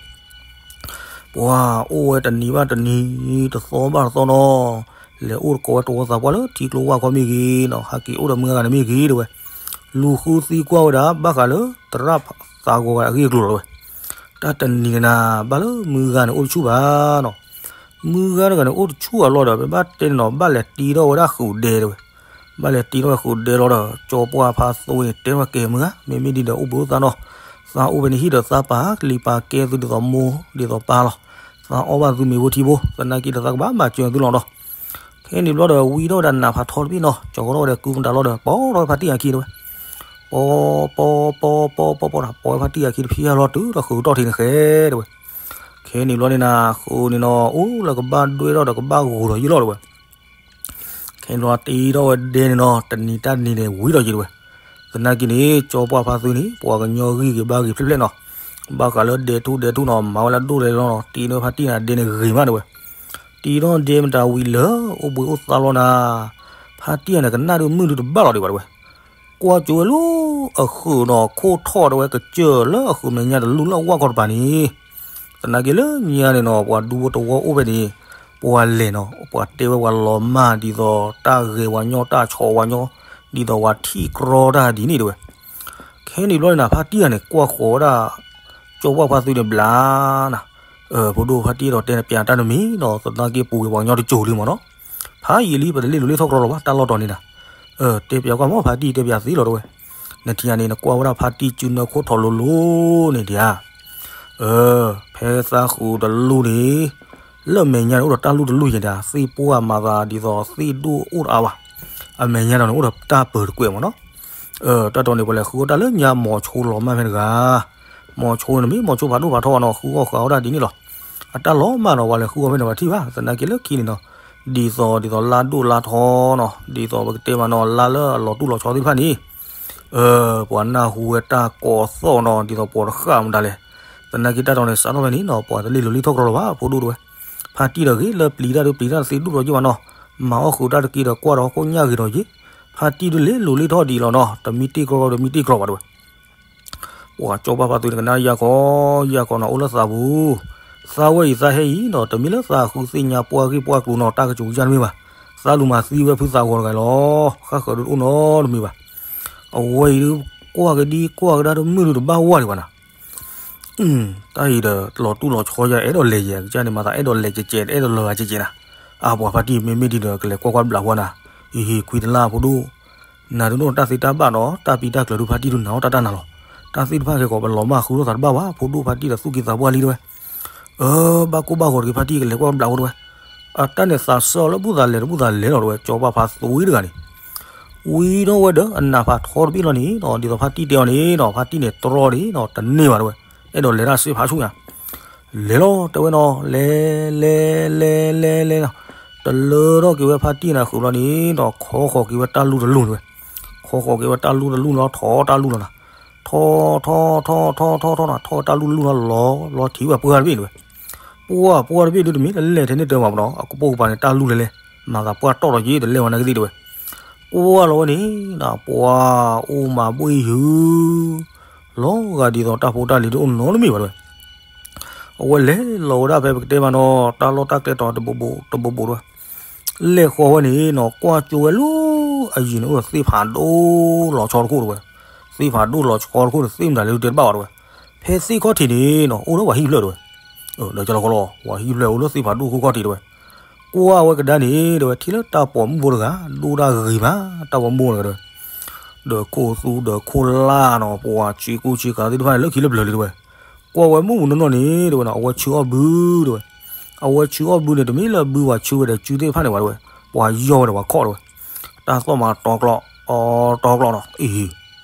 ပှၤအိၣ်ဝဲတနံၤဘၣ်တနံၤ တသီဘၣ်တသီနီၤ, လဲၤအိၣ်တကိးဝဲတဝီသးပှၢ်လၢထံကျိဝၢ်ခီမ့ၢ်ဂ့ၤနီၤ ဟးက့ၤအိၣ်ဒီးမုၢ်ဂၤန့ၣ်မ့ၢ်ဂ့ၤတဲဝဲ, လူၤဃုသံကွၢ်ဝဲဒၣ် ဘၣ်ဃးလၢသရၣ်သးဂီၤဂၤအဂ့ၢ်အကျိၤလီၤတဲဝဲ, တၢ်တနံၤန့ၣ်နၤ ဘၣ်လၢမုၢ်ဂၤန့ၣ်အိၣ်တဆူၣ်ဘၣ်နီၤ, မုၢ်ဂၤတဂၤန့ၣ် အိၣ်တဆူၣ်အလီၢ်ဒီး ပဘၣ်တဲန့ၣ်နီၤ ဘၣ်လဲၤတ့ထီၣ်ဝဲဒၣ်ဃုာ်ဒဲတဲဝဲ ဘၣ်လဲၤတ့ထီၣ်ဃုာ်ဒဲလီၤဒီး ကၠီပှၢ်ဖါသုန့ၣ် တဲထီၣ်ကဲမုၢ်ဂၤ မ့မ့ၢ်ဒ်ဒီးအိၣ်ဘှံးအိၣ်သါနီၤ, သးအိၣ်ဖဲန့ၣ်ဟံၣ်ဒီးသးပာ်လံာ်ပာ်ကဲသုဒ်သိးမိၢ်ဒ်သိးပၢ်လီၤ, သးအီၣ်ဘၣ်သုမ့ၤဖိထံဖိ သနာ်က့ဒီးသးကဘၣ်မၤစၢၤသုလီၤဒီး, ခဲန့ၣ်ဘျီဒီးဝံထီၣ်ဝဲဒၣ်နးဖးထီတဘ့ၣ်နီၤ ကၠီၤကီထီၣ်ဝဲဒီးကုကတးလီၤဒီး ပိာ်ထီၣ်ဝဲဖါတံၢ်အခံတဲဝဲ, ပိာ်ပိာ်ပိာ်ပိာ်ပိာ်ပိာ်ဒီး ပိာ်ဝဲဖါတံၢ်အခံတဖျၢၣ်လီၤတုၤဒီးဃုာ်ကတီၢ်ထံးန့ၣ်ဃဲတဲဝဲ ခဲန့ၣ်ဘျီန့ၣ်နၤ ဃုာ်န့ၣ်နီၤ အိၣ်လၢကဘၣ်ဒွဲၣ်ထီၣ်ဒီးကဘၣ်ဂိၤဒီးယံာ်လီၤတဲဝဲ, ခဲန့ၣ်ဘျီတ့ထီၣ်ဝဲဒဲန့ၣ်နီၤ တနံၤတၢ်တနံၤန့ၣ် ဝံၤဒီးယံာ်တဲဝဲ, သနာ်က့န့ၣ် ကၠီပှၢ်ဖါသုန့ၣ် ပှၤကညီဂံၢ်ဂ့ၤဘါဂ့ၤဖျဲၣ်ဖျဲၣ်နီၤ, ဘၣ်ဃးလၢဒဲထူၣ်ဒဲထူၣ်နီၤ မၤဝဲလၢဒိၣ်ဒဲလီၤနီၤ တ့န့ၢ်ဖါတံၢ်န့ၣ် ဒဲန့ၣ်ဂ့ၤမးတဲဝဲ, တ့ထီၣ်ဒဲမတၤဝံၤလၢ အိၣ်ဘှံးအိၣ်သါလီၤနၤ, ဖါတံၢ်န့ၣ်ကနၣ်ဒုးမုၢ်ဒုးတဘၣ်လီၤတဲဝဲတဲဝဲ ကွၢ်ကၠိဝဲလၢအဃုာ်နီၤ ခိၣ်ထီၣ်တဲဝဲကစၢၢ်လၢအဃုာ်မဲာ်ညါတလူၢ်လၢအဝၢ်ခီတပၤန့ၣ်, သနာ်က့လၢညါန့ၣ်နီၤ ပှၤဒူဖိတဝီအိၣ်ဖဲန့ၣ်, ပှၤလဲၤနီၤ ပှၤတဲဝဲပှၤလီၤမၢ်ဒ်သိးတၢ်ဂဲၤပှၤညီတၢ်ဆီးပှၤညီ, ဒ်သိးပှၤထံၣ်ကြီတၢ်ဒ်န့ၣ်တဲဝဲ, ခဲန့ၣ်ဘျီန့ၣ်နၤ ဖါတံၢ်ဂၤန့ၣ် ကွၢ်ဃီၤဝဲဒၣ် ကၠီပှၢ်ဖါသုန့ၣ်ဘျါနၤ, ဖိဒိၣ်ဖါတံၢ်ဒီးတဲနပျးတၢ်တမံၤနီၤ သနာ်က့ပူၤကွံာ်ပှၤကညီတစိၤလံမ့ၢ်နီၤ, ဖးယံာ်လံ ပတလ့ၣ်လိၤလ့ၣ်ထီၣ်ကြီလီၤဘၣ် တၢ်လီၢ်တီၤန့ၣ်နၤ, တဲပျးကွၢ်မ့ၢ်ဖါတံၢ်တဲပျးသ့လီၤတဲဝဲ, နထံၣ်န့ၣ် နကွၢ်ဝဲဒၣ်ဖါတံၢ်စုနၢခိၣ်ထီၣ်လိၤလိၤန့ၣ်ဒံးဧါ, ဖဲသးဃုာ်တလူၢ်န့ၣ်, လၢအမဲာ်ညါန့ၣ်အိၣ်ဒီးတၢ်လူၢ်တလူၢ်ယဲၢ်ဒၣ် သ့ၣ်ပှၢ်မၤသးဒ်သိးသ့ၣ်ဒိၣ်အိၣ်တအါဘၣ်, အမဲာ်ညါဒီးန့ၣ်အိၣ်ဒီးတၢ်ပၢၤတကွဲးမ့ၢ်နီၤ, တၢ်တီၤန့ၣ် ပှၤလဲၤဃုအီၣ်တၢ်လၢညါ မီၤဆိလီၤမၢ်ဖဲတဂၤ, မီၤဆိန့ၣ်မ့ၢ်မီၤဆိဖးဒိၣ်ဖးထီနီၤ ဃုအီၣ်ဃုအီၣ်ဝဲဒၣ်ဒ်န့ၣ်လီၤ, အတၢ်လီၤမၢ်နီၤ ပှၤလဲၤဃုအီၣ်ဖဲန့ၣ်ပှၤထံၣ်ဘၣ် သနာ်က့လၢခံန့ၣ်နီၤ, ဒ်သိး ဒ်သိးလါဒိၣ်လါထီနီၤ, ဒ်သိးပကတဲမးနီၤ လါလၢအလီၤတူၢ်လီၤဆီသ့ၣ်တဖၣ်န့ၣ်, ပှၤနၢ်ဟူဝဲတၢ်ကိးသီၣ်နီၤ, ဒ်သိးပိာ်တဃၣ်မတၤလဲၣ်. သနာ်က့တၢ်တီၤန့ၣ် စးထီၣ်ဖဲန့ၣ်နီၤ ပှၤတလ့ၤလိၤလ့ၤထီၣ်ကြီလၢၤဘၣ် ဖိဒိၣ်တဝဲ. ဖါတံၢ်ဒီးဂ့ၤလၢပျံၤတၢ်ဒုးပျံၤတၢ်တသ့ဒိၣ်ထီၣ်က့ဘၣ်နီၤ, မၤအီၣ်ဃုာ်တၢ်တက့ဒီးကွၢ်ဒီးဟီၣ်ခိၣ်ညၣ်ဂ့ၤဒီးယ့ၢ်, ဖါတံၢ်ဒုးလ့ၤလိၤလ့ၤထီၣ်ဒ်အံၤလီၤနီၤ, တမ့ၢ်တ့ၢ်ကြီဒီးမ့ၢ်တ့ၢ်ကြီဘၣ်တဝဲ. ပှၤကၠီဘၣ်ဖါသူန့ၣ်ကနၣ်ယၢ်ခီ, ယၢ်ခီနီၤ အိၣ်လၢသးပူၤ, သးဝဲအံၤသးဟဲအံၤနီၤ, တမ့ၢ်လၢသးဃုသ့ၣ်ညါပှၢ်ဂ့ၢ်ပှၢ်ကျိၤနီၤ, တၢ်ကစူၤကစၢ်တမ့ၢ်ဘၣ်, သးလူၤမၤသံဝဲဖုသးဂီၤတဂၤလီၤ, ဃၣ်ဃၢၤဒုးတအိၣ်နီတမံၤဘၣ်. အဝဲအံၤဒုးကွၢ်ကဒံကွၢ်ကဒါတမုၢ်ဒုးတဘၣ်ဝဲဒံးဘၣ်နၤ တၢ်အံၤဒီးလီၤတူၢ်လီၤဆီယၤ အဲၣ်ဒိးလဲၤယဲၢ်ကစၢ်န့ၣ် မၤသးအဲၣ်ဒိးလဲၤကဲးကဲး အဲၣ်ဒိးလၢၤဂၤကဲးကဲးနၤ, အါပှၤဖါတံၢ်မ့မ့ၢ်ဒ်ဒီးကလဲၤကွၢ်ကွၢ်တဘျးဝဲနၤ, ဟံဟံခွံတလၢ်ဖိဒိၣ်, နၤဒုးနီၢ်တၢ်သ့တၢ်ဘၣ်ဒီး တၢ်ပံတၢ်ကျၢၤဒုးဖါတံၢ်ဒုးနၤအီၣ်တၢ်တၢ်နၤလီၤ, တၢ်သ့ၣ်တဖၣ်ခဲကိးပလီၤမၢ်ဃုလိာ်သးတဘၣ်ဘၣ် ဖိဒိၣ်ဖါတံၢ်ဒီးသူၣ်က့သးပှၢ်လံတဝဲ. အၢ ဘၣ်ကိၢ်ဘၣ်ဂီၤတက့ၤဖါတံၢ်ကလဲၤကွၢ်တဘျးဖိတဝဲ, အတၢ်န့ၣ်သးစၢ်လၢဘူၣ်သးလဲၤတဘူၣ်သးလဲၤလီၤတဝဲ ကၠီဘၣ်ဖါသူဝံတဂၤန့ၣ် ဝံၤဒီးဝဲဒီးအနးဖးထီတဘ့ၣ်လီၤန့ၣ်နီၤ, ဒ်သိးဖါတံၢ်တဲအီၤန့ၣ်နီၤ, ဖါတံၢ်န့ၣ်တြီဒံးနီၤ, တန့ၢ်ဘၣ်တဝဲ, အဲၣ်ဒိးလဲၤတၢ်စ့ဖးဆူၣ်ညါ, လဲၤလီၤတဲဝဲနီၤ, လဲၤ လဲၤ လဲၤ လဲၤ လဲၤနီၤ, တလၢထီၣ်က့ၤဝဲဖါတံၢ်န့ၣ်ဃုာ်လီၤန့ၣ်ဒီး ခီဃီၤက့ၤဝဲတၢ်လူၢ်တလူၢ်န့ၣ်ဝဲ, ခီဃီၤက့ၤဝဲတၢ်လူၢ်တလူၢ်လီၤ, ထီၣ်တၢ်လူၢ်လီၤနၤ, ထီၣ် ထီၣ် ထီၣ် ထီၣ် ထီၣ် ထီၣ် ထီၣ်နၤ, ထီၣ်တၢ်လူၢ်တလူၢ်လီၤ, လီၤ လီၤထံၣ်ဝဲပှၢ်တဘ့ၣ်န့ၣ်ဝဲ, ပှၢ် ပှၢ်တဘ့ၣ်ဒုးတမ့ၢ်လၢလဲၤထဲန့ၣ်တၢ်မးနီၤ, အကပိာ်ကပၤန့ၣ်တၢ်လူၢ်လဲၤလဲၤ, မၤသးပှၢ်တီၢ်ဒီးက့တလဲၤဝဲနာ်က့သ့ၣ်တဝဲ, ပှၢ်လီၤဝဲန့ၣ်ဒီး ပှၢ်အိၣ်မးဘှ့ၣ်ယုၢ် လီၤဂာ်ဒ်သိးတၢ်ဖိတၢ်လံၤတအိၣ်နီတမံၤဘၣ်တဝဲ, အဝဲလဲၤလီၤဝဲဒၣ်ဖဲပကတဲမးနီၤ တၢ်လီၢ်တၢ်ကျဲတီၤတဘိးဘိးတဘိးဘိးတဝဲ, လဲၤဃီၤဝဲန့ၣ်နီၤ ကွၢ်ကၠိဝဲလၢ အယံၤန့ၣ်အိၣ်ဒီးသ့ၣ်ဖးဒိၣ်လီၤဆီတခိၣ်တဝဲ, သ့ၣ်ဖးဒိၣ်လီၤဆီတခိၣ်န့ၣ် သ့ၣ်မတၤလဲၣ်ဒုးတဲတဘၣ်ဘၣ်တဝဲ, ဖဲသ့ၣ်ခီၣ်ထံးန့ၣ်နီၤ အိၣ်ဒီးပှၤဟံၣ်ဖျၢၣ်တဝဲ, ဒီးကလီကလီ ပှၤဟံၣ်ဖျၢၣ်အိၣ်လၢသ့ၣ်ဖးဒိၣ်ခိၣ်ခီၣ်ထံးတဝဲ, ကွၢ်ဝဲကဒါန့ၣ်တဝဲ ထံၣ်လၢတၢ်ပိာ်မုၣ်ဖိတဂၤ ဒိၣ်တၢ်ဂ့ၤမး တၢ်ပိာ်မုၣ်တဂၤတဝဲ, ဒီးခိၣ်သူဒီးခိၣ်လၢ်နီၤ ပှၤဆံးကူဆံးကၤသ့ၣ်တဖၣ်န့ၣ် လၢခံလၢပျၢၤလံတဝဲ, ကွၢ်ဝဲမုၢ်မူနီၢ်နီၢ်န့ၣ်တဝဲနီၤ အဝဲဆူအီၣ်ဘုတဝဲ, အဝဲဆူအီၣ်ဘုန့ၣ် တမ့ၢ်လၢဘုပှၤဆူဝဲဒီးစုသ့ၣ်တဖၣ်န့ၣ်ဝဲတဝဲ, ပှၤယီၢ်ဝဲဒီးပှၤခီၣ်တဝဲ, တၢ်သီၣ်မးတီကျီ အီတီကျီနီၤ အံၤ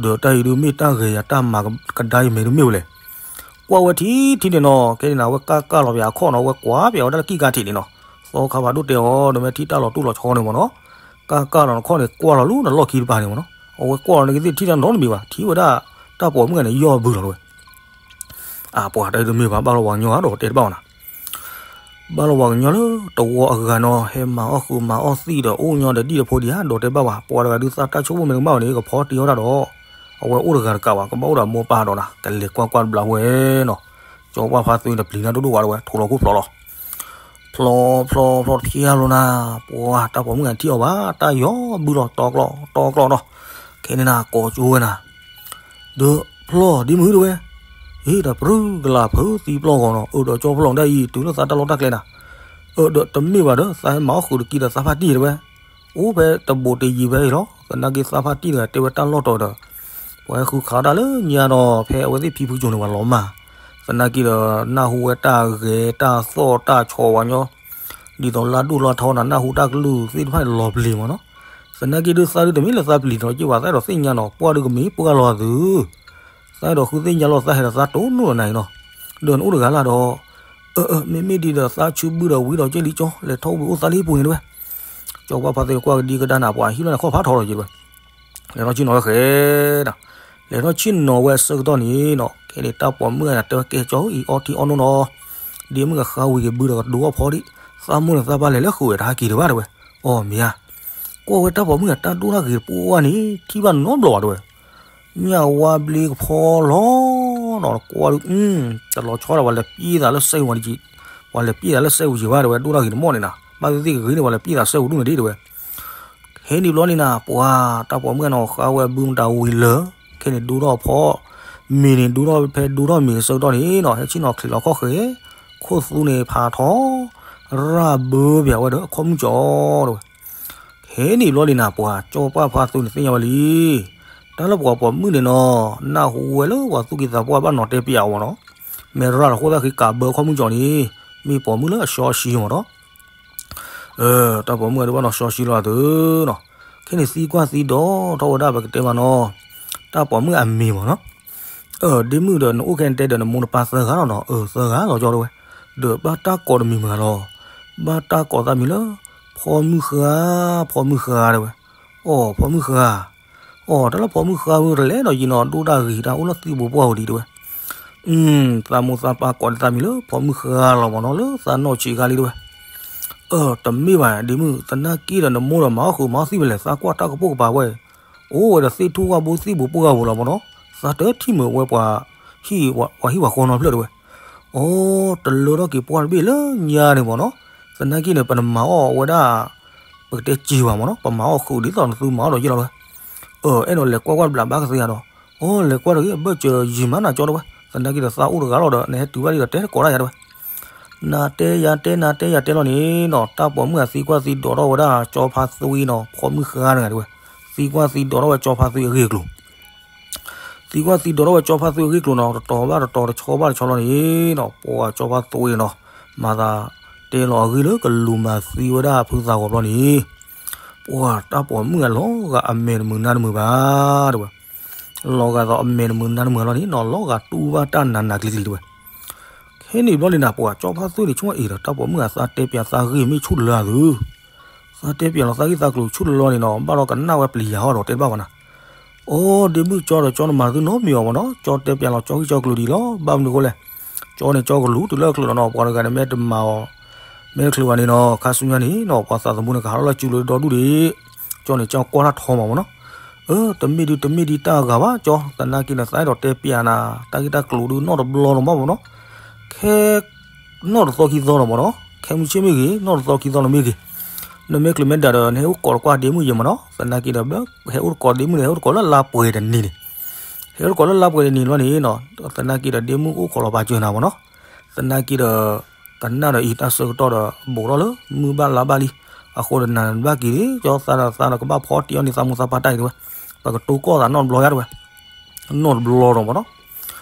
ဒီးတၢ်အံၤဒုးမ့ၢ်တၢ်ဂဲၤယၤတၢ်မၤကဒါအံၤမ့ၢ်ဒုးမ့ၢ်ဝဲလဲၣ်, ကွၢ်ဝဲထံထံန့ၣ်နီၤ ခဲန့ၣ်နၤ အဝဲကၢ်ကၢ်လီၤပှၤအခီၣ်နီၤ အဝဲကွၢ်ပှၤဝဲဒၣ်လၢကံၢ်ကါထံးန့ၣ်နီၤ, သီခါဖးဒိၣ်တဲအီၤ ဒီးမ့ၢ်ထံၣ်တၢ်လီၤတူၢ်လီၤဆီန့ၣ်မ့ၢ်နီၤ, ကၢ်ကၢ်လီၤနခီၣ်န့ၣ် ကွၢ်လီၤလၢနလီၢ်ခံတပၤန့ၣ်မ့ၢ်နီၤ, အဝဲကွၢ်လီၤနကသ့ၣ်ထံၣ်တၢ်နီတမံၤဘၣ် ထံၣ်ဝဲဒၣ် တၢ်ပိာ်မုၣ်ဂၤန့ၣ် ယီၢ်ဘုလီၤတဝဲ အပှၤတၢ်အံၤတမ့ၢ်ဘၣ် ဘၣ်လီၤပှၤကညီဧါ ဒီးတဲတဘၣ်ဘၣ်နၤ, ဘၣ်လီၤပှၤကညီလၢတဝီအဂၤနီၤ ဟဲမၤအီၣ်ဃုာ်မၤအီၣ်သံၣ်ဒီးအိၣ်ညီဒီးဒံၣ်ဒီးဖိဒံးဧါ ဒီးတဲဘၣ်ဘၣ် ပှၤတဂၤဒုးသးတၢ်ဆိကမိၣ်မ့ၢ်တကမၣ်ဘၣ်န့ၣ် ကဖီတံၢ်အီၣ်တၢ်ဒီး အဝဲအိၣ်တဂၤတကးဘၣ် ကဘၣ်အိၣ်ဒီးမိၢ်ပၢ်ဒီးနၤ ကလဲၤကွၢ်ကွၢ်တဘျီဝဲနီၤ, ကၠီပှၢ်ဖါသွံတပျံၤနၢ်ဒိၣ်ဒိၣ်ဝဲတဝဲ ထိးလီၤခိၣ်ဖျိးလီၤ ဖျိးဖျိးဖျိးတဖျါလီၤနၤ, ပှၤတၢ်ပိာ်မုၣ်ဂၤထံၣ်အီၤဘၣ် တၢ်ယီၢ်ဘုလီၤ တီကျီတီကျီနီၤ, ခဲန့ၣ်နၤ ကိးကၠိဝဲနၤ, ဒီးဖျီၣ်ဒ်မုၢ်တဝဲ, ဟ့ၣ်ဒီးပြုကလၤဖုသံပျီၢ်ဂီၤနီၤ, အၢ ဒီးကၠီဖျီၣ်ဒ်အံၤ တုၤလၢသးတၢ်လီၢ်တၢ်ကျဲနၤ, အၢ ဒီးတမ့ၢ်ဘၣ်ဒီး သးဟဲမၤအီၣ်ဃုာ်တက့ဒီးသးဖါတံၢ်တဝဲ, အိၣ်ဖဲတဘိးတယံၤဖဲအံၤလီၤ, သနာ်က့သးဖါတံၢ်တဂၤတဲဝဲတၢ်လီၢ်တီၤဒီး ပှၤဟဲဃုခးတၢ်လၢညါဒီး ဖဲအဝဲသ့ၣ်ဖံဖုကၠိၤန့ၣ် ပှၤလီၤမၢ်, သနာ်က့ဒီး နၢ်ဟူဝဲတၢ်ဂဲၤတၢ်သီၣ်တၢ်ဆီဝဲညီ ဒ်သိးလါဒိၣ်လါထီနၤ နၢ်ဟူတၢ်ကလုၢ်သ့ၣ်တဖၣ်န့ၣ်လီၤပျံၤမးနီၤ, သနာ်က့ဒုးသးဒုးတမ့ၢ်လၢသးပျံၤနီၤက့ဘၣ် သးအဲၣ်ဒိးသ့ၣ်ညါနီၤ ပှၢ်ဒုးကမ့ၢ်ပှၢ်လီၤသု, သးအဲၣ်ဒိးဃုသ့ၣ်ညါလီၤသးဟဲဒီးသးတိၢ်နီၣ်လီၤနၤအံၤနီၤ, ဒီးနအိၣ်တဂၤလၢ်ဒီး အၢ အၢ မ့မ့ၢ်ဒ်ဒီးသးဆူဘုဒီးဝံၤဒီးက့လံကၠီ လဲၤထီၣ်ဝံၤအိၣ်သးလံပူၤန့ၣ်တဝဲ, ကၠီပှၢ်ဖါသ့ၣ်ကွၢ်ကဒံကဒါနၤ ပှၤဟံၣ်လီၢ်န့ၣ်ခီၣ်ဖးထီလီၤက့တဝဲ, လဲၤထီၣ်ဆ့ၣ်နီၤဝဲဃဲဒီး လဲၤထီၣ်ဆ့ၣ်နီၤဝဲအဆၢကတီၢ်န့ၣ်နီၤ ခဲန့ၣ်တၢ်ပိာ်မုၣ်ဂၤန့ၣ် တဲဝဲကဲကၠီအံၤ အီထံအီနိနီၤ, ဒ်မုၣ်ကဃါဝံၤက့ၤဘုဒီးကဒိးအီၣ်ဖီဒံး, သးမိၢ်န့ၣ်သးပၢ်လဲၤလၢဃုာ်ဝဲတဟးက့ၤတဘၣ်တဲဝဲ, အီၣ်မ့ၢ်ဧါ, ကွၢ်ဝဲတၢ်ပိာ်မုၣ်ဂၤတၢ်ဒိၣ်တၢ်ဂ့ၤတပူၤဝဲန့ၣ် ထံၣ်ဘၣ်နီတဘျီဘၣ်တဲဝဲ, ညၣ်ဝါဘျ့ကဖီလီၤနီၤ ကွၢ်ဒုး တလီၤဆီဒၣ် ပှၤလဲၤပျဲသးလၢစဲးဝံၤတက့ၢ်, ပှၤလဲၤပျဲသးလၢစဲးဝံၤက့ၤဘၣ်တဲဝဲ ဒိၣ်တၢ်ဂ့ၤတမီၢ်န့ၣ်နၤ ဘၣ်သ့ၣ်သ့ၣ်ကဂ့ၤန့ၣ် ပှၤလဲၤပျဲသးစဲးဝံၤဒူၣ်န့ၣ်ဒ်တဲဝဲ ဟဲန့ၣ်ဘျီန့ၣ်နၤ ပှၤတၢ်ပိာ်မုၣ်ဂၤနီၤ ဃါဝဲဘုမတၤဝံၤလၢာ်, ခဲန့ၣ်ဒိၣ်ထီၣ်ဖီ, မ့ၤန့ၣ်ဒိၣ်ထီၣ်ဖဲဒိၣ်ထီၣ်မ့ၤအဆၢကတီၢ်န့ၣ်နီၤ ဟဲဆ့ၣ်နီၤချံးလီၤခီၣ်ဃဲ, ခိၣ်သူန့ၣ်ဖးထီ, ရၢ်ဘၢပၠးဝဲဒီးအခီၣ်မုၣ်ကၠီတဲဝဲ, ဟဲန့ၣ်ဘျီန့ၣ်နၤ ပှၤကၠီပှၢ်ဖါသူန့ၣ်သ့ၣ်ညါဝဲလံ တၢ်လၢပှၤပိာ်မုၣ်န့ၣ်နီၤ နၢ်ဟူဝဲလၢပှၤသူၣ်က့သးပှၢ်ဘၣ်နီၤတဲပျးအီၤမ့ၢ်နီၤ, မ့ၢ်ရၢ်လီၤဃိသတးဃံကးဘၢခီၣ်မုၣ်ကၠီန့ၣ်, မ့ၢ်ပိာ်မုၣ်လၢအစီအဆှံမ့ၢ်နီၤ, တၢ်ပိာ်မုၣ်ဂၤဒုးဘၣ်နီၤစီဆှံလီၤအသုနီၤ, ခဲန့ၣ်သံကွၢ်သံဒိးထီၣ်ဝဲဒၣ်ပကတဲမ့ၢ်နီၤ, တၢ်ပိာ်မုၣ်အမံၤမ့ၢ်နီၤ, ဒ်မုၣ်ဒီးနအိၣ်ခဲန့ၣ်တဲဒီးနမိၢ်နပၢ်သၢဂၤလီၤနီၤ, အၢ သၢဂၤလီၤကၠီတဲဝဲ, ဒီးဘၣ်တၢ်ကိးတမံၤမတၤလီၤ, ဘၣ်တၢ်ကိးသးမံၤလၢ ဖီမုၢ်ဃါ, ဖီမုၢ်ဃါတဲဝဲ. အိ ဖီမုၢ်ဃါ, အိ တၢ်လၢဖီမုၢ်ဃါဧၢ တလဲၤဒီးယံၤနီၤ ဒိၣ်တၢ်ဂ့ၤတၢ် အိၣ်လၢသံၣ်ဘိပှၢ်ဧိၤဒံးတဲဝဲ. သးမိၢ်သးပၢ်ကိးဒံးသးမံၤလၢ ဖီမုၢ်ဃါလီၤမၢ်နီၤ လၢသးနီၢ်ဆံးခါလံတဲဝဲ. အၢ တမ့ၢ်ဘၣ်ဒ့မုၣ် သနာ်က့ဒီးနမိၢ်ဒီးမၤအီၣ်ဃုာ်မၤအီၣ်သံဝဲလဲၣ် သးကွၢ်တၢ်ကပိာ်ကပၤဝဲ အိၣ်ဝဲဒီးသ့ၣ်ထူၣ်ဝၣ်ဘိသံၣ်ဘိပှၢ်ဧိၤလီၤမၢ်နီၤ. သးတထံၣ်မုာ်ဝဲပှၤ ဟံၣ်ပှၤဟံၣ်ပှၤဃီနီတဖျၢၣ်တဲဝဲ. အိ တလၢထီၣ်က့ၤပှၢ်တဘ့ၣ်လၢညါန့ၣ်မၢ်နီၤ. သနာ်က့န့ၣ် ပနမၤအီၣ်ဝဲဒၣ် ပကတဲစ့ၤဘၣ်မၢ်နီၤ ပမၤအီၣ်ဃုာ်ဒ်သိးနသုမၤအီၣ်ဒီးယ့ၢ်လီၤဝဲ. အၢ အဲၣ်ဒိးလဲၤကွၢ်ကွၢ်တဘျီဘၣ်ကသ့ဧါဒီး. အိ လဲၤကွၢ်တဂ့ၤ အဘၢၣ်စၢၤယံၤမးနၤကၠီတဲဝဲ. သနာ်က့ဒီးသးအိၣ်တဂၤလီၤဒီး နဟဲတုၤဘၣ်လံဒီးတဲကိးဒၣ်ယၤတဲဝဲ. နၤတဲယၤတဲနၤတဲယၤတဲလီၤန့ၣ်နီၤ တၢ်ပိာ်မုၣ်အသံကွၢ်သံဒိးထီၣ်ဝဲဒၣ်ကၠီဖါသွံနီၤ ဖီမုၢ်ဃါတဂၤတဲဝဲ. သံကွၢ်သံဒိးထီၣ်ဝဲကၠီဖါသွံအဂ့ၢ်အကျိၤ သံကွၢ်သံဒိးထီၣ်ဝဲကၠီဖါသွံအဂ့ၢ်အကျိၤနီၤ တတီၤဘၣ်တတီၤ တဆီဘၣ်တဆီလီၤန့ၣ်နီၤ ပှၤကၠီဖါသွံနီၤ မၤသးတဲလီၤအဂ့ၢ်လၢကလူၤမၤသံဝဲဒၣ်ဖုသးဂီၤဘျီန့ၣ် ပှၤတၢ်ပိာ်မုၣ်အလီၤဂာ်အမဲာ်တမုာ်နါတမုာ်ဘၣ်တဲဝဲ. လီၤဂာ်ဒီးအမဲာ်တမုာ်နါတမုာ်လီၤန့ၣ်နီၤ လီၤဂာ်တူၢ်ဘၣ်တၢ်နးနးကျံၤကျံၤတဲဝဲ. ခဲန့ၣ်ဘျီန့ၣ်နၤ ပှၤကၠီဖါသွံန့ၣ် ဆိကမိၣ်အံၤဒီး တၢ်ပိာ်မုၣ်အသးတဲပၠးသးဂ့ၢ်မ့ၢ်ဆူၣ်တလၢအသု သးတဲပၠးလီၤသးဂ့ၢ်သးကျိၤဆူၣ်တလၢန့ၣ်နီၤ ဘၣ်ဒီးကနၣ်ဝဲပျံၤယၤဟီဒီးတဲတဘၣ်ဘၣ်နၤ. အိ ဒ့မုၣ်ကၠီဒီးကၠီနမၤသုနီတမံၤအီၤမၢ်နီၤ ကၠီတဲပၠးလီၤကၠီဂ့ၢ်ကၠီကျိၤဒ်အံၤလီၤ ဘၣ်မနုၤအဃိလဲၣ်. ကၠီန့ၣ်ကၠီကလူၤတုၤလၢအချုးလီၤနီၤ ပှၤတဂၤန့ၣ်မ့ၢ်တမၤအီၤ မ့ၢ်တချုးဘၣ်န့ၣ်နီၤ ခါဆူညါန့ၣ်နီၤ ပှၤသးသမူန့ၣ်ကဟးထီၣ်လၢစုလိၤဒီဒူၣ်ဒံး ကၠီန့ၣ်ကၠီကွၢ်တၢ်ထီမးမၢ်နီၤ. အၢ တမ့ၢ်ဒုတမ့ၢ်ဒံးတၢ်အဂၤဘၣ်ကၠီ သနာ်က့န့ၣ် သးအဲၣ်ဒိးတဲပၠးနၤ တၢ်ဂ့ၢ်တၢ်ကျိၤဒုးနီၢ်တဘျီလီၤမၢ်မၢ်နီၤ. ခဲ နီၢ်တသီခံသီလီၤမၢ်နီၤ ခဲမုၢ်ဆ့ၣ်မ့ၢ်ဂ့ၤ နီၢ်တသီခံသီလီၤမ့ၢ်ဂ့ၤ နမ့ၢ်ချုးမ့ၢ်ဒၣ်ဒီး နဟဲအိၣ်ကိးတကွၢ်ဒ့မုၣ်ယဲမၢ်နီၤ သနာ်က့ဒီး ဟဲအိၣ်တကိးဒ့မုၣ်န့ၣ် ဟဲအိၣ်တကိးလၢလါပှဲၤတနံၤန့ၣ် ဟဲအိၣ်တကိးလၢလါပှဲၤတနံၤလီၤန့ၣ်နီၤ သနာ်က့ဒီးဒ့မုၣ်အိၣ်ခိးလီၤပာ်စၢၤနၤမၢ်နီၤ သနာ်က့ဒီး ကနၣ်ဒီးအံၤတၢ်ဆၢကတီၢ်ဒီး ဘူးထီၣ်လၢမုၢ်ဘၣ်လါဘၣ်လံ အဃိဒီးနၤဘၣ်က့ၤလံ ကၠီသးဒီးသးဒီးကဘၣ်ဖီတံၢ်အီၤန့ၣ် သးမိၢ်သးပၢ်တၢ်အံၤတဲဝဲ ပကတိၤကီၢ်သးနီတဘျီယါတဲဝဲ နီတဘျီလီၤမၢ်နီၤ ကၠ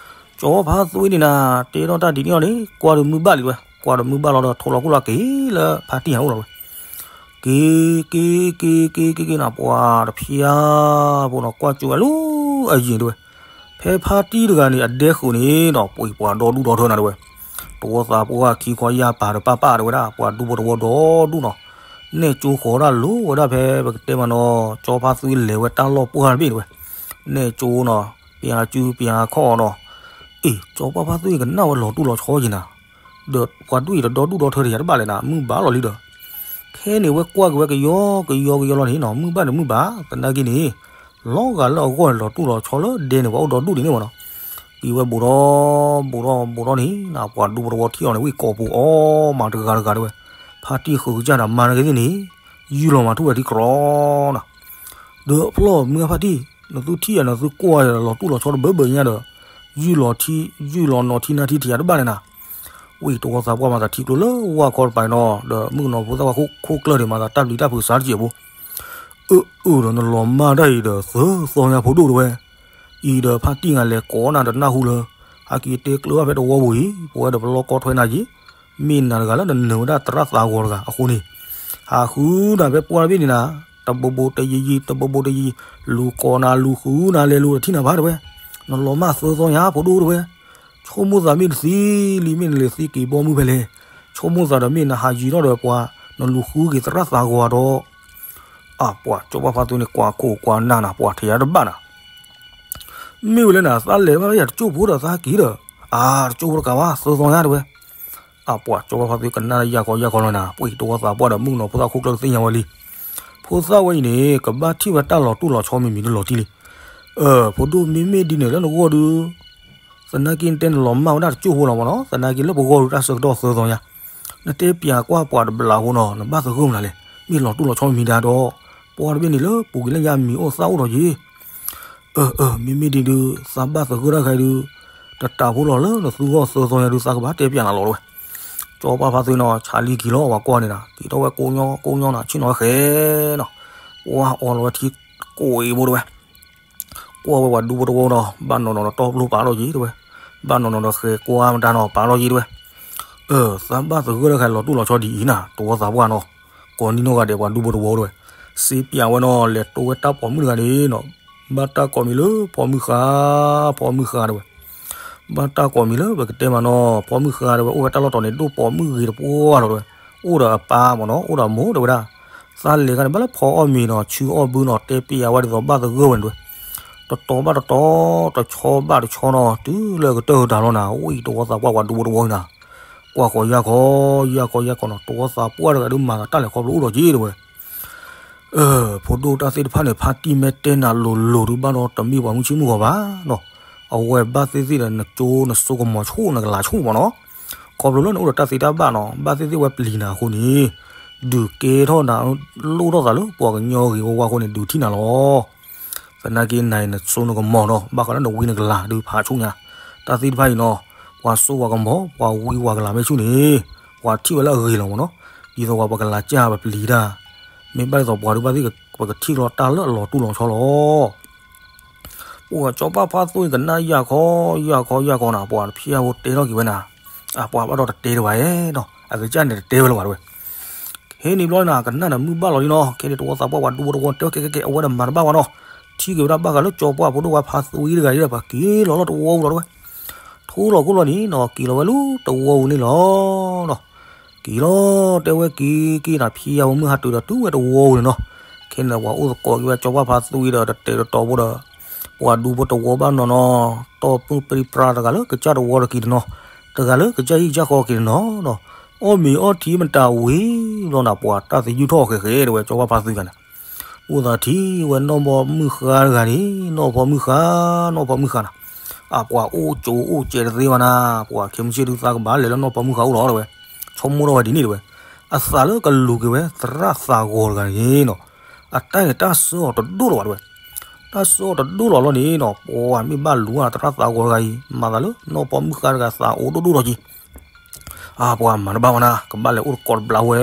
ီဖါသွံန့ၣ်နၤ တဲထီၣ်တၢ်ဒ်န့ၣ်အီၤန့ၣ် ကွၢ်ဒီးမုၢ်ဘၣ်လံတဲဝဲ ကွၢ်ဒီးမုၢ်ဘၣ်လီၤဒီး ထိးလီၤခိၣ်လီၤက့ၤလၢဖါတံၢ်ဟးအိၣ်လီၤဝဲ က့ၤ က့ၤ က့ၤ က့ၤ က့ၤ က့ၤ က့ၤနၤပှၤတဖျါဖိနီၤ ကွၢ်ကၠိဝဲလၢအယံၤတဲဝဲ ဖဲဖါတံၢ်တဂၤန့ၣ် အဒဲဃုာ်န့ၣ်ဒီး ပှ့ၤပှၤဒီဒူၣ်ဒီထၢနၤတဲဝဲ တဝီသးပှၢ်ခံခီယၢ်ပၤဒီးပၢ်ပၢ်တဲဝဲဒၣ် ပှၤဒူဖိတဝီဒီဒူၣ်နီၤ နဲၣ်ကၠိဃီၤဒၣ်လိၤဝဲဒၣ်ဖဲပကတဲမးနီၤ ကၠီဖါသွံလဲၤဝဲတၢ်လီၢ်ပှၢ်တဘ့ၣ်တဲဝဲ နဲၣ်ကၠိနီၤ ပၠးစုပၠးခီၣ်နီၤ အ့ၣ် ကၠီပှၢ်ဖါသွံကနၣ်ဝဲလီၤတူၢ်လီၤဆီယံၤနၤ ဒီးပှၤဒူၣ်အံၤတဒီဒူၣ်ဒီထၢတယၤတဘၣ်လဲၣ်နၤ မုၢ်ဘၣ်လီၤလံဒီး ခဲန့ၣ်ဝဲကွၢ်က့ၤဝဲကယီကယီကယီလီၤန့ၣ်နီၤ မုၢ်ဘၣ်န့ၣ်မုၢ်ဘၣ် သနာ်က့န့ၣ် လီၤဂာ်လၢအဂီၢ်န့ၣ် လီၤတူၢ်လီၤဆီလၢဒဲန့ၣ် ပှၤအိၣ်ဒီဒူၣ်ဒ်န့ၣ်မၢ်နီၤ က့ၤဝဲဘူးဒီး ဘူးဒီး ဘူးဒီန့ၣ် နပှၤဒူဖိတဝီထံၣ်အီၤန့ၣ် ဝံၣ်ကိာ်ပူၤအီၣ်မးတဂၤတဂၤတဲဝဲ ဖါတံၢ်ဃုာ်ကစၢ်ဒီးမါနဂ့ၤသ့ၣ်န့ၣ် ယုၢ်လီၤမၤထူၣ်ဝဲထံကရီနီၤ ဒီးဖျီၣ်မုၢ်ဖါတံၢ် နသုထံၣ်ယၤနသုကွၢ်ယၤလီၤတူၢ်လီၤဆီတဘၢဘၢညါဒီး ယုၢ်လီၤထံ ယုၢ်လီၤနီၤထံနါထံတယၤတဘၣ်လဲၣ်နၤ ဝံၣ်တဝီသးပှၢ်မၤသးထံကျိလၢဝၣ်ခီတပၤနီၤ ဒီးမုၣ်ကနီၤဖိသၣ်ဝါခိၣ်ကျၢၢ်န့ၣ် မၤသးတၢ်ပျံၤတၢ်ဖုးစါတကဲးဖိ အၢအၢဒီးနလီၤမၢ်တၢ်အံၤဒီး သၢသီညါဖိဒိၣ်တဲဝဲ အံၤဒီးဖါတံၢ်ဂၤလဲၤကိးနၤတနၢ်ဟူလၢ ဟဲက့ၤတဲကျၢၤဘၣ်ဖဲတဝီပူၤအံၤ ပဝဲဒီးပလီၢ်ကီထွဲနၤက့ၤ မ့ၢ်နၤတဂၤလၢနနၢၤဝဲဒၣ်သရၣ်သးဂီၤတဂၤအဃိန့ၣ် ဟးဃုနၤဖဲပှၢ်တဘ့ၣ်န့ၣ်နၤ တဘိဘိတယံၤယံၤ တဘိဘိတယံၤယံၤ လူၤကိးနၤလူၤဃုနၤလဲၤလူၤတထံၣ်နၤဘၣ်တဲဝဲ နလီၤမၢ်သၢသီညါဖိဒိၣ်တဲဝဲ ဆိကမိၣ်သးမ့ၢ်တသံလံ မ့ၢ်နလဲၤသံက့ၤဘီမုၢ်ဖဲလဲၣ် ဆိကမိၣ်သးဒီးမ့ၢ်နဟးယံၤထီၣ်ဒီးပှၤ နလူၤဃုက့ၤသရၣ်သးဂီၤဒီး အပှၤကၠီပှၢ်ဖါသူန့ၣ် ကွၢ်ခိၣ်ကွၢ်နၢ်နၤ ပှၤထံးယါတဘၣ်နၤ မ့ၢ်ဝဲလၢနၤ သးလဲၤဘၣ်ယၤတကၠိၢ်ဖိဒီးသးက့ၤဒီး အါ တကၠိၢ်ဖိတကးဘၣ် သၢသီညါတဲဝဲ အပှၤကၠီပှၢ်ဖါသူကနၣ်ယၤကီယၤကီလီၤနၤ ပှ့ၤတဝီသးပှၢ်ဒီးမုၣ်ကနီၤဖိသၣ်ခိၣ်ကျၢၢ်တသ့ၣ်ညါဝဲလံ ဖိသၣ်ဝဲအံၤန့ၣ် ကဘၣ်ထံၣ်ဝဲတၢ်လီၤတူၢ်လီၤဆီမံၤမံၤတလီၤတံၢ်လံ အၢ ဖိဒိၣ်မ့မ့ၢ်ဒ်န့ၣ်လၢနဂီၢ်ဒုး သနာ်က့နတဲနလီၤမၢ်ဝဲဒၣ်တကၠိၢ်ဖိလီၤမၢ်နီၤ သနာ်က့လၢပဂီၢ်ဒုးတၢ်ဆၢကတီၢ်သၢသီညါ နတဲပၠးကွၢ်ပှၤတဘျးဖိနီၤ နဘၣ်သဂၢၢ်မနုၤလဲၣ် မ့ၢ်လီၤတူၢ်လီၤဆီမံၤမံၤဒၣ်ဒီး ပှၢ်တဘ့ၣ်န့ၣ်လၢပူၤကွံာ်လၢညါမံၤအိၣ်သၣ်အိၣ်ဒီးယံၤ အၢ အၢ မ့မ့ၢ်ဒ်ဒုး သးဘၣ်သဂၢၢ်တၢ်ခါဒုး တတးဖိလီၤလၢနသုဂီၢ်သၢသီညါဒုး သးကဘၣ်တဲပၠးနၤလီၤတဲဝဲ ကၠီပှၢ်ဖါသူနီၤ ဆါလံက့ၤလီၤ ပှၤကွၢ်န့ၣ်နၤ က့ၤထီၣ်ဝဲကိးညီကိးညီနၤ ဆ့ၣ်နီၤဝဲဃဲနီၤ ပှၢ်အီလီၤဝဲထံကိးအံၤဘိတဲဝဲ ကွၢ်ဝဲပှၤဒူဖိတဝီဒီး ဘၣ်နီၢ်နီၢ်ဒီးတီပျိပာ်လီၤက့ၤတဲဝဲ ဘၣ်နီၢ်နီၢ်ဒီးဃဲကွၢ်မတၤနီၤပာ်လီၤက့ၤတဲဝဲ အၢ သးဘၣ်သဂၢၢ်တၢ်ခါလီၤတူၢ်လီၤဆီဒ်အံၤနၤ တဝီသးပှၢ်နီၤ ကိးနံၤနီၢ်ဂၤဒဲးပှၤဒူဖိတဝီတဲဝဲ စ့ပၠးဝဲနီၤ လဲၤတိဝဲတၢ်ပိာ်မုၣ်တဂၤန့ၣ်နီၤ ဘၣ်တၢ်ကိးမံၤလၢဖီမုၢ်ဃါ ဖီမုၢ်ဃါတဲဝဲ ဘၣ်တၢ်ကိးမံၤလၢပကတဲမးနီၤ ဖီမုၢ်ဃါတဲဝဲ အိၣ်ဝဲတၢ်လီၢ်တီၤန့ၣ် ဒိၣ်ပိာ်မုၣ်ဂ့ၤတပှၢ်လီၤတဲဝဲ အိၣ်ဒီးအပၢ်မ့ၢ်နီၤ အိၣ်ဒီးအမိၢ်တဲဝဲဒၣ်, သးလဲၤခါန့ၣ် ဘၣ်လၢဖီအီၣ်မ့ၤနီၤ ဆူအီၣ်ဘုနီၤ တဲပျးဝဲဒ်သိးဘၣ်သဂၢၢ်ဝဲန့ၣ်တဲဝဲ, တတီၤဘၣ်တတီၤ တဆီဘၣ်တဆီနီၤ တုၤလၢကတၢၢ်ကတၢၢ်လီၤနၤ ဝံၣ်တဝီသးပှၢ်ပှၤဒူဖိတဝီနၤ, ကွၢ်ဃီၤယၢ်ဃီၤ ယၢ်ဃီၤယၢ်ဃီၤနီၤ တဝီသးပှၢ်တဂၤဒုးမၤသးတၢ်လဲၤခီဖျိအိၣ်ဒီးက့တဲဝဲ ဖိဒိၣ်တၢ်သ့ၣ်တဖၣ်န့ၣ် ဖါတံၢ်မ့ၢ်တဲနၤလိၤလိၤဒုးဘၣ်ဒီးတမ့ၢ်ပှၤမုၢ်ဆ့ၣ်မုၢ်ဂီၤဘၣ်နီၤ, အဝဲဘၣ်သ့ၣ်သ့ၣ်ဒီးနကၠိနစိကမီၤဆူၣ်နကလၤဆူၣ်မ့ၢ်နီၤ, ခီဖျိလၢနအိၣ်ဒီးတၢ်သ့တၢ်ဘၣ်နီၤ ဘၣ်သ့ၣ်သ့ၣ်ဝဲပျံၤနၤအဃိန့ၣ်, ဒုးကဲထီၣ်နၤ လိၣ်ထီၣ်သးလၢပှၤကညီဂ့ၤဝါဝါအဃိန့ၣ် ဒုးထံၣ်နၤလီၤ. သနာ်က့နၤအံၤနစိနကမီၤဒီး ဘၣ်ဃးလၢနဝံနကလၤဒုးဖးဆူညါ, တၢ်သ့ၣ်တဖၣ်အံၤနီၤ, ပှၤစိပှၤကမီၤ ပှၤဝံပှၤကလၤမ့ၢ်ဆူၣ်န့ၣ်, ပှၤထံၣ်ဝဲလၢအဂ့ၤလီၤမ့ၢ်နီၤ, ဒ်သိးပှၤပကလၤကၢ်ပပျံၤတၢ်, မ့ၢ်ဘၣ်ဒ်သိးပှၤဒုးဘၣ်သ့ၣ် ပကထံၣ်လီၤတၢ်လၢအလီၤတူၢ်လီၤဆီလီၤ. ပှၤစီၤပၢ်ဖါသူအံၤကနၣ်ယၢ်ခီယၢ်ခီယၢ်ခီနၤ ပှၤတဖျဲၣ်ဖိတဲထီၣ်က့ၤဝဲနၤ, အပှၤဘၣ်ဒီးတတဲတဘၣ်ဧါနီၤ အကစၢ်န့ၣ်တတဲဝဲလၢၤဘၣ်တဲဝဲ ခဲန့ၣ်ဘျီနၤ ကနၣ်ဒီးမုၢ်ဘၣ်လီၤလံနီၤ, ခဲန့ၣ်တဝီသးပှၢ်ပှၤဒူဖိတဝီတဲဝဲကဲကဲကဲ အဝဲဒၣ်မၤတဘၣ်ဘၣ်နီၤ, ထံၣ်က့ၤဝဲဒၣ်ဘၣ်ဃးလၢစီၤပှၢ်ဖိဒိၣ်ဝဲဖါသူအံၤတဂၤအံၤဒီး ပှၤက့ၤလီၤလၢတဝီပူၤလီၤတဲဝဲ, ထူလီၤခိၣ်လီၤန့ၣ်နီၤ က့ၤလီၤဝဲလၢတဝီပူၤန့ၣ်လီၤနီၤ, က့ၤလီၤတဲဝဲက့ၤက့ၤနၤ ဖံယါဝဲမုၢ်ဟါတုၤဒီးတုၤဝဲတဝီပူၤန့ၣ်နီၤ, ခဲန့ၣ်ပှၤအိၣ်သကိးက့ၤဝဲစီၤပှၢ်ဖါသူအံၤဒီးတတဲာ်တတီၤဖိဒီး ပှၤဒူဖိတဝီဘၣ်နီၤနီၤ, တီၢ်ပုၢ်ပြံပြါတဂၤလၢကစၢ်တဝီတက့ၤတနီၤ, တဂၤလၢကစၢ်ဟံၣ်ကစၢ်ဃီက့ၤတနီၤနီၤ, အီၣ်မ့ၤအီထံမတၤဝံၤဘျီနၤ ပှၤတၢ်သယုၢ်ထီၣ်ဃဲးဃဲးတဲဝဲစီၤပှၢ်ဖါသူဂၤန့ၣ်, အိၣ်သးထံၣ်ဝဲနီၢ်ဘီမုၢ်ဃါတဂၤန့ၣ် နီၢ်ဖီမုၢ်ဃါ နီၢ်ဖီမုၢ်ဃါနၤ, အပှၤအိၣ်ကၠိအိၣ်ကဲးတသ့ဘၣ်နၤ, ပှၤခဲမုၢ်ဆ့ၣ်ဒုးသးကဘၣ်လဲၤလၢနီၢ်ဖီမုၢ်ဃါအိၣ်လီၤတဲဝဲ, ဆိကမိၣ်ထီၣ်ဝဲဒ်န့ၣ်တဲဝဲ, အသးလၢကလူၤက့ၤဝဲသရၣ်သးဂီၤတဂၤန့ၣ်နီၤ, အတၢ်န့ၣ်တၢ်ဆၢအီၤတဒိၣ်လီၤဘၣ်တဲဝဲ, တၢ်ဆၢအီၤတဒိၣ်လီၤလီၤန့ၣ်နီၤ ပှၤမ့ၢ်ဘၣ်လူၤဝဲသရၣ်သးဂီၤတဂၤအံၤ မၤသးလၢနီၢ်ဖီမုၢ်ဃါတဂၤသးအိၣ်ဒိၣ်ဒိၣ်ထီၣ်က့ၤ အပှၤမၤတဘၣ်ဝဲနၤ ကဘၣ်လဲၤအိၣ်သကိးတဘျီဝဲ,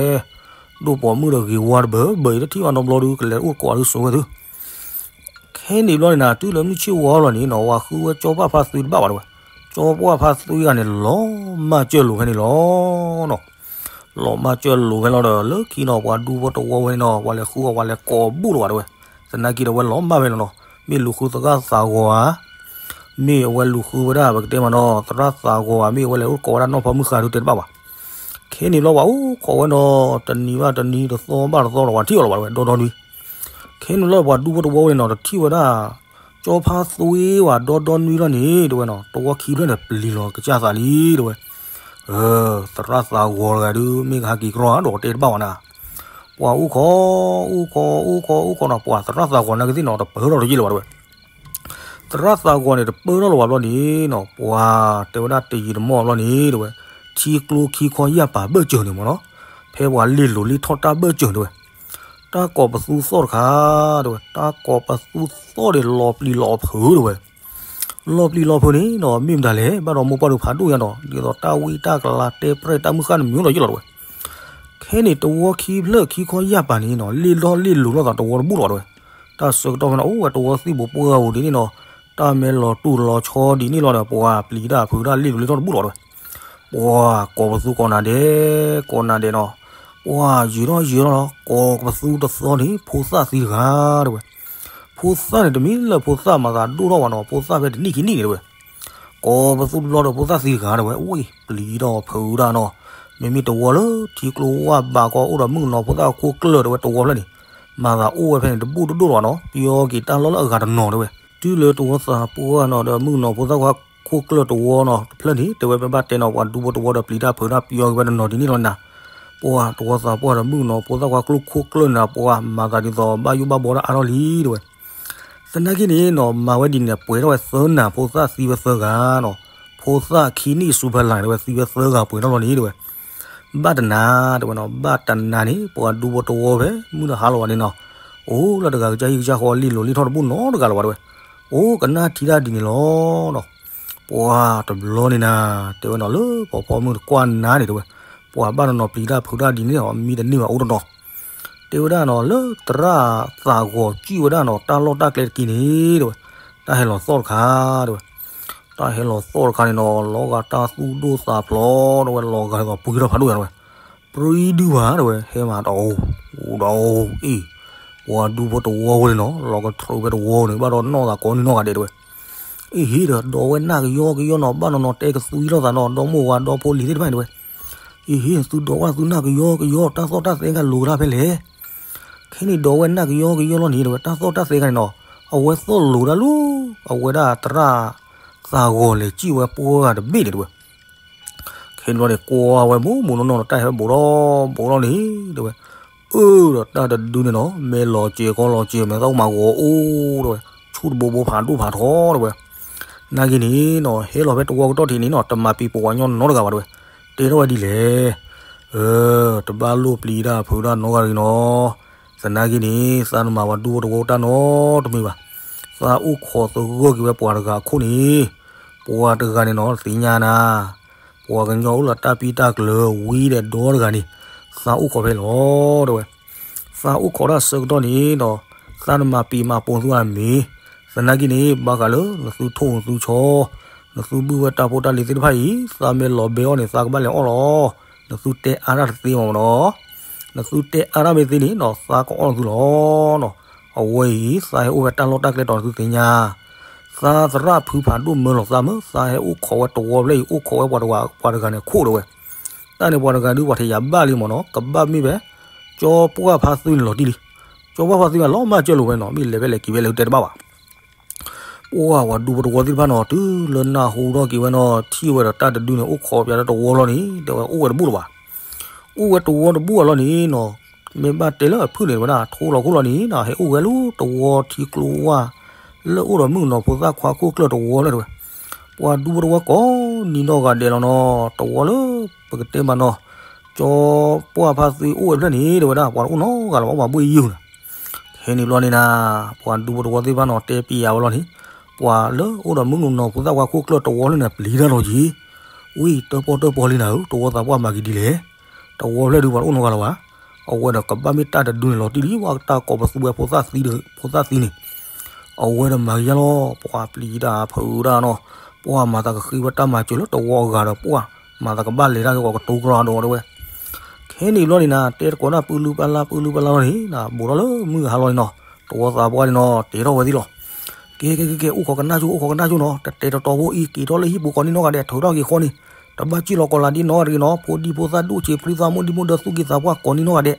ဒိၣ်ပိာ်မုၣ်ဒီးဂ့ၤဝါတဘၢဘၢအံၤ တထံၣ်ဘၣ်နီတဘျီဒီး ကလဲၤအိၣ်သကိးအီၤဒုးစိာ်ဝဲသု, ခဲန့ၣ်ဘျီန့ၣ်နၤ တုၤလၢမုၢ်ဆ့ၣ်ဝီလီၤန့ၣ်နီၤ ပှၤဃုဝဲစီၤပၢ်ဖါသူတဘၣ်ဘၣ်တဲဝဲ, စီၤပၢ်ဖါသူဂၤန့ၣ် လီၤမၢ်စၢၤလိာ်ဖဲန့ၣ်လီၤနီၤ လီၤမၢ်စၢၤလိာ်ဖဲလီၤဒီး လၢခံနီၤ ပှၤဒူဖိတဝီဝဲန့ၣ်နီၤ ပှၤလဲၤဃုအီၤ ပှၤလဲၤကိးဘူၣ်လီၤဘၣ်တဲဝဲ, သနာ်က့ဒီးဝဲလီၤမၢ်ဖဲလီၤနီၤ မ့ၢ်လူၤဃုသရၣ်သးဂီၤဧါ, မ့ၢ်အဝဲလူၤဃုဝဲဒၣ် ပကတဲမးနီၤ သရၣ်သးဂီၤဧါ မ့ၢ်အဝဲလဲၤအိၣ်သကိးဝဲဒၣ်နီၢ်ဖီမုၢ်ဃါဒုးတဲတဘၣ်ဘၣ်, ခဲန့ၣ်ဘျီပှၤအိၣ်ခိးဝဲနီၤ တနံၤဘၣ်တနံၤ တသီဘၣ်တသီဒီး ပှၤထံၣ်အီၤလီၤဘၣ်တဲဝဲ ဒီဒီနွံ ခဲန့ၣ်လီၤပှၤဒူဖိတဝီဝဲန့ၣ်နီၤ တထံၣ်ဝဲဒၣ် စီၤဖါသွ့ဝဲဒီဒီနွံလီၤန့ၣ် တဲဝဲနီၤ တဝီခံဖျၢၣ်န့ၣ် ပျံၤလီၤကစၢ်သးလံ တဲဝဲ, သရၣ်သးဂီၤတဂၤဒုး မ့ၢ်ကဟဲက့ၤကြီဒီးတဲတဘၣ်ဝဲနၤ, ပှၤအိၣ်ခိး အိၣ်ခိး အိၣ်ခိး အိၣ်ခိးနီၤ ပှၤသရၣ်သးဂီၤနာ်က့သ့ၣ်နီၤ တပၢၢ်ထီၣ်တယံာ်လၢၤဘၣ်တဲဝဲ သရၣ်သးဂီၤန့ၣ် တပၢၢ်ထီၣ်လၢၤဘၣ်ဘျီန့ၣ်နီၤ ပှၤတဲဝဲဒၣ်တယံာ်တမီၢ်ဘျီန့ၣ် တဲဝဲ, ထံကျိခံခီယၢ်ပၤဘၢၣ်စၢၤန့ၣ်မ့ၢ်နီၤ, ဖဲပှၤလ့ၢ်လိၤလ့ၢ်ထီၣ်တၢ်ဘၢၣ်စၢၤတဲဝဲ, တၢ်ကိးပသူသီၣ်တခါ တဲဝဲ, တၢ်ကိးပသူသီၣ်န့ၣ် လီၤပျံၤလီၤဖုးတဲဝဲ, လီၤပျံၤလီၤဖုးန့ၣ်နီၤ မ့ၢ်မတၤလဲၣ် ဘၣ်ဒီးမိၢ်ပှၢ်ဒုးဖးဒိၣ်ညါဒီး ဒ်သိးတၢ်ဝံတၢ်ကလၤတဲပြဲၢ်တၢ်မုၢ်ဃၢ်န့ၣ် မ့ၢ်အိၣ်ဒီးယံာ်လီၤတဲဝဲ ခဲန့ၣ် တဝီခံဖျၢၣ်ခံခီယၢ်ပၤန့ၣ်နီၤ လ့ၢ်ထီၣ်လ့ၢ်လိၤလိာ်သးတဝီတဘူၣ်လီၤတဲဝဲ, တၢ်ဆၢကတီၢ်ဖဲန့ၣ် အိၣ်ဝဲတဝီသံၣ်ဘိပှၢ်ဧိၤဒ်န့ၣ်နီၤ, တၢ်မ့ၢ်လီၤတူၢ်လီၤဆီဒ်န့ၣ်လီၤဒီး ပှၤပျံၤတၢ်ဖုးတၢ်လ့ၢ်လိၤလ့ၢ်ထီၣ်တဘူၣ်လီၤတဲဝဲ, ပှၤကိးပသူကိးနၤဒဲး ကိးနၤဒဲးနီၤ, ပှၤယံာ်ထီၣ်ယံာ်ထီၣ်လီၤ ကိးပသူတသီန့ၣ် ဖိသၣ်သံတဂၤတဲဝဲ, ဖိသၣ်န့ၣ်တမ့ၢ်လၢဖိသၣ်မၤသးဒိၣ်ထီၣ်ဘၣ်နီၤ ဖိသၣ်ဖဲတနံၣ်ခံနံၣ်န့ၣ်တဲဝဲ ကိးပသူတဘျီဒီးဖိသၣ်သံတဂၤတဲဝဲ ဝံၣ်ပျံၤဒီးဖုးဒၣ်နီၤ, မ့မ့ၢ်တဝီလၢထံကျိဝၢ်ဘးကီအိၣ်ဒီးမုၣ်ကနီၤဖိသၣ်ခိၣ်ကျၢၢ်တဲဝဲတဝီဖျၢၣ်န့ၣ်, မၤသးအိၣ်ဝဲဖဲန့ၣ်တဘူၣ်တဒိၣ်လီၤနီၤ ပျီက့ၤတၢ်လီၢ်လၢအဂၤတနီၤတဲဝဲ, တုၤလၢတဝီသးပှၢ်နီၤဒီးမုၣ်ကနီၤဖိသၣ်ခွါခိၣ်ကျၢၢ်တဝီနီၤတဖျၢၣ်န့ၣ် တဲဝဲပဘၣ်တဲနီၤ ပှၤဒူဖိတဝီဒီးပျံၤတၢ်ဖုးတၢ်ပျီက့ၤဝဲတနီၤဒ်န့ၣ်လီၤနၤ, ပှၤတဝီသးပှၢ်ဒီးမုၣ်ကနီၤဖိသၣ်ခွါကျိခိၣ်ကျၢၢ်န့ၣ် ပှၤမၤသးဒ်သိးဘၣ်ယိၣ်ဘၣ်ဘှီတၢ်အါထီၣ်လံတဲဝဲ သနာ်က့န့ၣ်နီၤ မၤဝဲဒ်န့ၣ် ပှဲၤထီၣ်ဝဲသၢနၤဖိသၣ်သံဝဲသၢဂၤနီၤ, ဖိသၣ်ခံနံၣ်အစုဖီလာ်န့ၣ် တဲဝဲသံဝဲသၢဂၤပှဲၤထီၣ်လီၤန့ၣ်တဲဝဲ, ဘၣ်တနၤတဲဝဲနီၤ ဘၣ်တနၤန့ၣ် ပှၤဒူဖိတဝီဖဲ မုၢ်တဟါလီၤဘၣ်န့ၣ်နီၤ, အိၣ်လၢတဂၤကစၢ်ဟံၣ်ကစၢ်ဃီလ့ၢ်လိၤလ့ၢ်ထီၣ်တဘူၣ်နီတဂၤလၢၤဘၣ်တဲဝဲ, အိၣ်ကနၣ်ထံတၢ်ဒ်န့ၣ်လီၤနီၤ ပှၤတဘျီန့ၣ်နၤ တဲဝဲနီၤ လၢပှၤဖီမုၢ်တကွၢ်နၤန့ၣ်တဲဝဲ, ပှၤဘၣ်နီၤနီၤပျံၤတၢ်ဖုးတၢ်ဒ်န့ၣ်နီၤ မံတန့ၢ်ဘၣ်အိၣ်တနီၤ, တဲဝဲဒၣ်နီၤ လၢသရၣ်သးဂီၤစံၣ်ဝဲဒၣ်နီၤ တၢ်လီၢ်တၢ်ကျဲတက့ၢ်န့ၣ်တဲဝဲ, တၢ်ဟဲလီၤသီၣ်တခါတဲဝဲ, တၢ်ဟဲလီၤသီၣ်တခါန့ၣ်နီၤ လီၤဂာ်တၢ်သူၣ်ဒိၣ်သးဖျိးတဲဝဲ လီၤဂာ်ဒ်သိးပှံထီၣ်ဖးဒိၣ်ယါတဲဝဲ, ပြံဒုဘၣ်တဲဝဲ ဟဲမးတအိၣ်, အိၣ်ဒီးအိၣ်အံၤ, ပှၤဒူဖိတဝီဝဲန့ၣ်နီၤ လီၤကထြၢးဖဲတဝီန့ၣ် ဘၣ်ဒီးနီၢ်သးကိးနံၣ်နီၢ်ဂၤဒဲးတဲဝဲ, အ့ဟ့ၣ်ဒီး ဒီးဝဲနၢ်ကယီကယီနီၤ ဘၣ်နီၤနီၤတဲကသူအံၤလိာ်သးနီၤ ဒီမိၢ်ဝၤဒီဖိလံၤသ့ၣ်တဖၣ်န့ၣ်တဲဝဲ, ဟ့ၣ်ဟ့ၣ် သုဒိးဝဲသုနၢ်ကယီကယီ တၢ်သီၣ်တၢ်သဲကလိၤကဒါဖဲလဲၣ်. ခဲန့ၣ်ဒိးဝဲနၢ်ကယီကယီလီၤန့ၣ် တဲဝဲ တၢ်သီၣ်တၢ်သဲကန့ၣ်နီၤ, အဝဲသီၣ်လိၤဒၣ်လၢ အဝဲဒၣ်သရၣ်သးဂီၤလဲၤစံၣ်ဝဲပှၢ်ဂၤတဘ့ၣ်န့ၣ်တဲဝဲ. ခဲန့ၣ်ဘျီန့ၣ် ကွၢ်ဝဲမူမူနီၢ်နီၢ်နီၤ တၢ်ဟဲဘိးထီၣ်ဘိးထီၣ်န့ၣ် တဲဝဲ, အၢ ဒီးတၢ်တဒုန့ၣ်နီၤ မဲာ်လီၤစဲၤကီလီၤစဲၤ မဲာ်သၣ်အိၣ်မးဂီၤအိၣ် တဲဝဲ, ဆူၣ်တဘိဘိဖးဒိၣ်ဖးထီတဲဝဲ. နာ်က့န့ၣ်နီၤ ဟဲလီၤဖဲတဝီကတီၢ်ထံးန့ၣ်နီၤ တမၤပံၤပဝးညီနီတဂၤဘၣ်တဲဝဲ. တဲထီၣ်ဝဲဒ်လဲၣ်. တဘၣ်လိၣ်ပျံၤတၢ်ဖုးတၢ်နီတဂၤတဂ့ၤနီၤ. သနာ်က့န့ၣ် သးနမၤပှၤဒူဖိတဝီတၢ်နီတမံၤဘၣ်. သးအိၣ်ခိးသဂၢၢ်က့ၤဝဲပှၤတဂၤအခိၣ်န့ၣ် ပှၤတဂၤန့ၣ်နီၤ သ့ၣ်ညါနၤ, ပှၤကညီအိၣ်လၢတၢ်ပံတၢ်ကျၢၤဝံၤဒီးဒီတဂၤန့ၣ် သးအိၣ်ခိးဖဲလီၤတဲဝဲ. သးအိၣ်ခိးတၢ်ဆၢကတီၢ်န့ၣ်ဒီး သးနမၤပံၤမၤပိာ်သုအမ့ၢ်, သနာ်က့န့ၣ် ဘၣ်ဃးလၢနသုထိၣ်နသုဆီ နသုဘုၣ်ဝဲတၢ်ဖိတၢ်လံၤသ့ၣ်တဖၣ်အံၤ သးမ့ၢ်လီၤဘဲအီၤန့ၣ် သးကဘၣ်လဲၤအီၣ်လီၤ. နသုတဲအါတၢ်တသ့မ့ၢ်နီၤ. နသုတဲအါတၢ်မ့ၢ်သ့န့ၣ်နီၤ သးကအီၣ်နသုလီၤ. အဝဲအံၤ သးဟဲအိၣ်ဝဲတၢ်လီၢ်တၢ်ကျဲတီၤနသုသ့ၣ်ညါ, သးသရၣ်ဖုဖးဒိၣ်မၢလီၤသးမၢ သးဟဲအိၣ်ခိးဝဲတဝီဖျၢၣ်အံၤ အိၣ်ခိးဝဲပှၤတဂၤန့ၣ်အခိၣ်တဲဝဲ. တၢ်န့ၣ်ပှၤတဂၤဒုးပှၤထံၣ်ယၤဘၣ်လံမ့ၢ်နီၤ ကဘၣ်မ့ၢ်ဝဲ ကၠီပှၢ်ဖါသုန့ၣ်လီၤတံၢ်လံ. ကၠီပှၢ်ဖါသုအလီၤမၢ်ကၢလိာ်ဝဲနီၤ မ့ၢ်လဲၤဖဲလဲၣ်က့ၤဖဲလဲၣ်တဲတဘၣ်ဘၣ်. ပှၢ်ပှၤဒူဖိတဝီသ့ၣ်တဖၣ်နီၤ တုၤလၢနၢ်ဟူထီၣ်က့ၤဝဲနီၤ ထံၣ်ဝဲဒီးတၢ်တဒုန့ၣ် အိၣ်ခိးပၠးတဝီလီၤန့ၣ် တဲဝဲအိၣ်ဝဲတဘူၣ်လၢၤဘၣ်. အိၣ်ဝဲတဝီတဘူၣ်အလီၢ်န့ၣ်နီၤ မ့ၢ်ဘၣ်တဲလၢအဖုၣ်န့ၣ်ဝဲဒၣ် ထိလီၤခိၣ်လီၤန့ၣ်နီၤ ဟဲအိၣ်ဝဲလၢတဝီထံကျိဝၢ် လၢအိၣ်ဒီးမုၣ်ကနီၤဖိသၣ်ခွါခိၣ်ကျၢၢ်တဝီလၢတဲဝဲ. ပှၤဒူဖိတဝီကိးနံၤနီၢ်ဂၤဒဲးလီၤနီၤ တဝီလၢပကတဲမးနီၤ ကၠီပှၢ်ဖါသုအိၣ်ဝဲဖျၢၣ်န့ၣ် တဲဝဲဒၣ် ပှၤတအိၣ်နီတဂၤလၢၤဘၣ် အိၣ်မးဘှ့ၣ်ယုၢ်န့ၣ်. ခဲန့ၣ်ဘျီန့ၣ်နၤ ပှၤဒူဖိတဝီသ့ၣ်တဖၣ်နီၤ တဲပျးဝဲလီၤန့ၣ် ပှၤလၢအိၣ်ဒီးမုၣ်ကနီၤဖိသၣ်ခွါခိၣ်ကျၢၢ်တဝီလၢန့ၣ် ပျံၤတၢ်လီၤက့ၤ. ဝံၤတၢၣ်ပီၣ်တၢၣ်ပီလံနၤဧၢ တဝီသးပှၢ်မၤက့ၤဒ်လဲၣ်. တဝီဖျၢၣ်ဒုးပှၤတအိၣ်နီတဂၤလၢၤဘၣ်. အဝဲဒီးကဘၣ်မ့ၢ်တၢ်တဒုန့ၣ်လီၤတံၢ်လံ ပှၤတၢ်ကိးပသူဝဲဖိသၣ်သံန့ၣ် အဝဲဒီးမၤကယၤလီၤ ပှၤပျံၤတၢ်ဖုးတၢ်နီၤ ပှၤမၤသးကဃ့ဝဲတၢ်မၤစၢၤလၢတဝီအဂၤဒီးပှၤ မၤသးကဘၣ်လဲၤတၢ်ကီကတိၤကျီဒီးတဲဝဲ. ခဲန့ၣ်ဘျီန့ၣ်နၤ တဲတကိးနၢ်ပူၤလုၢ်ပာ်လၢ်ပူၤလုၢ်ပာ်လၢ်လီၤန့ၣ် ဘူးထီၣ်လၢမုၢ်ဟါလီၤန့ၣ်နီၤ တဝီသးပှၢ်န့ၣ်နီၤ တဲထီၣ်ဝဲသ့ၣ်လီၤ. ကဲကဲကဲကဲ အိၣ်ခိးကနၣ်ကၠိ အိၣ်ခိးကနၣ်ကၠိနီၤ တတဲတတီဘိအံၤ က့ၤထီၣ်လၢဟံၣ်ပူၤကိးနံၤနီၢ်ဂၤဒဲး ထုးထီၣ်က့ၤဃီန့ၣ် တဘၣ်စံၣ်လီၤကီးလၤဒ်နီၢ်ဂၤတဂ့ၤနီၤ ဖိဒံဖိသၣ်ဒိၣ်ဆံးဖျုသးမိၢ်ဒံမိၢ်ဒၢသူၣ်က့သးပှၢ်ကိးနံၤနီၢ်ဂၤဒဲး.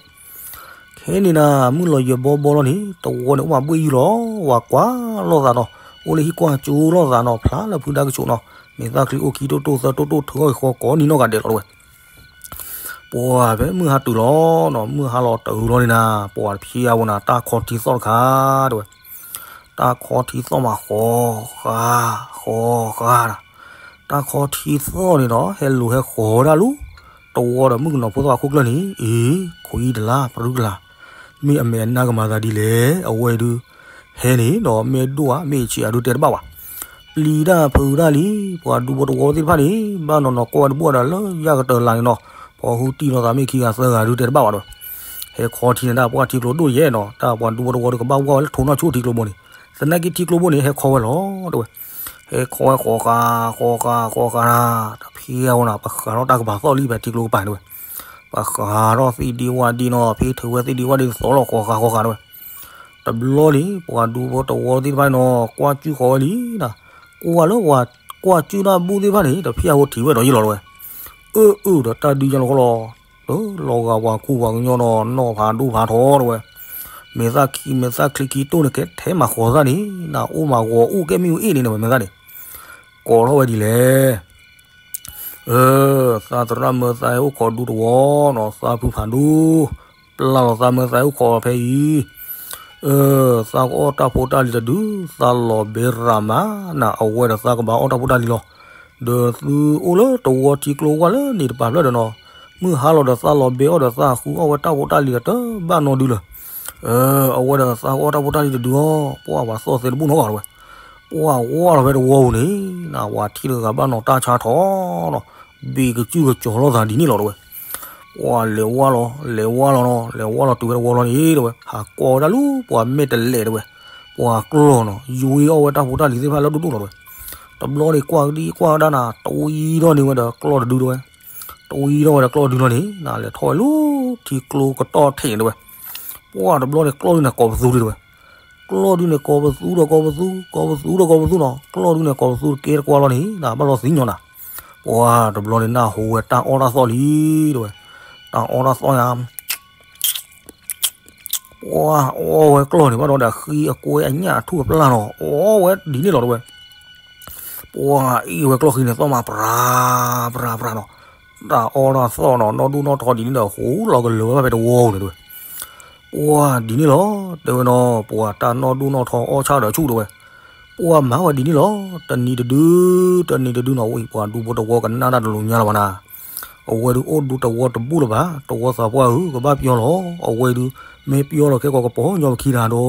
ခဲန့ၣ်နၤ မုၢ်လီၤယဲၢ်ဘီဘီလီၤန့ၣ် တဝီန့ၣ်အိၣ်မးဘှ့ၣ်ယုၢ်လီၤ ဝၤကွၢ်လိာ်သးနီၤ အိၣ်လၢဟံၣ်ကွၢ်ကၠိလိာ်သးနီၤ ဖျါလၢဖုဒါကဆိးနီၤ မ့ၢ်သၣ်ချံအိၣ်ခံတိၢ်တိၢ်သၢတိၢ်တိၢ်ထုးထီၣ်က့ၤဃီကိးနံၤနီၢ်ဂၤဒဲးလီၤတဲဝဲ. ပှၤဖဲမုၢ်ဟါတုၤလီၤနီၤ မုၢ်ဟါလီၤတုၤလီၤန့ၣ်နၤ ပှၤတဖံးအဝဲနၤ တၢ်ခီထံသီၣ်တခါတဲဝဲ. တၢ်ခီထံသီၣ်မးဃီၤဃာ် ဃီၤဃာ်နၤ တၢ်ခီထံသီၣ်န့ၣ်ဒီး ဟဲလူၤဟဲဃီၤဝဲဒၣ်လၢ တဝီဒီးမုၣ်ကနီၤဖိသၣ်ဝဲခိၣ်ကျၢၢ်န့ၣ် အ့ ခွံတလါ ပြူတလါ မ့ၢ်အမဲာ်အနါကမၤသးဒ်လဲၣ် အဝဲဒုး ဟဲန့ၣ်ဒီး မ့ၢ်ဒိၣ်ဧါ မ့ၢ်ဆံးဧါဒုးတဲတဘၣ်ဘၣ်. ပျံၤတၢ်ဖုးတၢ်လံ ပှၤဒူဖိတဝီသ့ၣ်တဖၣ်န့ၣ် ဘၣ်နီၤနီၤ ကွၢ်ဝဲတဘူၣ်ဒီးလၢယၢ်ကတၢၢ်လၢ်န့ၣ်နီၤ ဖီဟူတံၢ်လီၤသးမ့ၢ်ခံဂၤသၢဂၤဒုးတဲတဘၣ်ဘၣ်ဒီး ဟဲခီထံန့ၣ်ဒၣ်ပှၢ်ထံကျိဒိၣ်ယဲၢ်နီၤ တၢ်ပှၤဒူဖိတဝီဒီးကဘၣ်ဝဲလၢထိးနီၢ်ဆိထံကျိဘိန့ၣ် သနာ်က့ထံကျိဘိန့ၣ် ဟဲခီဝဲလီၤတဲဝဲ. ဟဲခီဝဲဃီၤဃာ် ဃီၤဃာ် ဃီၤဃာ်နၤ တဖံးအဝဲနၤ ပဃးထီၣ်တၢ်ကပၤသီၣ်လံ ဖဲထံကျိကပၤန့ၣ်တဲဝဲ. ပဃးထီၣ်သ့ၣ်ဒံဝၣ်ဒံနီၤ ဖဲထုးဝဲသ့ၣ်ဒံဝၣ်ဒံသီၣ်လီၤဃီၤဃာ်ဃီၤဃာ်တဲဝဲ. တဘျီန့ၣ် ပှၤဒူဖိတဝီသ့ၣ်တဖၣ်န့ၣ်နီၤ ကွၢ်ကၠူၣ်ဃီၤဝဲလံနၤ ကွၢ်လၢပှၤကွၢ်ကၠူၣ်တၢ်ဘူၣ်သ့ၣ်တဖၣ်န့ၣ် တဖံးအဝဲထံၣ်ဝဲဒီးယ့ၢ်လီၤတဲဝဲ. အၢအၢဒီးတၢ်ဒုးယါလီၤဃီလီၤ လၢလီၤဂာ်ပှၤကူပှၤကညီနီၤ နီၢ်ဖးဒိၣ်ဖးထီတဲဝဲ. မဲာ်သၣ်ခံ မဲာ်သၣ်ချံခံတိၢ်န့ၣ် ကဲထဲမၤဃီၤသၣ်န့ၣ် နအိၣ်မၤဂီၤအိၣ်ကဲမ့ၣ်အူအ့ၣ်န့ၣ်န့ၣ် မဲာ်သၣ်န့ၣ် ကိးထီၣ်ဝဲဒ်လဲၣ်. အၢ သးသရၣ်မၢသးဟဲအိၣ်ခိးဒူတဝီနီၤ သးဖုဖးဒိၣ် ပျၢ်လီၤသးမၢသးဟဲအိၣ်ခိးဖဲအံၤ အၢ သးကအီၣ်တၢ်ဖိတၢ်လံၤတဒု သးလီၤဘဲရၤမးနၤ အဝဲဒီးသးကဘၣ်အီၣ်တၢ်ဖိတၢ်လံၤလီၤ. ဒီးသုအိၣ်လၢတဝီထံကျိဝၢ်လၢန့ၣ်တပၤဖျၢၣ်ဒီးနီၤ မုၢ်ဟါလီၤဒီးသးလီၤဘဲအီၣ်ဒီးသးဃုအီၣ်ဝဲတၢ်ဖိတၢ်လံၤဒီးတဘၣ်နီတဒုလၢၤ. အၢ အဝဲဒီးသးကအီၣ်တၢ်ဖိတၢ်လံၤတဒုအီၤ ပှၢ်ပှၤသီၣ်သဲတဘူၣ်နီတဂၤလီၤဝဲ. ပှၢ်ဝါလီၤဖဲတဝီပူၤန့ၣ် နဝၤထံၣ်တဂၤဘၣ်နီၤတၢ်ဆါထီၣ်နီၤ ဘ့ၣ်ကစူၣ်ကစီၤလိာ်သးဒ်န့ၣ်လီၤတဲဝဲ. ပှၢ်လဲၤဝါလီၤ လဲၤဝါလီၤနီၤ လဲၤဝါလီၤတုၤဝဲတဝီလီၤန့ၣ်တဲဝဲ ဟးကွၢ်ဝဲဒၣ်လၢပှၤမဲာ်တလဲးတဲဝဲ ပှၤကျီၢ်နီၤ ယွ့အီၣ်ဝဲတၢ်ဖိတၢ်လံၤသ့ၣ်တဖၣ်လၢဒိၣ်ဒိၣ်လီၤတဲဝဲ. တဘျီန့ၣ်ကွၢ်ကဒံကွၢ်ကဒါနၤ တဝံထီၣ်န့ၢ်ဝဲဒီးကျီၢ်တဒုတဲဝဲ. တဝံထီၣ်ဝဲဒီးကျီၢ်တဒုလီၤန့ၣ် နလဲၤထီၣ်ဝဲလၢထံကျိကတီၢ်ထံးန့ၣ်တဲဝဲ. ပှၢ်တဘျီန့ၣ် ကျီၢ်ဒုန့ၣ်ကိးပသူလံတဲဝဲ. ကျီၢ်ဒုန့ၣ်ကိးပသူဒီးကိးပသူ ကိးပသူဒီးကိးပသူနီၤ ကျီၢ်ဒုန့ၣ်ကိးပသူတကဲတကွၢ်လီၤန့ၣ် နဘၣ်လီၤသံညီနၤ. ပှၤတဘျီန့ၣ်နၢ်ဟူဝဲတၢ်အီၣ်တၢ်သီၣ်လံ တဲဝဲ, တၢ်အီၣ်တၢ်သီၣ်ညါ ပှၤအီၣ်ဝဲကျီၢ်န့ၣ်ဘၣ်ဒီး အဃံအကွဲအညၣ်အထူၣ်အပျၢ်နီၤ အီၣ်ဝဲဒ်န့ၣ်လီၤ တဲဝဲ. ပှၤအီၣ်ဝဲကျီၢ်ဃံန့ၣ် သီၣ်မးပြၤပြၤပြၤနီၤ, တၢ်အီၣ်တၢ်သီၣ်နီၤ နီၢ်ဒိၣ်နီၢ်ထီဒ်န့ၣ်ဒီး ဟူးလီၤကလၢၤဝဲဖဲတဝီန့ၣ် တဲဝဲ. ပှၤဒ်န့ၣ်လီၤ တဲဝဲနီၤ, ပှၤတၢ်နီၢ်ဒိၣ်နီၢ်ထီအီၣ်ဆၣ်ဒီးဆူၣ် တဲဝဲ. ပှၤမၤဝဲဒ်န့ၣ်လီၤ, တနံၤတဒု တနံၤတဒုနီၤ ဝံၤ ပှၤဒူဖိတဝီကနၣ်တၢ်တလိၤညါလၢၤဘၣ်နၤ. အဝဲဒုးအိၣ်ဒူသဝီတဘူၣ်လၢၤဘၣ်, တဝီသးပှၢ်ဧၢ ကဘၣ်ပျီလီၤ, အဝဲဒုး မ့ၢ်ပျီလီၤခဲကိာ်ကပီၤညီပခံတၢ်ဒီး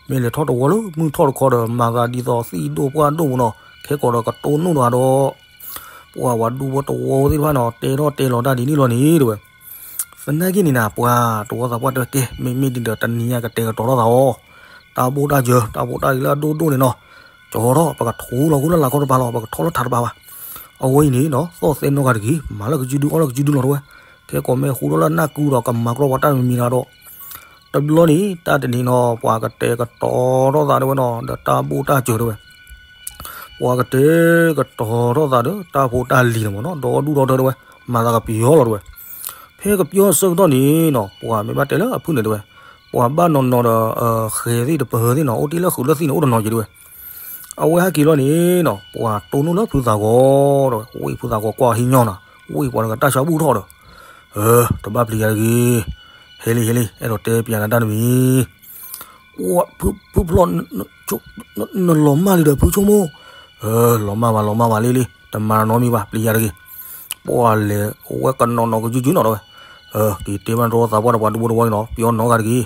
မ့ၢ်လဲၤထီၣ်တဝီလၢမုၢ်ထီၣ်တခီဒီး မၤသးဒ်သိးသံၣ်ဒိၣ်ပှၢ်ဒိၣ်ပူၤနီၤ, ခဲကိာ်ဒီးကတိၢ်နီၣ်ဒီးဒီး ပှၤဝဲဒူဖိတဝီသ့ၣ်တဖၣ်နီၤ တဲထီၣ်တဲလီၤတၢ်ဒ်န့ၣ်လီၤန့ၣ် တဲဝဲ. သနာ်က့န့ၣ်နၤ ပှၤတဝီသးပှၢ်တဲဝဲ ကဲ မ့မ့ၢ်ဒ်ဒီးတနံၤညါကတဲာ်ကတီၤထီၣ်သးအီၤ, တၢ်ဘိၣ်တၢ်စၢၤ တၢ်ဖိတၢ်လံၤလၢအဒိၣ်ဒိၣ်န့ၣ်နီၤ, ကၠီထီၣ် ပကထူလီၤခိၣ်လၢလာ်ခီတပၤလီၤ, ပကထီၣ်လၢထးတပၤဘၣ်. အဝဲအံၤန့ၣ်နီၤ သီၣ်သဲနီၢ်ဂၤတဂ့ၤ, မၤလၢကစုဒု အီၣ်လၢကစုဒုလီၤ တဲဝဲ. ခဲကိာ်မ့ၢ်ဟူထီၣ်လၢနၢ်ကူဒီး ကမၤကြီပှၤတၢ်တမံၤမံၤဒီး တဘျီန့ၣ် တၢ်တနံၤနီၤ ပှၤကတဲာ်ကတီၤထီၣ်သးတဲဝဲနီၤ ဒီးတၢ်ဘိၣ်တၢ်စၢၤတဲဝဲ. ပှၤကတဲာ်ကတီၤထီၣ်သးဒီးတၢ်ဖိတၢ်လံၤန့ၣ်မ့ၢ်နီၤ ဒီဒူၣ်ဒီထၢတဲဝဲ, မၤသးကပျီလီၤတဲဝဲ. ဖဲကပျီအဆၢကတီၢ်န့ၣ်နီၤ ပှၤမ့ၢ်ဘၣ်တဲလၢအဖုၣ်န့ၣ်တဲဝဲ, ပှၤဘၣ်နီၤနီၤဒီး ဃဲၤသ့ၣ်တပၢၤသ့ၣ်နီၤ အိၣ်တ့ၢ်လၢဃုာ်လၢသံၣ်န့ၣ် အိၣ်တနီၤက့ၤတဲဝဲ. အဝဲဟဲက့ၤလီၤန့ၣ်နီၤ ပှၤတိၢ်နီၣ်လၢဖုသးဂီၤတဲဝဲ, ဝံၣ်ဖုသးဂီၤကွၢ်ဟံးညီနၤ, ဝံၣ်ပှၤတဂၤတၢ်ဆါဘူၣ်ထီၣ်ဒီး, တဘၣ်ပျံၤယၤတဂ့ၤ, ဟဲလံ ဟဲလံ အဲၣ်ဒိးတဲပျံၤနၤတၢ်တမံၤ ဖုဖျီၣ် နလီၤမၢ်လံဒီးဖုဆိကမိၣ်, လီၤမၢ်ဘၣ် လီၤမၢ်ဘၣ်လံလံ တမၤနီတမံၤဘၣ် ပျံၤယၤတဂ့ၤ. ပှၤလဲၤဝဲကနီၤနီၤကစုကစုနီၤတဲဝဲ, က့ၤတဲဘၣ်တဝီသးပှၢ်ဒီးပှၤဒူဖိတဝီန့ၣ်နီၤ ပျီနီတဂၤတဂ့ၤ,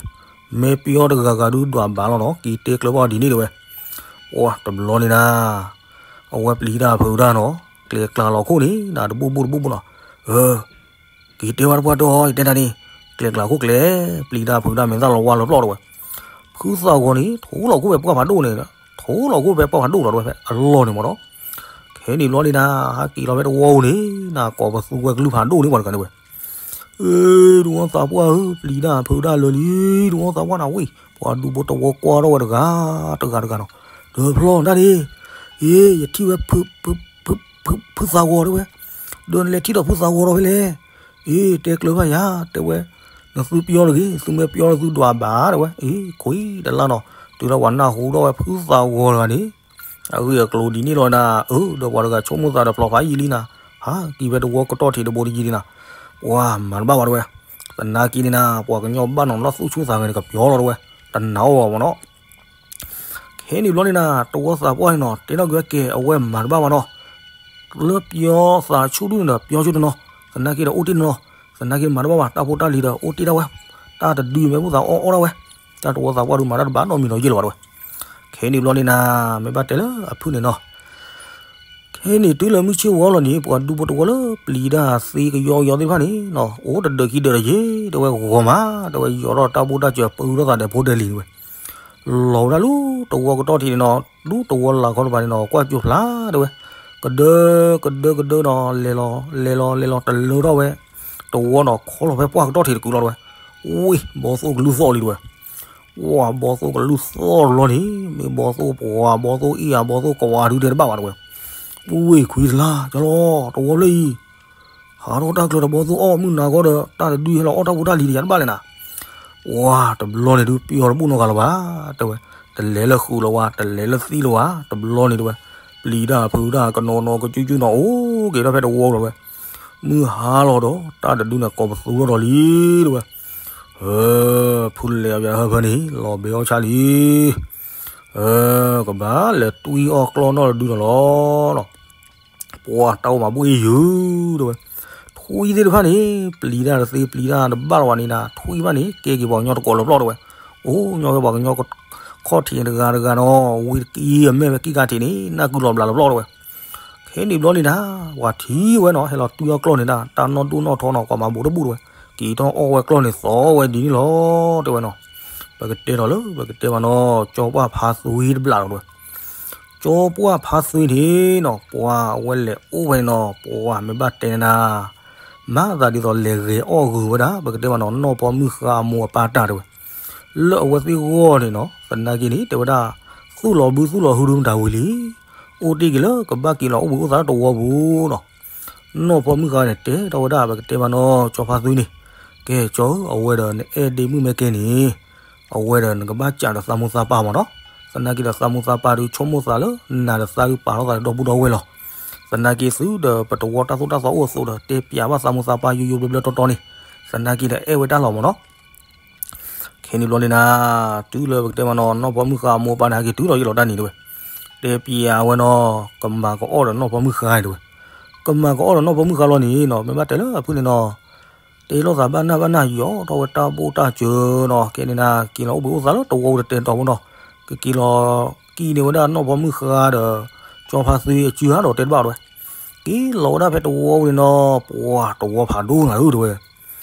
မ့ၢ်ပျီတဂၤဂၤဒုးဒွးဘၣ်လီၤနီၤ က့ၤတဲကျၢၤဘၣ်ဒ်န့ၣ်တဲဝဲ. ပှၤတဘျီန့ၣ်နၤ အဝဲပျံၤတၢ်ဖုးတၢ်နီၤ ကျဲၤကျါလီၤခိၣ်န့ၣ် နတဘူၣ်ဘူၣ်တဘူၣ်ဘူၣ်နီၤ က့ၤတဲဘၣ်တပှၢ်ဒီး ယတဲနၤန့ၣ်, ကျဲၤကျါခိၣ်ကျဲၤ, ပျံၤတၢ်ဖုးတၢ်မဲာ်သၣ်လီၤဝါလီၤပျီၢ်တဲဝဲ. ဖုသးဂီၤန့ၣ် ထိလီၤခိၣ်ဖဲပှၢ်ဖးဒိၣ်န့ၣ်, ထိလီၤခိၣ်ဖဲပှၢ်ဖးဒိၣ်လီၤတဲဝဲ ဖဲအလီၢ်န့ၣ်မ့ၢ်နီၤ. ခဲန့ၣ်ဘျီန့ၣ်နၤ ဟဲက့ၤလီၤဖဲတဝီပူၤန့ၣ် နကိးပသူဝဲကလုၢ်ဖးဒိၣ်န့ၣ်ပှၤတဂၤန့ၣ်ဝဲ အ့ တဝီသးပှၢ်ဧၢ ပျံၤတၢ်ဖုးတၢ်လၢာ်လံ တဝီသးပှၢ်နၤဝံၣ် ပှၤဒူဖိတဝီကွၢ်ထီၣ်ဝဲတဂၤ တဂၤတဂၤနီၤ, ဒီးဖျီတၢ်န့ၣ်, အ့ ယထံၣ်ဝဲ ဖုသးဂီၤတဲဝဲ, ဒီးနလဲၤထံၣ်ဒီးဖုသးဂီၤဒီးဖဲလဲၣ်, အ့ တဲကျၢၤဘၣ်ယၤ တဲဝဲ, နသုပျီတဂ့ၤ သုမ့ၢ်ပျီသုဒွးဘၣ်တဲဝဲ, အ့ ခွံတလါနီၤ တုၤလၢပှၤနၢ်ဟူထီၣ်ဝဲဖုသးဂီၤတဂၤန့ၣ် အဂ့ၢ်အကျိၤဒ်န့ၣ်လီၤနၤ, အၢ ဒီးပှၤတဂၤဆိကမိၣ်သးဒီးဖျီဖးယံာ်လံနၤ, ဟးက့ၤဖဲတဝီကတီၢ်ထံးတဘိတယံာ်လံနၤ, ပှၤမၤတဘၣ်ဘၣ်တဲဝဲ, သနာ်က့န့ၣ်နၤ ပှၤကညီဘၣ်နီၤလီၢ်သူၣ်ဆူၣ်သးဂဲၤန့ၣ် ကပျီလီၤတဲဝဲ, တနာ်အီၤဘၣ်မ့ၢ်နီၤ. ခဲန့ၣ်ဘျီန့ၣ်နၤ တဝီသးပှၢ်န့ၣ်နီၤ တဲထီၣ်က့ၤဝဲကဲ အဝဲမၤတဘၣ်ဘၣ်နီၤ, လၢပျီသးဆူၣ်ဒုန့ၣ်ဒီး ပျီဆူၣ်တနီၤ, သနာ်က့ဒီးအိၣ်တ့ၢ်တနီၤ, သနာ်က့မၤတဘၣ်ဘၣ် တၢ်ဖိတၢ်လံၤဒီးအိၣ်တ့ၢ်ဒၣ်ဝဲ, တၢ်တဒုမ့ၢ်ဘူၣ်သးအီၣ်အီၣ်ဒၣ်ဝဲ, တၢ်တဝီသးပှၢ်ဒုမၤတၢ်တဘၣ်နီတမံၤနီၤယဲၢ်လၢၤဘၣ်တဲဝဲ. ခဲန့ၣ်ဘျီန့ၣ်နၤ မ့ၢ်ဘၣ်တဲလၢအဖုၣ်န့ၣ်နီၤ ခဲန့ၣ်တုၤလၢမုၢ်ဆ့ၣ်ဝီလီၤန့ၣ် ပှၤဒူဖိတဝီလၢပျံၤတၢ်သ့ကယီကယီသ့ၣ်တဖၣ်န့ၣ်နီၤ အိၣ်တဒၢးခံဒၢးဒီးယဲၢ် တဲဝဲဂီၤမး တဲဝဲ ယီၤထီၣ်တၢ်ဘိၣ်တၢ်စၢၤ ပုၢ်ထီၣ်သးဒီးဖိဒဲးလံၤဝဲ လီၤဝဲဒၣ်လၢတဝီကတီၢ်ထံးန့ၣ်နီၤ ဒူတဝီလၢ်ခီတပၤန့ၣ်နီၤ ကွၢ်ကၠိဖျါတဲဝဲ ကဒၢ ကဒၢကဒၢနီၤ လဲၤလီၤ လဲၤလီၤ လဲၤလီၤ တလၢထီၣ်ဝဲ တဝီနီၤ ခီလီၤဖဲပှၢ်ကတီၢ်ထံးတကုာ်လီၤတဲဝဲ ဝ့ၢ် ဘီသိၣ်ကလုၢ်သီၣ်လံတဲဝဲ ဝ့ၢ် ဘီသိၣ်ကလုၢ်သီၣ်လီၤန့ၣ် မ့ၢ်ဘီသိၣ်ပှၢ် ဘီသိၣ်အ့ၣ် ဘီသိၣ်ကဝါဒုတဲတဘၣ်ဘၣ်တဲဝဲ ဝ့ၢ် ခွံတလါ ကလီၤ တဝီဖျၢၣ်အံၤ ဟးထီၣ်တၢ်ကျၢၤဒီးဘီသိၣ်အီၣ်မုၢ်နၤဃီဒီး တၢ်တဒုဟဲလီၤအီၣ်တၢ်ဖိတၢ်လံၤဒီးယၤတဘၣ်လဲၣ်နၤ ဝ့ၢ် တဘျီန့ၣ်ဒုး ပျီတဘူၣ်နီတဂၤလၢၤဘၣ် တဲဝဲ တလဲၤလၢဃုာ်လၢၤဝဲ တလဲၤလၢသံလၢၤဝဲ တဘျီန့ၣ်တဲဝဲ ပျံၤတၢ်ဖုးတၢ်ကနီၤနီၤကစုကစုနီၤ အိၣ်က့ၤထီၣ်ဖဲတဝီလီၤတဲဝဲ မုၢ်ဟါလီၤဒီး တၢ်တဒုန့ၣ်ကိးပသူထီၣ်ဒီးလံ တဲဝဲ ဖုလဲၤအီၣ်ယၤဟၢဖၢန့ၣ် လီၤဘဲအီၣ်ဆၣ်လံ ကဘၣ်လဲၤတွံၢ်အီၣ်ကျီၢ်နီၢ်တဒုန့ၣ်လီၤ ပှၤတၢ်အိၣ်မၤဘူၣ်အ့ၣ်ယုၤ တဲဝဲ ထွံၣ်သ့ၣ်တဖၣ်န့ၣ် ပျံၤတၢ်တသ့ပျံၤတၢ်တဘၣ်လၢၤဘၣ်န့ၣ်နၤ ထွံၣ်ဘၣ်န့ၣ် ကဲက့ၤပှၤကညီတကိးလၢၤပျီၢ်တဲဝဲ အိၣ်ညီဖဲပှၤကညီခီၣ်ထံးတဂၤတဂၤနီၤ ဝံၤတက့ၢ်အမဲာ်ဝဲကံၣ်ကါထံးန့ၣ် နၢ်ကုလီၤဘျးလၢၤပျီၢ်တဲဝဲ ခဲန့ၣ်ဘျီန့ၣ်နၤ ပှၤထံၣ်ဝဲနီၤ ဟဲလီၤတွံၢ်အီၣ်ကျီၢ်န့ၣ်ဒၣ် တၢ်နီၢ်ဒိၣ်နီၢ်ထီနီၤ ကွၢ်မၤဘူးတဘူၣ်တဲဝဲ က့ၤထီၣ်အီၣ်ဝဲကျီၢ်န့ၣ်သီဝဲဒ်န့ၣ်လီၤ တဲဝဲနီၤ ပကတဲဒီးလၢ ပကတဲဘၣ်နီၤ ကၠီပှၢ်ဖါသွံတဘျးလီၤတဲဝဲ ကၠီပှၢ်ဖါသွံန့ၣ်နီၤ ပှၤအဝဲလဲၤအိၣ်ဝဲနီၤ ပှၤမ့ၢ်ဘၣ်တဲန့ၣ်နၤ မၤသးဒ်သိးလဲၤဂဲၤအီၣ်ဂုၤဝဲဒၣ် ပကတဲဘၣ်နီၤ နီၢ်ပီမုၢ်ဃါအမိၢ်အပၢ်တၢ်တဲဝဲ လၢအဝဲသ့ၣ်ဂီၢ်န့ၣ်နီၤ သနာ်က့န့ၣ် တဲဝဲဒၣ် သူၣ်လီၤဘုသူၣ်လီၤဟုဒုမတၤဝံၤလံ အိၣ်တ့ၢ်က့ၤလၢကဘၣ်က့ၤလီၤအိၣ်ဘှံးအိၣ်သါတဝီပူၤနီၤ နီၢ်ဖီမုၣ်ဃါန့ၣ် တဲထီၣ်ဝဲဒၣ်ပကတဲမးနီၤ ကၠီဖါသုန့ၣ်, ကဲကၠီဧၢ, အဝဲဒီးနအဲၣ်ဒ့မုၣ်မ့ၢ်ကဲန့ၣ်, အဝဲဒီးနကဘၣ်စးဒီးသးမိၢ်သးပၢ်မးနီၤ. သနာ်က့ဒီးသးမိၢ်သးပၢ်ဒုးဆိကမိၣ်သးလၢ နၤဒီးသးဒုးပာ်ထီၣ်သးဒီပုၢ်ဒီဝဲၢ်လီၤ. သနာ်က့သုဒီးပတဝီတၢ်သိၣ်တၢ်သီအိၣ်အသိးဒီး တဲပျးဘၣ်သးမိၢ်သးပၢ်ယိယိဘျၢဘျၢတီတီန့ၣ်, သနာ်က့ဒီးအဲၣ်ဝဲတၢ်လီၤမးနီၤ. ခဲန့ၣ်ဘျီန့ၣ်နၤ, တုၤလၢပကတဲမးနီၤ နီၢ်ဖီမုၣ်ဃါအမိၢ်အပၢ်န့ၣ် ဟဲက့ၤတုၤလီၤယံာ်လီၤတၢ်န့ၣ်တဲဝဲ, တဲပျးဝဲနီၤ ကမၤကအီၣ်ဒီးနီၢ်ဖီမုၣ်ဃါန့ၣ်တဲဝဲ, ကမၤကအီၣ်ဒီးနီၢ်ဖီမုၣ်ဃါလီၤန့ၣ်နီၤ မ့ၢ်ဘၣ်တဲလၢအဖုၣ်န့ၣ်နီၤ, တဲလိာ်သးဘၣ်နၢ်ဘၣ်နၢ် ယီၤထီၣ်ဝဲတၢ်ဘိၣ်တၢ်စၢၤနီၤ. ခဲန့ၣ်နၤ က့ၤလီၤအိၣ်ဘှံးအိၣ်သါလၢတဝီအိၣ်တတဲာ်တီၤဖိနီၤ, ကက့ၤလီၤကံၣ်န့ၢ်ဝဲဒၣ်နီၢ်ဖီမုၣ်ဃါဒီး ကၠီဖါသုအစုဧါဒီးတဲတဘၣ်တဲဝဲ, က့ၤလီၤဝဲဒၣ်ဖဲတဝီဝံၤန့ၣ်နီၤ ပှၤတဝီဖးဒိၣ်နၤဧၢတဲဝဲ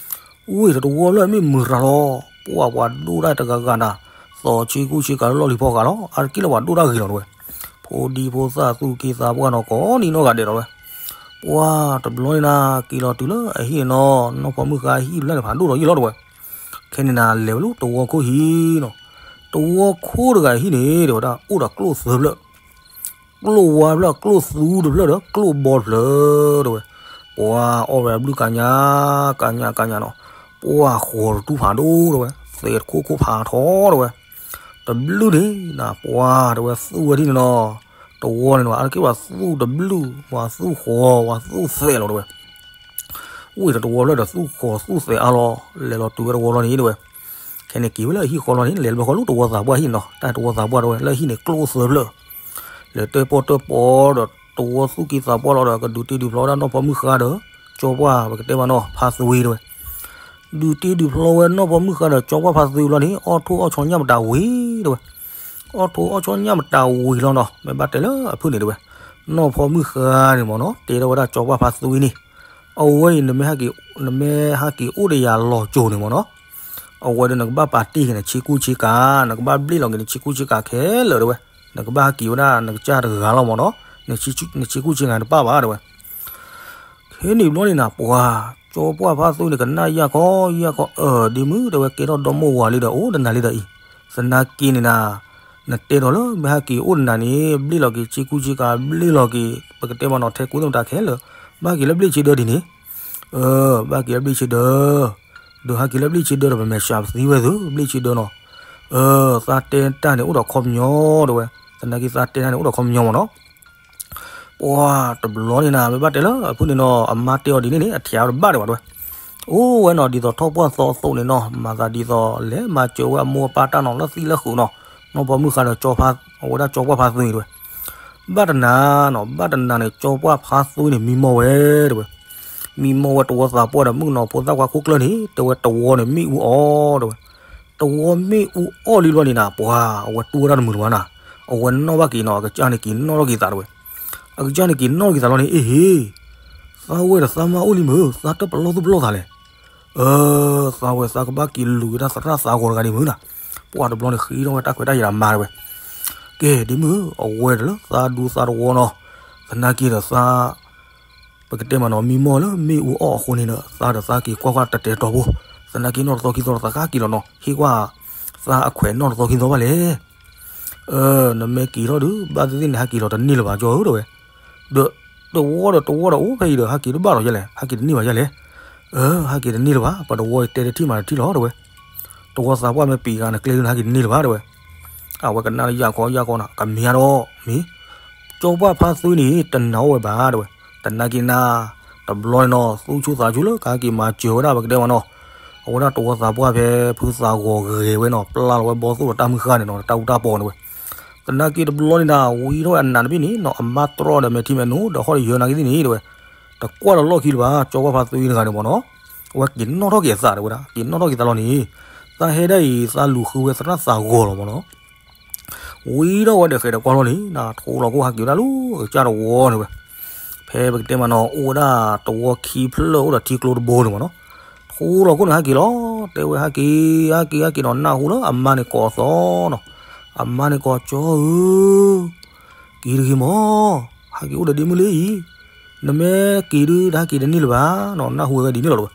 ဝ့ၢ်တဝီဖျၢၣ်မ့ၢ်မုာ်ရၤလီၤ, ပှၤပှၤဒိၣ်တၢ်တဂၤဂၤနၤ, သီဆ့ကူဆ့ကၤလၢလီၢ်လံၤဖီဃးလီၤ, အါတက့ၢ်လၢပှၤဒိၣ်တၢ်ဂ့ၤလီၤတဲဝဲ, ဖိဒံဖိသၣ်သူၣ်က့သးပှၢ်နီၤ ကိးနံၤနီၢ်ဂၤဒဲးလီၤဝဲ, ပှၤတဘျီန့ၣ်နၤ က့ၤလီၤတုၤလၢအဟံၣ်န့ၣ်နီၤ နီၢ်ဖီမုၣ်ဃါအဟံၣ်ဖျၢၣ်န့ၣ်ဖးဒိၣ်ဒီးယံာ်လီၤတဲဝဲ, ခဲန့ၣ်နၤ လဲၤဝဲလၢတဝီခိၣ်ဟံၣ်နီၤ, တဝီခိၣ်တဂၤအဟံၣ်န့ၣ် တဲဝဲဒၣ်အိၣ်ဒီးကျိၣ်သၢဖျၢၣ် ကျိၣ်ဝါတဖျၢၣ် ကျိၣ်သူတဖျၢၣ်ဒီးကျိၣ်ဘီတဖျၢၣ်တဲဝဲ, ပှၤအီၣ်ဝဲအဘျုးကညး ကညးကညးနီၤ, ပှၤဃီၤတတူၢ်ဖးဒိၣ်တဲဝဲ, သဲးတခိၣ်ခိၣ်ဖးထီတဲဝဲ, တဘျုးန့ၣ်နၤ ပှၤတဲဝဲသူၣ်ဝဲဒၣ်န့ၣ်နီၤ, တဝီန့ၣ်နၤ အါတက့ၢ်ပှၤသူၣ်တဘျုး ပှၤသူၣ်ဃီၤ ပှၤသူၣ်သဲးလီၤတဲဝဲ ဝ့ၢ်ဒီးတဝီဖျၢၣ်ဒီးသူၣ်ဃီၤသူၣ်သဲးအါလီၤ, လဲၤလီၤတုၤဝဲတဝီလီၤန့ၣ်တဲဝဲ, ခဲန့ၣ်က့ၤဝဲလၢအဟံၣ်ဃီလီၤန့ၣ် လဲၤလၢဘၢဃီလၢတဝီသးပှၢ်ဟံၣ်နီၤ, တၢ်တဝီသးပှၢ်တဲဝဲ လၢဟံၣ်န့ၣ်ကျိၣ်သၢဖျၢၣ်, လဲၤတဲပီၣ်တဲပီဒီးတဝီသူၣ်က့သးပှၢ်လီၤဒီး ကဒုးတ့ဒုးဖျီဝဲဒၣ်နီၢ်ဖီမုၣ်ဃါဒီး ကၠီပှၢ်ပကတဲမးနီၤ ဖါသွံတဲဝဲ ဒုးတ့ဒုးဖျီဝဲနီၢ်ဖီမုၣ်ဃါဒီးကၠီပှၢ်ဖါသွံလီၤန့ၣ် အီၣ်ထိၣ်အီၣ်ဆီညၣ်မတၤဝံၤတဲဝဲ, အီၣ်ထိၣ်အီၣ်ဆီညၣ်မတၤဝံၤလီၤနီၤ, မ့ၢ်ဘၣ်တဲလၢအဖုၣ်န့ၣ်တဲဝဲ, နီၢ်ဖီမုၣ်ဃါန့ၣ်မးနီၤ တဲထီၣ်ဝဲဒၣ်ကၠီပှၢ်ဖါသွံန့ၣ်, အဝဲအံၤ နမ့ၢ်ဟဲက့ၤအိၣ်ဒီးယၤလီၤစိၤန့ၣ်မးနီၤ, အဝဲဒီးနကဘၣ်ပာ်တ့ၢ်က့ၤနဆ့ကူဆ့ကၤ, နကဘၣ်ဘျ့ၣ်လီၤက့ၤနဆ့ကူဆ့ကၤခဲလၢာ်တဲဝဲ, နကဘၣ်ဟဲက့ၤဝဲဒၣ်နကစၢ်တဂၤလီၤမးနီၤ, နဆ့ကူဆ့ကၤတပၣ်ဘၣ်တဲဝဲ ခဲန့ၣ်ဘျီန့ၣ်နၤ ပှၤကၠီပှၢ်ဖါသွံန့ၣ် ကနၣ်ယၢ်ခီယၢ်ခီ အၢ ဒ့မုၣ်တဲဝဲ ကဲထီၣ်ဒီမိၢ်ဝၤလံဒီး အိၣ်တနၤလံဒီးအံၤ, သနာ်က့န့ၣ်နၤ, နတဲဒီးလၢမ့ၢ်ဟဲက့ၤအိၣ်တနၤန့ၣ် ဘျ့ၣ်လီၤက့ၤဆ့ကူဆ့ကၤ ဘျ့ၣ်လီၤက့ၤ ပကတဲမးနီၤ ထဲကူသ့ၣ်မတၤခဲလၢာ်, ဘၣ်က့ၤလၢဘျ့ၣ်ဆ့ဒၢဒ်န့ၣ်, အၢ ဘၣ်က့ၤလၢဘျ့ၣ်ဆ့ဒၢ ဒီးဟဲက့ၤလၢဘျ့ၣ်ဆ့ဒၢဒီး ပမဲာ်ဆှးပသံဝဲသု ဘျ့ၣ်ဆ့ဒၢနီၤ, အၢ သးတဲတၢ်န့ၣ်အိၣ်ဒီးခီပညီတဲဝဲ, သနာ်က့သးတဲတၢ်န့ၣ်အိၣ်ဒီးခီပညီမးနီၤ ပှၤတဘျီန့ၣ်နၤ မ့ၢ်ဘၣ်တဲလၢအဖုၣ်န့ၣ်နီၤ အမါတဲအီၤဒ်န့ၣ်န့ၣ် အထံၣ်အါတဘၣ်ဒံးဘၣ်တဲဝဲ, အိၣ်ဝဲနီၤ ဒ်သိးထီၣ်ပှၢ်သီအသိးန့ၣ်နီၤ မၤသးဒ်သိးလဲၤမၤစၢၤဝဲအမိၢ်အပၢ်တၢ်နီၤ လၢသံလၢဃုာ်နီၤ, နီၢ်ဖီမုၣ်ဃါဒီးကၠီပှၢ် အဝဲဒၣ်ကၠီပှၢ်ဖါသွံတဲဝဲ, ဘၣ်တနၤနီၤ ဘၣ်တနၤန့ၣ် ကၠီပှၢ်ဖါသွံန့ၣ် မံမီၢ်ဝဲတဲဝဲ, မံမီၢ်ဝဲတဝီသးပှၢ်ဒီး မုၣ်ကနီၤဖိသၣ်ခွါခိၣ်ကျၢၢ်န့ၣ် တဲဝဲတဝီန့ၣ်မ့ၣ်အူအီၣ်တဲဝဲ တဝီမ့ၣ်အူအီၣ်လံဘျီန့ၣ်နၤ ပှၤအဝဲတူၢ်ဝဲဒၣ်တမုာ်လၢၤဘၣ်နၤ, အဝဲနီၣ်ဘၣ်က့ၤနီၤ အကစၢ်န့ၣ်က့ၤနီၣ်ထီၣ်က့ၤသးတဲဝဲ, အကစၢ်န့ၣ်က့ၤနီၣ်ထီၣ်က့ၤသးလီၤန့ၣ် အ့ဟ့, သးဝဲဒီးသးမါအိၣ်လံမုၢ် သးတပလီၢ်သူၣ်ပလီၢ်သးလဲၣ်, အၢ သးဝဲသးကဘၣ်က့ၤလူၤဝဲဒၣ်သရၣ်သးဂီၤတဂၤဒံးမုၢ်နၤ, ပှၤတဘျီန့ၣ်ဃ့ထီၣ်ဝဲတၢ်ခွဲးတၢ်ယာ်ဒီးမါတဲဝဲ, ကဲဒ်မုၢ် အဝဲဒီးလၢသးဒူသးတဝီနီၤ, သနာ်က့ဒီးသး ပကတဲမးနီၤ မံမီၢ်လၢမ့ၣ်အူအီၣ်အဃိန့ၣ်ဒီး သးဒီးသးက့ၤကွၢ်ကွၢ်တတဲာ်တီၤဖိ, သနာ်က့နီၣ်တသီခံသီဒီးသးကဟဲက့ၤလီၤနီၤ ဟ့ၣ်ကွၢ် သးအခွဲးနီၣ်တသီခံသီဘၣ်လဲၣ်, အၢ နမ့ၢ်က့ၤထီၣ်ဒီး ဘၣ်သ့ၣ်သ့ၣ်န့ၣ် ဟဲက့ၤလီၤတန့ၢ်လၢၤဘၣ်ကၠီဧၢတဲဝဲ, ဒီးတဝီဒီးတဝီဒီးအိၣ်ဖဲအံၤဒီး ဟဲက့ၤတဘၣ်လီၤယဲလဲၣ် ဟဲက့ၤတန့ၢ်ဘၣ်ယဲလဲၣ်, အၢ ဟဲက့ၤတန့ၢ်လၢၤဘၣ် ပတဝီအံၤတဲတထံၣ်မၤတထံၣ်လီၤတဲဝဲ တဝီသးပှၢ်မ့ၢ်ပံးဂၤနကျဲဒုးနဟဲက့ၤတန့ၢ်လၢၤဘၣ်တဲဝဲ, အဝဲကနၣ်လၢယၢ်ခီယၢ်ခီနီၤ ကမ့ၢ်ဧါဒီး မ့ၢ် ကၠီပှၢ်ဖါသွံန့ၣ် တနာ်အိၣ်ဝဲဘၣ်တဲဝဲ, တနာ်က့ၤနၤ, တဘျီန့ၣ်နီၤ သူၣ်ဆူၣ်သးဆူၣ်လၢကဟဲက့ၤမၤစၢၤဝဲဒၣ်ပကတဲမးနီၤ, အဝဲဒၣ်တဝီသးပှၢ်ဖဲဖုသးဂီၤဂဲၤဝဲနီၤ ပျၢ်လီၤဝဲဘီသိၣ်ဒီးတၢ်မုၢ်ဃၢ်န့ၣ်နီၤ တၢ်အူတၢ်ပီန့ၣ်ဝဲ, သနာ်က့ၤတဘျီန့ၣ်နၤ ဝံထီၣ်ဝဲအနးတဘ့ၣ်န့ၣ်နီၤ အမါတြီၢ်ဒီးမဲာ်ထံမဲာ်နိဒီးဟီၣ်ဒီးယၢၤနာ်က့ၤသ့ၣ်န့ၣ်တဲဝဲ, တကွၢ်လီၤလီၢ်ခံလၢၤဘၣ် ကၠီပှၢ်ဖါသွံတဂၤန့ၣ်မးနီၤ, အဝဲက့ၤနီၣ်ထီၣ်က့ၤအသးတဲဝဲဒၣ် က့ၤနီၣ်ထီၣ်က့ၤသးလီၤန့ၣ်, သးဟဲဒၣ်အံၤ သးလူၤဃုဝဲသရၣ်သးဂီၤလီၤမးနီၤ ဝံၤဒီးဝဲဒီးဃဲၤဒီးကွၢ်လီၤန့ၣ် နထိလီၤခိၣ်ဟးက့ၤဝဲဒၣ်လၢကစၢ်တဝီန့ၣ်ဝဲ, ဖဲပကတဲမးနီၤ အိၣ်ဝဲဒၣ်တဝီခံဖျၢၣ်အိၣ်ဒီးထံကျိတဘိန့ၣ်မးနီၤ, ထိလီၤခိၣ်န့ၣ်ဟးက့ၤလီၤ တဲဝဲဟးက့ၤ ဟးက့ၤ ဟးက့ၤနီၤ နၢ်ဟူလၢအမါန့ၣ်ကိးအသီနီၤ, အမါန့ၣ်ကိးကၠီဧၢ က့ၤတဂ့ၤမး, ဟးက့ၤအိၣ်ဒီးဒ့မုၣ်လံအံၤ, နမ့ၢ်က့ၤဒုး တဟးက့ၤတန့ၢ်လၢၤဘၣ်နီၤ နၢ်ဟူဝဲဒ်န့ၣ်လီၤတဲဝဲ,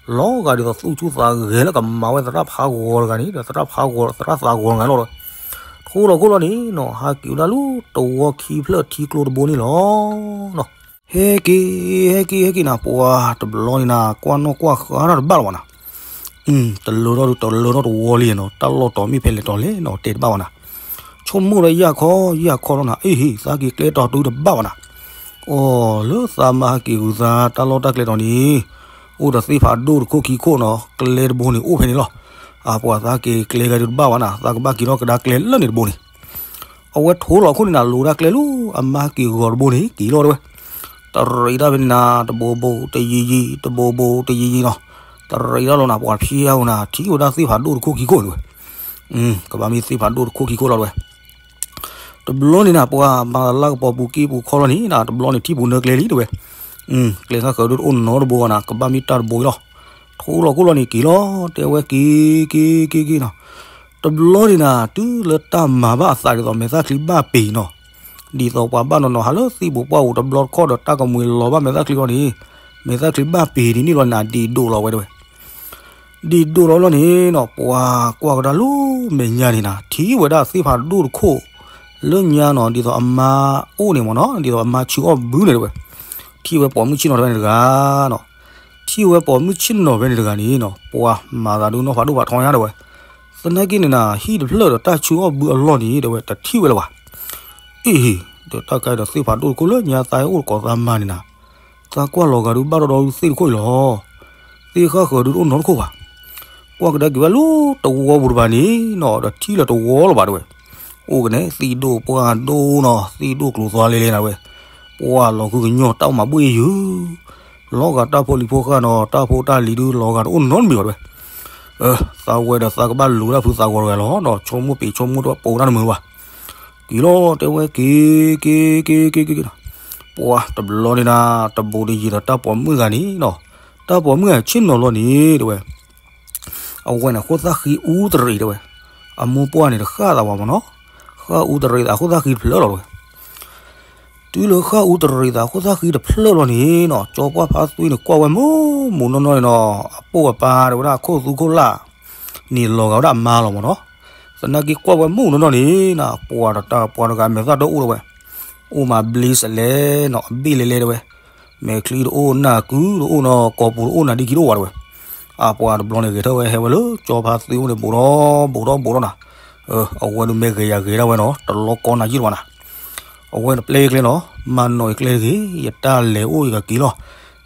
လီၤဂာ်ဒ်သိးသူၣ်ဆူၣ်သးဂဲၤလၢကမၤဝဲသရၣ်ဖးဂီၤတဂၤန့ၣ် ဒီးသရၣ်ဖးဂီၤ သရၣ်သးဂီၤတဂၤန့ၣ်လီၤတဲဝဲ, ထိလီၤခိၣ်လီၤန့ၣ်နီၤ ဟးက့ၤဝဲဒၣ်လၢတဝီခံဖျၢၣ်ထံကျိတဘိန့ၣ်လီၤနီၤ. ဟဲက့ၤ ဟဲက့ၤ ဟဲက့ၤနၤ ပှၤတဘျီန့ၣ်နၤ ကွၢ်နီၣ်ကွၢ်ဃါတၢ်တဘၣ်လၢၤဘၣ်နၤ. တလၢထီၣ်ဒုး တလၢထီၣ်တဝီလံနီၤ, တၢ်လီၢ်တီၤမ့ၢ်ဖဲလဲၣ်တီၤလဲၣ်နီၤ တဲတဘၣ်ဘၣ်နၤ. ဆိကမိၣ်ဒီးယၢ်ခီ ယၢ်ခီလီၤနၤ, အ့ၣ်ဟ့ၣ် သးက့ၤကျဲတီၤတုၤတဘၣ်ဘၣ်နၤ. အိၣ်လၢသးမၤဟဲက့ၤဂုၤသး တၢ်လီၢ်တၢ်ကျဲတီၤန့ၣ် အိၣ်ဒီးသ့ၣ်ဖးဒိၣ်တခိၣ်ခံခိၣ်နီၤ, ကျဲတဘိန့ၣ် အိၣ်ဖဲန့ၣ်လီၤ. အပှၤသးက့ၤကျဲဂၤဒုးတဘၣ်ဘၣ်နၤ, သးကဘၣ်က့ၤထီၣ်ကဒါကျဲလၢန့ၣ်တဘိန့ၣ် အဝဲထိလီၤခိၣ်န့ၣ်နၤ လိၤဒၣ်ကျဲလၢ အမၤဟဲက့ၤဂီၤတဘိန့ၣ် က့ၤလီၤတဲဝဲ. တရံးတၢ်ဖဲန့ၣ်နၤ တဘိဘိတယံၤယံၤ တဘိဘိတယံၤယံၤနီၤ, တရံးတၢ်လီၤနၤ ပှၤဖျဲအီၤနၤ ထံၣ်ဝဲဒၣ်သ့ၣ်ဖးဒိၣ်တခိၣ်ခံခိၣ်တဲဝဲ. ကဘၣ်မ့ၢ်သ့ၣ်ဖးဒိၣ်တခိၣ်ခံခိၣ်လီၤတဲဝဲ. တဘျီန့ၣ်နၤ ပှၤမၤလၢကပီၤပူၤက့ပူၤခီလီၤန့ၣ်နၤ တဘျီန့ၣ်ထံၣ်ပူၤနၢကျဲလံတဲဝဲ. ကျဲခါဃၢၤဒုးတအိၣ်နီတဘိဘၣ်နၤ ကဘၣ်မ့ၢ်တၢ်တဘိအံၤလီၤ. ထိလီၤခိၣ်လီၤန့ၣ်က့ၤလီၤ တဲဝဲက့ၤ က့ၤ က့ၤ က့ၤနီၤ. တဘျီန့ၣ်နၤ တုၤလၢတၢ်မၤဘၣ်အသးဒ်သိး မဲာ်သၣ်ချံဘၣ်ပ့ၤနီၤ, ဒ်သိးပှၤဘၣ်နီၤနီၤဟးလၢသံၣ်ဘိပှၢ်ပူၤတဘျီတခီၣ်ဒီး တၢ်ကမှံၤလီၤဘၣ်မဲာ်သၣ်ချံလီၤန့ၣ်, မဲာ်သၣ်ချံဘၣ်ပ့ၤဒ်န့ၣ်လီၤနၤ ဒံးဒိးလီၤဝဲတဲဝဲ. ဒံးဒိးလီၤလီၤန့ၣ်နီၤ ပှၤကွၢ်ကဒါလၢမဲာ်ညါန့ၣ်နၤ ထံၣ်ဝဲဒၣ်သ့ၣ်ဖးဒိၣ်တခိၣ်လၢညါနီၤ ဒ်သိးအမါအိၣ်န့ၣ်မ့ၢ်နီၤ ဒ်သိးအမါဆူအီၣ်ဘုန့ၣ်တဲဝဲ. ထံၣ်ဝဲပိာ်မုၣ်ဆ့ၣ်နီၤတဖဲန့ၣ်တဂၤနီၤ. ထံၣ်ဝဲပိာ်မုၣ်ဆ့ၣ်နီၤဖဲန့ၣ်တဂၤန့ၣ်နီၤ ပှၤမၤသးဒုးနီၢ်ဖးဒိၣ်ဖးထီညါတဲဝဲ. သနာ်က့န့ၣ်နၤ ဟံၣ်တဖျၢၣ်ဒီးတၢ်ဆူအီၣ်ဘုအလီၢ်န့ၣ်တဲဝဲ တထံၣ်ဝဲလၢၤဘၣ်. အ့ၣ်ဟ့ၣ် ဒီးတၢ်ကါဒီးသ့ၣ်ဖးဒိၣ်တခိၣ်လၢညါသးအိၣ်တကိးသးမၤန့ၣ်နၤ, သးကွၢ်လီၤဂာ်ဒုးဘၣ်ဒီးဒီးသ့ၣ်တခိၣ်အံၤလီၤ. သ့ၣ်ဃၣ်ဃၢၤဒုးတအိၣ်နီတခိၣ်ဘၣ်. ကွၢ်ကဒါက့ၤဝဲလၢတဝီပူၤတဘၣ်န့ၣ်နီၤ ဒီးထံၣ်လၢတဝီလၢၤဘၣ်တဲဝဲ. အိၣ်ကနဲ သံၣ်ဒိၣ်ပှၢ်ဒိၣ်နီၤ သံၣ်ဒိၣ်ကျိၤသွါလဲလဲနၤတဲဝဲ. ပှၤလီၤဃုကညီတၢ်အိၣ်မၤဘှ့ၣ်ယုၤ လီၤဂာ်တၢ်ဖိလံၤဖိဃၢ်နီၤ တၢ်ဖိတၢ်လံၤဒုးလီၤဂာ်တအိၣ်နီတမံၤဘၣ်တဲဝဲ. သးဝဲဒီးသးကဘၣ်လူၤဒၣ်ဖုသးဂီၤတဂၤလီၤနီၤ ဆိကမိၣ်ပ့ၤဆိကမိၣ်တပိာ်တၢ်တမုာ်ဘၣ်. က့ၤလီၤတဲဝဲက့ၤ က့ၤ က့ၤ က့ၤ က့ၤနီၤ. ပှၤတဘျီန့ၣ်နၤ တဘူးတယံၤဒီးတၢ်ပိာ်မုၣ်ဂၤန့ၣ်နီၤ, တၢ်ပိာ်မုၣ်ဂၤဆ့ၣ်နီၤလီၤန့ၣ်တဲဝဲ. အဝဲန့ၣ် ဃိၣ်သၣ်ဃံအူတရံးတဲဝဲ. အမိၢ်ပှၢ်န့ၣ် တဃၣ်သးဝဲမ့ၢ်နီၤ, ဃၣ်အူတရံးသးဃိၣ်သၣ်ဃံတဖျၢၣ်လီၤတဲဝဲ. တုၤလၢဃၣ်အူတရံးသးဃိၣ်သၣ်ဃံတဖျၢၣ်လီၤန့ၣ်နီၤ ကၠီပှၢ်ဖါသွံန့ၣ် ကွၢ်ဝဲမုာ်မုာ်နီၢ်နီၢ်န့ၣ်နီၤ အပိၢ်အပၢ်တဲဝဲဒၣ် ခိၣ်သူခိၣ်လၢ်န့ၣ် လီၤဂာ်ဝဲဒၣ်အမါလီၤမ့ၢ်နီၤ. သနာ်က့ကွၢ်ဝဲမုာ်နီၢ်နီၢ်န့ၣ်နၤ ပှၤတတၢ်ပှၤတဂၤမဲာ်သၣ်တအိၣ်တဲဝဲ. အိၣ်မးဘျ့စလဲၤနီၤ အဘ့ၣ်လဲၤလဲၤတဲဝဲ. မဲာ်ချံတအိၣ် နၢ်ကုတအိၣ်နီၤ ကိာ်ပူၤတအိၣ် နၢ်ဒ့ခံတအိၣ်ဘၣ်တဲဝဲ. အပှၤတဘျီန့ၣ် ဂဲၤထီၣ်ဝဲဟဲဝဲလၢကၠီဖါသွံအိၣ်န့ၣ် ဘူးထီၣ်ဘူးထီၣ်ဘူးထီၣ်နၤ. အဝဲဒုးမ့ၢ်ဂဲၤယၤဂဲၤဒၣ်ဝဲနီၤ တလီၤကီနၤယံၣ်တဝဲနၤ. အဝဲန့ၣ်ပျဲကျဲနီၤ မၤနီၣ်ယကျဲတဂ့ၤ ယတၢ်လဲၤအိၣ်ယကက့ၤလီၤ.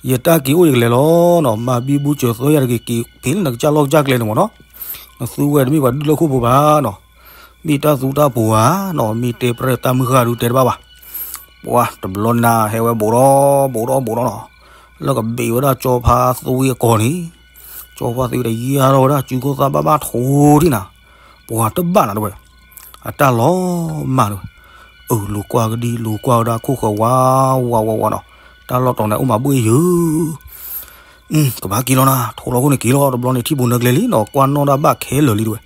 ယတၢ်က့ၤအိၣ်ယကလဲၤလီၤနီၤ မၤဘံဘူစၢၤသၢယၤတဂ့ၤ က့ၤဖဲလၢနကစၢ်လီၢ်ကစၢ်ကျဲန့ၣ်မ့ၢ်နီၤ. နသူဝဲတမ့ၢ်ပှၤဒူၣ်လၢခိၣ်ဖိဘၣ်နီၤ. မ့ၢ်တၢ်သူတၢ်ပူၤဧါနီၤ မ့ၢ်တဲပြဲၢ်တၢ်မုၢ်ဃၢ်ဒုးတဲတဘၣ်ဘၣ်. ပှၤတဘျီန့ၣ်နၤ ဟဲဝဲဘူးထီၣ်ဘူးထီၣ်ဘူးထီၣ်နီၤ. လၢကဘ့ၣ်ဝဲဒၣ်ကၠီဖါသွံအကီၢ်န့ၣ် ကၠီဖါသွံဒီးယါထီၣ်ဝဲဒၣ် စုခိၣ်သၣ်ဘၣ်ဘၣ်ထိးဒံးနၤ. ပှၤတဘၣ်နၤတဲဝဲ အတၢ်လီၤမၢ်တဲဝဲ. အၢ လူၤကွၢ်ကဒံ လူၤကွၢ်ဝဲဒၣ်ခိၣ်ဃၢၤဝါဝါဝါဝါနီၤ. တၢ်လီၢ်တီၤန့ၣ်အိၣ်မးဘှ့ၣ်ယုၤ ကဘၣ်က့ၤလီၤနၤ ထိးလီၤခိၣ်န့ၣ်က့ၤလီၤ တဘျီန့ၣ်ထံၣ်ပူၤနၢကျဲလံနီၤ ကွၢ်နီၣ်တၢ်ဘၣ်ခဲလၢာ်လံတဲဝဲ.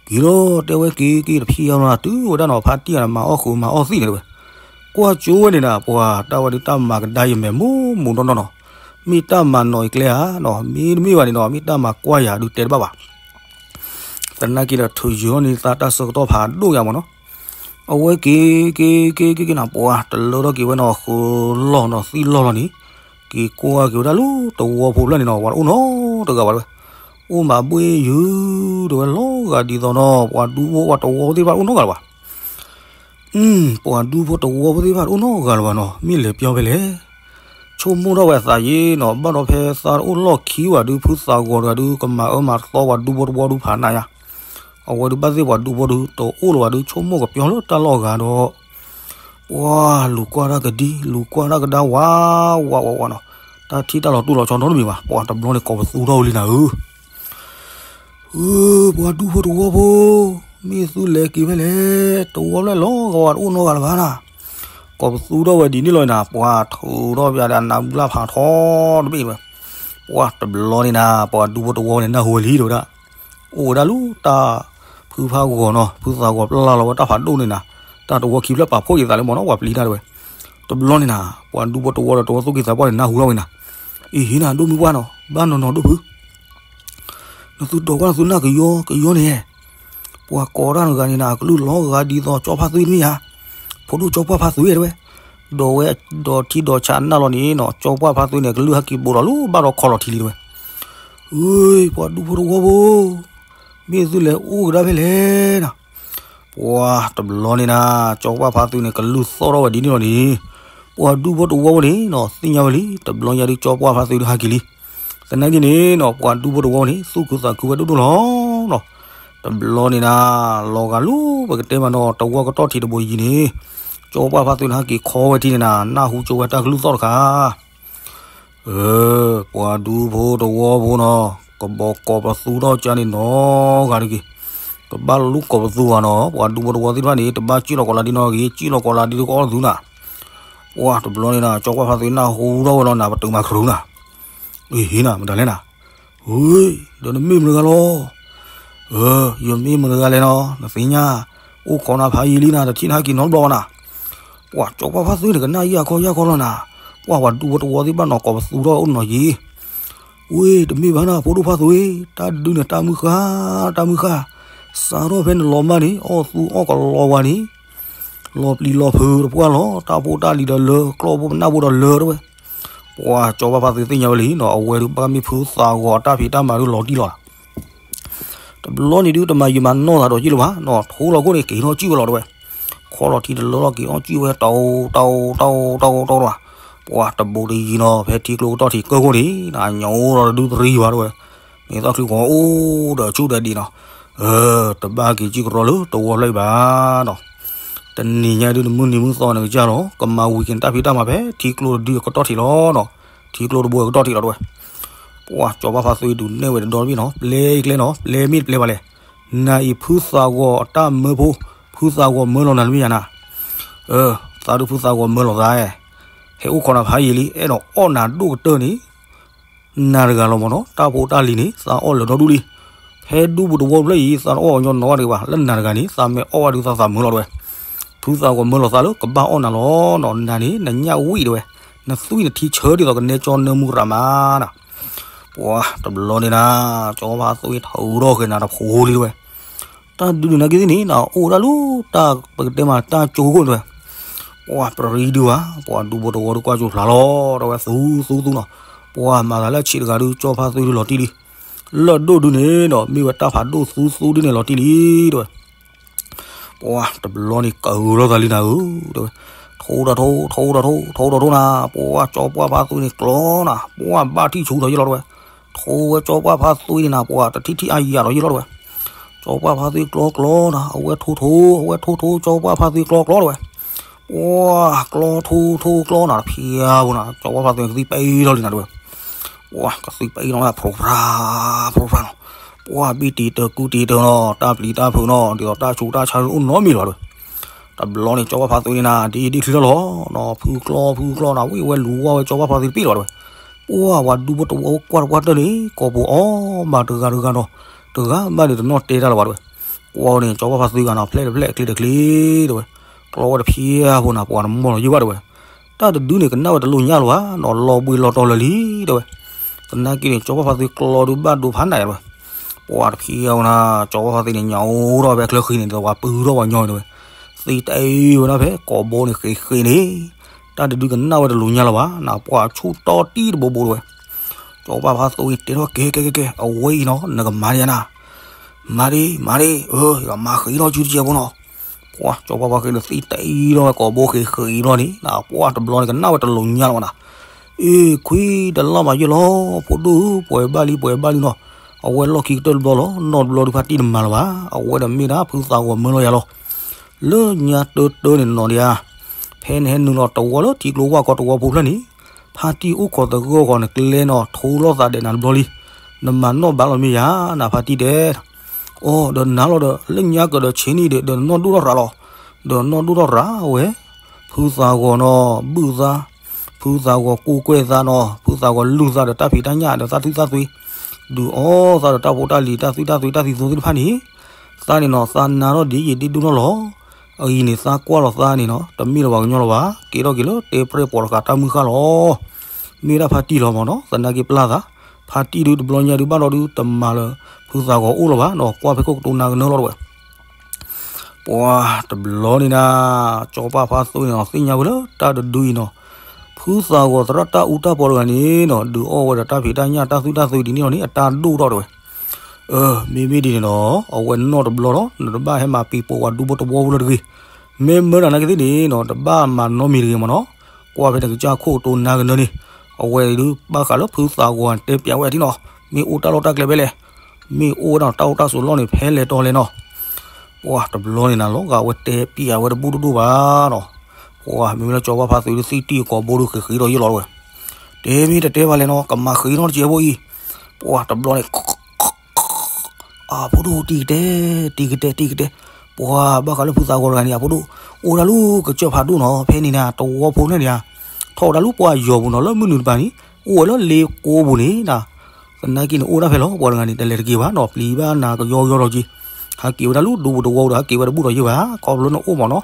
က့ၤလီၤတဲဝဲက့ၤက့ၤတဖံးအါလီၤနၤ တုၤဝဲဒၣ်နီၤ ဖါတံၢ်အီၤန့ၣ် မၤအီၣ်ဃုာ်မၤအီၣ်သံၣ်န့ၣ်တဲဝဲ. ကွၢ်ကၠိဝဲန့ၣ်နၤ ပှၤတၢ်ဝဲဒုးတၢ်မၤကဒါယမဲာ်မုာ်မုာ်နီၢ်နီၢ်နီၤ. မ့ၢ်တၢ်မၤနီၣ်ယကျဲဧါနီၤ မ့တမ့ၢ်ဘၣ်န့ၣ်နီၤ မ့ၢ်တၢ်မၤကွၢ်ယၤဒုးတဲတဘၣ်ဘၣ်. သနာ်က့ဒီးထုးယီၤန့ၢ်သးတၢ်ဆၢကတီၢ်ဖးဒိၣ်ယါမ့ၢ်နီၤ. အဝဲက့ၤက့ၤက့ၤက့ၤက့ၤနၤ ပှၤတလၢထီၣ်က့ၤဝဲနီၤ ဃုာ်လီၢ်နီၤ သံၣ်လီၢ်လီၤန့ၣ် က့ၤကွၢ်က့ၤဝဲဒၣ်လၢတဝီဖိဖျၢၣ်န့ၣ်နီၤ ပှၤတအိၣ်နီတဂၤဘၣ်တဲဝဲ. အိၣ်မးဘှ့ၣ်ယုၤတဲဝဲ လီၤဂာ်ဒ်သိးနီၤ ပှၤဒူဖိပှၤတဝီဖိသ့ၣ်တဖၣ်တအိၣ်နီတဂၤလၢၤဘၣ်. ပှၤဒူဖိတဝီဖိသ့ၣ်တဖၣ်တအိၣ်နီတဂၤလၢၤဘၣ်နီၤ မ့ၢ်လဲၤပျီဖဲလဲၣ်. ဆိကမိၣ်ထီၣ်ဝဲအသးယံၤနီၤ ဘၣ်ဒီးဖဲသးတအိၣ်လီၢ်ခံဘၣ်ဒုး ဖုသးဂီၤတဂၤဒုး ကမၤအၢမၤသီပှၤဒူဖိတဝီဒုးဖးနးယါ. အဝဲဒုးဘၣ်သ့ၣ်ပှၤဒူဖိဒုး တအိၣ်လၢၤဘၣ်ဒုး ဆိကမိၣ်ကပျီလၢတၢ်လီၢ်အဂၤဒီး ပှၤလူၤကွၢ်တၢ်ကဒံ လူၤကွၢ်တၢ်ကဒါ ဝးဝးဝးဝးနီၤ. တၢ်ထံၣ်တၢ်လီၤတူၢ်လီၤဆီနီတမံၤဘၣ် ပှၤတဘျီန့ၣ်ကိးပသူထီၣ်ဝဲလံနၤဧၢ. ဧၢ ပှၤဒူဖိတဝီဖိ မ့ၢ်သုလဲၤက့ၤဖဲလဲၣ် တဝီဖျၢၣ်လီၤဂာ်ဝဲတအိၣ်နီတဂၤလၢၤဘၣ်နၤ. ကိးပသူထီၣ်ဝဲဒ်န့ၣ်လီၤနၤ ပှၤထုးထီၣ်ပယါဒီးအနးမုၢ်လၢ်ဖးထီတဘ့ၣ်ဝဲ. ပှၤတဘျီန့ၣ်နၤ ပှၤဒူဖိတဝီန့ၣ် နၢ်ဟူဝဲလံတဲဝဲဒၣ်. အိၣ်ဝဲဒၣ်လၢတၢ်ဖုဖးဂီၤနီၤ ဖုသးဂီၤပျၢ်လီၤဝဲတၢ်ဖးဒိၣ်န့ၣ်နၤ, တၢ်တဝီခံဖျၢၣ်ပာ်ဖှိၣ်က့ၤသးလၢမ့ၢ်နီၤ ပှၤပျံၤတၢ်တဲဝဲ. တဘျီန့ၣ်နၤ ပှၤဒူဖိတဝီဒီးတဝီသူၣ်က့သးပှၢ်န့ၣ် နၢ်ဟူထီၣ်ဝဲနၤ, အံၤဟံးနၤ ဒိၣ်မုၢ်ပှၢ်နီၤ ဘၣ်နီၤနီၤဒိၣ်ဖု နသုဒိးကွၢ်နသုနၢ်ကယီကယီန့ၣ်, ပှၤကိးတၢ်တဂၤန့ၣ်နၤ အကလုၢ်လီၤဂာ်ဒ်သိးကၠီဖါသွံတမ့ၢ်ဧါ, ဖိဒိၣ်ကၠီပှၢ်ဖါသွံတဲဝဲ. ဒီးဝဲဒီးထံဒီးဆးနၢ်လီၤန့ၣ်နီၤ ကၠီပှၢ်ဖါသွံန့ၣ် ကလုၢ်ဟဲက့ၤဘူးဒီးလၢဘၣ်ဒီးခီလီၤထံလံတဲဝဲ. အၢ ပှၤဒူဖိတဝီဖိ, မ့ၢ်သုလဲၤအိၣ်ကဒါဖဲလဲၣ်နီၤ. ပှၤတဘျီန့ၣ်နၤ ကၠီပှၢ်ဖါသွံန့ၣ် ကလုၢ်သီၣ်ထီၣ်ဝဲဒ်န့ၣ်လီၤန့ၣ်, ပှၤဒူဖိတဝီဖိန့ၣ်နီၤ သ့ၣ်ညါဝဲလံ တဘျီညါဒုးကၠီပှၢ်ဖါသွံဒုးဟဲက့ၤလံ. သနာ်က့န့ၣ်နီၤ ပှၤဒူဖိတဝီန့ၣ် သူၣ်ခုသးခုဝဲဒိၣ်ဒိၣ်လီၤနီၤ. တဘျီန့ၣ်နၤ လီၤဂာ်လၢပကတဲမးနီၤ တဝီကတီၢ်ထံးတဘိယံၤန့ၣ်, ကၠီပှၢ်ဖါသွံန့ၣ်ဟဲက့ၤခီဝဲထံန့ၣ်နၤ နၢ်ဟူကၠိဝဲတၢ်ကလုၢ်သီၣ်တခါ အၢ ပှၤဒူဖိတဝီဖိနီၤ ကဘီကိးပသူထီၣ်ကါန့ၣ်နီၤဂၤတက့ၢ်, ကဘၣ်လီၤလူၢ်ကိးပသူဂၤနီၤ ပှၤဒူဖိတဝီသ့ၣ်တဖၣ်န့ၣ် တဘၣ်စံၣ်လီၤကိးလၢဒ်နီၣ်ဂ့ၤ စံၣ်လီၤကိးလၢဒ်တကအီၣ်သုနၤ. ပှၤတဘျီန့ၣ်နၤ ကၠီပှၢ်ဖါသွံနၢ်ဟူထီၣ်ဝဲလီၤနၤ ပတုာ်မၤကရူၤနၤ, အ့ၣ်ဟ့နၤ မတၤလဲၣ်နၤ, ဒီးနမ့ၢ်မတၤတဂၤလီၤ အၢ ယမ့ၢ်မတၤတဂၤလဲၣ်နီၤ နသ့ၣ်ညါ, အိၣ်ခိးနၤဖးယံာ်လံနၤ တထံၣ်နဟဲက့ၤနီတဘျီဘၣ်နၤ. ပှၤကၠီပှၢ်ဖါသွံန့ၣ် ကနၣ်ယၢ်ခီယၢ်ခီလီၤနၤ, ပှၤပှၤဒူဖိတဝီသ့ၣ်ဘၣ်နီၤ ကိးပသူထီၣ်အိၣ်နီၤယံၤ, ဝ့ၢ် တမ့ၢ်ဘၣ်နၤ ဖိဒိၣ်ဖါသွံ, တၢ်ဒုးန့ၣ် တၢ်မုၢ်ဃၢ် တၢ်မုၢ်ဃၢ်, စးထီၣ်ဖဲနလီၤမၢ်န့ၣ် အီၣ်သူအီၣ်ကလီဝါန့ၣ် လီၤပျံၤလီၤဖုးတပှၢ်လီၤ, တၢ်ဖိတၢ်လံၤဒီးလၢ ကျီၢ်ဖိပနၢ်ဖိဒီးလၢတဲဝဲ. ပှၤကၠီပှၢ်ဖါသွံသ့ၣ်ညါဝဲလံနီၤ အဝဲဒုးဘၣ်မ့ၢ်ဖုသးဂီၤအတၢ်ဖံးတၢ်မၤဒုးလီၤတံၢ်လီၤ တဘျီန့ၣ်ဒုး တမၤယံာ်မၤနီၢ်သးဒီးက့ၢ်လၢၤဘၣ်နီၤ, ထိလီၤခိၣ်န့ၣ် က့ၤထီၣ်စံၣ်ဝဲလီၤတဲဝဲ. ခီလီၤထံတလၢလီၤ က့ၤထီၣ်စံၣ်ဝဲ တၢ်အိၣ်တၢ်အိၣ်တၢ်အိၣ်တၢ်အိၣ်တၢ်အိၣ်တၢ်အိၣ်, ပှၤတဘိတယံၤနီၤ ဖဲထံကျိကတီၢ်ထံးကၢၢ်ခိၣ်န့ၣ် အညိဒီးတဒုပရံဘၣ်တဲဝဲ, မ့ၢ်သီၣ်ချုးကီအိၣ်ဒီးဆူၣ်ဒီးဒံးနီၤ, အၢ တဘၣ်က့ၤစံၣ်ကရီလၢတဝီဖျၢၣ်အံၤဘၣ်နီၤ. တနံၤညါဒုး တမုၢ်နံၤမုၢ်သီန့ၣ်ကစၢ်လီၤ ကမၤဝံၤက့ၤတၢ်ဖံးတၢ်မၤဖဲထံကျိတဒုကတီၢ်ထံးလီၤနီၤ, ထံကျိတဘိကတီၢ်ထံးလီၤတဲဝဲ. ပှၤကၠီပှၢ်ဖါသွံဒုးနဲၣ်ဝဲတဒီတဘ့ၣ်နီၤ ပျဲအံၤကျဲနီၤ ပျဲမ့ၢ်တပျဲဘၣ်လဲၣ်, နၤအံၤဖုသးဂီၤအတၢ်မၢဖိ, ဖုသးဂီၤမၢလီၤနၤတမ့ၢ်ယၤနၤ, အၢ သးဒုးဖုသးဂီၤမၢလီၤသး, ဟဲအိၣ်ခိးနၤဖးယံာ်လံ အဲၣ်ဒိးအီၣ်နၤဒိၣ်ကတၢၢ်န့ၣ် နၤတဂၤလီၤမၢ်နီၤ တၢ်ဖိတၢ်လံၤန့ၣ် သးအီၣ်လၢာ်ဒီဒူၣ်လံ. ဖဲဒူပူၤတဝီဖျၢၣ်အံၤ သးတအီၣ်ညီနီတဂ့ၤဘၣ် လၢနၤတဂၤန့ၣ် သးမ့ၢ်အီၣ်ဝဲဒုးသးသးမၢလီၤတဲဝဲ. ဖုသးဂီၤမၢလီၤသးလၢကဘၣ်အီၣ်နၤလီၤနီၤ နၤန့ၣ် နညၣ်ဝံၣ်တဲဝဲ, နသွံၣ်နထံဆၢဒ်သိးကနဲကၠီနၢမူရၤမးနၤ. ပှၤတဘျီန့ၣ်နၤ ကၠီပှၢ်ဖါသွံထုးထီၣ်ဃဲၤနၤတဖိလံတဲဝဲ. တၢ်ဒုးန့ၣ်နာ်က့သ့ၣ်န့ၣ် အိၣ်ဒၣ်လၢတၢ်ပကတဲမးတၢ်ကၠိခိၣ်တဲဝဲ. ပှၤပရံဒုးဘၣ် ပှၤဒူဖိတဝီဒုးကွၢ်ကၠိဖျါလီၤတဲဝဲ သူသူသူနီၤ. ပှၤမၤသးလၢဆံးတဂၤဒုး ကၠီပှၢ်ဖါသွံဒုးလီၤတံၢ်လံ. လၢၢ်ဒိၣ်ဒုးန့ၣ်ဒီး မ့ၢ်ဝဲတၢ်ဖးဒိၣ်သူသူဒုးန့ၣ်လီၤတံၢ်လံတဲဝဲ. ပှၤတဘျီန့ၣ်ကဂုၤထီၣ်သးလံနၤဧၢ တဲဝဲ. ထိထီၣ်ထိ ထိထီၣ်ထိ ထိထီၣ်ထိနၤ ပှၤကၠီပှၢ်ဖါသွံန့ၣ်ကျီနၤ ပှၤဘၣ်ထံၣ်ဆူထီၣ်ယံာ်လီၤတဲဝဲ. ထိဝဲကၠီပှၢ်ဖါသွံန့ၣ်နၤ ပှၤတထံၣ်ထံၣ်အါယၤထီၣ်ယံာ်လီၤတဲဝဲ. ကၠီပှၢ်ဖါသွံကျီကျီနၤ အဝဲထိထိ အဝဲထိထိ ကၠီပှၢ်ဖါသွံကျီကျီတဲဝဲ. ပှၤကျီထိထိကျီနၤ တဖျါဖိနၤ ကၠီပှၢ်ဖါသွံကသံၣ်ပအ့ထီၣ်လံနၤတဲဝဲ. ပှၤကသံၣ်ပအ့ထီၣ်နၤ ဖြိဖြါ ဖြိဖြါနီၤ. ပှၤဘံၣ်တံာ်တၢၤကူတံာ်တၢၤနီၤ တၢ်ပျံၤတၢ်ဖုးနီၤ ဒ်သိးတၢ်ဆူးတၢ်ဆါအိၣ်နီတမံၤလီၤတဲဝဲ. တဘျီန့ၣ် ကၠီပှၢ်ဖါသွံန့ၣ်နၤ ဒ်အံၤဒ်ချံထီၣ်လီၤနီၤ ဖုကျီဖုကျီနၤ ဝံၣ်ဝဲလူၤဝါဝဲကၠီပှၢ်ဖါသွံတပ့ၢ်လီၤတဲဝဲ. ပှၤပှၤဒူဖိတဝီကွၢ်တပှၢ်တၢၢ်န့ၣ် ကိာ်ပူၤအီၣ်ဘၣ်တဂၤတဂၤနီၤ တဂၤဘၣ်န့ၣ်တနီၣ်တဲတၢ်လၢၤဘၣ်တဲဝဲ. ပှၤန့ၣ် ကၠီပှၢ်ဖါသွံဂၤနီၤ ဖျဲၣ်တဖျဲၣ်ချ့တချ့တဲဝဲ. ကျီဝဲတဖျါဖိနၤ ပှၤတမီၢ်လီၤယံာ်ဘၣ်တဲဝဲ. တၢ်တဒုန့ၣ် ကနၣ်ဝဲတလိာ်ညါလၢၤဘၣ်နီၤ လီၤဘှံးလီၤတီၤလၢာ်လံတဲဝဲ. သနာ်က့န့ၣ် ကၠီပှၢ်ဖါသွံကျီဒုးဘၣ်ဒိဖးနးတဲဝဲ. ပှၤတဖျါဖိနၤ ကၠီပှၢ်ဖါသွံန့ၣ် ညၣ်အိၣ်ထီၣ်ဖဲချၢဃံန့ၣ် ဒ်သိးပှၤပုၢ်ထီၣ်ပှၤညီတဲဝဲ. သံတအ့ဝဲဒၣ်ဖဲကိာ်ဘိန့ၣ်ဃ့ဃ့န့ၣ် တၢ်တဒုကနၣ်ဝဲတလိာ်ညါလၢၤဘၣ်နီၤ ပှၤဆူၣ်တီတံၢ်တဘိဘိတဲဝဲ. ကၠီပှၢ်ဖါသွံတဲထီၣ် ကဲကဲကဲကဲ အဝဲအံၤနီၤ နကမၤဒံးဧါနၤ. မၤဒံး မၤဒံး အၢ ယကမၤဃ့ထီၣ်စုတကဲးဖိနီၤ. ပှၤကၠီပှၢ်ဖါသွံန့ၣ် သံတအ့ထီၣ်ဝဲကိာ်ဘိဃ့ဃ့အံၤလီၤန့ၣ် ပှၤတဘျီန့ၣ် ကနၣ်ဝဲတလိာ်ညါလၢၤဘၣ်နီၤ. အ့ ခွံတလီၢ်မးယဲၢ်လီၤ ဖိဒိၣ်ဧၢ ပှဲၤဘၣ်လံ ပှဲၤဘၣ်လံနီၤ. အဝဲလီၢ်ခံကတၢၢ်တဘျီလီၤ နီၢ်တဘျီဒုးဖါတံၢ်တမၤလၢၤဘၣ် အဝဲဒၣ်မ့ၢ်ဒၣ်ဖုသးဂီၤမၢလီၤယၤလီၤ. လၢညါတၢတၢန့ၣ်နီၤဒံးဧါ. ဖဲနဟဲနုာ်လီၤတဝီလၢထံကျိဝၢ်ကီတဝီဖိဖျၢၣ်န့ၣ် ဖါတံၢ်အိၣ်ခိးသဂၢၢ်ဃီန့ၣ် ကျဲနီၤ ထိလီၤသးဒဲးနၤတဘျီလံ. နမၤနီၣ်ဘၣ်လီၤမ့ၢ်ယၤ နဖါတံၢ်တဲ အိ ဒီးနၤလီၤဒီး လၢညါကဒီးဆ့နံၣ်ဒီး ဒီးနနီၢ်ဒိၣ်ထီၣ်ရၤလီၤ. ဒီးနီၢ်ဒိၣ်ထီၣ်ရၤဝဲ ဖုသးဂီၤနီၤ ဘုၣ်သး, ဖုသးဂီၤကူၣ်ကွဲၢ်သးနီၤ ဖုသးဂီၤလုၢ်သးဒီးတၢ်ဖံးတၢ်ညၣ်ဒီးသးထွံၣ်သးသွံ, ဒုးအီၣ်သးဒီးတၢ်ဖိတၢ်လံၤ တၢ်သွံၣ်တၢ်သွံ တၢ်သံသိသ့ၣ်တဖၣ်န့ၣ်, သးန့ၣ်နီၤ သးနါထီၣ်ဒ်ယံာ်ဒ်ဒိၣ်ထီၣ်လီၤ. အအံၤန့ၣ် သးကွၢ်လီၤသးန့ၣ်နီၤ တမ့ၢ်လၢၤပှၤကညီလၢၤဘၣ် ကဲထီၣ်က့ၤလၢတဲပြဲၢ်ပိာ်တဃာ်တၢ်မုၢ်ဃၢ်လီၤ. မ့ၢ်ဝဲဒၣ်ဖါတံၢ်လီၤမးနီၤ သနာ်က့ပျၢ်သး, ဖါတံၢ်ဒုးတဘျီညါဒုးဘၣ်ဒီးဒုးတမၤလၢၤ ဖုသးဂီၤအိၣ်လၢၤဘၣ်နီၤ ကွၢ်ဖဲခိၣ်ကတိၤနၤကနၢလီၤတဲဝဲ. ပှၤတဘျီန့ၣ်နၤ, ကၠီပာ်ဖါသိန့ၣ်နီၤ သ့ၣ်ညါဝဲလၢတၢ်တဒုအံၤနီၤ, ဖုသးဂီၤသရၣ်တၢ်အူတၢ်ပီၤတဂၤန့ၣ်နီၤ ဒုးအီၣ်ဝဲဒီးတၢ်ဖံးတၢ်ညၣ်တၢ်သူၣ်တၢ်သၢဒ်န့ၣ်နီၤန့ၣ် အတၢ်ဒိၣ်ထီၣ်တဲဝဲ. မ့မ့ၢ်ဒ်န့ၣ်နီၤ အဝဲနီၢ်တဘျီလီၤ နတဘၣ်ဟဲမၤပံၤပိာ်ပှၤဒူဖိတဝီဖိလၢတဂ့ၤ. မ့ၢ်မၢနၤနာ်က့သ့ၣ်န့ၣ်နီၤ တဘၣ်မၤနီတမံၤတဂ့ၤမ့ၢ်နီၤ. ကွၢ်ဖဲန့ၣ်ကစၢ်ခိၣ်တိနါကနၢန့ၣ်, အဝဲဒုးဘၣ်ဃးလၢဖုသးဂီၤတဲပျးဝဲထံနီၤ, မ့ၢ်အိၣ်တၢ်လီၢ်တၢ်ကျဲဖဲလဲၣ်, မ့ၢ်အိၣ်ဝဲဒၣ်တၢ်အိၣ်တၢ်ဆိးလီၢ်န့ၣ် ဖဲလဲၣ်တီၤလဲၣ်နီၤ. ပှၤတဘျီန့ၣ်နၤ လီၤဂာ်ဝဲတဲပျးဝဲတဘူၣ်တဒိၣ်ဘၣ်နီၤ. ပှၤမ့မ့ၢ်လၢကၠီပာ်ဖါသိဒီးသံတံၢ်ကိးဘိဒီးဃ့ဃ့ဒီးယဲၢ်လီၤဝဲ, တဲမ့ၢ်တတဲဘၣ်လဲၣ်နီၤ ကမၤဃ့နီတစဲးဖိအံၤ. ပှၤတဘျီန့ၣ် အဖိဒိၣ်တံၤကတဲ, တံၤကတဲ တံၤကတဲ, ပှၤဘၣ်ဃးလၢဖုသးဂီၤတဂၤန့ၣ် အဖိဒိၣ်, အိၣ်ဒၣ်လၢကစၢၢ်ဖးဒိၣ်နီၤ ဖဲန့ၣ်နၤ တဝီဖိန့ၣ်ဒံးဧါ, ထီၣ်ဝဲဒၣ်လၢပှၤယီၤပူၤနီၤ လၢမုၢ်နုာ်တပၤန့ၣ်, အိၣ်ဝဲလၢလ့ကိပူၤန့ၣ်နၤ, သနာ်က့န့ၣ် အိၣ်ဒၣ်ဖဲလီၤ ပှၤတဂၤန့ၣ် တလဲၤတက့ၤဘၣ်နီၤ ပျံၤဘၣ်နၤကယီကယီလီၤက့ၤ, ဟးက့ၤဝဲဒၣ်လၢဒူပူၤတဝီဒီး ဟးက့ၤဝဲတဘူၣ်ဒီးယဲၢ်ဘၣ် ခီဖျိနအိၣ်မ့ၢ်နီၤ,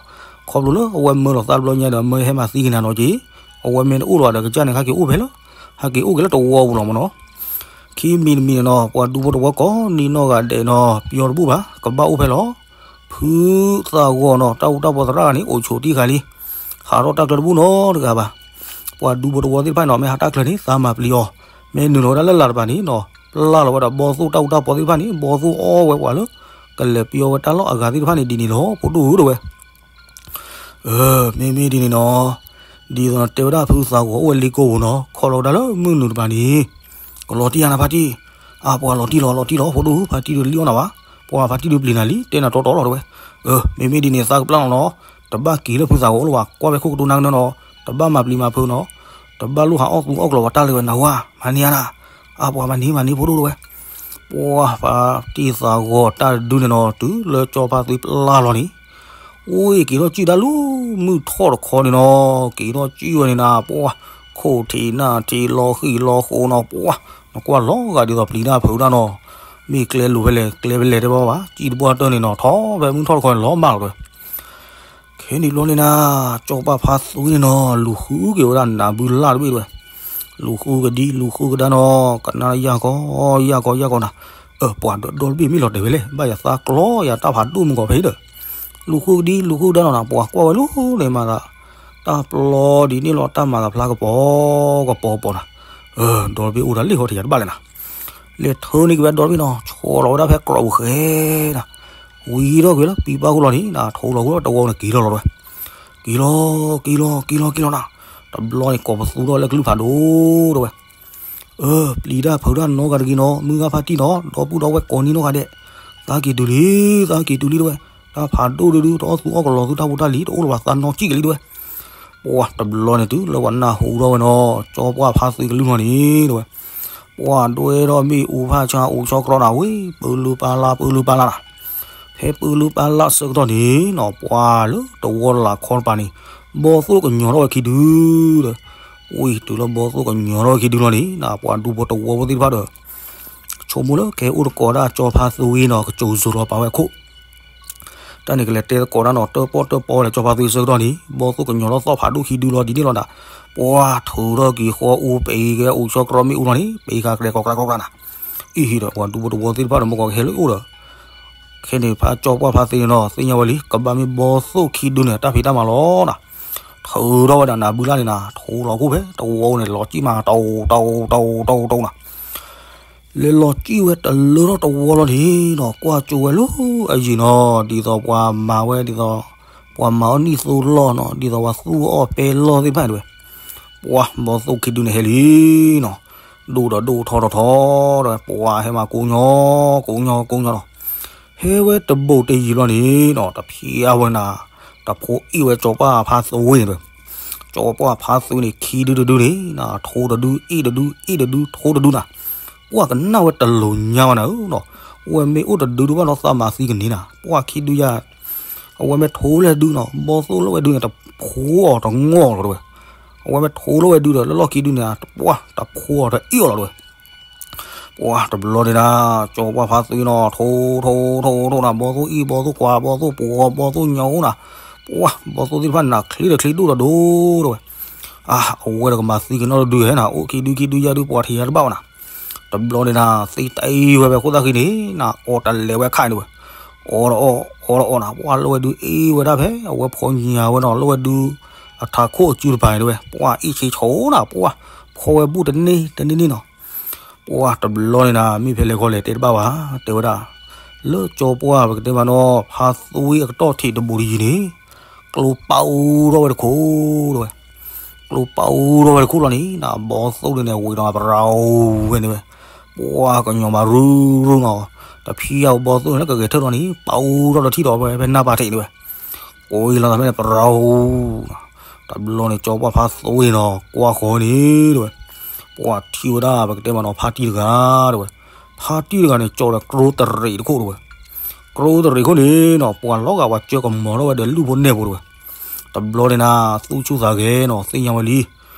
ခီဖျိလၢအဝဲမၢလီၤသးတဘျီညါဒီး မၢဟဲမၤသံက့ၤနၤနီၤက့ၤ, အဝဲမ့ၢ်တအိၣ်လီၤဒီးကစၢ်န့ၣ် ဟးက့ၤအိၣ်ဖဲလၢ, ဟးက့ၤအိၣ်က့ၤလၢတဝီပူၤလီၤမ့ၢ်နီၤ. ခံမံၤတမံၤန့ၣ်နီၤ ပှၤဒူဖိတဝီကိးနံၤနီၢ်ဂၤဒဲးနီၤ ပယီၤတဘူၣ်ဘၣ် ကဘၣ်အိၣ်ဖဲလီၤ. ဖုသးဂီၤနီၤ တၢ်အူတၢ်ပီၤသရၣ်န့ၣ် အိၣ်ဆိးတံၢ်ဃာ်လံ, ဟးထီၣ်တၢ်ကျၢၤတဘူၣ်နီတဂၤဘၣ်. ပှၤဒူဖိတဝီသ့ၣ်တဖၣ်န့ၣ်နီၤ မ့ၢ်ဟးတၢ်ကျၢၤန့ၣ် သးမၤပျံၤအီၤ, မ့ၢ်နုာ်လီၤဝဲဒၣ်လၢလၢ်တပၤန့ၣ်နီၤ ပျၢ်လီၤဝဲဒီးဘီသိၣ်တၢ်အူတၢ်ပီၤသ့ၣ်တဖၣ်န့ၣ် ဘီသိၣ်အီၣ်ဝဲပှၤလၢ ကလဲၤပျီဝဲတၢ်လီၢ်အဂၤသ့ၣ်တဖၣ်န့ၣ် ဒ်န့ၣ်လီၤ ဖိဒိၣ်ဧၢတဲဝဲ. မ့မ့ၢ်ဒ်န့ၣ်နီၤ, ဒ်သိးတဲဝဲဒၣ်ဖုသးဂီၤအိၣ်ဝဲလ့ကိပူၤနီၤ ခီလီၤဝဲဒၣ်လၢမုၢ်နုာ်တပၤန့ၣ်, ကလီၤတံၢ်ဧါနၤဖါတံၢ်, အါပှၤလီၤတံၢ်လီၤ လီၤတံၢ်လီၤ ဖိဒိၣ်ဧၢ ဖါတံၢ်ဒုးတလံၣ်အီၣ်နၤဘၣ်, ပှၤဖါတံၢ်ဒုးပျံၤနၤလံ တဲနၤတီတီလီၤတဲဝဲ. မ့မ့ၢ်ဒ်န့ၣ်သးကပျၢ်လီၤနီၤ, တဘၣ်က့ၤလၢဖုသးဂီၤအိၣ်လၢၤဘၣ် ကွၢ်ဖဲခိၣ်ကတိၤနါကနၢနီၤ, တဘၣ်မၤပျံၤမၤဖုးနီၤ, တဘၣ်လိၣ်ဟးအီၣ်သူအီၣ်ကျီၤပှၤတၢ်လၢၤဝဲနၤဝါ, မၤန့ၢ်ဧါနၤ, အါပှၤမၤန့ၢ်မၤန့ၢ်ဖိဒိၣ်တဲဝဲ. ပှၤဖါတံၢ်သးဂီၤတၢ်တဒုန့ၣ်နီၤ တုၤလၢကၠီပာ်ဖါသိပျၢ်လီၤန့ၣ်, အိၣ်က့ၤထီၣ်ကံၣ်တၢ်လၢမုၢ်ထီၣ်တခီန့ၣ်နီၤ က့ၤထီၣ်ကံၣ်ဝဲန့ၣ်နၤ ပှၤ, ခိၣ်ထံးနၢ်ထံးလီၤဃံၤလီၤဃိးနီၤ ပှၤ, နကွၢ်လီၤဂာ်ဒ်သိးပျံၤတၢ်ဖုးတၢ်နီၤ, မ့ၢ်ကျဲလိၤဖဲလဲၣ် ကျဲဖဲလဲၣ်တဲဘၣ်ဘၣ် ကံၣ်တပှၢ်တၢၢ်န့ၣ်နီၤ ထီၣ်ဖဲမုၢ်ထီၣ်တခီန့ၣ်လီၤမၢ်လီၤတဲဝဲ. ခဲန့ၣ်ဘျီန့ၣ်နၤ, ကၠီပာ်ဖါသိန့ၣ်နီၤ လူၤဃုက့ၤဝဲဒၣ်နးဘုလၢ်တဘ့ၣ်တဲဝဲ, လူၤဃုကဒံ လူၤဃုကဒါနီၤ ကနၣ်ယၢ်ကီ ယၢ်ကီ ယၢ်ကီနၤ, ပှၤဒီးဒီတဘ့ၣ်မ့ၢ်လီၤတဲာ်ဝဲလဲၣ် ဘၣ်ယသးကျီယၤတၢ်ဖးဒိၣ်မုၢ်ကီးဖဲဒီး, လူၤဃုကဒံ လူၤဃုကဒါနီၤနၤ ပှၤကွၢ်ဝဲလၢန့ၣ်မၤသး, တၢ်ပျီဒ်န့ၣ်လီၤ တၢ်မၤသးဖျါကပီၤကပီၤကပီၤနၤ, ဒီတဘ့ၣ်အိၣ်ဒၣ်လ့ၣ်ဟီထံးယၤတဘၣ်လဲၣ်နၤ, လဲၤထၢန့ၢ်က့ၤဝဲဒီတဘ့ၣ်နီၤ ဆီလီၤဝဲဒၣ်ဖဲကျိးပူၤဃဲနၤ, ဝံၤထီၣ်ကွံာ်လၢပံပၢ်ခိၣ်လီၤန့ၣ်နၤ ထိလီၤဝဲတဝီန့ၣ်က့ၤလီၤလီၤတဲဝဲ, က့ၤလီၤ က့ၤလီၤ က့ၤလီၤ က့ၤလီၤနၤ, တဘျီန့ၣ်ကိးပသူထီၣ်လၢကလုၢ်ဖးဒိၣ်တဲဝဲ, ပျံၤတၢ်ဖုးတၢ်နီတဂၤတဂ့ၤနီၤ မုၢ်ဂၤဖါတံၢ်နီၤ ဒီပုၢ်ဒီဝဲၢ်ကိးနံၤနီတဂၤဒဲး, သးက့ၤတုၤလံ သးက့ၤတုၤလံတဲဝဲ, တၢ်ဖးဒိၣ်ဒုဒု တအီၣ်သူအီၣ်ကလီၤသူတၢ်ဖိတၢ်လံၤ တအိၣ်လၢၤဘၣ်သးနီကံၣ်ကလံတဲဝဲ, ပှၤတဘျီန့ၣ်တုၤလၢပှၤနၢ်ဟူထီၣ်ဝဲနီၤ ကၠီပှၢ်ဖါသုကလုၢ်နီၤန့ၣ်တဲဝဲ, ပှၤဒွဲထီၣ်မ့ၣ်အူဖးဆါအူဆီတြီနၤဝံၤ ပၢလုပၢ်လၢ် ပၢလုပၢ်လၢ်နၤ, ဖဲပၢလုပၢ်လၢ်ဆၢကတီၢ်န့ၣ်နီၤ ပှၤလၢတဝီလၢ်ခီတပၤန့ၣ်, ဘီသိၣ်ကညီၤထီၣ်ဝဲခံဒုဒီး, ဝံၤတုၤလၢဘီသိၣ်ကညီၤထီၣ်ဝဲခံဒုလီၤန့ၣ် ပှၤဒူဖိတဝီဖိသ့ၣ်တဖၣ်ဒီး ဆိကမိၣ်လၢကဟဲအိၣ်သကိးဒၣ်ကၠီဖါသုဝံၤနီၤ ကစိၤစိၤလီၤပာ်ဝဲအခိၣ် တၢ်န့ၣ်ကလဲၤတဲသကိးတၢ်နီၤ တၢၣ်ပီၣ်တၢၣ်ပီလဲၤကၠီဖါသုဆၢကတီၢ်န့ၣ် ဘီသိၣ်ကညီၤထီၣ်သီၣ်ဖးဒိၣ်ခံဒုလီၤဒ်န့ၣ်လီၤနၤ, ပှၤထုးထီၣ်က့ၤဃီအူပံၤကဲအူဆီတြီမ့ၣ်အူလီၤန့ၣ် ပံၤဃာ်ကရဲၤကီးကရဲၤကီးကရဲၤနၤ, အံၤဟံၣ်ဒီးပှၤဒူဖိတဝီသ့ၣ်တဖၣ်ဒီးမ့ၢ်ကီးကဟဲလၢအိၣ်ဒီး ခဲန့ၣ်ဖါကၠီပှၢ်ဖါသုန့ၣ်နီၤ သ့ၣ်ညါဝဲလံ ကဘၣ်မ့ၢ်ဘီသိၣ်ခံဒုန့ၣ် တၢ်ဖံးတၢ်မၤလီၤနၤ, ထုးထီၣ်ဝဲဒၣ်နးဘုလၢ်န့ၣ်နၤ ထိလီၤခိၣ်ဖဲတဝီန့ၣ် လီၤကံၣ်မး တဝီ တဝီ တဝီ တဝီနၤ လဲၤလီၤကံၣ်ဝဲတလၢထီၣ်တဝီလီၤန့ၣ်နီၤ ကွၢ်ကၠိဝဲလၢအယံၤနီၤ ဒ်သိးပှၤမၤဝဲဒ်သိး ပှၤမၤအီၣ်နံၣ်သိလီၢ်နီၤ ဒ်သိးပှၤသူၣ်အီၣ်ပဲလီၢ်သ့ၣ်တဖၣ်တဲဝဲ, ပှၤဘီသိၣ်ခံဒုန့ၣ်ဟဲလံနီၤ, ဒိၣ်ဒီးဒိၣ်ထီထီထီတဲဝဲ ပှၤဟဲမၤကိးညီ ကိးညီကိးညီနီၤ ဟဲဝဲတဘိးတယံၤလီၤန့ၣ်နီၤ တဖျါဝဲနၤ တဖိအ့ၣ်ဝဲကၠီပှၢ်ဖါသုဝံၤန့ၣ်တဲဝဲ, ကၠီပှၢ်ဖါသုန့ၣ် ခံဒုတဒုန့ၣ်နၤ ထိတဒု အ့ၣ်တဒု အ့ၣ်တဒု ထိတဒုနၤ, ပှၤကနၣ်ဝဲတလိၤညါဘၣ်နၤဧၢနီၤ, ဝဲမ့ၢ်အိၣ်တဒုဒုဘၣ်ဒီးသးမၤသံကန့ၢ်နၤ ပှၤခံဒုယၤ အဝဲမ့ၢ်ထိလၢဒုနီၤ ဘီသိၣ်လၢဝဲဒုန့ၣ် တဖိအီၤတငီၢ်လီၤတဲဝဲ, အဝဲမ့ၢ်ထိလၢဝဲဒုဒီး လၢလီၢ်ခံဒုန့ၣ် ပှၤတဖိအီၤတအ့ၣ်အီၤလီၤတဲဝဲ ပှၤတဘျီန့ၣ်နၤ ကၠီပှၢ်ဖါသုနီၤ ထိထိထိထိနၤ ဘီသိၣ်အ့ၣ် ဘီသိၣ်ကွၢ် ဘီသိၣ်ပှီၤ ဘီသိၣ်ညိနၤ, ပှၤဘီသိၣ်သ့ၣ်တဖၣ်နၤချ့ဒီးချ့ဒိၣ်ဒီးဒိၣ်တဲဝဲ, အါ အဝဲဒီးကမၤသံကန့ၢ်တဒုဟဲနၤ အိၣ်ခံဒုခံဒုယၤဒု ပှၤထံၣ်ယၤတဘၣ်ဝဲနၤ တဘျီန့ၣ်နၤ သ့တအံၤဝဲဖဲခိၣ်သၣ်ဃံန့ၣ် နၤအီၤတလဲၤဝဲခါန့ၣ်တဲဝဲ, အီၣ်ဒီးအီၣ် အီၣ်ဒီးအီၣ်နၤ ပှၢ်လၢဝဲဒုးအ့ၣ်ဝဲဒၣ်ဖဲ အဝဲဖီညါဝဲနီၤ လၢဝဲဒုး အထးခိၣ်အစုတပၤန့ၣ်တဝဲ ပှၢ်အ့ၣ်ဆ့ဆီနၤ ပှၢ် ဖီဝဲဘူၣ်တန့ၢ်တန့ၢ်န့ၣ်နီၤ. ပှၢ်တဘျီန့ၣ်နၤ မ့ၢ်ဖဲလဲၣ်ခီလဲၣ်တဲတဘၣ်ဘၣ် တဲဝဲဒၣ် လၢကၠီပှၢ်ပကတဲမးနီၤ ဖါသွံအကတီၢ်ထံးတဘူးတယံၤန့ၣ် ကျိပာ်အိၣ်ထီၣ်ဝဲတခိၣ်တဝဲ ကျိပာ်အိၣ်ထီၣ်ဝဲတခိၣ်လီၤန့ၣ် နဘီသိၣ်ဒုန့ၣ် ဝံၤဒီးပရၤအိၣ်ဝဲန့ၣ်ဝဲ ပှၢ်ကညီၤမးရူရူနီၤ တဖံးယါဘီသိၣ်န့ၣ် ကဂဲၤထၢၣ်ထီၣ်န့ၣ် ပာ်အိၣ်ထီၣ်ဒီးထံၣ်ဒီးဝဲဖဲနၢ်ပၤထံးန့ၣ်ဝဲ ကိးအံၤလီၤသးဖဲန့ၣ် ပရၤအိၣ်နီၤ တဘျီန့ၣ် ကၠီပှၢ်ဖါသွံနီၤ ကွၢ်ဃီၤန့ၣ်တဝဲ ပှၢ်ထံၣ်ဝဲဒၣ်ပကတဲမးနီၤ ဖါတံၢ်တဂၤတဝဲ ဖါတံၢ်တဂၤန့ၣ် ကၠီဒီးကျိတရံးတခိၣ်တဝဲ ကျိတရံးခိၣ်န့ၣ်နီၤ ပှၢ်လီၤဂာ်ပှၤကၢကမီၤထီၣ်ဝဲဒီးလူၢ်ဖိနဲၣ်ဖိတဝဲ တဘျီန့ၣ်နၤ သူၣ်ဆူၣ်သးဂဲၤနီၤ သ့ၣ်ညါဝဲလံ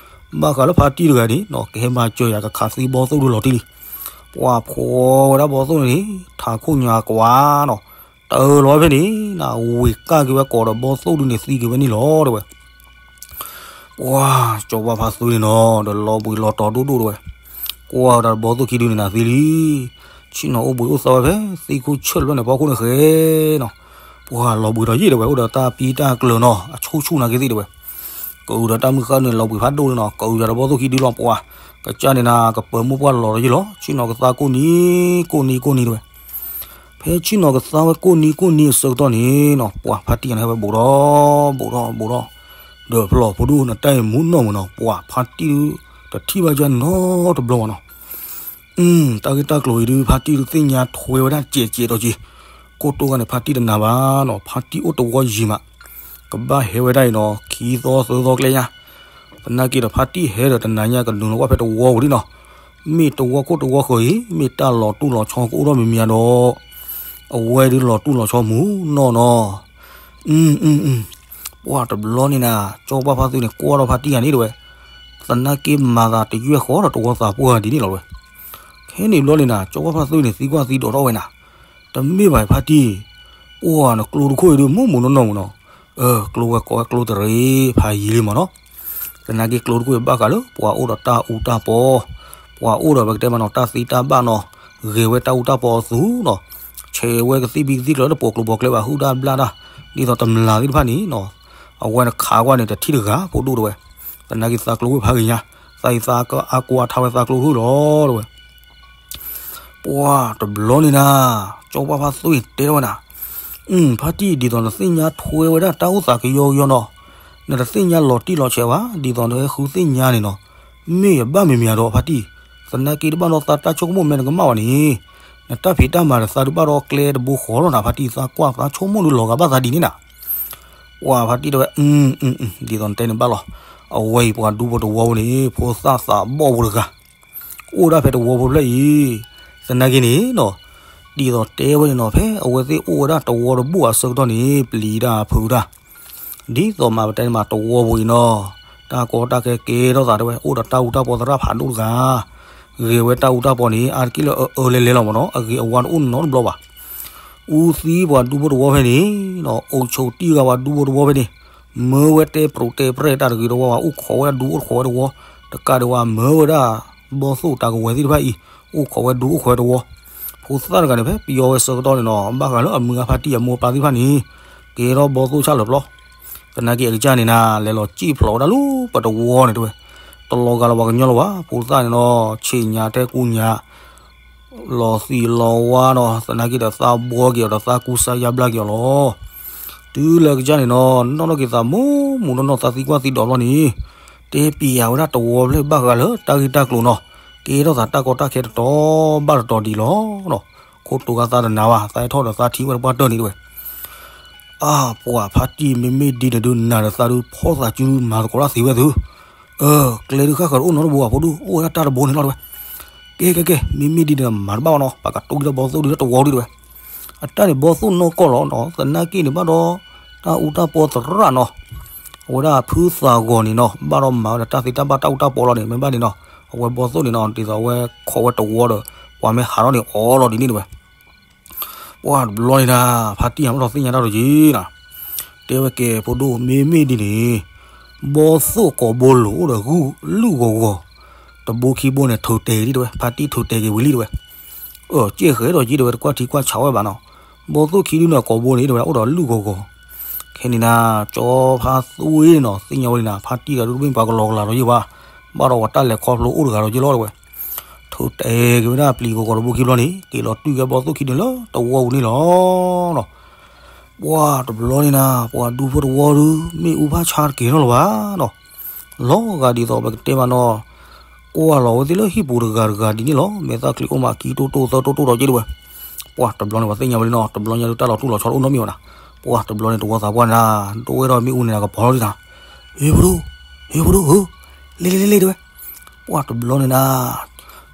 ဘၣ်ဃးလၢဖါတံၢ်တဂၤန့ၣ်နီၤ ကဟဲမၤစၢၤယၤကခးသံဘီသိၣ်ဒုလီၤတံၢ်လံ ပှၢ်ဖီဝဲဒၣ်ဘီသိၣ်န့ၣ် ထးခိၣ်ညါကွၢ်နီၤ တၢလီၤဝဲဖဲန့ၣ် နဝ့ၢ်ကၢ်က့ၤဝဲကိးဒီးဘီသိၣ်ဒုန့ၣ်သံက့ၤဝဲန့ၣ်လီၤတဝဲ ပှၢ်ကၠီပှၢ်ဖါသွံန့ၣ်နီၤ ဒီးလီၤဘှံးလီၤတီၤဒိၣ်ဒိၣ်တဝဲ ကွၢ်ဝဲဒၣ်ဘီသိၣ်ခံဒုန့ၣ်နၤသံလံ ဆ့ၣ်နီၤအိၣ်ဘှံးအိၣ်သီဝဲဖဲ သံခိၣ်ဆၢၣ်တဖျၢၣ်န့ၣ် ဖီခိၣ်န့ၣ်ဃဲနီၤ ပှၢ်လီၤဘှံးဒီးယံာ်တဝဲ အိၣ်ဒီးတၢ်ပံတၢ်ကျၢၤနီၤ အဆူၣ်ဆူၣ်နာ်က့သ့ၣ်တဝဲ ကအုဒီးတၢ်မုၢ်ဃၢ်န့ၣ် လီၤဘှံးဖးဒိၣ်န့ၣ်နီၤ ကအုဒီးဘီသိၣ်ခံဒုလီၤပှၢ် ကစၢ်န့ၣ်နၤ ကပၢၤမိၢ်ပှၢ်လီၤဒီးယံာ်လီၤ ဆ့ၣ်နီၤကသါကိၢ်နံၤ ကိၢ်နံၤ ကိၢ်နံၤတဝဲ ဖဲဆ့ၣ်နီၤကသါဝဲကိၢ်နံၤ ကိၢ်နံၤအဆၢကတီၢ်န့ၣ်နီၤ ပှၢ်ဖါတံၢ်ယၤန့ၣ် ဟဲဝဲဘူးဒီး ဘူးဒီး ဘူးဒီး ဒီးဖျီၣ်ဖိဒိၣ်နတၢ်အံၤမူနီၢ်မူနီၤ ပှၢ်ဖါတံၢ်ဒုတထံၣ်ဘၣ်ယၤနီတဘျီဘၣ်နီၤ တၢ်ဂ့ၢ်တၢ်ကျိၤအံၤဒု ဖါတံၢ်ဒုသ့ၣ်ညါထွဲဝဲဒၣ်ကဲးကဲးဒီးက့ၤ ကိၣ်တိၢ်ဂၤန့ၣ် ဖါတံၢ်တနာ်ဘၣ်နီၤ ဖါတံၢ်အိၣ်တဝီယံၤမး ကဘၣ်ဟဲဝဲဒၣ်အံၤနီၤ ခံသီသၢသီကျဲညါ သနာ်က့ဒီးဖါတံၢ်ဟဲဒီးတနၤညါကနုာ်လီၤဝဲဖဲတဝီပူၤလံနီၤ မ့ၢ်တဝီခိၣ်တဝီဃၢၤအံၤ မ့ၢ်တၢ်လီၤတူၢ်လီၤဆီကအိၣ်ထီၣ်မံၤမံၤဒီး အဝဲဒုလီၤတူၢ်လီၤဆီမူနီၢ်နီၤ ပှၢ်တဘျီန့ၣ်နၤ ကၠီပှၢ်ဖါသွံန့ၣ် ကွၢ်ထီၣ်ဖါတံၢ်ယၤန့ၣ်တဝဲ သနာ်က့မၤသးတယွဲၢ်ဃီဒီးတဝီသးပှၢ်ဒ်န့ၣ်လီၤဝဲ ခဲန့ၣ်ဘျီန့ၣ်နၤ ကၠီပှၢ်ဖါသွံန့ၣ် သံကွၢ်သံဒိးထီၣ်ဝဲနၤ တမ့ၢ်ဘၣ်ဖါတံၢ် ပှၢ်နကျိတခိၣ်အံၤဒု မူမူနီၢ်နီၢ်မူနီၤ ကျိဝဲကိးဝဲကျိတရံးဖးယံၤလံမးနီၤ သနာ်က့ကျိတခိၣ်အံၤဘၣ်ဃးလၢ ပှၤအိၣ်ဒီးတၢ်အူတၢ်ပီ ပှၤအိၣ်ဒီးပကတဲမးနီၤ တၢ်သံတၢ်ဘၣ်နီၤ ဂဲၤဝဲတၢ်အူတၢ်ပီအသူနီၤ ဆဲးဝဲကသံၣ်ဘံကသံၣ်ကျၢၤလၢပှိၤကျိၤပှိၤကျဲဘၣ် ဟုၣ်တၢ်ဘျၣ်တၢ် ဒ်သိးတမျၢ်သ့ၣ်တဖၣ်န့ၣ်နီၤ အဝဲနခးကွၢ်န့ၣ် တထံၣ်တဂၤဖိဒိၣ်တဝဲ သနာ်က့သးကျိဝ့ၢ်ဖးဂ့ၤညါ သးအံၤသးအါကွၢ်ထါဝဲသးကျိဒုလီၤတဝဲ ပှၢ်တဘျီန့ၣ်နၤ ကၠီပှၢ်ဖါသွံတဲထီၣ်ဝဲနၤ ဖါတံၢ်ဒ်သိးနသ့ၣ်ညါထွဲဝဲဒၣ်တၢ်အိၣ်သးကယီကယီနီၤ နတသ့ၣ်ညါလီၤတံၢ်လီၤဆဲးဘၣ် ဒ်သိးနဟဲဃုသ့ၣ်ညါန့ၣ်နီၤ မ့ၢ်ယဘၣ်မံၤမံၤဒီးဖါတံၢ် သနာ်က့တဘၣ်ဒီးသးတၢ်ဆိကမိၣ်မဲာ်နကမၣ်ဘၣ်န့ၣ် နတၢ်ဖံးတၢ်မၤဒီးသးဒုးဘၣ်ဒီးကျဲတဘိဃီလီၤနၤ ဖါတံၢ်သးကွၢ်သးဆိကမိၣ်ဒုးလီၤဂာ်ဘၣ်သးဒ်န့ၣ်နၤ ပှၢ်ဖါတံၢ်တဲဝဲ ဒ်သိးနတဲန့ၣ်ဘၣ်လီၤ အဝဲအံၤပှၤဒူဖိတဝီဖိန့ၣ် ဖိသၣ်သးဘီၣ်ဖိတဂၤ အိၣ်ဒၣ်ဖဲတဝီဖိဖျၢၣ်အံၤ သနာ်က့န့ၣ်နီၤ ဒ်သိးတဲဝဲန့ၣ်နီၤ ဖဲအဝဲသ့ၣ်အိၣ်ဝဲဒၣ်တဝီတဘိၣ်အဆၢကတီၢ်န့ၣ် ပျံၤတၢ်ဖုးတၢ် ဒ်သိးမၤပတဲန့ၣ်မးတဝီဖိအံၤနီၤ တၢ်ကီတၢ်ခဲကဲထီၣ်သးတဲဝဲ အိၣ်ဒီးတၢ်အူတၢ်ပီသရၣ်ဖးဒိၣ်တဂၤ ဂဲၤဝဲတၢ်အူတၢ်ပီန့ၣ် အါတက့ၢ်လၢအအၢလဲၤလဲၤလီၤမးနီၤ အဂ့ၤအဝါတအိၣ်နီတဘျီဘၣ် အူသံပှၤဒူဖိတဝီဖဲန့ၣ်နီၤ အိၣ်ဆိးတံၢ်ဂၤပှၤဒူဖိတဝီဖဲန့ၣ် မၢဝဲတဲပြိးတဲပြဲၢ်တၢ်တဂ့ၤတဝီဘၣ် အိၣ်ခိးဝဲဒၣ်ဒူအိၣ်ခိးဝဲတဝီ တကးဒံးဝဲမၢဝဲဒၣ် ဘီသိၣ်တၢ်ကဝဲၤသ့ၣ်တဖၣ်အံၤ အိၣ်ခိးဝဲဒူအိၣ်ခိးဝဲတဝီ ဖိသၣ်တဂၤန့ၣ် ဖဲပယီၤဝဲဆၢကတီၢ်န့ၣ်နီၤ ဘၣ်ဃးလၢအမုၢ်ဂၤဖါတံၢ်အမိၢ်ပၢ်သ့ၣ်တဖၣ်န့ၣ် ကဲထီၣ်ဘီသိၣ်ဆၣ်လၢာ်ပျီ သနာ်က့အကစၢ်န့ၣ်နၤ လဲၤလီၤစံၣ်ဖျိးဝဲဒၣ်လၢပတဝီန့ၣ်တဲဝဲ တလီၤဂာ်လၢပှၤကညီလၢၤဘၣ် ဖိသၣ်န့ၣ်နီၤ ဆ့ၣ်ညါထဲကူညါ လီၤသံးလီၤဝါနီၤ သနာ်က့ဒီးသးဘှီက့ၤအီၤဒီး သးကူစါယါဘျါက့ၤအီၤလီၤ. တုၤလၢကစၢ်န့ၣ်နီၤ နီၢ်နီၢ်က့ၤသးမူမူနီၢ်နီၢ် သးသံကွၢ်သံဒိးဘျီန့ၣ် တဲပျံၤယၤဝဲဒၣ်တဝီဖျၢၣ်ဘၣ်ဃးလၢတၢ်ဂ့ၢ်တၢ်ကျိၤနီၤ ကဲထီၣ်သးတၢ်ကီတၢ်ခဲတတီၤဘၣ်တတီၤဒံးလီၤ. ခိၣ်တိၤဂၤသးတနာ်ဘၣ် သးအဲၣ်ထီၣ်ဒီးသးထံၣ်ဝဲတပှၢ်တၢၢ်န့ၣ်တဲဝဲ အါ ပှၤဖါတံၢ်မ့မ့ၢ်ဒ်န့ၣ်ဒုး နၤဒီးသးဒုးဖီၣ်သးစုဒုးမၤသကိးတၢ်သ့ဝဲသု ကျဲဒုးဃၣ်ဃၢၤတအိၣ်နီတဘိဘၣ်ဖိဒုး အိၣ်ဝဲဒၣ်တၢ်တဘိန့ၣ်လီၤတဲဝဲ. ကဲကဲကဲ မ့မ့ၢ်ဒ်န့ၣ်ဒီးမၤတဘၣ်ဘၣ်နီၤ ပကတိၢ်က့ၤဒီးဘီသိၣ်ဒုးလၢတဝီဒုးတဲဝဲ. အတၢ်န့ၣ်ဘီသိၣ်နီၢ်ကီၢ်လီၤနီၤ သနာ်က့န့ၣ်ဘၣ်ဒီး တၢ်အူတၢ်ပီသရၣ်နီၤ အဝဲဒၣ်ဖုသးဂီၤန့ၣ်နီၤ ဘၣ်ဒီးမၤဝဲဒၣ်တၢ်သ့တၢ်ဘၣ်တၢ်အူတၢ်ပီလီၤန့ၣ် မ့ၢ်ဘၣ်န့ၣ်နီၤ အဝဲဘီသိၣ်န့ၣ်နီၤ ဒ်သိးအဝဲခိးဝဲတဝီဒီး ပှၤမ့ၢ်ဟးထီၣ်န့ၣ်အီလီၤဒ်န့ၣ်တဲဝဲ. ပှၢ်တဘျီန့ၣ်ဒၣ် ဖါတံၢ်ယၤဘၣ်ဒီးသ့ၣ်ညါတၢ်ဒီးက့ၤနီၤ တဲဝဲကဲဖိဒိၣ် မ့မ့ၢ်ဒ်န့ၣ် ဘီသိၣ်ကိးဘိလိၤအိၣ်ဒီးဂုၢ်လုၢ်ဂီၤဂီၤ တဘိခံဘိန့ၣ် ထုးတဲာ်က့ၤလံတဲဝဲ ဖါတံၢ်ထုးတဲာ်က့ၤဝံၤလံတဲဝဲ. အၢ ကဲဃဲဒီးက့ၤတဲဝဲ တကွၢ်ထံကွၢ်ဆးဝဲဘၣ်နီၤ ဘီသိၣ်ခံဒုန့ၣ်အကိာ်ဘိန့ၣ် တဲဝဲဒၣ်အိၣ်ဒီးလုၢ်ဂီၤဂီၤ, ခဲန့ၣ်နၤ ကၠီဖါသွံန့ၣ်နီၤ သ့ၣ်ညါဝဲန့ၣ်နၤ ဖါတံၢ်တဂၤဒုတမ့ၢ်ပှၤကလီၤကလးဒီးယဲဘၣ်, ဘၣ်ဒီးပှၤတၢ်လဲၤခီဖျိအိၣ်တဂၤဒီးယဲလီၤတဲဝဲ, ထုးတဲက့ၤဝဲဒၣ်ပျံၤဂီၤဂီၤတဘိခံဘျီန့ၣ် က့ၤလီၤတွံၢ်က့ၤဘီသိၣ်ခံဒုလၢတဝီပူၤန့ၣ်လီၤနီၤ. ပှၢ်တဘျီန့ၣ်နၤ ပှၤဒူဖိတဝီဒု မ့ၣ်အူဖးဆါတကဲၤထီၣ်လၢၤဘၣ်နီၤ. လီၤဂာ်ဒ်သိးပကတဲမးနီၤ, ကွၢ်လီၤဝဲသ့ၣ်လၢဟံၣ်ပူၤတဂၤတဂၤဒ်န့ၣ်လီၤ. မဲာ်သၣ်ချံအိၣ်မးခံတိၢ်တိၢ်သၢတိၢ်တိၢ်ဒီးက့ဒၣ်ဝဲ. ပှၢ်တဘျီန့ၣ် ပှၤသ့ၣ်ညါဝဲလံနီၤ, တဘျီညါဒုတၢ်လီၤတူၢ်လီၤဆီတအိၣ်နီတမံၤဘၣ်နၤ. ပှၢ်တဘျီန့ၣ် တဝီသးပှၢ်န့ၣ်နၤ ဒိၣ်ဝဲဒီးမ့ၣ်အူန့ၣ်နၤကပီၤလီၤဒ်နၤ, ဟ့ၣ်ဖိဒိၣ်, ဟ့ၣ်ဖိဒိၣ်ဧၢ, လ့လ့လ့လ့တဲဝဲ. ပှၢ်တဘျီန့ၣ်နၤ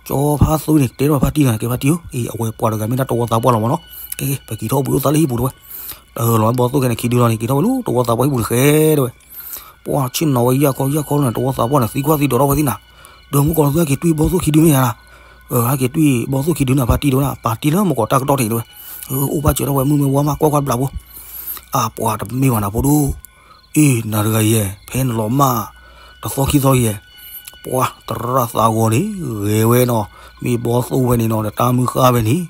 ကၠီဖါသွံန့ၣ် တဲထီၣ်ဖါတံၢ်နၤ ကဲဖါတံၢ်ဧၢ, အံၤအဝဲပှၤတဂၤမ့ၢ်ဒၣ်တဝီသးပှၢ်လီၤမးနီၤ, ကဲကဲ ပက့ၤထီၣ်ပှ့ၤအိၣ်သးလၢဟံၣ်ပူၤတဲဝဲ. တၢ်လီၤဝဲဘီသိၣ်ခဲန့ၣ်ခံဒုလီၤန့ၣ် က့ၤထီၣ်ဝဲလၢတဝီသးပှၢ်ဟံၣ်ပူၤန့ၣ်ဃဲတဲဝဲ. ပှၢ်ဆ့ၣ်နီၤဝဲယၢ်ခီယၢ်ခီလီၤန့ၣ် တဝီသးပှၢ်န့ၣ် သံကွၢ်သံဒိးထီၣ်ဝဲသ့ၣ်နၤ, ဒီးမုၢ်ကီၤလီၤသုဟဲက့ၤတွံၢ်ဘီသိၣ်ခံဒုမ့ၢ်ဧါ, ဟဲက့ၤတွံၢ်ဘီသိၣ်ခံဒုန့ၣ် ဖါတံၢ်တဲဝဲဒၣ်, ပာ်တံၢ်လၢမုၢ်ကီၤတၢ်ကတီၢ်တ့ၢ်တဲဝဲ. အိၣ်ဘၣ်စၢၤထီၣ်ဝဲမုၢ်မ့ၢ်ဝါမး ကွၢ်ကွၢ်တဘျးဖိ. အါ ပှၢ်တမ့ၢ်ဘၣ်နၤဖိဒိၣ်, အ့ၣ် နၤတဂၤယဲ, ဖဲနလီၤမၢ်တသီခံသီယဲ, ပှၢ်သရၣ်သးဂီၤန့ၣ် ဂဲၤဝဲနီၤ, မ့ၢ်ဘီသိၣ်ဝဲန့ၣ်နီၤ ဒီးတၢ်မုၢ်ဃၢ်ဝဲန့ၣ်,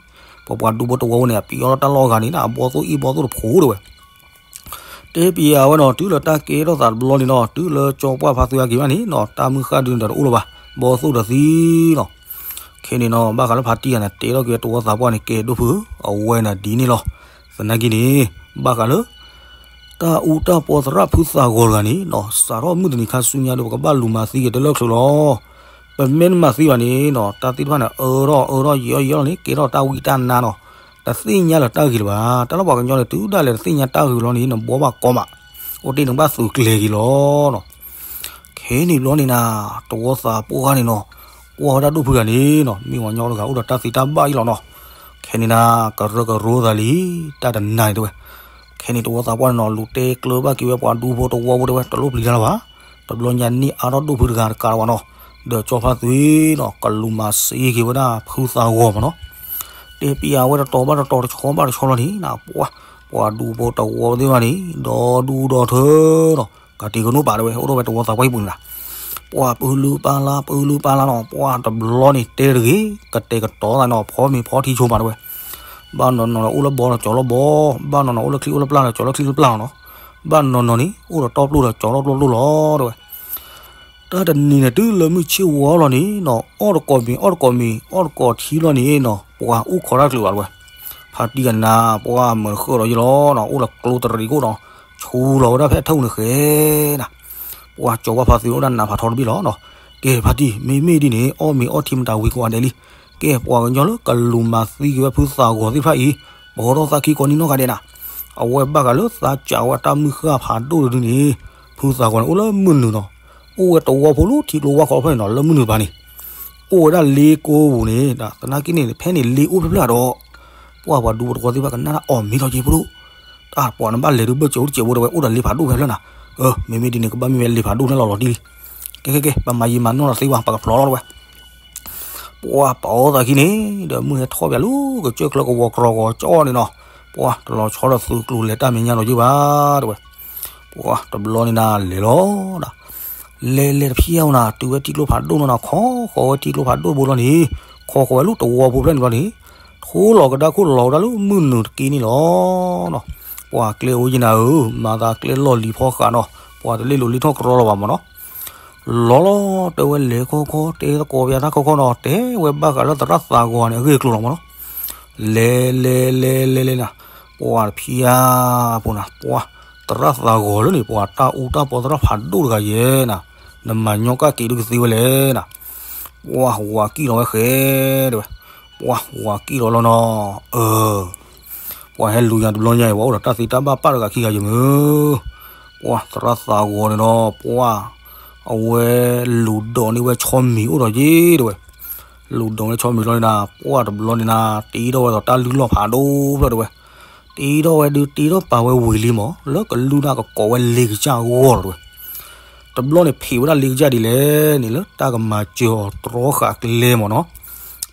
ပပှၤဒူဖိတဝီန့ၣ် အပျံၤအီၣ်တၢ်လီၢ်ဂၤန့ၣ် အဘီသိၣ်အ့ၣ်ဘီသိၣ်တဖိတဲဝဲ. တဲပယၤဝဲနီၤ တုၤလၢတၢ်ကဲထီၣ်သးတဘျီန့ၣ်နီၤ တုၤလၢကၠီပှၢ်ဖါသွံအက့ၤဘၣ်န့ၣ်နီၤ တၢ်မုၢ်ဃၢ်ဒုန့ၣ်ဒီးတအိၣ်လၢၤဘၣ်, ဘီသိၣ်ဒီးသံနီၤ. ခဲန့ၣ်နီၤ ဘၣ်ဃးလၢဖါတံၢ်ယၤန့ၣ် တဲထီၣ်က့ၤဝဲတဝီသးပှၢ်န့ၣ် ကဲဒိၣ်ဖုဧၢ, အဝဲန့ၣ်ဒ်န့ၣ်လီၤ. သနာ်က့န့ၣ် ဘၣ်ဃးလၢ တၢ်အူတၢ်ပီသရၣ်ဖုသးဂီၤတဂၤန့ၣ်နီၤ စးထီၣ်မုၢ်တနံၤခါဆူညါဒီး ပကဘၣ်လူၤမၤသံက့ၤတလၢချုးလီၤ. ပမ့ၢ်တမၤသံဘၣ်န့ၣ်နီၤ တၢ်သ့ၣ်တဖၣ်န့ၣ် အၢထီၣ်အၢထီၣ်ယံာ်ထီၣ်ယံာ်ထီၣ်န့ၣ် ကဲထီၣ်တၢ်ဝံတၢ်နါနီၤ, တသ့ၣ်ညါလၢၤတၢ်ဂ့ၤလၢၤဘၣ်. တၢ်လၢပှၤကညီန့ၣ် တုၤဒၣ်လဲာ်တသ့ၣ်ညါတၢ်ဂ့ၤလီၤန့ၣ် နဘှီဘၣ်ကီမး, အိၣ်တ့ၢ်နကဘၣ်သုးကျဲၤက့ၤလီၤနီၤ. ခဲန့ၣ်ဘျီန့ၣ်နၤ တဝီသးပှၢ်န့ၣ်နီၤ ကွၢ်ဝဲဒၣ်ဒိၣ်ဖုဂၤန့ၣ်နီၤ မ့ၢ်ဝၤညီတဂၤအိၣ်ဒီးတၢ်သ့တၢ်ဘၣ်အံၤလီၤနီၤ. ခဲန့ၣ်နၤ ကရၢကရိသးလံ တၢ်တနၤန့ၣ်တဲဝဲ. ခဲန့ၣ်တဝီသးပှၢ်န့ၣ်နီၤ လူၤတဲကျၢၤဘၣ်က့ၤဝဲပှၤဒူဖိတဝီဖိတဲဝဲ တလိၣ်ပျံၤတၢ်လၢၤဘၣ်. တဘျီညါန့ၢ်အါထီၣ်ဒိၣ်ဖုတဂၤတကးလီၤဘၣ်နီၤ, ဒီးကၠီဖါသွံနီၤ ကလူၤမၤစ့က့ၤဝဲဒၣ်ဖုသးဂီၤမးနီၤ. တဲပယၤဝဲတတီၤဘၣ်တတီၤ တဆီဘၣ်တဆီလီၤန့ၣ်နၤ ပှၢ် ပှၤဒူဖိတဝီသ့ၣ်တဖၣ်န့ၣ် ဒီဒူၣ်ဒီထၢနီၤ ကးတံာ်ကနိးပာ်တဲဝဲ အိၣ်ထီၣ်ဝဲတဝီသးပှၢ်ဟံၣ်ပူၤန့ၣ်နၤ. ပှၢ်ပၢလုပၢ်လၢ ပၢလုပၢ်လၢနီၤ ပှၢ်တဘျီန့ၣ်တဲတဂ့ၤ ကတဲာ်ကတီၤသးနီၤ ဖီမ့ၤဖီထံဆိမးတဲဝဲ. ဘၣ်နီၢ်နီၢ်ဒီးအိၣ်လၢဘီဒီးကၠီၤလၢဘီ, ဘၣ်နီၢ်နီၢ်အိၣ်လၢချံအိၣ်လၢပျၢ်ဒီးကၠီၤလၢချံလၢပျၢ်လီၤနီၤ. ဘၣ်နီၢ်နီၢ်န့ၣ် အိၣ်ဒီးတီပျိၢ်ဒီးကၠီၤဒီးတီပျိၢ်လီၤတဲဝဲ. တၢ်တနံၤန့ၣ် တုၤလၢမုၢ်ဆ့ၣ်ဝါလီၤန့ၣ်နီၤ အီၣ်တကိးမ့ၤ အီၣ်တကိးမ့ၤ အီၣ်တကိးထံလီၤန့ၣ်နီၤ ပှၢ်အိၣ်ခိးတၢ်တချုးဘၣ်တဲဝဲ. ဖါတံၢ်ကနၤ ပှၢ်မုာ်ဃၢ်ဒီးယလီၤနီၤ အိၣ်ဒီးကျိတရံးကအိၣ်ဒီး ဆူလီၤဝဲဒၣ်ဖဲအထၢၣ်ပူၤန့ၣ်ဃဲနၤ. ပှၢ်ကၠီၤဝါဖါသွံအိၣ်ဒၣ်နးဖးထီတဘ့ၣ်လီၤနီၤ. ကဲဖါတံၢ် မ့မ့ၢ်ဒ်န့ၣ် အီၣ်မ့ၤအီၣ်ထံမတၤဝံၤကိးဂၤဒဲးလံ. ကဲပှၤကညီလၢကလူၤမၤသံက့ၤဝဲဖုသးဂီၤသ့ၣ်တဖၣ်အံၤ ပဟီထီၣ်သးခံကိးနံၤနီၢ်ဂၤဒဲးနၤ. အဝဲဘၣ်ဃးလၢသးစၢ်ဝဲတၢ်မုၢ်ဃၢ်ဖးဒိၣ်တဒုန့ၣ် ဖုသးဂီၤန့ၣ် အိၣ်လၢမုၢ်နုာ်နီၤ. အိၣ်ဝဲတဝီဖိလၢထံကျိဝါခီဖျၢၣ်န့ၣ်နီၤ လၢမုၢ်နုာ်တပၤန့ၣ် အိၣ်ဝဲဒၣ်လ့ကိပူၤန့ၣ် သနာ်က့န့ၣ် ဖဲန့ၣ်လ့အိၣ်ဖျၢၣ်ဖျၢၣ်ဒီး ပှၢ်ပှၤဒူဖိတဝီသ့ၣ်တဖၣ်ကနၣ်တၢ်အီၣ်မ့ၤထီၣ်က့ဖိဒိၣ်. တၢ်ပှၤနဘၣ်လဲၤဒုးဘၢၣ်စၢၤအိၣ်တစဲးဖိတဲဝဲ အိၣ်ဒီးလ့ဖးဒိၣ်ဖဲဖျၢၣ်နၤ. အၢ မ့မ့ၢ်ဒ်န့ၣ် ကဘၣ်မ့ၢ်ဝဲလ့ဖးဒိၣ်န့ၣ်လီၤလီၤတံၢ်လံ. ကဲကဲကဲ ပမၤယံာ်မၤနီၢ်လီၤသ့ဝဲ ပကဖျိးလီၤတဲဝဲ. ပှၢ်ပအီသးခံန့ၣ် ဒီးမုၢ်ဟဲထီၣ်ပၠးလၢကစၢၢ်ကျၢကဝီၤကြီၤဂီၤကၠီၣ်န့ၣ်နီၤ. ပှၢ်တလီၤဆီဒီးသုးကျိၤလဲၤတၢ်မဲာ်ညါလီၤယုၢ်ဘၣ်တဲဝဲ. ပှၢ်တဘျီန့ၣ်နၤလဲၤလီၤဒီး လဲၤလဲၤတဖျၢၣ်ဧိၤနၤ တုၤဝဲထံကျိဖးဒိၣ်နီၤနီၤ ခီဃီၤဝဲထံကျိဖးဒိၣ်ဘိလီၤန့ၣ် ခီဃီၤဝဲလၢတဝီဖိဖျၢၣ်န့ၣ်ဘျီန့ၣ် ထိလီၤကဒါခိၣ်လီၤဝဲဒၣ်လၢမုၢ်နုာ်တက့ၢ်န့ၣ်လီၤ. ပှၢ်ကျဲအိၣ်ယံၤနၤဧၢ မၤသးကျဲလီၢ်လံၤဖီဃးနီၤ ပှၢ်တလ့ၣ်လိၤလ့ၣ်ထီၣ်ကရီလီၤဘၣ်မးနီၤ. လီၤလီၤ တဲဝဲလဲၤခီခီ တဲသကိးပယၤတၢ်ခီခီနီၤ တဲဝဲဘၣ်ဃးလၢသရၣ်သးဂီၤန့ၣ် အဂ့ၢ်အကျိၤလီၤမးနီၤ. လဲၤလဲၤလဲၤလဲၤလဲၤနၤ ပှၢ်တဖျၢၣ်ဖိနၤ ပှၢ်သရၣ်သးဂီၤလၢန့ၣ် ပှၢ်တၢ်အူတၢ်ပီသရၣ်ဖးဒိၣ်တဂၤယဲနၤ နမၤညီကၣ်က့ၤဒုးကသ့ဝဲလဲၣ်နၤ. ပှၢ်ဝၤကံၣ်လီၤဝဲဃဲ တဲဝဲ ပှၢ်ဝၤကံၣ်လီၤလီၤနီၤ အၢ ပှၢ်ဟဲလူၤယၤတဘျီညါအံၤ ပှၤအိၣ်ဒီးတၢ်သ့တၢ်ဘၣ်ပၢ်တဂၤခံဂၤယမုၢ် ပှၢ်သရၣ်သးဂီၤန့ၣ်ဒီး ပှၢ်အဝဲလူၤဒိးန့ၢ်ဝဲဆီမံၤအိၣ်ဒီးယ့ တဲဝဲ လူၤဒိးန့ၢ်ဆီမံၤလီၤန့ၣ်နၤ ပှၢ်တဘျီန့ၣ်နၤ တ့ထီၣ်ဝဲဒီးတၢ်လုၢ်လီၢ်ဖးဒိၣ်ဖျၢၣ်တဲဝဲ တ့ထီၣ်ဝဲဒုးတ့ထီၣ်ပာ်ဝဲဝံၤလံမး လၢကလုၢ်ဒၣ်ကကိးဝဲလ့ကစၢ်အဂီၢ်လီၤတဲဝဲ တဘျီန့ၣ်ဖံးဝဲဒၣ်လ့ကစၢ်ဒ်လဲၣ်န့ၣ် လၢတၢ်ကမၤစၢၤအီၤတြီဃာ်ကျဲမးနီၤ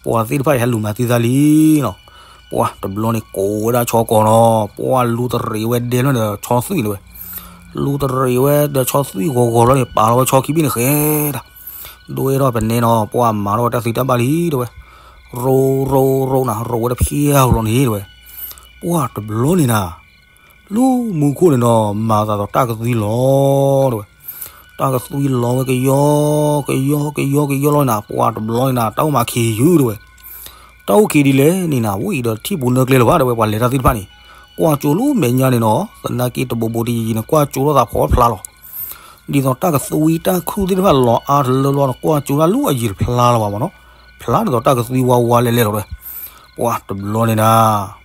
ပှၤသ့ၣ်တဖၣ်အံၤဟဲလူၤမၤသံသးလံနီၤ ပှၢ်တဘျီန့ၣ်ကိးဝဲဒၣ်ဆီကိာ်နီၤ ပှၢ်လူၤတရံးဝဲဒဲလၢဒီးဆီသွံၣ်တဲဝဲ လူၤတရံးဝဲဒီးဆီသွံၣ်ဂီၤဂီၤလီၤန့ၣ် ပာ်လီၤဝဲဆီခံဘ့ၣ်န့ၣ်ဃဲဒၣ် ဒိၣ်အဲၣ်ထီၣ်ပနဲနီၤ ပှၢ်မၤထီၣ်ဝဲတၢ်သ့တၢ်ဘၣ်လံတဲဝဲ ရိရိရိနၤ ရိဝဲတဖျၢၣ်ဧိၤလီၤန့ၣ်တဲဝဲ ပှၢ်တဘျီန့ၣ်နၤ, လၢမူခိၣ်န့ၣ်ဒီး မၤသးဒီးတၢ်ကသွံလီၤ တဲဝဲ. တၢ်ကသွံလီၤဝဲကယီကယီကယီကယီလီၤနၤ, ပှၢ်တဘျီန့ၣ်နၤ တၢ်အိၣ်မးခံးယုၢ် တဲဝဲ. တၢ်အိၣ်ခံးဒ်လဲၣ်န့ၣ်နၤ, ဝံၤဒီးထံၣ်ပူၤနၢကျဲလၢၤဘၣ် တဲဝဲ, ပှၤလဲၤတၢ်သ့ၣ်တဖၣ်န့ၣ် ကွၢ်ကၠိလၢမဲာ်ညါန့ၣ်နီၤ, သနာ်က့တဘိးဘိးတယံာ်ယံာ်န့ၣ် ကွၢ်ကၠိထီၣ်သးဖီဖျါလီၤ. ဒ်သိးတၢ်ကသွံတၢ်ခုၣ်သ့ၣ်တဖၣ်လီၤအါတလၢလီၤန့ၣ် ကွၢ်ကၠိတၢ်လၢအယံာ်တဖျါလီၤဘၣ်မ့ၢ်နီၤ, ဖျါဒ်သိးတၢ်ကသွံဝါဝါလဲလဲလီၤ တဲဝဲ. ပှၢ်တဘျီန့ၣ်နၤ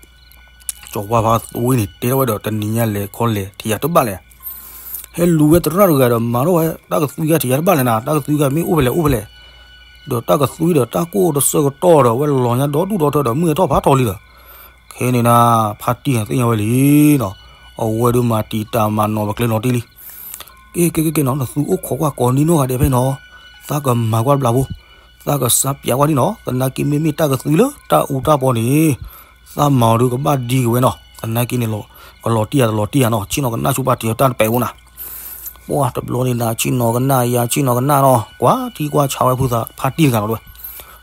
စီၤပၤဖါသွံန့ၣ် တဲထီၣ်ဝဲဒီး တနံၤညါလဲၤခီလဲၤထံးယၤတဘၣ်လဲၣ်. ဟဲလူၤဝဲသရၣ်တဂၤဒီး မၤထီၣ်ဝဲတၢ်ကသွံဂၤထံးယၤတဘၣ်လဲၣ်နၤ, တၢ်ကသွံဂၤမ့ၢ်အိၣ်ဖဲလဲၣ်အိၣ်ဖဲလဲၣ်, ဒီးတၢ်ကသွံဒီးတၢ်ကိၢ်တဆၢကတီၢ်ဒီး အဝဲလီၤညါဒီဒူၣ်ဒီထၢဒီး မုၢ်ဟဲထီၣ်ဖးထီလံဒီး, ခဲန့ၣ်နၤ ဖါတံၢ်န့ၣ်သ့ၣ်ညါဝဲလံနီၤ, အဝဲဒုးမၤတံာ်တာ်မၤနီၤပကျဲလီၤတံၢ်လံ. က့ၤက့ၤက့ၤက့ၤနီၤ, နသူအိၣ်ခိးကွၢ်ကိးနံၤနီၢ်ဂၤဒဲးဖဲနီၤ, သးကမၤကွၢ်တဘျီဖိ, သးကစးပျးကွၢ်ဒံနီၤ, သနာ်က့မ့မ့ၢ်တၢ်ကသွံလၢတၢ်အူတၢ်ပီန့ၣ် သးမၤအီၤဒုးကဘၣ်ဒံက့ၤဝဲနီၤ, သနာ်က့န့ၣ် ကလီၤတံၢ်ယၤတလီၤတံၢ်ယၤနီၤ, ဆ့ၣ်နီၤကနၣ်ဆူပာ်တံာ်အီၤတၢ်တပဲာ်ဖိနၤ. ပှၢ်တဘျီန့ၣ်နၤ ဆ့ၣ်နီၤကနၣ်ယၤ ဆ့ၣ်နီၤကနၣ်နီၤ, ကွၢ်ထံကွၢ်ဆးဝဲဖုသးဖါတံၢ်တဂၤလီၤတဲဝဲ.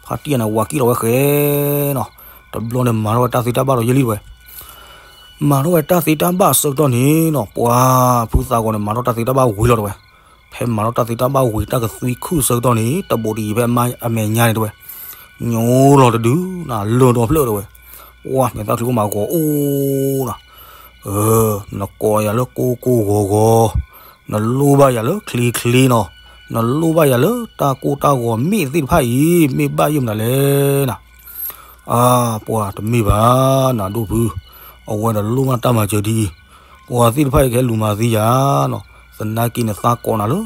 ဖါတံၢ်န့ၣ် ဝၤကံၣ်လီၤဝဲဃဲနီၤ, တဘျီန့ၣ်မၤထီၣ်ဝဲတၢ်သ့တၢ်ဘၣ်ဒီးယဲၢ်လံတဲဝဲ. မၤထီၣ်ဝဲတၢ်သ့တၢ်ဘၣ်အဆၢကတီၢ်န့ၣ်နီၤ, ပှၢ်ဖုသးဂီၤန့ၣ် မၤထီၣ်တၢ်သ့တၢ်ဘၣ်ဝံၤလီၤတဲဝဲ. ဖဲမၤထီၣ်တၢ်သ့တၢ်ဘၣ်ဝံၤ တၢ်ကသွံခုၣ်ဆၢကတီၢ်န့ၣ် တဘိးတယံာ်ဖဲအမဲာ်ညါန့ၣ်တဲဝဲ, ညိလီၤတဒုနၤ လၢၢ်ဒီဖျၢၣ်တဲဝဲ. ပှၢ်မဲာ်သၣ်ချံအိၣ်မးဂီၤအိၣ်နီၤ, နကိးယၤလၢကိၢ်ကိၢ်ဂီၤဂီၤ, နလိၣ်ဘၣ်ယၤလၢချ့ချ့နီၤ, နလိၣ်ဘၣ်ယၤလၢတၢ်ကိၢ်တၢ်ဂီၤမ့ၢ်သ့ၣ်တဖၣ်အံၤ မ့ၢ်ဘၣ်ယိၣ်မနုၤလဲၣ်နၤ. အါ ပှၢ်တမ့ၢ်ဘၣ်နၤဒိၣ်ဖု, အဝဲဒီးလိၣ်ဘၣ်တၢ်မၤစၢၤဒ်အံၤ, ပှၤသ့ၣ်တဖၣ်အံၤကဟဲလူၤမၤသံယၤနီၤ, သနာ်က့န့ၣ်သးကိးနၤလၢ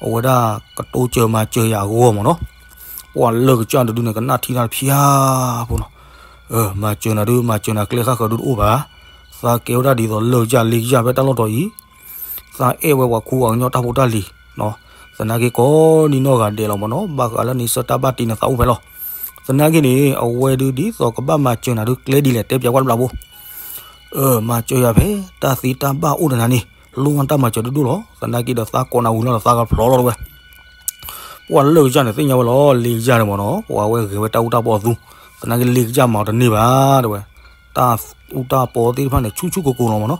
အဝဲဒၣ်ကတိၤစၢၤမၤစၢၤယၤအဂီၢ်မ့ၢ်နီၤ. ပှၢ်လၢာ်ကစၢ်တဒုန့ၣ် ကနၣ်ထံနၤတဖျါဖိနီၤ, မၤစၢၤနၤဒုး မၤစၢၤနၤကျဲဃၣ်ဃၢၤဒုတအိၣ်ဘၣ်, သးကဲဝဲဒၣ်ဒ်သိးလၢာ်ကစၢ်လ့ကစၢ်ဖဲတၢ်လီၢ်တီၤအံၤ သးအဲၣ်ဝဲပှၤခူပှၤကညီတၢ်ဖိတၢ်လံၤ, သနာ်က့ကိးနံၤနီၢ်ဂၤဒဲးလီၤမ့ၢ်နီၤ, ဘၣ်ဃးလၢန့ၣ်ဆၢတၢ်ဘၣ်တ့န့ၣ်သးအိၣ်ဖဲလီၤ. သနာ်က့န့ၣ် အဝဲဒုးဒ်သိးကဘၣ်မၤစၢၤနၤဒုးကျဲဒ်လဲၣ် တဲပၠးကွၢ်တဘျီဖိ. မၤစၢၤယၤဖဲတၢ်သ့တၢ်ဘၣ်အိၣ်ဒီးနၤန့ၣ် လိၣ်ဘၣ်တၢ်မၤစၢၤဒိၣ်ဒိၣ်လီၤ. သနာ်က့ဒီးသးကိးနၤဝံၤလီၤဒီးသးကဖျိးလီၤတဲဝဲ. ပှၢ်လၢာ်ကစၢ်န့ၣ်သ့ၣ်ညါဝဲလီၤ, လ့ကစၢ်န့ၣ်မ့ၢ်နီၤ ပှၤဝဲဂဲၤဝဲတၢ်အူတၢ်ပီအသူ, သနာ်က့လ့ကစၢ်မၤအီၤတန့ၢ်ဘၣ်တဲဝဲ. တၢ်အူတၢ်ပီသ့ၣ်တဖၣ်န့ၣ် ဆူၣ်ဆူၣ်ကိၢ်ကိၢ်လီၤမ့ၢ်နီၤ.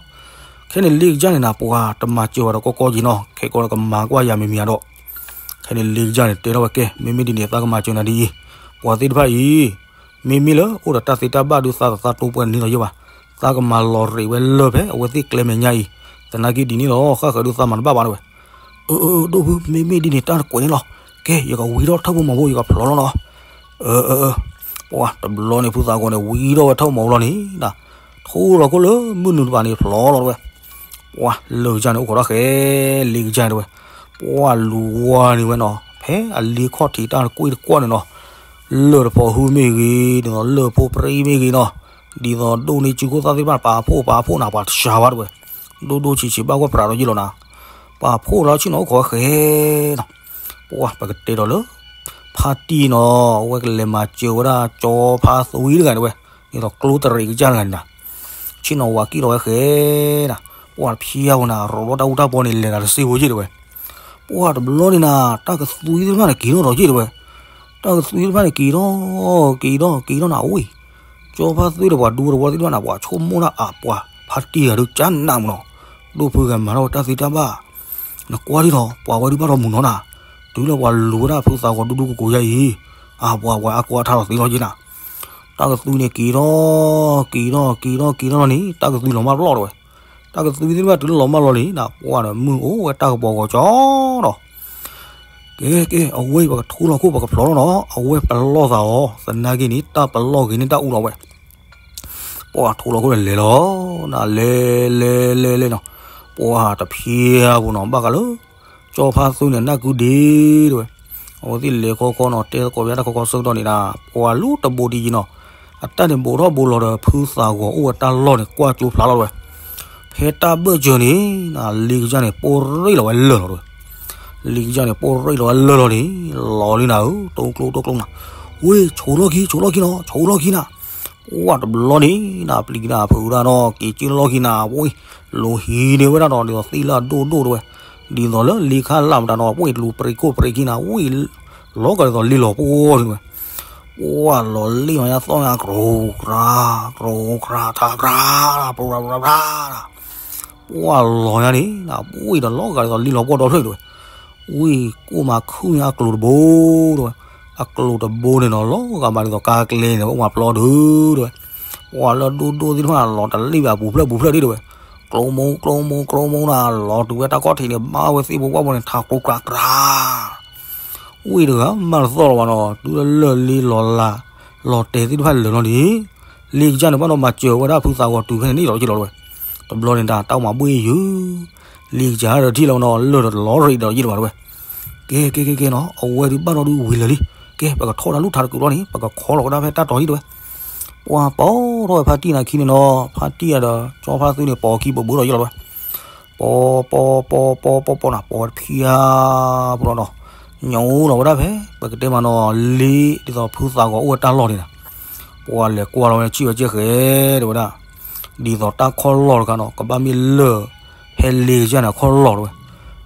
ခဲန့ၣ်လ့ကစၢ်န့ၣ်နၤ ပှၤတမၤစၢၤဝဲဒီးကီကီက့ၤနီၤ, ခဲကီးဒီးကမၤကွၢ်ယၤမံၤမံၤအဒီး. ခဲန့ၣ်လ့ကစၢ်န့ၣ် တဲထီၣ်ဝဲကဲ မ့မ့ၢ်ဒ်န့ၣ် သးကမၤစၢၤနၤဒ်အံၤ, ပှၤသ့ၣ်တဖၣ်အံၤ မ့မ့ၢ်လၢအိၣ်ဒီးတၢ်သ့တၢ်ဘၣ်ဒုး သးတသးတိပှဲၤန့ၢ်လီၤယဲၢ်ဘၣ်, သးကမၤလီၤရ့းဝဲလၢၢ်ဖဲအဝဲသ့ၣ်ကျဲမဲာ်ညါအံၤ, သနာ်က့ဒ်န့ၣ်လီၤ ဃၣ်ဃၢၤဒုးသးမၤတဘၣ်ဘၣ်တဲဝဲ. အၢ အၢ ဒိၣ်ဖု မ့မ့ၢ်ဒ်န့ၣ် တၢ်တကွဲးန့ၣ်လီၤ, ကဲ ယကဝံထီၣ်ထၢၣ်ဖိမီၤဖိ ယကဖျိးလီၤနီၤ. အၢ အၢ အၢ, ပှၤတဘျီန့ၣ် ဖုသးဂီၤန့ၣ် ဝံထီၣ်ဝဲထၢၣ်မီၤဖိလီၤန့ၣ်, ထိၣ်လီၤခိၣ်လၢမုၢ်နုာ်တပၤန့ၣ် ဖျိးလီၤတဲဝဲ. ပှၤလၢာ်ကစၢ်န့ၣ် အိၣ်ခိးထီၣ်ဃဲ လ့ကစၢ်တဲဝဲ, ပှၤလူၤဝါန့ၢ်ဝဲနီၤ, ဖဲအလ့ခီၣ်ထံးတၢ်တကွ့ၢ်တကွီၢ်န့ၣ်နီၤ, လၢၢ်တဖီဟူမ့ၢ်ဂ့ၤ, ဒ်သိးလၢၢ်ဖိပြံမ့ၢ်ဂ့ၤနီၤ, ဒ်သိးဒိၣ်န့ၢ်စုခိၣ်သၣ်သ့ၣ်တဖၣ် ပာ်ဖှိၣ်ပာ်ဖှိၣ်နၤ ပှၤတစှၤဘၣ်တဲဝဲ, ဒိၣ်ဒိၣ်ဆံးဆံးဘၣ်ကွၢ်ပြးဒီးယ့ၢ်လီၤနၤ, ပာ်ဖှိၣ်ဒီးဆ့ၣ်နီၤအိၣ်ခိးဃဲနီၤ. ပှၤပကတဲဒီးလၢ ဖါတံၢ်နီၤ, အဝဲကလဲၤမၤစၢၤဝဲဒၣ် ကၠီဖါသွံတဂၤန့ၣ်ဝဲ, ဒ်သိးကျိတရံးကစၢ်တဂၤန့ၣ်နၤ, ဆ့ၣ်နီၤဝၤကံၣ်လီၤဝဲဃဲနၤ, ပှၤတဖျါဝဲနၤ ရိးဘျီတၢ်အူတၢ်ပီန့ၣ် လဲၤနၤတစ့ဖိယ့ၢ်တဲဝဲ. ပှၤတဘျီန့ၣ်နၤ တၢ်ကသွံသ့ၣ်တဖၣ်န့ၣ် က့ၤထီၣ်ဒီးယ့ၢ်တဲဝဲ, တၢ်ကသွံသ့ၣ်တဖၣ်န့ၣ် က့ၤထီၣ် က့ၤထီၣ် က့ၤထီၣ်နၤဝဲ, ကၠီဖါသွံဒီးပှၤဒူတဝီသ့ၣ်တဖၣ်န့ၣ် ပှၤဆိကမိၣ်တၢ်အါပှၤ ဖါတံၢ်ဂၤဒုးကနၣ်မနီၤ, ဒိၣ်ဖုဂၤမၤထီၣ်ဝဲတၢ်သ့တၢ်ဘၣ် နကွၢ်ဒ်ဒီး ပှၤဝဲဒုးဘၣ်ထီၣ်မုၢ်နီၤနၤ, တုၤလၢပှၤလူၤဝဲဒၣ်ဖုသးဂီၤဒူဒူကိးကိးယါအံၤ, အါပှၤပှၤအါကိးအါထါလီၤသ့လီၤယ့ၢ်နၤ, တၢ်ကသွံန့ၣ်က့ၤထီၣ် က့ၤထီၣ် က့ၤထီၣ် က့ၤထီၣ်လီၤန့ၣ် တၢ်ကသွံလီၤမၢ်ပျီၢ်တဲဝဲ, တၢ်ကသွံသ့ၣ်တဖၣ်တုၤလၢလီၤမၢ်လီၤန့ၣ် ပှၤဒီးမုၢ်အိၣ်ဝဲတၢ်ကပီၤဂီၤကၠီဒီး ကဲ ကဲ အဝဲအံၤပကထိလီၤခိၣ်ပကဖျိးလီၤနီၤ, အဝဲပလီၢ်သးအီၤ သနာ်က့န့ၣ် တၢ်ပလီၢ်ဂ့ၤန့ၢ်တၢ်အူလီၤဝဲ, ပှၤထိလီၤခိၣ်န့ၣ်လဲၤလီၤ, နလဲၤ လဲၤ လဲၤ လဲၤနီၤ, ပှၤတဖျါဖိနီၤ ဘၣ်ဃးလၢ ကၠီဖါသွံန့ၣ် နၢ်ကုဒ့တဲဝဲ, အဝဲသ့ၣ်လဲၤခီခီနီၤ တဲသကိးပျါတၢ်ခီခီဆၢကတီၢ်န့ၣ်ဒၣ် ပှၤလူၤတဘိးဒံးယံၤနီၤ, အတၢ်န့ၣ်ဘိးထီၣ်ဘိးလီၤဒီး ဖုသးဂီၤအိၣ်ဝဲတၢ်လီၢ်န့ၣ် ကွၢ်ကၠိဖျါလီၤတဲဝဲ, ဖဲတၢ်ဘၢၣ်စၢၤန့ၣ် လ့ကစၢ်န့ၣ် ပိၢ်ရ့ၣ်လီၤဝဲလၢာ်လီၤတဲဝဲ, လ့ကစၢ်န့ၣ် ပိၢ်ရ့ၣ်လီၤဝဲလၢာ်လီၤန့ၣ် လီၤလံနၤဧၢ တိကျိတိကျိနၤ, ဝ့ၢ် ဆိးလီၢ်ခံ ဆိးလီၢ်ခံနီၤ ဆိးလီၢ်ခံနၤ, ပှၤတဘျီန့ၣ် နပျံၤနၤဖုးဒၣ်နီၤ က့ၤကၢလီၢ်ခံနၤ ဝ့ၢ် လိၤဟံးန့ၢ်ဝဲဒၣ်ဒီး ဒ်သိးသ့ၣ်လၢအဒိၣ်ဒိၣ်တဲဝဲ, ဒ်သိးလၢလ့ခါလၢ်မတၤနီၤ ဝ့ၢ်လူၤပြံးခိၣ်ပြံးခံနၤ ဝ့ၢ် လီၤကးဒ်သိးလ့လီၤပှီၢ်န့ၣ်ဝဲ, ပ ပှၢ်လီၤလံၣ်မးညါသီၣ်ညါ ကြိၤကြၤ ကြိၤကြၤ ထးကြၤ ပြၤပြၤပြၤ ပှၢ်လီၤညါန့ၣ် ဝံၣ်ဒီးလီၤဂာ်ဒ်သိးလံၣ်လီၤပှီၢ်ဒီဖျၢၣ်တဲဝဲ, ဝံၣ်ကိၢ်မးခုၣ်ညါအကျိၤတဘိတဲဝဲ, အကျိၤတဘိန့ၣ်နီၤ လီၤဂာ်မးဒ်သိးကါကျဲန့ၣ် အိၣ်မးပျီဒုးတဲဝဲ, ပှၢ်လၢဒိၣ်ဒိၣ်သ့ၣ်တဖၣ် လီၤတလံၣ်ဘၣ်ပူၤဖျၢၣ်ပူၤဖျၢၣ်ဒ်တဲဝဲ, ကျိမိကျိမိကျိမိနၤ လီၤတုၤဝဲတၢ်ခီၣ်ထံးန့ၣ် ဘၣ်ဝဲသ့ၣ်ဖိပှၢ်ဖိန့ၣ် ထးကြိၤကြၤကြၤ ဝံၣ်တဂၤမးတသီၣ်လီၤဘၣ်နီၤ တုၤလၢလၢၢ်လ့လီၤလး လီၤတဲာ်သ့ၣ်တဖၣ်လၢာ်လီၤန့ၣ်, လ့ကစၢ်န့ၣ်ဘၣ်နီၤ မၤစၢၤဝဲဒၣ်ဖုသးဂီၤတုၤဖဲန့ၣ်န့ၣ်လီၤက့လီၤတဲဝဲ, တဘျီန့ၣ်တၢ်တၢ်အိၣ်မးဘှ့ၣ်ယုၤ, လ့ကစၢ်ဒီးထံၣ်လီၤနီၤ လၢာ်ဒီးတလီၤရံးဒီးက့လီၤဘၣ်တဲဝဲ, ကဲကဲကဲကဲနီၤ အဝဲဒုးဘၣ်ထီၣ်ဒုးဝံၤလၢာ်လံ, ကဲပကထီၣ်တၢ်လူၢ်ထးတကုးဘျီန့ၣ် ပကခီလီၤကဒါဖဲတၢ်တီၤဟံၣ်တဲဝဲ, ပှၢ်ပိာ်ထီၣ်ဝဲဖါတံၢ်နၤခံန့ၣ်နီၤ ဖါတံၢ်ဒီးကၠီဖါသူန့ၣ် ပိာ်ခံဘၢဘၢဒီးယလီၤဝဲ, ပိာ်ပိာ်ပိာ်ပိာ်ပိာ်ပိာ်နီၤ ပိာ်ဝဲတဖံဧါ, ပလီၤနီၤ, ညိလီၤဝဲဒၣ်ဖဲ ပကတဲမးနီၤ လ့ဒ်သိးဖုသးဂီၤအိၣ်ဝဲတၢ်လီၢ်န့ၣ်နီၤ, ပှၢ်လဲၤကွၢ်လီၤဝဲဆံၣ်ဝဲကဲဃဲၤတဲဝဲဒၣ်, ဒ်သိးတၢ်ခီၣ်လီၢ်တခါနီၤ ကဘၣ်မ့ၢ်လၢာ်ဖဲလ့ကစၢ်န့ၣ်ခီၣ်လီၢ်တဲဝဲ,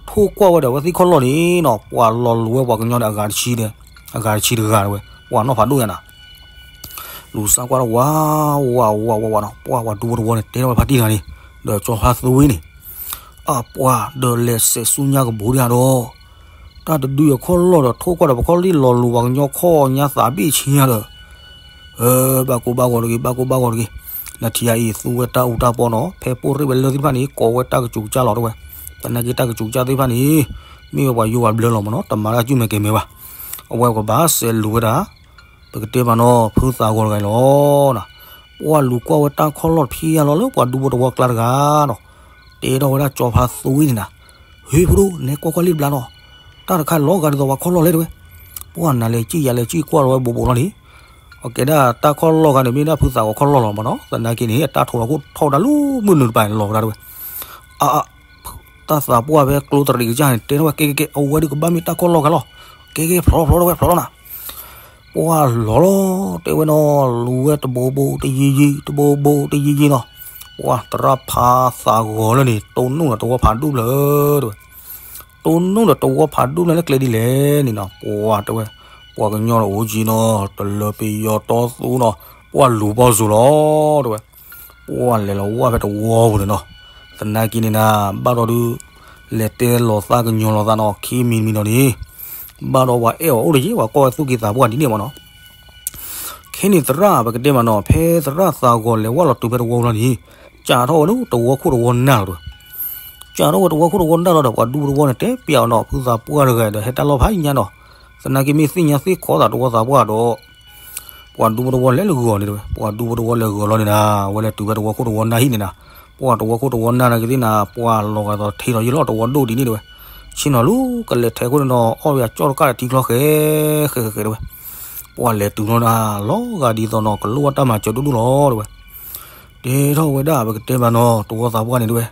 ထိၣ်ကွၢ်ဝဲဒီးအဝဲသ့ၣ်ခီၣ်လီၢ်န့ၣ်နီၤ ပှၢ်လီၤလူၤဝဲပှၤကညီန့ၣ် အဂၤတဆံဒီး အဂၤတဆံတဂၤတဲဝဲ, ပှၢ်နီၢ်ဖးဒိၣ်ညါနၤ လူၤစၢ်ကွၢ်ထီၣ်ဝး ဝး ဝး ဝး ဝးနီၤ ပှၢ်ပှၤဒူဖိတဝီန့ၣ် တဲထီၣ်ဝဲဖါတံၢ်တဂၤန့ၣ် ဒီးကၠီဖါသူဝံၤန့ၣ်, အပှၢ်ဒီးလဲၤစဲးဆူညါကဘိဒံးဧါဒီး, တၢ်တဒုအံၤအခီၣ်လီၢ်ဒီးထိၣ်ကွၢ်ဒီးပခီၣ်လံၣ်လီၤလူၤ ပှၤကညီခီၣ်ညါသးဘ့ၣ်ဆံညါဒီး ဘၣ်ကိၢ်ဘၣ်ဂီၤတဂ့ၤ ဘၣ်ကိၢ်ဘၣ်ဂီၤတဂ့ၤ, နထံၣ်အံၤသူဝဲတၢ်အူတၢ်ပီနီၤ ဖဲပိၢ်ရ့ၣ်ဝဲလၢသ့ၣ်တဖၣ်န့ၣ် ကိးဝဲတၢ်ကစူးကစၢ်လီၤတဲဝဲ, သနာ်က့တၢ်ကစူးကစၢ်သ့ၣ်တဖၣ်န့ၣ် မ့ၢ်ဝဲပှၤယိၤပှၤဘျၢလီၤမးနီၤ တမၤတၢ်ကၠူၣ်မဲာ်ကဲၤမဲာ်ဘၣ်, အဝဲကဘၣ်စဲးလူၤဝဲဒၣ် ပကတဲမးနီၤ ဖုသးဂီၤတဂၤအံၤလီၤ. ပှၢ်လူၤကွၢ်ဝဲတၢ်ခီၣ်လီၢ်တဖံးယါလီၤလၢပှၤဒူဖိတဝီကျါတဂၤနီၤ, တဲထီၣ်ဝဲဒၣ်ကၠီဖါသူဝံၤန့ၣ်နၤ, ဟ့ၣ်ဖိဒိၣ် နဲကွၢ်ကွၢ်လံတဘျီနီၤ, တၢ်တခါလီၤဂာ်ဒ်သိးပှၤခီၣ်လီၢ်လဲၣ်တဲဝဲ, ပှၢ်နၤလဲၤစံၣ်ယၤလဲၤစံၣ်ကွၢ်လီၤဝဲဘိးဘိးလီၤန့ၣ်, အကဲဒၣ်တၢ်ခီၣ်လီၢ်ခါန့ၣ် မ့ၢ်ဒၣ်ဖုသးဂီၤခီၣ်လီၢ်လီၤမးနီၤ သနာ်က့န့ၣ် အတၢ်ထိးလီၤခိၣ်ထီၣ်ဝဲဒၣ်လၢမုၢ်နုာ်တပၤန့ၣ်လီၤဝဲဒၣ်တဲဝဲ, အ တၢ်သးပှၢ်ဖဲကျိတရံးကစၢ်န့ၣ် တဲထီၣ်ဝဲ ကဲကဲကဲ အဝဲဒုးကဘၣ်မ့ၢ်တၢ်ခီၣ်လီၢ်ခါလီၤ, ကဲကဲ ဖျိးဖျိးထီၣ်ဝဲ ဖျိးထီၣ်နၤ, ပှၢ်လီၤလီၤ တဲဝဲနီၤ လူၤဝဲတဘိးဘိးတယံၤယံၤ တဘိးဘိးတယံၤယံၤနီၤ, ပှၢ်သရၣ်ဖါသးဂီၤလၢန့ၣ် တိၢ်နီၣ်ဒီးတဝီဖးဒူၣ်ဖျၢၣ်တဲဝဲ, တိၢ်နီၣ်ဒီးတဝီဖးဒူၣ်ဖျၢၣ်လၢကျဲဒ်လဲၣ်န့ၣ်နီၤ ပှၢ်တဲဝဲ, ပှၤကညီဒီးအိၣ်ကံနီၤ တလၢပယီၤတီသူနီၤ ပှၢ်လူၤဘီၣ်စိၤလီၤတဲဝဲ ပှၢ်လဲၤလီၤဝၢ်ဖဲတဝီပူၤန့ၣ်နီၤ, သနာ်က့န့ၣ်နၤ ဘၣ်ဒီးဒုး လဲၤတဲလီၤသးကညီၤလီၤသးနီၤ ခံမံၤမံၤနီၤန့ၣ်, ဘၣ်ဒီးပှၤအဲၣ်အီၤအိၣ်တယံၤ ပှၤကွၢ်ဝဲသူၣ်က့သးပှၢ်ဒ်န့ၣ်မးနီၤ, ခဲန့ၣ်သရၣ်ပကတဲမးနီၤ ဖဲသရၣ်သးဂီၤလဲၤဝၢ်လီၤတုၤဖဲတဝီပူၤလီၤန့ၣ်, ကးထီၣ်ဝဲဒၣ်တဝီခိၣ်တဝီနၢ်လီၤတဲဝဲ ကးထီၣ်ဝဲတဝီခိၣ်တဝီနၢ်လီၤဒီး ပှၤဒူဖိတဝီန့ၣ် တဲပျးအီၤနီၤ ဖုသးပှၢ်တဂၤဒီး ဟဲတၢ်လီၢ်ဖးညါနီၤ, သနာ်က့မ့ၢ်သ့ၣ်ညါသ့ၣ်ခီသးတဝီသးပှၢ်ဒီး ပှၤဒူဖိတဝီလဲၤလၢဂီၤန့ၣ်တဲဝဲ ပှၤဒူဖိတဝီလဲၤဂီၤလီၤန့ၣ်နၤ ဝဲလဲၤတုၤဖဲတဝီခိၣ်တဝီနၢ်ဟံၣ်န့ၣ်နၤ, ပှၢ်တဝီခိၣ်တဝီနၢ်နာ်က့သ့ၣ်နၤ ပှၢ်လီၤဂာ်ဒီးထံလီၤယံၤလီၤတဝီဒိၣ်ဒ်န့ၣ်တဲဝဲ, ဆ့ၣ်နီၤလူၤကလဲၤထဲခိၣ်န့ၣ်နီၤ အီၣ်ဝဲအကၠီၣ်တကၣ်ဒီးထံချီဃဲ ဃဲဃဲဃဲတဲဝဲ, ပှၢ်လဲၤတုၤလီၤနၤ လီၤဂာ်ဒ်သိးနီၤ ကလိၣ်ဘၣ်တၢ်မၤစၢၤဒိၣ်ဒိၣ်လီၤတဲဝဲ တဲထီၣ်ဝဲဒၣ်ပကတဲမးနီၤ တဝီသးပှၢ်န့ၣ်တဲဝဲ,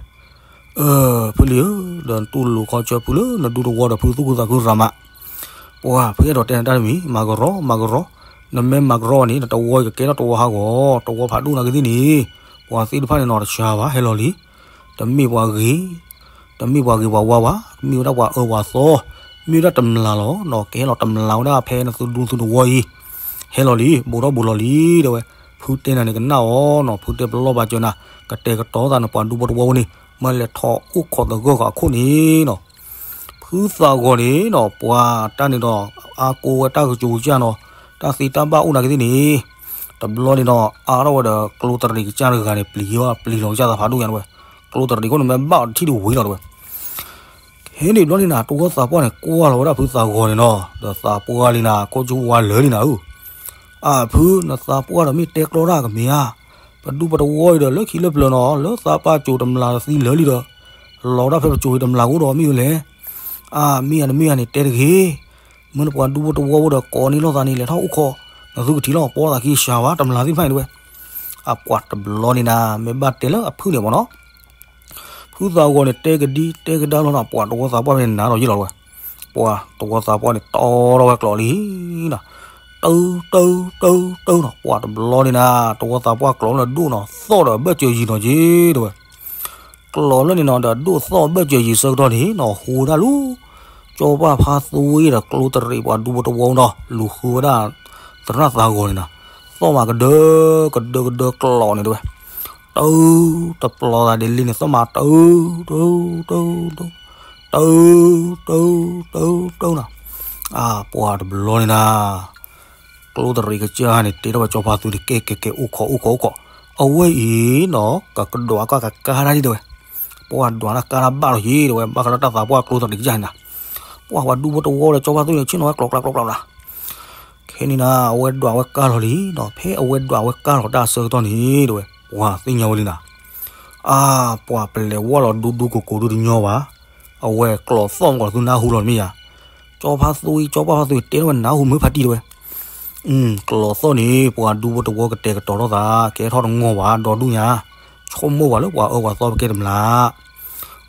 ဖုလံၤဧၢ, ဒီးနတူၢ်လိာ်ခီဆၢဖုလၢနဒူတဝီဒီးဖုသူၣ်ခုသးခုရၤမး, ပှၢ်ဖုအဲၣ်ဒိးတဲနၤတၢ်တမံၤ မၤကရီ မၤကရီ, နမ့ၢ်မၤကရီန့ၣ် နတဝီအံၤကကဲထီၣ်တဝီဟးဂီၤ တဝီဖးဒိၣ်နာ်က့သ့ၣ်န့ၣ်, ပှၤသ့ၣ်တဖၣ်န့ၣ်နီၤတဆါဘၣ် ဟဲလီၤလံ, တမ့ၢ်ပှၤဂ့ၤ တမ့ၢ်ပှၤဂ့ၤပှၤဝါဘၣ်, မ့ၢ်ဝဲဒၣ်ပှၤအၢပှၤသီ, မ့ၢ်ဝဲဒၣ်တမျၢ်လီၤနီၤ ကဟဲလီၤတမျၢ်ဝဲဒၣ်ဖဲနသုဒူသုတဝီအံၤ, ဟဲလီၤလံ ဘူးထီၣ်ဘူးလီၤလံ တဲဝဲ, ဖုတဲနၤန့ၣ်ကနၣ်အီၤနီၤ ဖုတဲပလီၢ်ဘၣ်စၢၤနၤ, ကတဲာ်ကတီၤသးန့ၣ် ပှၤဒူဖိတဝီဝဲန့ၣ် မ့ၢ်လဲၤထီၣ်အိၣ်ခိးသဂၢၢ်ဃာ်အခိၣ်န့ၣ်နီၤ ဖုသးဂီၤန့ၣ်နီၤ ပှၤတၢ်န့ၣ်ဒီး အါကိးဝဲတၢ်ကစူၤကစၢ်နီၤ, တၢ်သ့တၢ်ဘၣ်အိၣ်နာ်က့သ့ၣ်န့ၣ်, တဘျီန့ၣ်ဒီး အါထီၣ်ဝဲဒီးကျိတရံးကစၢ်တဂၤန့ၣ် ပျံၤဝဲ ပျံၤလီၤကစၢ်သးဖးဒိၣ်ညါဝဲ, ကျိတရံးခိၣ်န့ၣ်မ့ၢ်ဘၣ်အီၤတထံၣ်တဝံၤလီၤတဲဝဲ ဟဲန့ၣ်ဘျီန့ၣ်နၤ တဝီသးပှၢ်န့ၣ် ကွၢ်လီၤဝဲဒၣ်ဖုသးဂီၤန့ၣ်နီၤ, ဒီးသးပှၢ်လံနၤ ခိၣ်ကၠူဝါလၢာ်လံနၤဧၢ, အၢ ဖု နသးပှၢ်ဒီးမ့ၢ်တဲကျီတၢ်ကမ့ၢ်ဧါ, ပဒူပတဝီအံၤဒီးလၢခံလၢပျၢၤနီၤ လၢသးပှၢ်ကၠိၤတမျၢ်သံလၢာ်လံဒီး လီၤဒၣ်ဖဲပကၠိၤအံၤတမျၢ်ကအိၣ်ဒီးမ့ၢ်ဝဲလဲၣ်, အၢ မ့ၢ်ဧါနမ့ၢ်ဧါန့ၣ်တဲတဂ့ၤ, မ့ၢ်နပှၤဒူဖိတဝီဖိဒီးကိးန့ၢ်လိာ်သးန့ၣ် လဲၤထီၣ်အိၣ်ခိး, နသုကထံၣ်လီၤ ပီသးခံစှၤဝဲ တမျၢ်သ့ၣ်တဖၣ်န့ၣ်တဲဝဲ, အပှၤတဘျီန့ၣ်နၤ မ့ၢ်ဘၣ်တဲလၢအဖုၣ်န့ၣ်မ့ၢ်နီၤ ဖုသးဂီၤန့ၣ် တဲကဒံတဲကဒါလီၤနီၤ ပှၤတဝီသးပှၢ်ဖဲန့ၣ်နၤလီၤယ့ၣ်လီၤတဲဝဲ, ပှၤတဝီသးပှၢ်န့ၣ် တီထီၣ်ဝဲကျိးလံနီၤ, တၢတၢတၢတၢနီၤ ပှၤတဘျီန့ၣ်နၤ တဝီသးပှၢ်ကျိးလၢဒိၣ်နီၤ သီၣ်ဒီးဘၢၣ်စၢၤယံၤနီၤက့တဲဝဲ ကျိးလၢန့ၣ်နီၤ ဒီးဒိၣ်သီၣ်ဘၢၣ်စၢၤယံၤဆၢကတီၢ်န့ၣ်နီၤ ဟူဝဲဒၣ်လူၤ ကၠီပၢ်ဖါသွံဒီးကျိတရံးပှၤဒူဖိတဝီနီၤ လူၤဃုဝဲဒၣ် သရၣ်သးဂီၤန့ၣ်နီၤ, သီၣ်မးကဒၢ ကဒၢကဒၢကျိးန့ၣ်တဲဝဲ, တၢ် တပျီသးဒ်လံန့ၣ် သီၣ်မးတၢ် တၢ် တၢ် တၢ် တၢ် တၢ် တၢ်နီၤ, အပှၤတဘျီန့ၣ်နၤ ကျိတရံးကစၢ်န့ၣ် တဲထီၣ်ဝဲကၠီဖါသူန့ၣ် ကဲကဲကဲ အိၣ်ခိးအိၣ်ခိးအိၣ်ခိး, အဝဲအံၤနီၤ ကကဒွးကၢ်ကကါတၢ်ဒ်တဲဝဲ, ပှၤဒွးတၢ်ကါတၢ်ဘၣ်လီၤယ့ၤတဲဝဲ ဘၣ်ဃးလၢတၢ်သးပှၢ်ကျိတရံးကစၢ်န့ၣ်နၤ, ပှၤပှၤဒူဖိတဝီဒီးကၠီဖါသူန့ၣ် ဆ့ၣ်နီၤဝဲကျိးကျါကျိးကျါလီၤ, ခဲန့ၣ်နၤ အဝဲဒွးဝဲကါလီၤလံနီၤ, ဖဲအဝဲဒွးဝဲကါလီၤတၢ်အဆၢကတီၢ်န့ၣ်တဲဝဲ ပှၤသ့ၣ်ညါဝဲလံနၤ အါ ပှၤပလဲၤဝီၢ်လီၤဒူဒူကိၤကိၤဒူတညီဘၣ်, အဝဲကျိးသီၣ်မ့ၢ်ကီးလီၤသုနၢ်ဟူလီၤတမ့ၢ်ယၤ, ကၠီဖါသူအံၤ ကၠီဖါသူအံၤတဲထီၣ်ဝဲနၢ်ဟူမုၢ်ဖါတံၢ်တဲဝဲ, ကျိးသီၣ်န့ၣ် ပှၤဒူဖိတဝီကတဲာ်ကတီၤထီၣ်သး ကဲထီၣ်တငီၢ်ဘၣ် ဒီဒူၣ်ညါ, ဆိကမိၣ်ပှၤလၢပှၤအၢပှၤသီပကဲတမျၢ်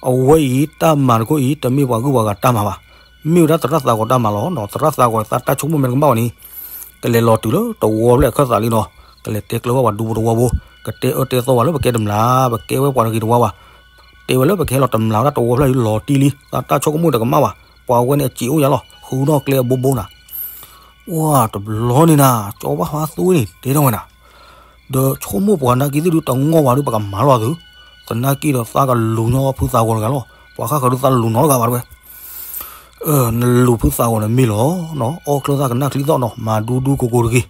အဝဲအံၤတၢ်မၤတခိၣ်အံၤ တမ့ၢ်ပှၤဂုၤပှၤဂၤတၢ်မၤဘၣ်, မ့ၢ်ဝဲဒၣ်သရၣ်သးဂီၤတၢ်မၤလီၤနီၤ, သရၣ်သးဂီၤသးတၢ်ဆိကမိၣ်မ့ၢ်တကမၣ်ဘၣ်န့ၣ်, ကလဲၤလီၤတုၤလၢတဝီဖျၢၣ်အခၢၣ်သးလံနီၤ, ကလဲၤတဲကျၢၤဝဲပှၤဒူဖိတဝီဖိ, ကတဲအၢတဲသီပှၤလၢပကဲတမျၢ်, ပကဲဝဲပှၤတဂ့ၤတဝါဘၣ်, တဲဝဲလၢပကဟဲလီၤတမျၢ်ဝဲဒၣ်တဝီဖျၢၣ်လံလီၤတံၢ်လံ, သးတၢ်ဆိကမိၣ်တကမၣ်ဘၣ်, ပှၤဝဲန့ၣ်အစ့အိၣ်ယၤလီၤ, ဃုနီၣ်ကျဲအဘိဘိနၤ ပှၤတဘျီန့ၣ်နၤ ကၠီဖါသူန့ၣ် တဲထီၣ်ဝဲနၤ, ဒီးဆိကမိၣ်ပှၤနာ်က့သ့ၣ်ဒုးတငီၢ်ဘၣ်ဒုး ပကမၤလီၤသု, သနာ်က့ဒီးသးကလူၤညီဖုသးဂီၤတဂၤလီၤ, ပှၤဃၣ်ဃၢၤဒုးသးလူၤနီတဂၤဘၣ်တဲဝဲ, နလူၤဖုသးဂီၤန့ၣ်မ့ၢ်လီၤ, အီၣ်ချၢသၣ်ကနၣ်ချံသီၣ်နီၤ မၤဒူဒူကိၤကိၤတဂ့ၤ,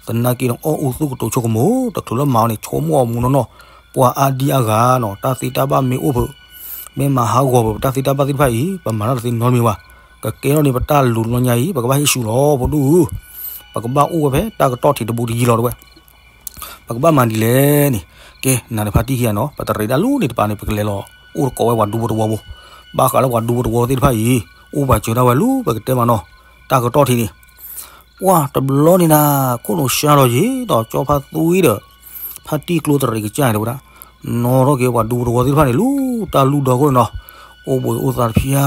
သနာ်က့ဒီးအီၣ်အူသူၣ်ကတိၤဆိကမိၣ် တချုးလၢမၤအီၤန့ၣ် ဆိကမိၣ်အီၤမူနီၢ်နီၢ်, ပှၤအါဒံအါဂၤနီၤ တၢ်သ့တၢ်ဘၣ်မ့ၢ်အိၣ်ဖုး မ့ၢ်မၤဟးဂီၤဖုး ပတၢ်သ့တၢ်ဘၣ်သ့ၣ်တဖၣ်အံၤ ပမၤတၢ်တသ့နီတမံၤဘၣ်, ကကဲထီၣ်န့ၣ် ပတၢ်လူၤလီၤညါအံၤ ပကဘၣ်ဟ့ၣ်ဆူၣ်လီၤ ဖိဒိၣ်ဧၢ, ပကဘၣ်အိၣ်ဝဲဖဲတၢ်ကတီၢ်ထံးတဘူးတယံၤလီၤတဲဝဲ, ပကဘၣ်မၤဒ်လဲၣ်န့ၣ်, ကဲ နၤဒီးဖါတံၢ်ခံဂၤနီၤ ပတရံးဒၣ်လူၤန့ၣ်တပၤန့ၣ် ပကလဲၤလီၤအိၣ်သကိးဝဲပှၤဒူဖိတဝီဖိ, ဘၣ်ဃးလၢပှၤဒူဖိတဝီသ့ၣ်တဖၣ်အံၤ အိၣ်ပှၤစၢၤဒၣ်ဝဲလူၤ ပကတဲမးနီၤ, တၢ်ကတီၢ်ထံးန့ၣ် ပှၤတဘျီန့ၣ်နၤ ခိၣ်နူာ်ဆါလီၤယ့ၤဒီး ကၠီဖါသူအံၤဒီး ဖါတံၢ်ကျိတရံးကစၢ်န့ၣ်တဲဝဲဒၣ်, နီၣ်ထီၣ်က့ၤပှၤဒူဖိတဝီသ့ၣ်တဖၣ်န့ၣ် လူၤတၢ်လူၢ်ဒီခိၣ်န့ၣ်နီၤ, အိၣ်ဘှံးအိၣ်သါတဖျါ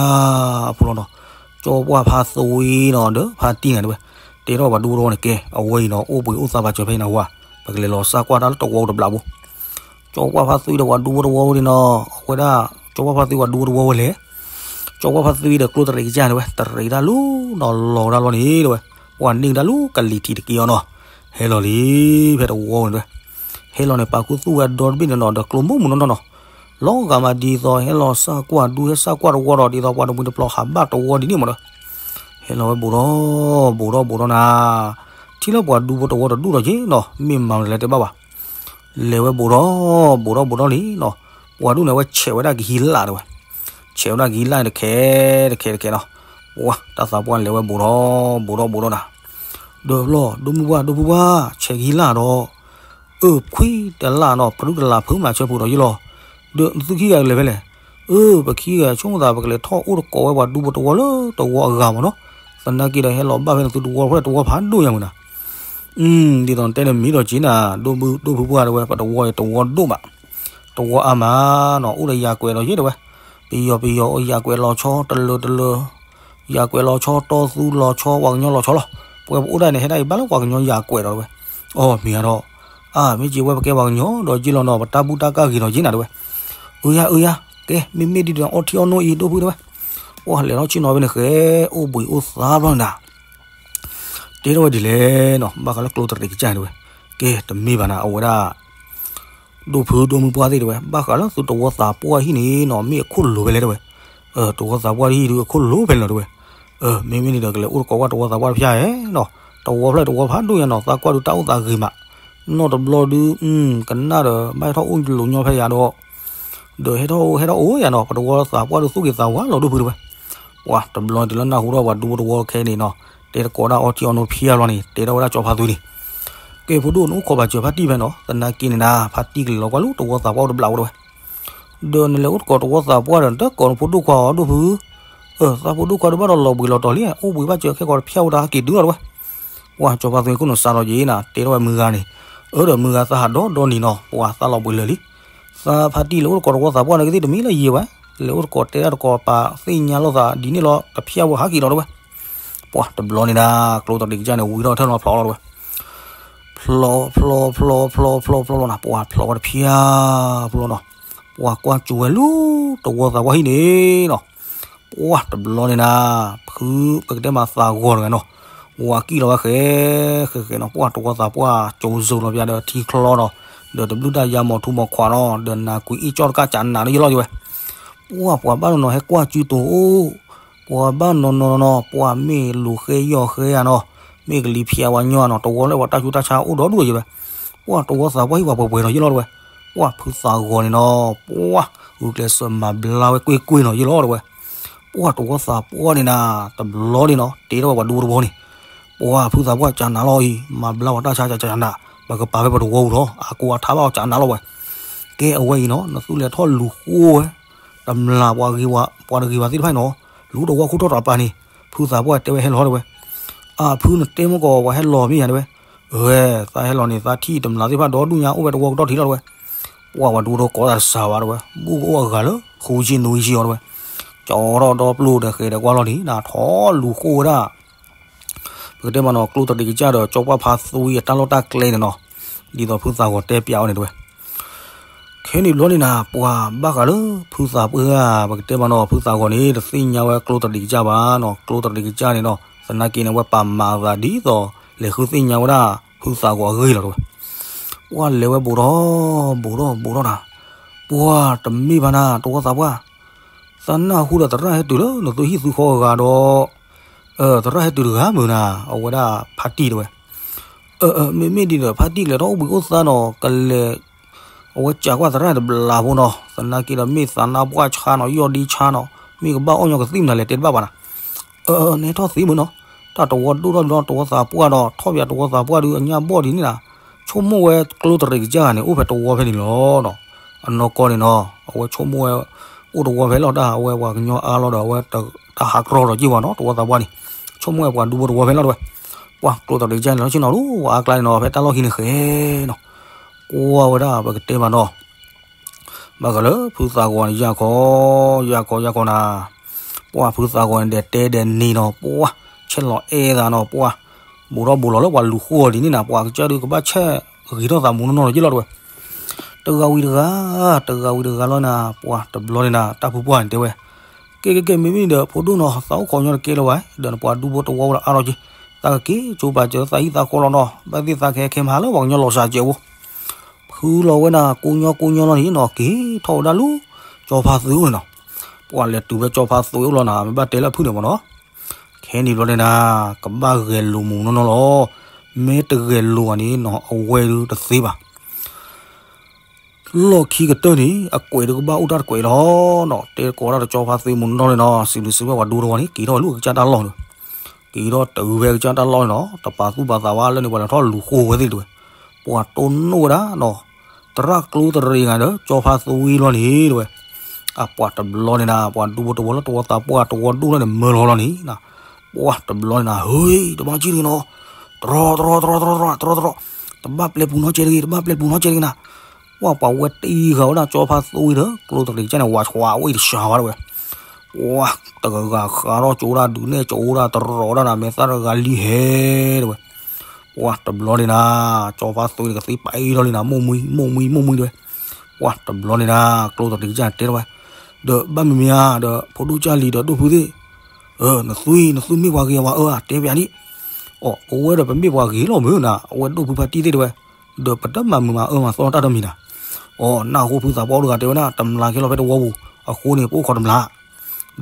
ဖိလီၤနီၤ, ကၠီပှၢ်ဖါသူအံၤနီၤ ဒီးဖါတံၢ်န့ၣ်တဲဝဲ, တဲထီၣ်ပှၤဒူဖိတဝီန့ၣ်ကဲ အဝဲအံၤနီၤ အိၣ်ဘှံးအိၣ်သါပာ်စၢၤဖဲအံၤနၢ်ဟူဧါ, ပကလဲၤလီၤစၢ်ကွၢ်တၢ်လၢတဝီတဘျီဖိ ကၠီပှၢ်ဖါသူအံၤဒီးပှၤဒူဖိတဝီဖိန့ၣ်နီၤ အဝဲဒၣ် ကၠီပှၢ်ဖါသူပှၤဒူဖိတဝီဝဲလဲၣ်, ကၠီပှၢ်ဖါသူအံၤဒီးကျိတရံးကစၢ်န့ၣ်ဝဲ တရံးဒၣ်လူၤနီၤ လီၤဒၣ်လီၤန့ၣ်တဲဝဲ, ပှၤန့ၢ်ကဒါလူၤကလံၤထံးတက့ၢ်အီၤနီၤ, ဟဲလီၤလံ ဖဲတဝီဝဲန့ၣ်တဲဝဲ, ဟဲလီၤန့ၣ် ပာ်ခူသူၣ်ဝဲဒီတဘ့ၣ်န့ၣ်နီၤ ဒီးကျိမုၢ်မုၢ်နီၢ်နီၢ်နီၤ, လီၤဂာ်မးဒ်သိး ဟဲလီၤစၢ်ကွၢ်ဒူ ဟဲစၢ်ကွၢ်တဝီဒီး ဒ်သိးပှၤတမှံၤတပျီၤဟးဘၣ်တဝီဒ်န့ၣ်မးဒီး ဟဲလီၤဝဲဘူးဒီး ဘူးဒီးဘူးဒီးနၤ, ထံၣ်လၢပှၤဒူဖိတဝီတဒူၣ်ဒီးက့ၤနီၤ မ့ၢ်မၤမနုၤလဲၣ်တဲဘၣ်ဘၣ်, လဲၤဝဲဘူးဒီး ဘူးဒီးဘူးဒီးလံနီၤ, ပှၤဒူၣ်န့ၣ်ဝဲဆဲးဝဲဒၣ်ကဟံးလၢ်တဲဝဲ, ဆဲးဝဲဒၣ်ကဟံးလၢ်တခဲ တခဲတခဲနီၤ, ပှၤတၢ်သးပှၢ်လဲၤဝဲဘူးဒီး ဘူးဒီးဘူးဒီးနၤ, ဒီးဘျီ ဒိၣ်မုၢ်ပှၢ် ဒိၣ်ဖုပှၢ် ဆဲးကဟံးလၢ်ဒီး အၢ ဖှံတလၢ်နီၤ ဖရူတလၢ်ဖုမၤဆၢဖုးဒီးယ့ၢ်လီၤ, ဒီးသုခံဂၤကလဲၤဖဲလဲၣ်, အၢ ပခံဂၤဆိကမိၣ်သး ပကလဲၤထီၣ်အိၣ်သကိးဝဲပှၤဒူဖိတဝီလၢတဝီအဂၤမးနီၤ, သနာ်က့ဒီးဟဲလီၤဘၣ်ဖဲန့ၣ်သုတဝီတဖျၢၣ်တဝီဖးဒိၣ်ညါမုၢ်နၤ, ဒ်သိးနတဲန့ၣ်မ့ၢ်ဒီးက့ၤနၤ ဒိၣ်ဖုပှၢ်တဲဝဲ ပတဝီအံၤတဝီဒိၣ်ဘၣ်, တဝီအါမးနီၤ အိၣ်ဒီးယၤကွဲးဒီးယ့ၢ်တဲဝဲ, ပယီၤပယီၤအိၣ်ယၤကွဲးလီၤဆီတလၢတလၢ ယၤကွဲးလီၤဆီ တီသူလီၤဆီ ပှၤကညီလီၤဆီလီၤ, ပဝဲပအိၣ်ဒၣ်န့ၣ် ဟဲဒၣ်အံၤဘၣ်လၢပှၤကညီယၤကွဲးဒီးတဲဝဲ, အီ မ့ၢ်ဧါဒီး, အၢ မ့ၢ်က့ၤဝဲပကဲပှၤကညီဒီးယ့ၢ်လီၤနီၤ ပတၢ်ဘူၣ်တၢ်ကၢ်ဂ့ၤဒီးယ့ၢ်နၤတဲဝဲ, အၢ ယၤ အၢ ယၤ ကဲ မ့မ့ၢ်ဒ်ဒီးအီထံအီနိအံၤ ဒိၣ်ဖုတဲဝဲ, ပှၤလဲၤထီၣ်ဆ့ၣ်နီၤဖဲန့ၣ်ဃဲ အိၣ်ဘှံးအိၣ်သါဘျီန့ၣ်နၤ, တဲထီၣ်ဝဲဒ်လဲၣ်နီၤ ဘၣ်ဃးလၢကျိတရံးကစၢ်န့ၣ်တဲဝဲ, ကဲ တမ့ၢ်ဘၣ်နၤ အဝဲဒၣ် ဒိၣ်ဖုဒိၣ်မုၢ်ပှၢ်သ့ၣ်တဲဝဲ ဘၣ်ဃးလၢသုတဝီသးပှၢ်ဟံၣ်န့ၣ်နီၤ မ့ၢ်အခိၣ်လိၤဖဲလဲၣ်တဲဝဲ, တဝီသးပှၢ်ဟံၣ်ဒုးအခိၣ်လိၤဖဲလဲၣ်နီၤတဲဝဲ, မ့မ့ၢ်န့ၣ်ဒီးကလဲၤအိၣ်သကိးကွၢ်တဝီသးပှၢ်တဖၠၣ်ဧါနီၤ, တဝီဖျၢၣ်တဝီဖးဒိၣ်ညါနီၤ သးကွၢ်ဒုးတၢ်အိၣ်သးဂ့ၤမး, နီၢ်တဘျီဒုး ကနၣ်ဒီး ဘၣ်ဟဲထီၣ်အိၣ်လိၤညီဖဲယၤဒီး ဒီးဟဲထီၣ်အိၣ်ဟဲထီၣ်အိၣ်ယၤနီၤ ပတဝီသးပှၢ်ဒုးသူၣ်ဂ့ၤသးဝါလီၤဒိၣ်ဖုတဲဝဲ, ပှၤတဘျီန့ၣ်တုၤလၢနၢ်ဟူထီၣ်ပှၤဒူဖိတဝီခဲန့ၣ်နီၤ, တဲသကိးဒၣ်အီထံအီနိတဖၠၣ်ဘျီန့ၣ် တဲထီၣ်ဝဲဒၣ်ကၠီဖါသူန့ၣ် ကဲ ဖိဒိၣ် နအိၣ်ခိးဘၣ်စၢၤဖါတံၢ်ဖဲနီၤ သနာ်က့န့ၣ်နၤ ဖါတံၢ်ကလဲၤလီၤကွၢ်လၢတဝီသးပှၢ်အိၣ်တဘျီအိၣ်တဲဝဲ, ဒီးနလဲၤအိၣ်သကိးတဝီသးပှၢ်ဒီး နတကိးနဖိဒိၣ်ခွါအီၤဒိၣ်ဖု, သးဖိဒိၣ်ခွါဒုးဘၣ်ဒီးလီၤဘှံးလီၤတီၤလံ အိၣ်ဘှံးဘၣ်စၢၤခဲကိာ်တဖၠၣ်အိၣ်တၢ်ဟဲက့ၤတုၤလီၤတဲဝဲ, ပှၤကၠီဖါသူန့ၣ်ခိၣ်နူာ်စးထီၣ်ယံၤနၤ တဲထီၣ်ဝဲမုၢ်ဂၤန့ၣ်, အၢ ဒီးမုၢ်ဂၤသးဟးဒီဒီနံၤနီၤ ပှၤသးလီၤဘှံးလၢာ်လံ သးဖါတံၢ်လဲၤအိၣ်သကိးတဝီသးပှၢ်န့ၣ်ကသ့ၣ်တမံၤလၢယံၤဝဲ, လဲၤအိၣ်သကိးတဲဒၣ်သကိးပာ်သ့ၣ်ညါလိာ်သးဒ်န့ၣ်လီၤ တဖၠၣ်ဝဲဟးက့ၤလီၤတဲဝဲ, ပှၤတဘျီန့ၣ်နၤ ကျိတရံးကစၢ်န့ၣ် ဝံၤထီၣ်ထဲလီၤဖျိးလီၤတဲဝဲ, ဖျိးဖျိးဖျိးဖျိးဖျိးဖျိးဖျိးလီၤနၤ ပှၤဖျိးဝဲတဖၠၣ်ဖျိးလီၤနီၤ, ပှၤကွၢ်စူၤဝဲလၢတဝီသးပှၢ်ဟံၣ်န့ၣ်နီၤ, ပှၤတဘျီန့ၣ်နၤ ဖုပကတဲမးသးဂီၤတဂၤနီၤ, ဝၤကံၣ်လီၤဝဲဃဲ ဃဲဃဲနီၤ, ပှၢ်တဝီသးပှၢ်ကၠိၤစိၤလီၤပျါဒီးထံချီနီၤ, ဒီးတဘျုးတၢ်ယါမီၤထူမီၤခွးနီၤ, ဒီးနၤကွံာ်အ့ၣ်ကၠီၣ်တကၣ်ကနးလၢယလီၤယဝဲ, ပှၢ်ပှၤဘၣ်နီၤနီၤဟဲကွၢ်စုတိၤအိၣ်, ပှၤဘၣ်နီၤနီၤနီၤ ပှၢ်မ့ၢ်လူၤဃဲယီၢ်ဃဲဧါနီၤ, မ့ၢ်ကလံၤဖျဲးဝဲညီနီၤ, တဝီလၢပှၤတၢ်ဆူးတၢ်ဆါအိၣ်ဒီဒူၣ်ယဝဲ, ပှၢ်တဝီသးပှၢ်ဟံၣ်ပှၤပှဲၤပှဲၤနီၤယလီၤတဝဲ, ပှၢ်ဖုသးဂီၤန့ၣ်နီၤ, ပှၢ်ဂုာ်ကျဲးစၢးမၤဘျါဝဲကွ့ၢ်ကွ့ၢ်နီၤယလီၤတဝဲ ပှၢ်တဝီသးပှၢ်န့ၣ်နၤ, တဘျီန့ၣ်နီၤ တဲထီၣ်ဝဲပှၤဒူဖိတဝီန့ၣ်, ပှၢ်ဖုသးပှၢ်ကနးလီၤအံၤ မၤဘျါပှၤတၢ်ဆါကနး, ပကပာ်ဖဲပတဝီပူၤလီၤ, အကိးအထါဘၣ်အီၤကနးလီၤဝဲ, ကဲအဝဲအံၤနီၤ နသုလဲၤထီၣ်လူၤဃိဝဲ, တမျးပှၤဂ့ၤဝဲ ပှၤတဂ့ၤဝဲသ့ၣ်တဖၣ်နီၤ, လူၤတဝီခိၣ်ထီၣ်တၢ်ပာ်န့ၣ်, ဖုသးပှၢ်တဲဝဲဟဲလီၤတဝဲ, အဖုနတဲမ့ၢ်ကီးပှၤဟဲလီၤမ့ၢ်ယၤတဝဲ, ဝဲ, သးဟဲလီၤန့ၣ် သးထံၣ်တမျးသ့ၣ်တဖၣ်ဒီဒူၣ်ညါအိၣ်ဝဲတဝီကတီၢ်ထံးလီၤတဝဲ, ပှၢ်ပှၤဒူဖိတဝီကိးတၢ်တစှၤဘၣ်တဝဲ, ဘူၣ်ကအိၣ်အဂၤလၢ ဃုဆံနွံဆံအီၤတဝဲ, ကၠီထီၣ်ဒီပျိၢ်ဒီးဃဲၤဒီးကွၢ်လီၤန့ၣ် နၤထီၣ်လူၤဃိဝဲဒၣ် ပကတဲမးနီၤ ကျိတရံးကစၢ်ဒီးကၠီပှၢ်ဖါသွံအတၢ်လီၢ်တၢ်ကျဲန့ၣ်နီၤ, ဒ်သိးဖုသးဂီၤတဲပျးအီၤန့ၣ်တဝဲ, ခဲန့ၣ်ဘျီန့ၣ်နၤ ပှၤဘၣ်ဃးလၢ ဖုသးပှၢ်ဧါ ပကတဲမးနီၤ ဖုသးဂီၤန့ၣ် တသ့ၣ်ညါဝဲကျိတရံးကစၢ်ဘၣ်နီၤ, ကျိတရံးကစၢ်န့ၣ်နီၤ သနာ်က့န့ၣ် အဝဲပာ်မၤအသးဒ်သိး လဲၤဃုသ့ၣ်ညါဝဲဒၣ် ဖုသးဂီၤအဂ့ၢ်လီၤတဝဲ, ပှၢ်လဲၤဝဲဘူးထီၣ် ဘူးထီၣ်ဘူးထီၣ်နၤ, ပှၢ်တမ့ၢ်ဘၣ်နၤ တဝီသးပှၢ် သးနၢ်ဟူဒီးသရၣ်ဟဲတုၤလၢနသုဟံၣ်သုဃီအဂၤဒီး, သရၣ်ဟဲတုၤတဂၤမုၢ်နၤ အဝဲဒၣ်ဖါတံၢ်တဝဲ, မ့မ့ၢ်ဒ်ဒီးဖါတံၢ်ကလဲၤထီၣ်အိၣ်ဘှံးအိၣ်သါနီၤ ကလဲၤ, အဝဲစးကွၢ်သရၣ်တဘျီဖိနီၤ သနာ်က့ဒီးမ့ၢ်သးနါပှၢ်ဆါနီၤ ယီၢ်ဒ့ဆါနီၤ မ့ၢ်ကဘၣ်အီၣ်ညီကသံၣ်မနုၤလဲၣ်တဲတဘၣ်ဘၣ်နၤ, နဟဲထီၣ်သ့မုၢ်နီၤ, တၢ်တဝီဒိၣ်ထီၣ်လီၤ တဝီသးပှၢ်ဒီး ထီၣ်ပၠးတဝီသးပှၢ်ဒုးအညၣ်ဘီၣ်ဒ်န့ၣ်နၤ, ဆိကမိၣ်ဝဲကျိတရံးကစၢ်န့ၣ် အိၣ်ဖဲတဝီဖဲန့ၣ်လီၤနီၤ, အနီၢ်ကီၢ်န့ၣ်နီၤ အဝဲဆိကမိၣ်ဝဲ, အိၣ်တဝီဖဲလီၤတၢ် အဝဲပှၤကညီအါလီၤဒီး အဝဲတၢ်ဟးကြီဒီးက့ၢ်ဝဲနီၤ တဝီသးပှၢ်န့ၣ်, ဆိကမိၣ်ဝဲပှၤဒူဖိတဝီဖဲလီၤတဝဲ, ပှၢ်ကျိတရံးကစၢ်န့ၣ်လီၤဆ့နီၤ လၢပှၤအါကျါန့ၣ်နီၤ ဖဲတၢ်လီၢ်ခံန့ၣ်ဃဲနီၤ, ကွၢ်ဝဲဒၣ်ပကတဲမးနီၤ ဘၣ်ဃးလၢဖုသးဂီၤန့ၣ် ယၢ်ခီ, ယၢ်ခီ ယၢ်ခီနၤ, ပှၢ်ဖုသးဂီၤန့ၣ် ဒဲးတဲဒဲးနံၤနီၤ ပှၢ်, ဆဲးလီၤအဲၣ်သးနီၤ ပှၢ်, ဘူးထီၣ်ဘူးလီၤလၢပှၤလူၤဃိအီၤဒ်န့ၣ်နၤ ပှၢ်ကစၢ်ဒုးကဘၣ်ဆဲးဂ့ၤထီၣ်သးမူနီၢ်နီၢ်လီၤက့လီၤတဝဲ, တဂၤဝံၤတဂၤ, တဂၤဝံၤတဂၤလီၤနၤ ပှၢ်တဘျီန့ၣ်နၤ တၢ်ဖုပှၢ်န့ၣ်တဲဝဲ, ကဲကဲကဲ မ့မ့ၢ်ဒီးဖိဒိၣ်နီၤ သးအိၣ်ခိးညီတကဲလၢၤဘၣ် ဒီးနပှၤဒူဖိတဝီဝဲဒီးအါထီၣ်က့, သးကက့ၤကၠိပာ်စၢၤသးဟံၣ်သးဃီလီၤနီၤ ဘၣ်သ့ၣ်သးကဟဲခဲမဟါလၢပှၤကညီလီၤစၢ်စဲးဖိ ဖုလီၤဝဲဒၣ်ကိးညီကိးညီလီၤန့ၣ်နီၤ က့ၤထီၣ်ဝဲဒၣ်လၢ ကၠီဖါသွံအိၣ်န့ၣ်နီၤ, ပှၢ်လဲၤတုၤဖဲကၠီဖါသွံအိၣ်လီၤနၤ မ့ၢ်ဘၣ်တဲလၢအဖုၣ်န့ၣ်မ့ၢ်နီၤ, ခဲန့ၣ်ဘျီန့ၣ်နၤ ကဘၣ်ဂဲၤလိာ်မူနီၢ်နီၢ်လီၤ, မ့ၢ်တဂဲၤလိာ်ဘၣ်န့ၣ်နီၤ အဝဲဒုးတသ့ဘၣ် လီၢ်ခံကတၢၢ်န့ၣ် အကွဲးဒုးကဘၣ်အိၣ်တၢ်တကွဲးလီၤနီၤ, တဲကိးဒၣ်တကၠီဖါသွံမူနီၢ်နီၢ်န့ၣ်နီၤ စံးဘျုးစံးဖှိၣ်ပှၤဒူတဝီန့ၣ် က့ၤထီၣ်ဝဲလၢကစၢ်တၢ်လီၢ်န့ၣ်, က့ၤထီၣ်တုၤဖဲကစၢ်တၢ်လီၢ်န့ၣ်နီၤ တပာ်သူၣ်ပာ်သးဝဲလၢန့ၣ် ပှၤလဲၤထီၣ်လူၤဃိဝဲသ့ၣ်တဝဲ, ပှၤတိၢ်နီၣ်ဝဲဒၣ်နီၤ, သရၣ်ကျိတရံးဂၤဒီး ကၠီဖါသွံလီၤန့ၣ်တဝဲ, အပှၤတဘျီန့ၣ်နၤ ပှၤဒူဖိတဝီလၢတဝီသးပှၢ်တဝီဒိၣ်လီၤန့ၣ် မၢလီၤလီၤန့ၣ် ပှၢ်တဘျီန့ၣ်နၤ ဟ့ တဘၣ်ကံၣ်တဂ့ၤနီၤ, တြီတြီတြီတြီတြီတြီတြီ, တဘၣ်ပျဲပူၤနီတစဲးတဂ့ၤ တဘၣ်ပျဲပူၤနီတစဲးတဂ့ၤနၤ, ပှၢ်ပှၤဝဲတံၢ်ဃာ်ဝဲဒၣ်ကၠီဖါသွံဒီး ကျိတရံးကစၢ်န့ၣ် ဝးဆှးဝဲအံၤတစှၤဝဲတဝဲ, ပှၢ်တဂၤဂၤဃးထီၣ်ကၠိဒၣ်ဒုးနဲၣ်ကၠိဒၣ်တရီးဒၣ်နၤ မဲာ်သၣ်တဂၤလံဟဲတဝဲ ပှၢ်တဘျီန့ၣ်နၤ, ကၠီဖါသွံန့ၣ်ကသံပာ်အံၤလီၤန့ၣ်နၤ မိၢ်မှံ မိၢ်မှံ မိၢ်မှံတဝဲ, ပှၢ်တဘျီန့ၣ်နၤ, ကျိတရံးကစၢ်န့ၣ်တဲထီၣ်ဝဲ, ဒီးဘၣ်မ့မ့ၢ်ဧါ ဒီးဖိဒိၣ်ကၢ်လံၤဒီးဒိၣ်ဖုသ့ၣ်, နသွံ နသုမ့ၢ်ပှၤဂ့ၤဝဲအၢ တဲပျးဒံး, အိၣ် ပဝဲဒီးပမ့ၢ်ပှၤဂ့ၤလီၤမုၢ်နၤ အဝဲဒိၣ်ဖုဖါတံၢ်သ့ၣ်တဝဲ, ဒီးပတမၤမုာ်မၤအၢမၤသီတၢ်တမံၤနၤ, အိၣ် နၢ်ဟူဖုသးပှၢ်အိၣ်တဂၤတဲဝဲဒၣ် တမျးကဲလီၤဖဲတဝီပူၤ, အဃိန့ၣ် ပအိၣ်ခိးတမျး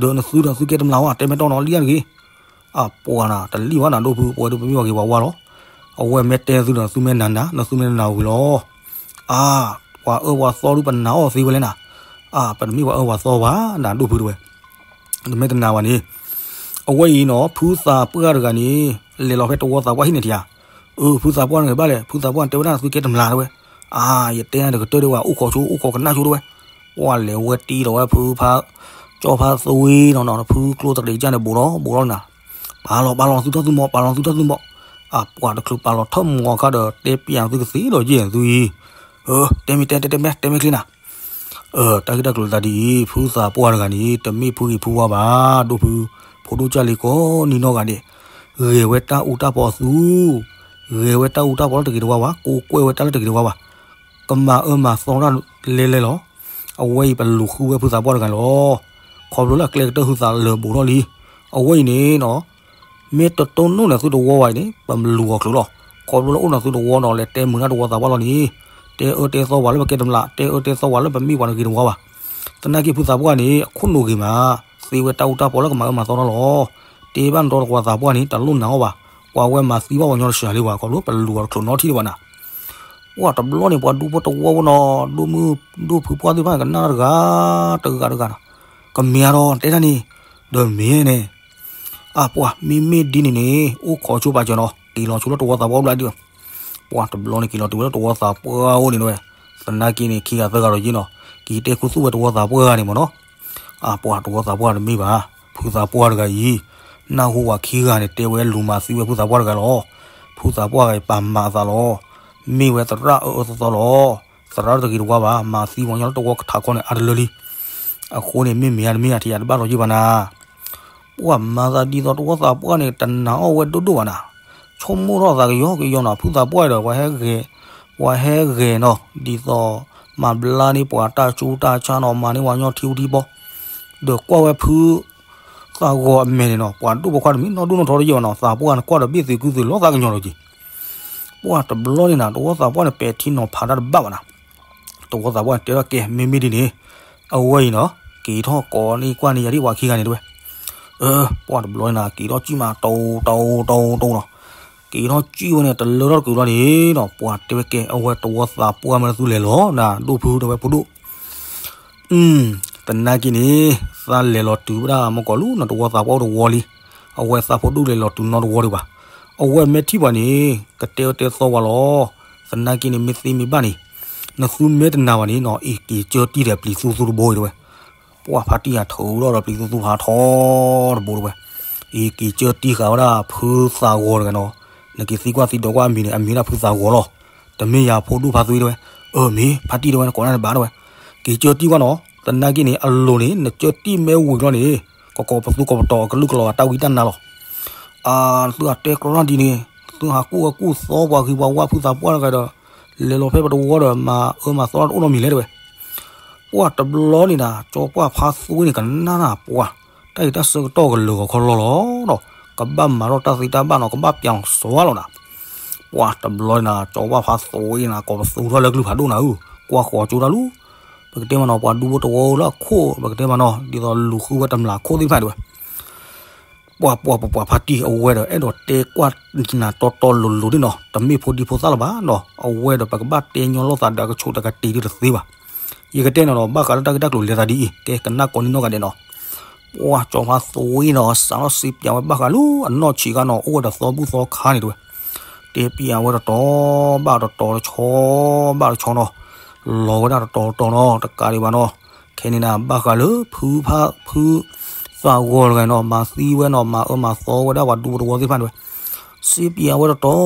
ဒီးနသုဒီးသုကဲတမျးဝဲ တဲမ့ၢ်တီနီၤ လံၣ်အါတဂ့ၤ, အပှၤနၤ တလံၣ်ဘၣ်နၤ ဒိၣ်ဖု ပဝဲဒၣ်ပမ့ၢ်ပှၤဂ့ၤပှၤဝါလီၤ, အဝဲမ့ၢ်တဲသုဒီးသုမ့ၢ်နၤနၤ နသုမ့ၢ်နၤဝံၤလီၤ, အါ ပှၤအၢပှၤသီဒုးပနာ်အီၤသ့ဝဲလဲၣ်နၤ, အါ ပတမ့ၢ်ပှၤအၢပှၤသီဘၣ်နၤ ဒိၣ်ဖုတဝဲ နမ့ၢ်တနာ်ဘၣ်န့ၣ်, အဝဲအံၤနီၤ ဖုသးပှၢ်တဂၤန့ၣ် လဲၤလီၤဖဲတဝီသးပှၢ်ဟံၣ်န့ၣ်ထံဧါ, အၢ ဖုသးပှၢ်န့ၣ်ဘၣ်လဲၣ် ဖုသးပှၢ်န့ၣ်တဲဝဲဒၣ်သုကဲတမျးတဝဲ, အါ ယတဲနၤတကတၢၢ်ဒံးဝဲ အိၣ်ခိးဆိ အိၣ်ခိးကနၣ်ဆိတဝဲ, ပှၢ်လဲၤဝဲတံၢ်လီၤဝဲဖုဖါ, ကၠီဖါသွံနီၤနီၤ ဖုကျိတရံးကစၢ်န့ၣ် ဘူးထီၣ်ဘူးထီၣ်နၤ, ပာ်လီၤပာ်လီၤသုတၢ်သူၣ်မီၤ ပာ်လီၤသုတၢ်သူၣ်မီၤ, အပှၤတချုးပာ်လီၤထၢၣ်မီၤအခါဒီး တဲပျးသုကသ့ဒီးယဲၢ်သုအံၤ, အၢ တဲမ့ၢ်တဲတဲတဲမ့ၢ်တဲမ့ၢ်ချ့နၤ တၢ်ဂ့ၢ်တၢ်ကျိၤသးဒ်အံၤ ဖုသးပှၢ်တဂၤန့ၣ် တမ့ၢ်ဖုဂ့ၤဖုဝါဘၣ် ဒိၣ်ဖု, ဖိဒိၣ်ကၢ်လံၤကိးနံၤနီၢ်ဂၤဒဲး, ဂဲၤဝဲတၢ်အူတၢ်ပီအသူ, ဂဲၤဝဲတၢ်အူတၢ်ပီလၢတဂ့ၤတဝါဘၣ် ကိးကွဲၢ်ဝဲတၢ်လၢတဂ့ၤတဝါဘၣ်, ကမၤအၢမၤသီတၢ်လဲၤလဲၤလီၤ, အဝဲအံၤပလူၤဃုဝဲဖုသးပှၢ်တဂၤန့ၣ်လီၤ, ခီဖျိလၢအကျဲကတၢၢ်ဟုသးလၢာ်ဘူးထီၣ်လံ, အဝဲအံၤန့ၣ်နီၤ မ့ၢ်တတိၢ်နီၣ်န့ၢ်သုတဝီဘၣ်အံၤန့ၣ် ပလူၤအီၤချုးလီၤ. ခီဖျိလၢအိၣ်န့ၢ်သုတဝီဒီး လဲၤတဲမုာ်တၢ်တဝီသးပှၢ်လီၤန့ၣ်, တဲအၢတဲသီပှၤလၢပကဲတမျး, တဲအၢတဲသီပှၤလၢပမ့ၢ်ပှၤတဂ့ၤတဝါဘၣ်. သနာ်က့ဖုသးပှၢ်န့ၣ် အခိၣ်နူာ်ဂ့ၤမး, သ့ဝဲတၢ်အူတၢ်ပီလၢကမၤအၢမၤသီထီၣ်လီၤ. တဲဘၣ်နတဝီသးပှၢ်န့ၣ် တလိၣ်နာ်အီၤဘၣ်. ပှၤဝဲမၤသံဘၣ်ပှၤညီတစှၤလံဘၣ်, ခီဖျိပလူၤအီၤတချုးနီထံၣ်ဒံးဘၣ်နၤ. ပှၢ်တဘျီန့ၣ် ပှၤဒူဖိတဝီဖိနီၤ, ဒိၣ်မုၣ်ဒိၣ်ဖုပှၢ်သ့ၣ်တဖၣ်န့ၣ် ကနၣ်တဂၤတဂၤတဂၤနီၤ, ကမ့ၢ်အါဒီးတဲတၢ်န့ၣ်, ဒီးမ့ၢ်န့ၣ်, အၢ ပှၢ် မ့မ့ၢ်ဒ်န့ၣ်န့ၣ် အိၣ်ခိးဆိပာ်စၢၤနီၤ, က့ၤလီၤဆိလၢတဝီသးပှၢ်အိၣ်ဘျီဒံး, ပှၢ်တဘျီန့ၣ် က့ၤလီၤတုၤဝဲလၢတဝီသးပှၢ်အိၣ်န့ၣ်ဝဲ, သနာ်က့န့ၣ် ခံဂၤသၢဂၤဒီးယ့ၢ်နီၤ, က့ၤတဲခူသူၣ်ဝဲတဝီသးပှၢ်ဂၤန့ၣ်မ့ၢ်နီၤ. အၢ ပှၢ်တဝီသးပှၢ်တမ့ၢ်ဘၣ်, ဖုသးပှၢ်တဂၤအံၤ, နၢ်ဟူဝဲခံဂၤန့ၣ် တဲဝဲလူၤမၤသံဝဲဖုသးပှၢ်တဂၤလီၤ. ဖုသးပှၢ်ဂၤအံၤပာ်မၤအသးလီၤ. မ့ၢ်ဝဲသရၣ်အၢအၢသီသီလီၤ. သရၣ်တဂ့ၤတဝါဘၣ်, မၤသံပှၤညီလၢတဝီကထးခီန့ၣ် အါတလၢလံ. အဃိန့ၣ် မ့ၢ်မ့ၢ်ဧါတမ့ၢ်ဧါ ထံၣ်ယၤတဘၣ်လီၤယ့ၢ်ဘၣ်နၤ. ပှၢ်မၤသးဒ်သိးတဝီသးပှၢ်န့ၣ် တနာ်အီၤဝဲဒိၣ်ဒိၣ်ဘၣ်နၤ. ဆိကမိၣ်ထီၣ်သးကယီကယီနီၤ, ဖုသးပှၢ်ဒီး ပှၤဟဲဂဲၤ, ပှၤဟဲဂဲၤနီၤ, ဒ်သိးမၤဘျါန့ၢ်ပှၤတၢ်ဆူးတၢ်ဆါနီၤ, မၤန့ၢ်ပှၤညီထံအူထံဘီ, ဒီးကွၢ်ဝဲဖုသးဂီၤအမဲာ်န့ၣ်နီၤ, ပှၤဒိၣ်ပိာ်ခွါတမ့ၢ်နီၢ်ဒိၣ်နီၢ်ထီတယ့ၢ်ဘၣ်နီၤ, သးပှၢ်န့ၣ်ကွၢ်ဒီးဘ့ၣ်သုးကုသုးလီၤသးကညီၤလီၤက့ၤ. ပှၢ်တဘျီန့ၣ်နၤ တဝီသးပှၢ်န့ၣ် ပဲာ်ထံနီၤဖးတၢ်တဘၣ်ဘၣ်နၤ. တဝီသးပှၢ်န့ၣ် တဲထီၣ်ကဲ မ့မ့ၢ်ဒ်န့ၣ်, အဝဲအံၤနီၤ, က့ၤထီၣ်ကိးန့ၢ်ကွၢ်န့ၢ်ယၤဒ်ပှၤခံဂၤန့ၣ်တဲဝဲ. အၢ ပှၢ်တဘျီန့ၣ်နၤ က့ၤထီၣ်စံၣ်မး တအိၣ်တအိၣ်တအိၣ်တအိၣ်နီၤ, က့ၤထီၣ်စံၣ်ဝဲန့ၣ် တလၢထီၣ်တကုာ်ဘျီန့ၣ်နီၤ, ပှၢ်တဲဝဲကဲ အဝဲတဝီသးပှၢ်မ့ၢ်လၢသုလဲၤလီၤနၤ ဒိၣ်ဖုတဲဝဲဖိဒိၣ် သနာ်က့န့ၣ် သးလဲၤလီၤတုၤဝဲဒၣ်မ့ၢ်ကီးလူၤနီၤ တဝီသးပှၢ်အိၣ်တဝီလံ, အဝဲသးဖိဒိၣ်လဲၤလီၤတုၤနီတဝီဒံးဘၣ်. အဝဲမ့ၢ်ထံၣ်ပှၤန့ၣ် ကတဲအၢတဲသီပှၤလီၤ. သနာ်က့န့ၣ် မ့ၢ်သ့မ့ၢ်ဘၣ်န့ၣ် နသုမ့ၢ်တနာ်ဘၣ်န့ၣ်နီၤ အ့ၣ်က့ၤကၢတံၢ်ဒီးပျံၤသူသူတဘိအံၤတဲဝဲ. ပှၢ်ဖါတံၢ်အထၢဒီးပျံၤသူသူဖးထီတဘိတဲဝဲ. အ့ၣ်က့ၤကၢတံၢ်ဃာ်ဝဲဒၣ်ဖုသးဂီၤတဂၤနီၤ, နက့ၤသံကွၢ်သံဒိးကွၢ်အမံၤန့ၣ် အမံၤဒၣ်ဖုသးဂီၤလီၤ. တမ့ၢ်ယၤဖိဒိၣ်ဖါသွံတဲဝဲ. အၢ မ့ၢ်ဖါတံၢ်တဲဝဲ နကိးနၢ်တဘၣ်တဲဝဲ. က့ၤကၢတံၢ်ကွၢ်နီၤ, သနာ်က့န့ၣ် အလိၤန့ၣ် နကၢတံၢ်မ့ၢ်ဝံၤဘျီန့ၣ် ကကိးပသူကပတီၤအကလုာ်ကလီၤအတၢ်ဝံတၢ်နါလီၤ. အၢ သုအတဲကျီထီၣ်ဒ်န့ၣ် သုဟးကူၣ်အကူၣ်သီပှၤဂ့ၤပှၤဝါဖုသးပှၢ်တဂၤဒီး လဲၤလီၤဖဲပတဝီဒီး မၤအၢမၤသီတအိၣ်နီတမံၤလဲၣ်တဲဝဲ. ပှၢ်တဘျီန့ၣ်နၤ ကၠီပှၢ်ဖါသွံန့ၣ် ကနၣ်နၤပှၢ်, တၢ်အံၤတၢ်ဆၢကတီၢ်ကလၢာ်ဂီၤခီလီၤလီၤဒီး ကဘၣ်မၤထီၣ်တၢ်သ့တၢ်ဘၣ်နီၤ ကဘၣ်ပျီစီလီၤနၤ. ပှၢ်တဘျီန့ၣ်နၤ ကၠီပှၢ်ဖါသွံန့ၣ်နၤ ကိးပသူထီၣ်လၢကလုၢ်ဖးဒိၣ်နၤဧၢ, ကွၢ်ဃီၤကၠိတၢ်လူၤ, ပကတဲမးနီၤ ပှၤဒူဖိတဝီလၢအခိၣ် ပကတဲမးနီၤ ဒ်သိးလူၤဃုဝဲတမျးခိၣ်သ့ၣ်တဖၣ်တဲဝဲ. ပှၢ်ပှၢ်ပှၢ်ပှၢ်ဖါတံၢ် အဝဲဒီးအဲၣ်ဒိးတဲကွၢ်နၤတီတီလိၤလိၤဒ်နီၤ တမ့ၢ်ဖိဒံဖိသၣ်လၢၤဘၣ်နီၤ အဝဲဒီးပကဘၣ်တဲညီလိာ်သးဒီးအကဆိးတကတ့ၢ်ဒ်တသ့ဘၣ်. ယကတဲနီၤနီၤ ဘၣ်ဃးလၢတၢ်ဂ့ၢ်တၢ်ကျိၤလဲၤသးဒ်အံၤ ကဲကနၣ်ကိးနံၣ်နီၢ်ဂၤဒဲးနီၤ. ပှၢ်ကၠီဖါသွံနီၤ စးထီၣ်စံးပၠးဝဲဘၣ်ဃးလၢအနီၢ်ဆံးခါနီၤ အိၣ်ဝဲဒီးသီဘူၣ်သီခါန့ၣ်တဲဝဲ. တဲပၠးဝဲတတီၤဘၣ်တတီၤတဆီဘၣ်တဆီနီၤ လီၤဝဲဒၣ်တတီၤတတီၤနီၤ တကးဒံးဘၣ်နီၤ ခဲန့ၣ်နၤ ဘၣ်ဃးလၢဖုဖါ ဖုသးဂီၤတဂၤနီၤ မၤသံဝဲနီၤ မၤအၢမၤသီဝဲဒၣ်ပှၤဒူဖိတဝီသ့ၣ်တဖၣ်န့ၣ်တဲဝဲ. စံးပၠးဝဲတတီၤ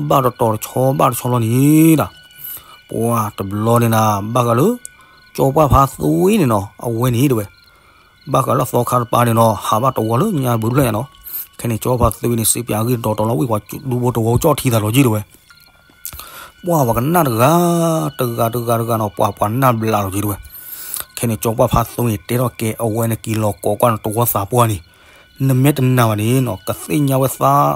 ဘၣ်တတီၤတဆီဘၣ်တဆီလီၤန့ၣ်ဒီး ပှၢ်တဘျီန့ၣ်နၤ ဘၣ်ဃးလၢ ကၠီပှၢ်ဖါသွံန့ၣ်နီၤ အဝဲန့ၣ်တဲဝဲ ဘၣ်ဃးလၢသီခါတပၤန့ၣ်နီၤ ဟးဘၣ်တဝီလၢညါဘုဖျၢၣ်ညါနီၤ. ခဲန့ၣ် ကၠီပှၢ်ဖါသွံန့ၣ် စံးပၠးအဂ့ၢ်တတီၤတီၤလီၤ ဝံၢ်ပှၤဒူဖိတဝီကၠီၣ်ထံသးလီၤက့ၤတဲဝဲ. ပှၢ်ပှၤကနၣ်တဂၤ တဂၤတဂၤတဂၤနီၤ ပှၢ်ပှၤနၢ်ဘျးလီၤက့ၤတဲဝဲ. ခဲန့ၣ် ကၠီပှၢ်ဖါသွံန့ၣ် တဲထီၣ်ကဲ အဝဲန့ၣ်က့ၤလီၤကိးကွၢ်နတဝီသးပှၢ်န့ၣ် နမ့ၢ်တနာ်ဘၣ်န့ၣ်နီၤ ကသ့ၣ်ညါဝဲသး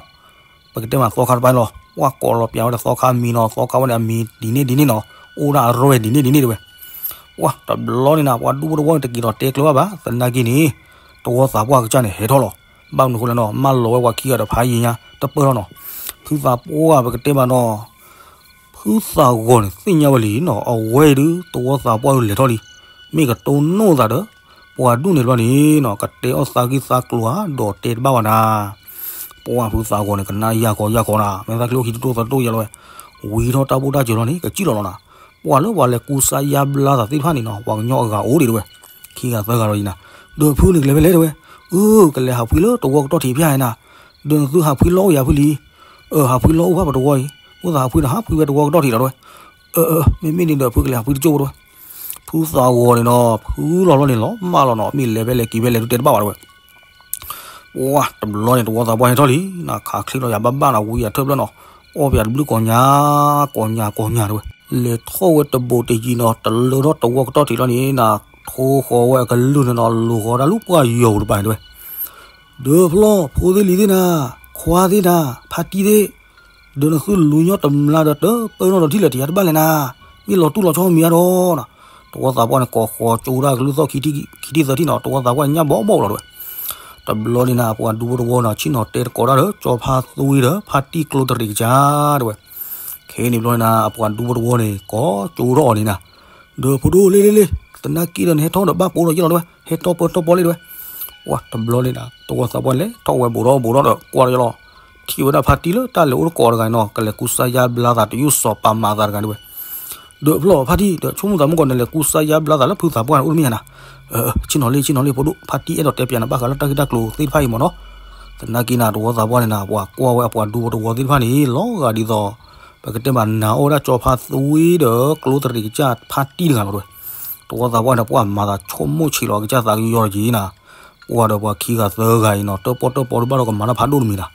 ပကတဲမးသီခါတပၤလီၤ. ပှၢ်ကိးလီၤပၠးဝဲဒီးသီခါမံၤနီၤ သီခါဝဲန့ၣ် အမံၤဒ်န့ၣ်ဒ်န့ၣ်နီၤ အိၣ်ဒၣ်အရဲၣ်ဒ်န့ၣ်ဒ်န့ၣ်တဲဝဲ. ပှၢ်တဘျီန့ၣ်နၤ ပှၤဒူဖိတဝီန့ၣ် တက့ၤဒီးတဲကျၢၤဘၣ်ဘၣ် သနာ်က့န့ၣ် တဝီသးပှၢ်ကစၢ်န့ၣ် ဟဲထီၣ်လီၤ. ဘၣ်မနုၤအဃိလဲၣ်နီၤ မၢလီၤဝဲပှၤခံဂၤဒီးဖးယံာ်ညါ တပၢၢ်ထီၣ်နီၤ. ဖုသးပှၢ်ပကတဲမးနီၤ ဖုသးဂီၤန့ၣ် သ့ၣ်ညါဝဲလံနီၤ အဝဲအံၤဒုး တဝီသးပှၢ်ဒုးလဲၤထီၣ်လံ. မ့ၢ်ကတိၢ်နီၣ်သးဒီး ပှၤဒူၣ်န့ၣ်တဘျီန့ၣ်နီၤ ကတဲအီၣ်သးဂ့ၢ်သးကျိၤဧါ ဒီးတဲတဘၣ်ဘၣ်နၤ. ပှၢ်ဖုသးဂီၤန့ၣ် ကနၣ်ယၢ်ကီယၢ်ကီနၤ မ့ၢ်သးကျိၣ်အိၣ်ခံတတိၢ်သးတတိၢ်ယဲလီၤဝဲ ဝံၤထီၣ်တၢ်ဘူၣ်တၢ်စၢၤလီၤန့ၣ် ကစံၣ်လီၤလီၤနၤ. ပှၢ်လၢပှၤလဲၤကူစါယါဘျါသးသ့ၣ်တဖၣ်န့ၣ်နီၤ ပှၤကညီအဂၤအိၣ်ဒံးတဲဝဲ ခံဂၤသၢဂၤဒီးယံၤနၤ ဒီးဖုန့ၣ်ကလဲၤဖဲလဲၣ်တဲဝဲ. အၢ ကလဲၤဟးဖှံလၢတဝီကတီၢ်ထံးဖၠၣ်နၤ ဒီးနသုဟးဖှံလီၤအိၣ်ယၤဖုလံ. အၢ ဟးဖှံလီၤအိၣ်ဘၣ်ပတဝီအံၤ ဖိသၣ်ဟးဖှံဒီးဟးဖှံဝဲတဝီကတီၢ်ထံးလီၤတဲဝဲ. အၢ အၢ မ့မ့ၢ်ဒ်ဒီးဖုကလဲၤဟးဖှံတကၠိၢ်ဖိတဲဝဲ. ဖုသးဂီၤန့ၣ်နီၤ ဖုလီၤလီၤန့ၣ်လီၤမၢ်လီၤနီၤ မ့ၢ်လဲၤဖဲလဲၣ်က့ၤဖဲလဲၣ်ဒုးတဲတဘၣ်ဘၣ်တဲဝဲ. ပှၢ်တဘျီန့ၣ် တဝီသးပှၢ်ဟဲထီၣ်လံ နခးချ့လီၤယၤဘၣ်ဘၣ်နၤ ဝံၤယၤထၢၣ်ဖျၢၣ်နီၤ အီၣ်ပယၤတဘျုးကိးညါ ကိးညါတဲဝဲ. လဲၤထီၣ်ဝဲတဘိးတယံၤနီၤ တလၢထီၣ်တဝီကတီၢ်ထံးလီၤန့ၣ် နထိဃီၤဝဲအကလုၢ်န့ၣ်နီၤ လိၤဃီၤတၢ်လူၤပှၢ်ယီၤပူၤတပၤန့ၣ်တဲဝဲ. ဒီးဖျီၣ် ဖိသ့ၣ်လံၤသ့ၣ်နၤ ခွါသ့ၣ်နၤ, ဖါတံၢ်သ့ၣ်, ဒီးနသုလူၤညီတမျၢ်ဒီးတပၢၢ်နီၣ်ဒီးထံၣ်လဲၣ်တယၤတဘၣ်လဲၣ်နၤ, မ့ၢ်လီၤတူၢ်လီၤဆီမ့ၢ်ဧါဒီးနၤ. တဝီသးပှၢ်န့ၣ် ကိးဃီကၠိဒၣ်ကလုၢ်သီၣ်ခံထံၣ်သၢထံၣ်နီၤ, တဝီသးပှၢ်န့ၣ် ညၣ်ဘီဘီလီၤတဲဝဲ. တဘျီန့ၣ်နၤ အပှၤဒူဖိတဝီန့ၣ် ဆ့ၣ်နီၤတဲတကိးတၢ်ဒီး ကၠီဖါသွံဒီး ဖါတံၢ်ကျိတရံးကစၢ်တဲဝဲ. ခဲအံၤန့ၣ်ဘျီန့ၣ်နၤ အပှၤဒူဖိတဝီန့ၣ် ကိးကၠိထီၣ်အီၤန့ၣ်နၤ, ဒီးဖိဒိၣ်လ့လ့လ့, သနာ်က့ဒီးနဟဲထီၣ်ဒီးဘၣ်ပိာ်ထီၣ်ယဲလီၤတဲဝဲ, ဟဲထီၣ်ပၢၢ်ထီၣ်ပီလ့တဲဝဲ. ပှၤတဘျီန့ၣ်နၤ တဝီသးပှၢ်လဲၤထီၣ်ဝဲဘူးထီၣ်ဘူးထီၣ်ဒီး ကွၢ်ထီၣ်ယဲလီၤ. ထံၣ်ဝဲဒၣ်ဖါတံၢ်လၢတၢ်လဲၤအိၣ်တကိးတဂၤန့ၣ်နီၤ, ကလဲၤကူစါယါဘျါသးတယုၢ်စီၤပၤမၤအသးတဂၤတဲဝဲ. ဒီးဖျီၣ်ဖါတံၢ်ဒီး ဆိကမိၣ်သးမုၢ်ကီး နလဲၤကူစါယါဘျါသးလၢဖုသးပှၢ်န့ၣ် အိၣ်တမ့ၢ်ဧါနၤ. ဆ့ၣ်နီၤလ့ ဆ့ၣ်နီၤလ့ ဖိဒိၣ်, ဖါတံၢ်အဲၣ်ဒိးတဲပၠးနၤဘၣ်ဃးလၢတၢ်ဂ့ၢ်တၢ်ကျိၤသ့ၣ်တဖၣ်အံၤမ့ၢ်နီၤ. သနာ်က့နၤ တဝီသးပှၢ်န့ၣ်နၤ ပှၤကွၢ်ဝဲအပှၤဒူဖိတဝီသ့ၣ်တဖၣ်န့ၣ် လီၤဂာ်ဒ်သိး ပကတဲမး နာ်အိၣ်ဝဲဒၣ်ကၠီဖါသွံဒီးကျိတရံးကစၢ်ဖါတံၢ်တဂၤလီၤတဲဝဲ. တဝီသးပှၢ်န့ၣ် ပှၤမၤသးဆိကမိၣ်ဆံးလီၤကစၢ်သးကယီတက့ၢ်နၤ. ပှၤဒီးပှၤခံဂၤသၢဂၤအံၤနီၤ တၢၣ်ပီၣ်တၢၣ်ပီတဘၣ်ဒီး ကမၤတၢ်ဖးဒိၣ်တမံၤနၤ.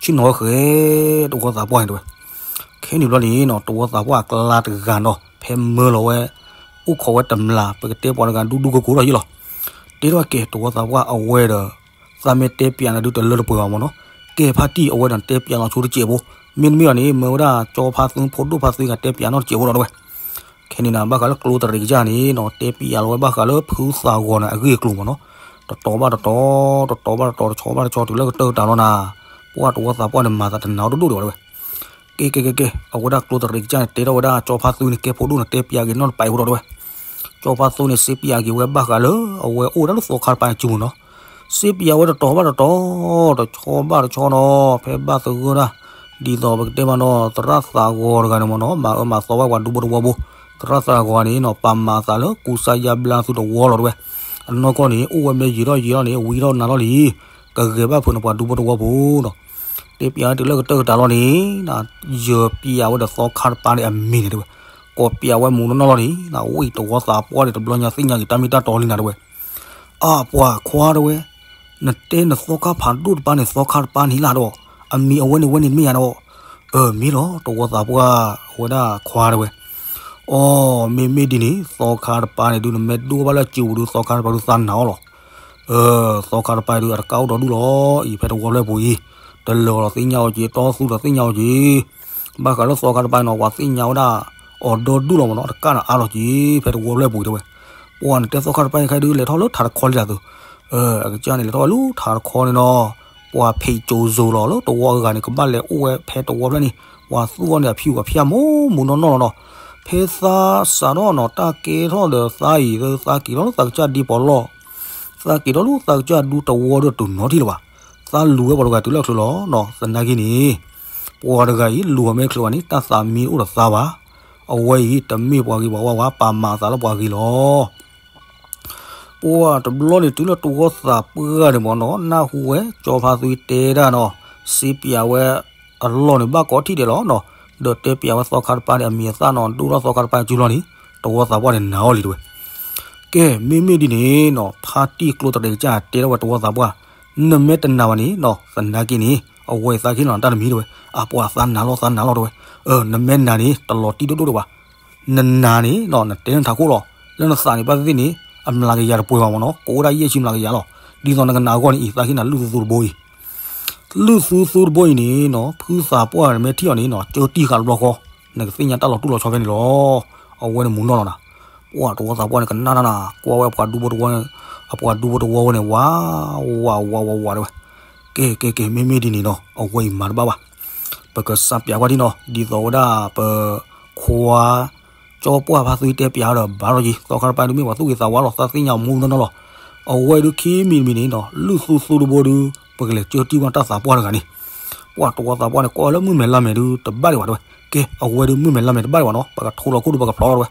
ဆ့ၣ်နီၤဃဲ တဝီသးပှၢ်န့ၣ်တဲဝဲ. ခဲန့ၣ်ဘျီန့ၣ်နီၤ တဝီသးပှၢ်အကျါတဂၤနီၤ ဖဲမၢလီၤဝဲ အိၣ်ခိးဝဲတမျၢ် ပကတဲပှၤတဂၤဒူဒူကိးကိးထီၣ်ယဲလီၤ. တဲထီၣ်ကဲ တဝီသးပှၢ်အဝဲဒီး သးမ့ၢ်တဲပၠးနၤဒုးတလၢတပှဲၤဘၣ်မ့ၢ်နီၤ. ကဲဖါတံၢ်အဝဲဒီးတဲပၠးလီၤဆိတစဲးဖိ, မ့တမ့ၢ်အီၤန့ၣ် မၢဝဲဒၣ်ကၠီဖါသွံဖိဒိၣ်ဖါသွံဂၤ တဲပၠးနီတစဲးဖိလီၤတဲဝဲ. ခဲန့ၣ်နၤ ဘၣ်ဃးလၢကျိတရံးကစၢ်န့ၣ်နီၤ တဲပၠးလီၤဝဲဘၣ်ဃးလၢဖုသးဂီၤန့ၣ် အဂ့ၢ်အကျိၤမ့ၢ်နီၤ. တတီၤဘၣ်တတီၤ, တတီၤဘၣ်တတီၤ, တဆီဘၣ်တဆီ တုၤလၢကတၢၢ်ကတၢၢ်လီၤနၤ. ပှၤတဝီသးပှၢ်န့ၣ် မၤသးတနာ်အီၤဒိၣ်ဒိၣ်ဒံးဝဲတဲဝဲ. ကဲကဲကဲကဲ အဝဲဒၣ်ကျိတရံးကစၢ်န့ၣ် တဲထီၣ်ဝဲဒၣ်ကၠီဖါသွံန့ၣ် ကဲဖိဒိၣ်န့ၣ် တဲပၠးက့ၤနီတပာ်ဖိဒီးတဲဝဲ. ကၠီဖါသွံန့ၣ် စ့ပၠးက့ၤဝဲဘၣ်ဃးလၢ အဝဲအိၣ်ဝဲဒၣ်လၢသီခါတပၤန့ၣ်စုမ့ၢ်နီၤ. စ့ပၠးဝဲတတီၤဘၣ်တတီၤ, တဆီဘၣ်တဆီနီၤ, ဖဲဘၣ်သဂၢၢ်ဒၣ်, ဒ်သိးပကတဲမးနီၤ သရၣ်သးဂီၤတဂၤန့ၣ်မ့ၢ်နီၤ မၤအၢမၤသီဝဲပှၤဒူဖိတဝီဖိ, သရၣ်သးဂီၤန့ၣ်နီၤ ပာ်မၤအသးလၢကူစါယါဘျါသုတဝီလီၤတဲဝဲ. အနီၢ်ကီၢ်န့ၣ် အိၣ်ဝဲမ့ၢ်ယံာ်ထီၣ်ယံာ်ထီၣ်န့ၣ် ဝံထီၣ်နၤထီၣ်လံ ကဂဲၤဘၣ်ဖုးန့ၣ်ပှၤဒူဖိတဝီဖိနီၤ. တဲပၠးဝဲတုၤလၢကတၢၢ်ကတၢၢ်လီၤန့ၣ်, ယပၠးဝဲဒီးသီခါတပၤန့ၣ်အမံၤန့ၣ်တဲဝဲ. ကိးပၠးဝဲမူးနီၢ်နီၢ်လီၤန့ၣ်, ဝံတဝီသးပှၢ်န့ၣ်တဘျီညါသ့ၣ်ညါက့ၤတၢ်မ့ၢ်တၢ်တီလံနၤတဲဝဲ. အပှၤခွါတဲဝဲ, နတဲနသီခါဖးဒိၣ်တပၤန့ၣ် သီခါတပၤန့ၣ်လီၤဒီး, အမံၤအဝဲန့ၣ်ဝဲန့ၣ်တမ့ၢ်ဧါနီၤ. အၢ မ့ၢ်လီၤ တဝီသးပှၢ်, အဝဲဒၣ်ခွါတဲဝဲ. အိ မ့မ့ၢ်ဒ်န့ၣ် သီခါတပၤန့ၣ်ဒုး နမ့ၢ်ဒိၣ်ဘၣ်လၢအစုပူၤဒုး သီခါတပၤဒုးသးနာ်အီၤလီၤ. အၢ သီခါတပၤဒုး အတကးအိၣ်ဒီးဒူၣ်လီၤအံၤ ဖဲတဝီဖျၢၣ်ပူၤအံၤ, တလၢၤဒီးသ့ၣ်ညါအီၤက့ၤ, တီသူဒီးသ့ၣ်ညါအီၤက့ၤ. ဘၣ်ဃးလၢသီခါတပၤန့ၣ်နီၤ ပှၤသ့ၣ်ညါဝဲဒၣ်အီၤဒီဒူၣ်လီၤမ့ၢ်နီၤ, တကးန့ၣ်အါလီၤက့ၤ ဖဲတဝီဖျၢၣ်ပူၤတဲဝဲ. ပှၤနတဲသီခါတပၤန့ၣ်ခဲဒုး လဲၤထီၣ်လၢထးတခီလံတၢ်သု, အကစၢ်န့ၣ် လဲၤထီၣ်ဝဲလၢထးတခီန့ၣ်နီၤ, ပှၤဖံးကၠိၤစိၤလီၤ လၢတဝီအဂၤန့ၣ် ကဘၣ်လဲၤအိၣ်ဝဲဖဲတဝီဖျၢၣ်န့ၣ်, ပှၤသူၣ်အီၤန့ၣ် အဖံးအီၤဖံးမူးမူးနီၢ်နီၢ်လီၤနီၤ. ဖဲသးစးထီၣ်နီၤ တၢ်ကဲထီၣ်ဒီးသးအံၤ သးက့ၤထီၣ်လၢသးကစၢ်ဒံပီးလီၢ်, သးက့ၤထီၣ်လၢသးကစၢ်ဒူတဝီဒီးတုၤနီတထံၣ်လၢၤဘၣ်. သးလူၤဝဲပှၤတဂၤတုၤလၢအချုးလီၤနီၤ. သနာ်က့န့ၣ် ပှၤတဂၤအံၤ လူၤအီၤမ့ၢ်ချုးဘၣ်န့ၣ် တၢ်သးမံအိၣ်ဒီးသးဘၣ်. အဝဲအံၤ တမ့ၢ်ပှၤဂ့ၤပှၤဝါဘၣ်, ပာ်မၤအသးလၢပှၤဂ့ၤလီၤ. ပှၤတဘျီန့ၣ် တုၤလၢတဝီသးပှၢ်န့ၣ်မ့ၢ်နီၤ နၢ်ဟူဝဲ ကၠီဖါသွံတဲဒၣ်နီၤ, စ့ပၠးဝဲအလီၢ်န့ၣ် ဘၣ်ကိးထံၣ်ဒဲးလီၤနီၤ, ဒီးတဲပၠးဝဲသီခါတပၤန့ၣ် အမံၤအသၣ်နီၤ, ဒိၣ်ထီၣ်သီခါတပၤစုလီၤန့ၣ်, တဝီသးပှၢ်န့ၣ်နာ်အီၤလံတဲဝဲ. ကဲ မ့မ့ၢ်ဒ်န့ၣ်နီၤ ဖါတံၢ်ကျိတရံးကစၢ်တဲထီၣ်ဝဲတဝီသးပှၢ်, နမ့ၢ်တနာ်ဘၣ်န့ၣ်နီၤ သနာ်က့န့ၣ် အဝဲအံၤသးကဟ့ၣ်လီၤနၤတၢ်တမံၤတဲဝဲ. အပှၤသးနာ်လီၤ သးနာ်လီၤတဲဝဲ. အၢ နမ့ၢ်နာ်န့ၣ် တလီၤတံၢ်ဒိၣ်ဒိၣ်ဒံးဘၣ်. နနာ်န့ၣ်နီၤ နတဲလၢနထးခိၣ်လီၤ. လၢနသးန့ၣ် ဘၣ်သ့ၣ်သ့ၣ်န့ၣ် အမျးကယၤတပှဲၤဘၣ်မ့ၢ်နီၤ, ကအိၣ်ဒၣ်ယဲၢ်ဆံမျးကယၤလီၤ. ဒ်သိးနကနာ်အဂီၢ်န့ၣ်အံၤ သးဟ့ၣ်နၤလုၢ်သူသူတဘိအံၤ လုၢ်သူသူတဘိအံၤန့ၣ်နီၤ ဖုသးပှၢ်မ့ၢ်ထံၣ်အီၤန့ၣ်နီၤ ကၢတံၢ်ဃာ်တဘျီဃီ, နကသ့ၣ်ညါတၢ်လီၤတူၢ်လီၤဆီဖဲန့ၣ်လီၤ. အဝဲန့ၣ်မူးနီၢ်လီၤနၤ. ပှၤတဝီသးပှၢ်န့ၣ် ကနၣ်တၢ်နၤ ကွၢ်ဝဲအပှၤဒူဖိတဝီန့ၣ်, အပှၤဒူဖိတဝီဝဲန့ၣ် ဝး ဝး ဝး ဝး ဝး တဲဝဲ. ကဲ ကဲ ကဲ မ့မ့ၢ်ဒ်န့ၣ်နီၤ အဝဲအံၤမၤတဘၣ်ဘၣ်. ပကစးပၠးကွၢ်ထံၣ်နီၤ ဒ်သိးဝဲဒၣ်ပခွါ ကၠီပှၢ်ဖါသွံတဲပၠးဒီး ဘၣ်ထီၣ်က့ၤ သီခါတပၤဒုးမ့ၢ်ပှၤသူၣ်ဂ့ၤသးဝါလီၤ သးသ့ၣ်ညါမူးနီၢ်နီၢ်လီၤ. အဝဲဒုးခံမံၤတမံၤန့ၣ်နီၤ လုၢ်သူသူတဘိဒုး ပကလဲၤကၢတံၢ်ဝဲတၢ်သးပှၢ်တဂၤန့ၣ်. ပှၤတဝီသးပှၢ်န့ၣ် ကွၢ်ဝဲလၢမုၢ်မဲာ်လါမဲာ်ဒုးတဘၣ်ဒံးဘၣ်တဲဝဲ. ကဲ အဝဲဒုးမုၢ်မဲာ်လါမဲာ်တဘၣ်ဒံးဘၣ်နီၤ ပကထိးလီၤခိၣ်ဒုးပကဖျီလီၤတဲဝဲ.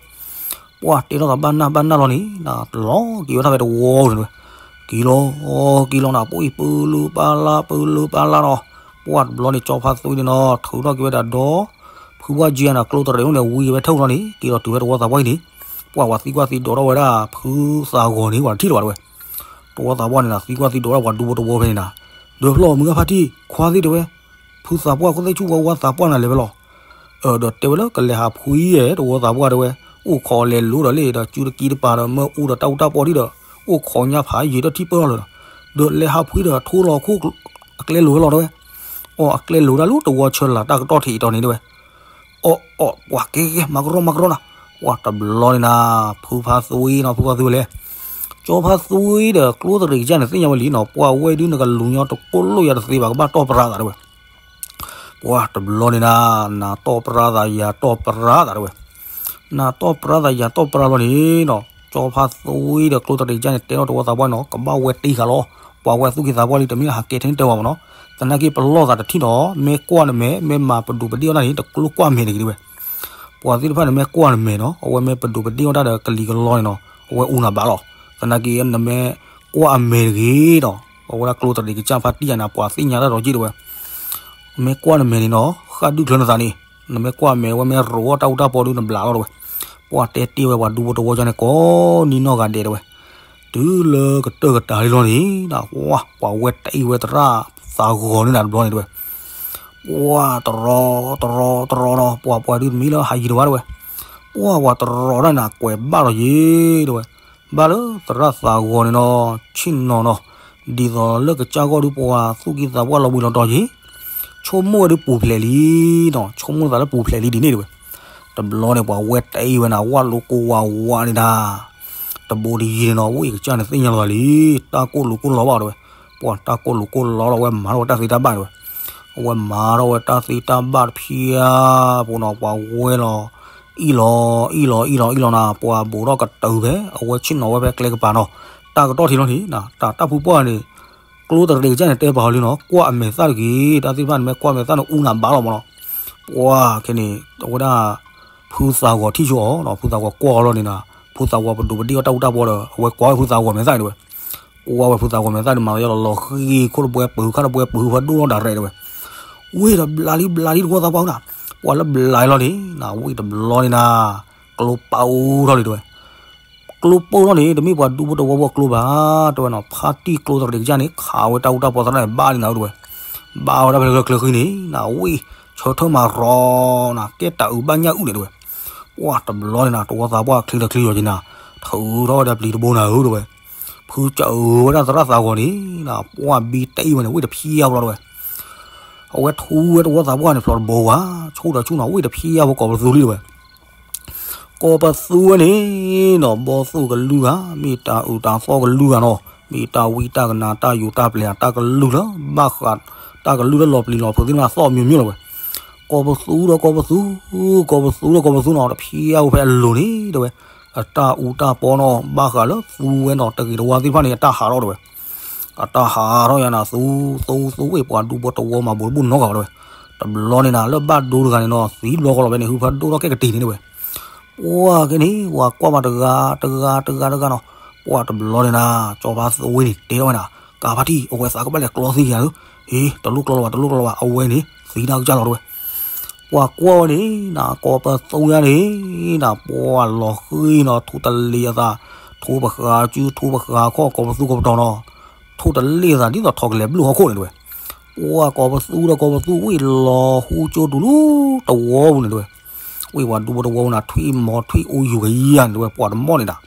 ပှၤတဲထီၣ်သးဘၣ်နၢ်ဘၣ်နၢ်လီၤန့ၣ် လီၤက့ၤဝဲဒၣ်ဖဲတဝီန့ၣ်တဲဝဲ. က့ၤလီၤ က့ၤလီၤနၤ ပအိၣ်အံၤ ပလၢပလၢ ပလၢပလၢနီၤ. ပှၤတဘျီန့ၣ် ကၠီဖါသွံန့ၣ်နီၤ ထုးထီၣ်က့ၤဝဲဒၣ်ဒီး ဖုဝါကၠံန့ၣ် ကျိတရံးန့ၣ် ဝံၤက့ၤဝဲထဲလီၤန့ၣ် က့ၤလီၤတုၤဖဲတဝီသးပှၢ်အံၤန့ၣ် ပှၤဝဲသံကွၢ်သံဒိးထီၣ်ဝဲဒၣ် ဖုသးဂီၤန့ၣ် ပှၤတထံၣ်လၢၤဘၣ်တဲဝဲ. တဝီသးပှၢ်န့ၣ်နၤ သံကွၢ်သံဒိးဝဲဒၣ်ပှၤဒူဖိတဝီဖဲန့ၣ်နၤ. ဒီးဖျီၣ်မုၢ်ဂၢ်ဖါတံၢ် ခွါသ့ၣ်တဲဝဲ ဖုသးပှၢ် ခိၣ်သ့ၣ်ဆူၣ်ဝါဝါသးပှၢ်နၤလဲၤဝဲလီၤ. အၢ ဒီးတဲဝဲလၢကလဲၤဟးဖှံဧဲ တဝီသးပှၢ်တဲဝဲ, အိၣ်ခိးလဲၤလိၤဒီးလ့ၣ်ဒီး စုတကံတပၤဒီး မၢအူဒီးတၢ်အူတၢ်ပီၢ်ထံၣ်ဒီး အိၣ်ခိးညၣ်ဖးယံာ်ဒီးထံၣ်ပၢၢ်လီၤလၢၤဒီး, ဒီးလဲၤဟးဖှံဒီးထိလီၤခိၣ်အကျဲလိၤဝဲလီၤတဲဝဲ. အီၣ်အကျဲလိၤတၢ်လၢတဝီဆၢလၢ်တၢ်ကတီၢ်ထံးအံၤတီၤန့ၣ်တဲဝဲ, အီၣ်အီၣ် ပှၤကဲကဲ မၤကရီမၤကရီနီၤ, ပှၤတဘျီန့ၣ်နၤ, ဖုဖါသွံနီၤ ဖုဖါသွံဝဲလဲၣ်, ကၠီဖါသွံဒီးကျိသရံးကစၢ်န့ၣ်သ့ၣ်ညါဝဲလံနီၤ, ပှၤဝဲဒုးနကလူၤညီတကိၢ်လိၣ်ယၤတသ့ဘၣ် ကဘၣ်တီၢ်ပြါသးတဲဝဲ ပှၤတဘျီန့ၣ်နၤ, နၤတီၢ်ပြါသး ယၤတီၢ်ပြါသးတဲဝဲ, နၤတီၢ်ပြါသး ယၤတီၢ်ပြါဘျီန့ၣ်နီၤ, ကၠီဖါသွံဒီးကျိသရံးကစၢ်န့ၣ် တဲထီၣ်တဝီသးပှၢ်နီၤ, ကဘၣ်ဝဲတ့ၢ်ဃာ်လီၤ, ပှၤဝဲသူၣ်က့သးပှၢ်လံ တမ့ၢ်လၢဟးကဲထဲန့ၣ်တဲဝဲမ့ၢ်နီၤ, သနာ်က့ပလီၢ်သးတထံၣ်နီၤ, မ့ၢ်ကွၢ်နမဲာ် မ့ၢ်မၤပဒိးပဒ့ၣ်အီၣ်တၢ်န့ၣ် တကျိကွၢ်မဲာ်တဂ့ၤတဲဝဲ ပှၤသ့ၣ်တဖၣ်န့ၣ် မ့ၢ်ကွၢ်နမဲာ်နီၤ, အဝဲမ့ၢ်ပဒိးပဒ့ၣ်အီၣ်တၢ်ဒီးကလံၤကလီန့ၣ်နီၤ, အဝဲအူနၤဘၣ်လီၤ, သနာ်က့ နမ့ၢ်ကွၢ်အမဲာ်တဂ့ၤဒီး, အဝဲဒၣ်ကျိသရံးကစၢ်ဖါတံၢ်ယၤန့ၣ် ပှၤသ့ၣ်ညါတၢ်ဒီးက့တဲဝဲ, မ့ၢ်ကွၢ်နမဲာ်န့ၣ်နီၤ, ဃၣ်ဒုၣ်ချၢနသးန့ၣ်, နမ့ၢ်ကွၢ်မဲာ် အဝဲမ့ၢ်ရိးအီၣ်တၢ်အူတၢ်ပီဒုးနဘျးလီၤတဲဝဲ, ပှၤတဲတ့ၢ်ဝဲပှၤဒူဖိတဝီကန့ၣ် ကိးနံၤနီၢ်ဂၤဒဲးတဲဝဲ တုၤလၢကတၢၢ်ကတၢၢ်လံလီၤန့ၣ်, ပှၤဝဲတအံၤဝဲသရၣ်သးဂီၤန့ၣ်နၤတဘျီန့ၣ်တဲဝဲ, ပှၤတရီတရီတရီနီၤ, ပှၤပှၤဒုးတမံၤလၢဟးယံၤတဝါတဲဝဲ, ပှၤပှၤတရီတၢ်န့ၣ် ကွဲးဘၣ်လီၤယ့ၤတဲဝဲ, ဘၣ်လၢသရၣ်သးဂီၤန့ၣ်နီၤ, ဆ့ၣ်နီၤနီၤ, ဒ်သိးလၢကစၢ်ဂီၢ်ဒုးပှၤသူၣ်က့သးပှၢ်လီၤဘှံးလီၤတီၤယ့ၤ ဆိကမိၣ်ဝဲဒုးပူၤဖျဲးလံနီၤ, ဆိကမိၣ်သးလၢပူၤဖျဲးလံဒ်န့ၣ်တဲဝဲ, တဘျီန့ၣ် ပှၤဝဲတအံၤဝဲန့ၣ် ဝၣ်လိၤကိးဝးဝးန့ၣ်ဒၣ်, တဘိတယံၤန့ၣ်နီၤ, ဝံၣ်ကစၢ်န့ၣ်သ့ၣ်ညါလီၤသးလံ, တၢ်ကိၢ်လိာ်ကိၢ်လီၤဘၣ်တဲဝဲ, ပှၤတၢ်ကိၢ်လိာ်ကိၢ်လီၤလီၤ အဝဲမၤထီၣ်ဝဲတၢ်သ့တၢ်ဘၣ်တဲဝဲ, အဝဲမၤထီၣ်ဝဲတၢ်သ့တၢ်ဘၣ်တဖၣ်အပူၤနီၤ, ပှၤဝဲလီၤ အံၣ်လီၤ အံၣ်လီၤ အံၣ်လီၤ အံၣ်လီၤနၤ, ပှၤဘူးထီၣ်ကတုၤဖဲ အဝဲဆ့ၣ်နီၤဝဲဖဲကျဲကပၤနီၤ, တၢ်ကတီၢ်ထံလီၤန့ၣ်, တၢ်တၢ်ဖုပှၢ်န့ၣ်, ကျိသရံးကစၢ်န့ၣ်တဲပာ်အီၤလံနီၤ, ကွၢ်အမဲာ်သၣ်တဂ့ၤ, တၢ်သ့ၣ်တဖၣ်န့ၣ် မ့ၢ်ကွၢ်မဲာ်သၣ်န့ၣ် အူနၤဘၣ်လီၤမ့ၢ်နီၤ, ပှၤခဲန့ၣ် အဝဲဒၣ် ဖုသးဂီၤထံၣ်ဆိအီၤ, ဖုသးဂီၤကွၢ်အီၤလီၤန့ၣ်နၤ, ဖုသးဂီၤပဒိးပဒ့ၣ်အီၣ်တၢ်အူတၢ်ပီဒီး အဝဲကွၢ်ဝဲဖုသးဂီၤမဲာ်သၣ်န့ၣ်တဲဝဲ, ကွၢ်ဝဲဖုသးဂီၤမဲာ်သၣ်န့ၣ် မၤသးယီၤလီၤလီၤဃံၤခိၣ်တပွဲပၢၤ ခါတပွဲပၢၤ ဖဲဒိၣ်လီၤဒၣ်ရဲၣ်တဲဝဲ, ဝံၣ်ဒီးဘျးလံဘျးလံတဝီသးပှၢ်နၤ, ပှၤလၢဘျးလီၤန့ၣ်နၤ, ဝံၣ်တဘျီန့ၣ်နၤ, ကျိပာ်အိၣ်ထီၣ်လံတဲဝဲ ကျိပာ်ထီၣ်န့ၣ် တမ့ၢ်ပှၤဒူဖိတဝီဖိကျိဘၣ်, တဲဝဲနီၤ, ဖါတံၢ်ကျိသရံးကစၢ်န့ၣ် ခးဝဲတၢ်အူတၢ်ပီသရၣ်န့ၣ် ဘၣ်လံနၤတဲဝဲ, ဘၣ်ဝဲဒၣ်ဖဲလၢကျဲချၢဃံန့ၣ်နၤ, ဝံၣ် ဆၢထၢၣ်မၤရီနၤ, ကဲတၢ်အုးဘၣ်ညၣ်အုၣ်န့ၣ်တဲဝဲ, ပှၤတဘျီန့ၣ်နၤ တဝီသးပှၢ်ချံတချံယီၤက့ၤနၤ, ထုးထီၣ်ဝဲဒၣ်ပျံၤတဘိနၤဧၢတဲဝဲ, ဖုကၠၢအၢဝဲဒၣ်သရၣ်သးဂီၤန့ၣ်နၤ, ပှၤဘံတအံၤဝဲန့ၣ် ဝံၣ်တဖျါဘျီတဲဝဲ အဝဲထူဝဲတဝီသးပှၢ်န့ၣ် ဖျိးတဘိဝဲ, ဆူၣ်ဒီးဆူၣ်နီၤ ဝံၣ်တဖျါဝဲကိးပသူလံတဲဝဲ, ကိးပသူဝဲန့ၣ်နီၤ ဘီသိၣ်ကလုၢ်ဂၤ မ့ၢ်တၢ်အုၣ်တၢ်သီၣ်ကလုၢ်ဂၤနီၤ မ့ၢ်တၢ်ဝံတၢ်ကနၤ တၢ်ယိၤတၢ်ပျဲၤ တၢ်ကလုၢ်လၢဘၣ်ဃး တၢ်ကလုၢ်လၢလီၤပျံၤလီၤဖုးသ့ၣ်တဖၣ်သီၣ်မံၤမံၤလီၤဝဲ, ကိးပသူဒီးကိးပသူ ကိးပသူဒီးကိးပသူနီၤ တဖျါဝဲဖဲအလိၤန့ၣ်တဲဝဲ, အတၢ်အူတၢ်ပီနီၤ ဘၣ်ဃးလၢသူဝဲနီၤ တဂ့ၤတဝါသ့ၣ်တဖၣ်န့ၣ် အတၢ်ဟးထီၣ်တဲဝဲ အတၢ်ဟးထီၣ်ယၤနၤ သူ သူ သူဝ့ၢ် ပှၤဒူဖိတဝီမၤဘူးတဘူၣ်နီတဂၤဘၣ်တဲဝဲ, တဘျီန့ၣ်နၤ လၢဘၣ်ဒိတဂၤန့ၣ်နီၤ သံတဘျီဃီလီၤဖဲန့ၣ် ဟုဖးဒိၣ်ထီၣ်ကဲကတံၤန့ၣ်တဲဝဲ, ပှၤကဲန့ၣ် ပှၤကွၢ်မးတဂၤ တဂၤ တဂၤ တဂၤနီၤ, ပှၤတဘျီန့ၣ်နၤ ကၠီဖါသဝ့န့ၣ် တဲထီၣ်ဝဲနၤ ကးဖါတံၢ် အဝဲသးကဘၣ်လဲၤကျီသံယၤဧၢ, ဟ့ တလိၣ်ကျီလၢၤဘၣ် တလိၣ်ကျီလၢၤဘၣ် အဝဲန့ၣ် သံတၢ်ကစၢ်လီၤတဲဝဲ ပှၤကွၢ်ဝဲန့ၣ် နကိးပသူညါန့ၣ် နပှၤလီၤဃံၤနီၤ ထိၣ်တလ့ၤအသး ထိၣ်ပဃာ်စု ထိၣ်ပဃာ်ခီၣ် ကိးပသူကိးပတီၤနီၤ ထိၣ်တလ့ၤအသး ဒ်သိးထီၣ်ကလဲၤဘျုးဟီၣ်ခိၣ်န့ၣ်တဲဝဲ, ပှၤကိးပသူဒီးကိးပသူ ဝံၣ်လီၤဟူကၠိတူၤလၢတဝီပူၤန့ၣ်တဲဝဲ, ဝံၣ်ပှၤဒူဖိတဝီပူၤနၤ ထွံၣ်မီၤထွံၣ်အိယိၤကယၤန့ၣ်တဲဝဲ ပှၤတမီၢ်န့ၣ်နၤ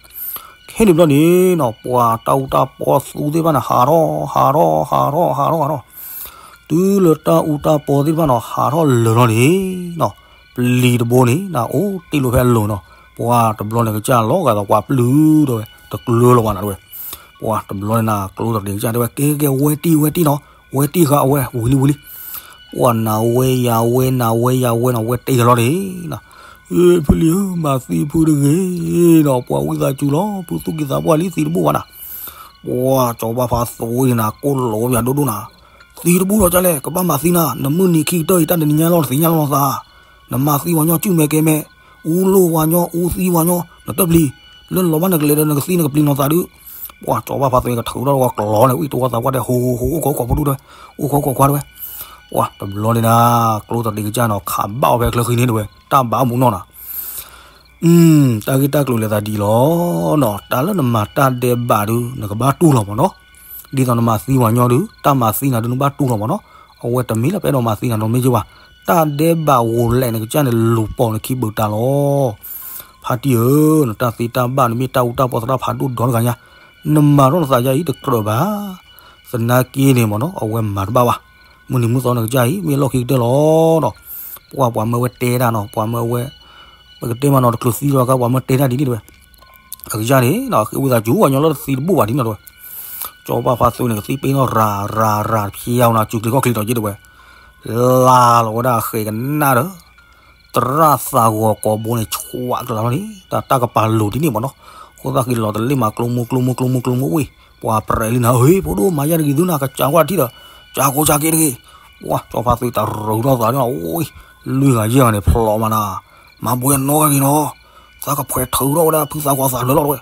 ခဲန့ၣ်ဘျီန့ၣ်နီၤ ပှၤတၢ်အူတၢ်ပီသူသ့ၣ်တဖၣ်န့ၣ် ဟးထီၣ် ဟးထီၣ် ဟးထီၣ် ဟးထီၣ် ဟးထီၣ်, တုၤလၢတၢ်အူတၢ်ပီသ့ၣ်တဖၣ်နီၤ ဟးထီၣ်လၢာ်လီၤန့ၣ်နီၤ ပျံၤတဘိန့ၣ် နအိၣ်တ့ၢ်လီၤဖဲအလိၤနီၤ ပှၤတဘျီန့ၣ်ကစၢ်လီၤဂာ်သိးပှၤပျုၢ်တဲဝဲ တကျၢၤလီၤဘၣ်နၤတဲဝဲ, ပှၤတဘျီန့ၣ်နၤ ကျိသရံးကစၢ်တဲဝဲ ကဲကဲ ဝဲတံၢ်ဝဲတံၢ်နီၤ ဝဲတံၢ်ဃာ်အဝဲ ဝံၤလံဝံၤလံ ပှၤနၤဝဲယၤဝဲ နၤဝဲယၤဝဲနီၤ ဝဲတ့ၢ်ဃာ်လီၤန့ၣ်နီၤ, ဖုလံၤဧၢ မၤသံဖုတဂ့ၤနီၤ ပှၤဝံသးစူၤလီၤ ဖုသူၣ်က့သးပှၢ်လံ သံတဘူၣ်ဘၣ်နၤ, ပှၤကၠီဘၣ်ဖးသိန့ၣ်နၤ ကိၢ်လိာ်ယၤဒိၣ်ဒိၣ်နၤ, သံတဘူၣ်လီၤကၢ်လဲၣ် ကဘၣ်မၤသံနၤ နမုၢ်နံၤခံကတၢၢ်အံၤ တၢ်တနံၤညါလီၤ နသ့ၣ်ညါလီၤနသး, နမၤသံပှၤညီ စုၣ်မဲာ်ကဲမဲာ်, အူလိာ်ပှၤညီ အူသံပှၤညီ နတပျံၤ, လၢလီၤဘၣ်နကလဲၤဒီး နကသံနကပျံၤနီၤသးဒုး, ပှၤကၠီဘၣ်ဖးသိကထုးထီၣ်ဝဲကျီန့ၣ် ဝံၣ်တဝီသးပှၢ်တဲ ဟိဟိဟိ အိၣ်ခိးခိးဖိဒူၣ်တဲဝဲ, အိၣ်ခိးခိးခွါတဲဝဲ, ပှၤတဘျီန့ၣ်နၤ ကျိသရံးကစၢ်နီၤ ခးဘၣ်အီၤဖဲချၢဃံန့ၣ်တဲဝဲ တၢ်ဘၣ်အီၤမူနီၢ်နၤ တၢ်ဂ့ၢ်တၢ်ကျိၤလဲၤသးဒ်အံၤလီၤနီၤ, တၢ်လၢနမၤတၢ်ဒဲးဘးဒုး နကဘၣ်တူၢ်လီၤမ့ၢ်နီၤ, ဒ်သိးနမၤသံပှၤညီဒုး တၢ်မၤသံနၤဒုး နဘၣ်တူၢ်လီၤမ့ၢ်နီၤ, အဝဲတမ့ၢ်လၢပအဲၣ်ဒိးမၤသံနၤဒုးမ့ၢ်က့ၤဘၣ်, တၢ်ဒဲးဘးဂိၤလဲးနကစၢ်န့ၣ် လူၤပိာ်နခံဘုးတၢ်လီၤ. ဖါတံၢ်ဧၢ, နတၢ်သ့တၢ်ဘၣ်န့ၣ်မ့ၢ်တၢ်အူတၢ်ပီသရၣ်ဖးဒိၣ်ဒီတဂၤညါ, နမၤထီၣ်နသးယါအံၤတကြၢးဘၣ်, သနာ်က့န့ၣ်မ့ၢ်နီၤ အဝဲမၤတဘၣ်ဘၣ် မုၢ်နံၤမုၢ်သီနကစၢ်အံၤ မ့ၢ်လီၢ်ခံကတၢၢ်လီၤနီၤ. ပှၤပှၤမၢဝဲတဲတၢ်နီၤ, ပှၤမၢဝဲ ပကတဲမးနီၤ တချုးသံလီၤကါ ပှၤမၢတဲတၢ်ဒ်န့ၣ်တဲဝဲ. အကစၢ်န့ၣ်နီၤ ဃ့ဝံသးစူၤ ပှၤညီလီၢ်တသံတဘူၣ်ဘၣ်ဒ်န့ၣ်တဲဝဲ. စီၤပၤဖါသူန့ၣ် ကသံပ့ၤနီၣ်ရၤရၤရၤတဖျဲနီၤ စုကျဲၤခီၣ်ချ့ဒီးက့တဲဝဲ. လါလီၤဝဲဒၣ်အဃဲၤကနၣ်ဒီး သရၣ်သးဂီၤကိာ်ဘိန့ၣ် ဆှးကျါလီၤန့ၣ် တၢ်တၢ်ကပၤလိၤဒ်န့ၣ်မးနီၤ. ဃိသတးက့ၤလီၤတလ့ၣ်မး ကျိမိၢ်ကျိမိၢ်ကျိမိၢ်ကျိမိၢ်ဝ့ၢ် ပှၤပြဲးလံနၤ ဟ့ၣ် ဖိဒိၣ်မၤယဲၢ်တဂ့ၤသုနၤ ကစၢ်ကွၢ်ထံၣ်ဒီး ကၢ်ကိၢ်ကၢ်က့တဂ့ၤ. ပှၤစီၤဖါသူတရူးထီၣ်သးန့ၣ် အိၣ် လွံၢ်ဂၤယဲၢ်ဂၤန့ၣ် ဖျိးမးနၤ မၤဘှဲနီၢ်က့ၤနီၤ. သးကဖှဲးထုးထီၣ်ဝဲဒၣ်ဖုသးကွၢ်သးလၢာ်လီၤတဲဝဲ.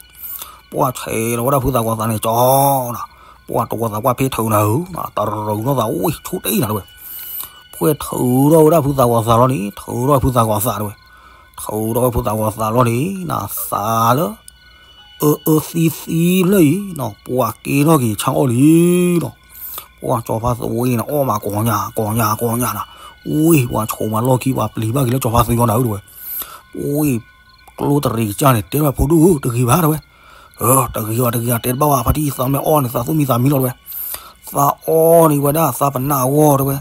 ပှၤဆဲးလီၤဝဲဒၣ်ဖုသးကွၢ်သးန့ၣ် ကၠီနၤ ပှၤတဝီသးပှၢ်ဖ့ထုးနၤဧၢ တရူးထီၣ်သး အိၣ် ဆူၣ်တအံၣ်နၤတဲဝဲ. ဖှဲးထုးထီၣ်ဝဲဒၣ်ဖုသးကွၢ်သးလီၤန့ၣ် ထုးထီၣ်ဖုသးကွၢ်သးတဲဝဲ. ထုးထီၣ်ဝဲဖုသးကွၢ်သးလီၤန့ၣ် နသးလၢ အၢအၢသံသံဖျၢၣ်အံၤနီၤ ပှၤက့ၤထီၣ်က့ၤဆၣ်အီၣ်လံနီၤ. ပှၤစီၤဖါသူဝဲအံၤန့ၣ် အီၣ်မးကိးညါကိးညါကိးညါနၤ. ဝ့ၢ်ပှၤဆိးမးလီၢ်ခံ ပှၤပျံၤဘၣ်က့ၤလၢစီၤဖါသူအီၤနၤဧၢတဲဝဲ. ဝ့ၢ်ကျိတရံးကစၢ်န့ၣ် တဲဘၣ်ဖိဒိၣ်ဧၢ တဂ့ၤဘၣ်တဲဝဲ. တဂ့ၤဘၣ်တဂ့ၤဘၣ် တဲတဘၣ်ဘၣ် ဖါတံၢ်သးမ့ၢ်အီၣ်န့ၣ် သးသူၣ်မံသးမံလီၤတဲဝဲ. သးအီၣ်န့ၢ်ဝဲဒၣ်သးပနၢ်အဂီၢ်တဲဝဲ.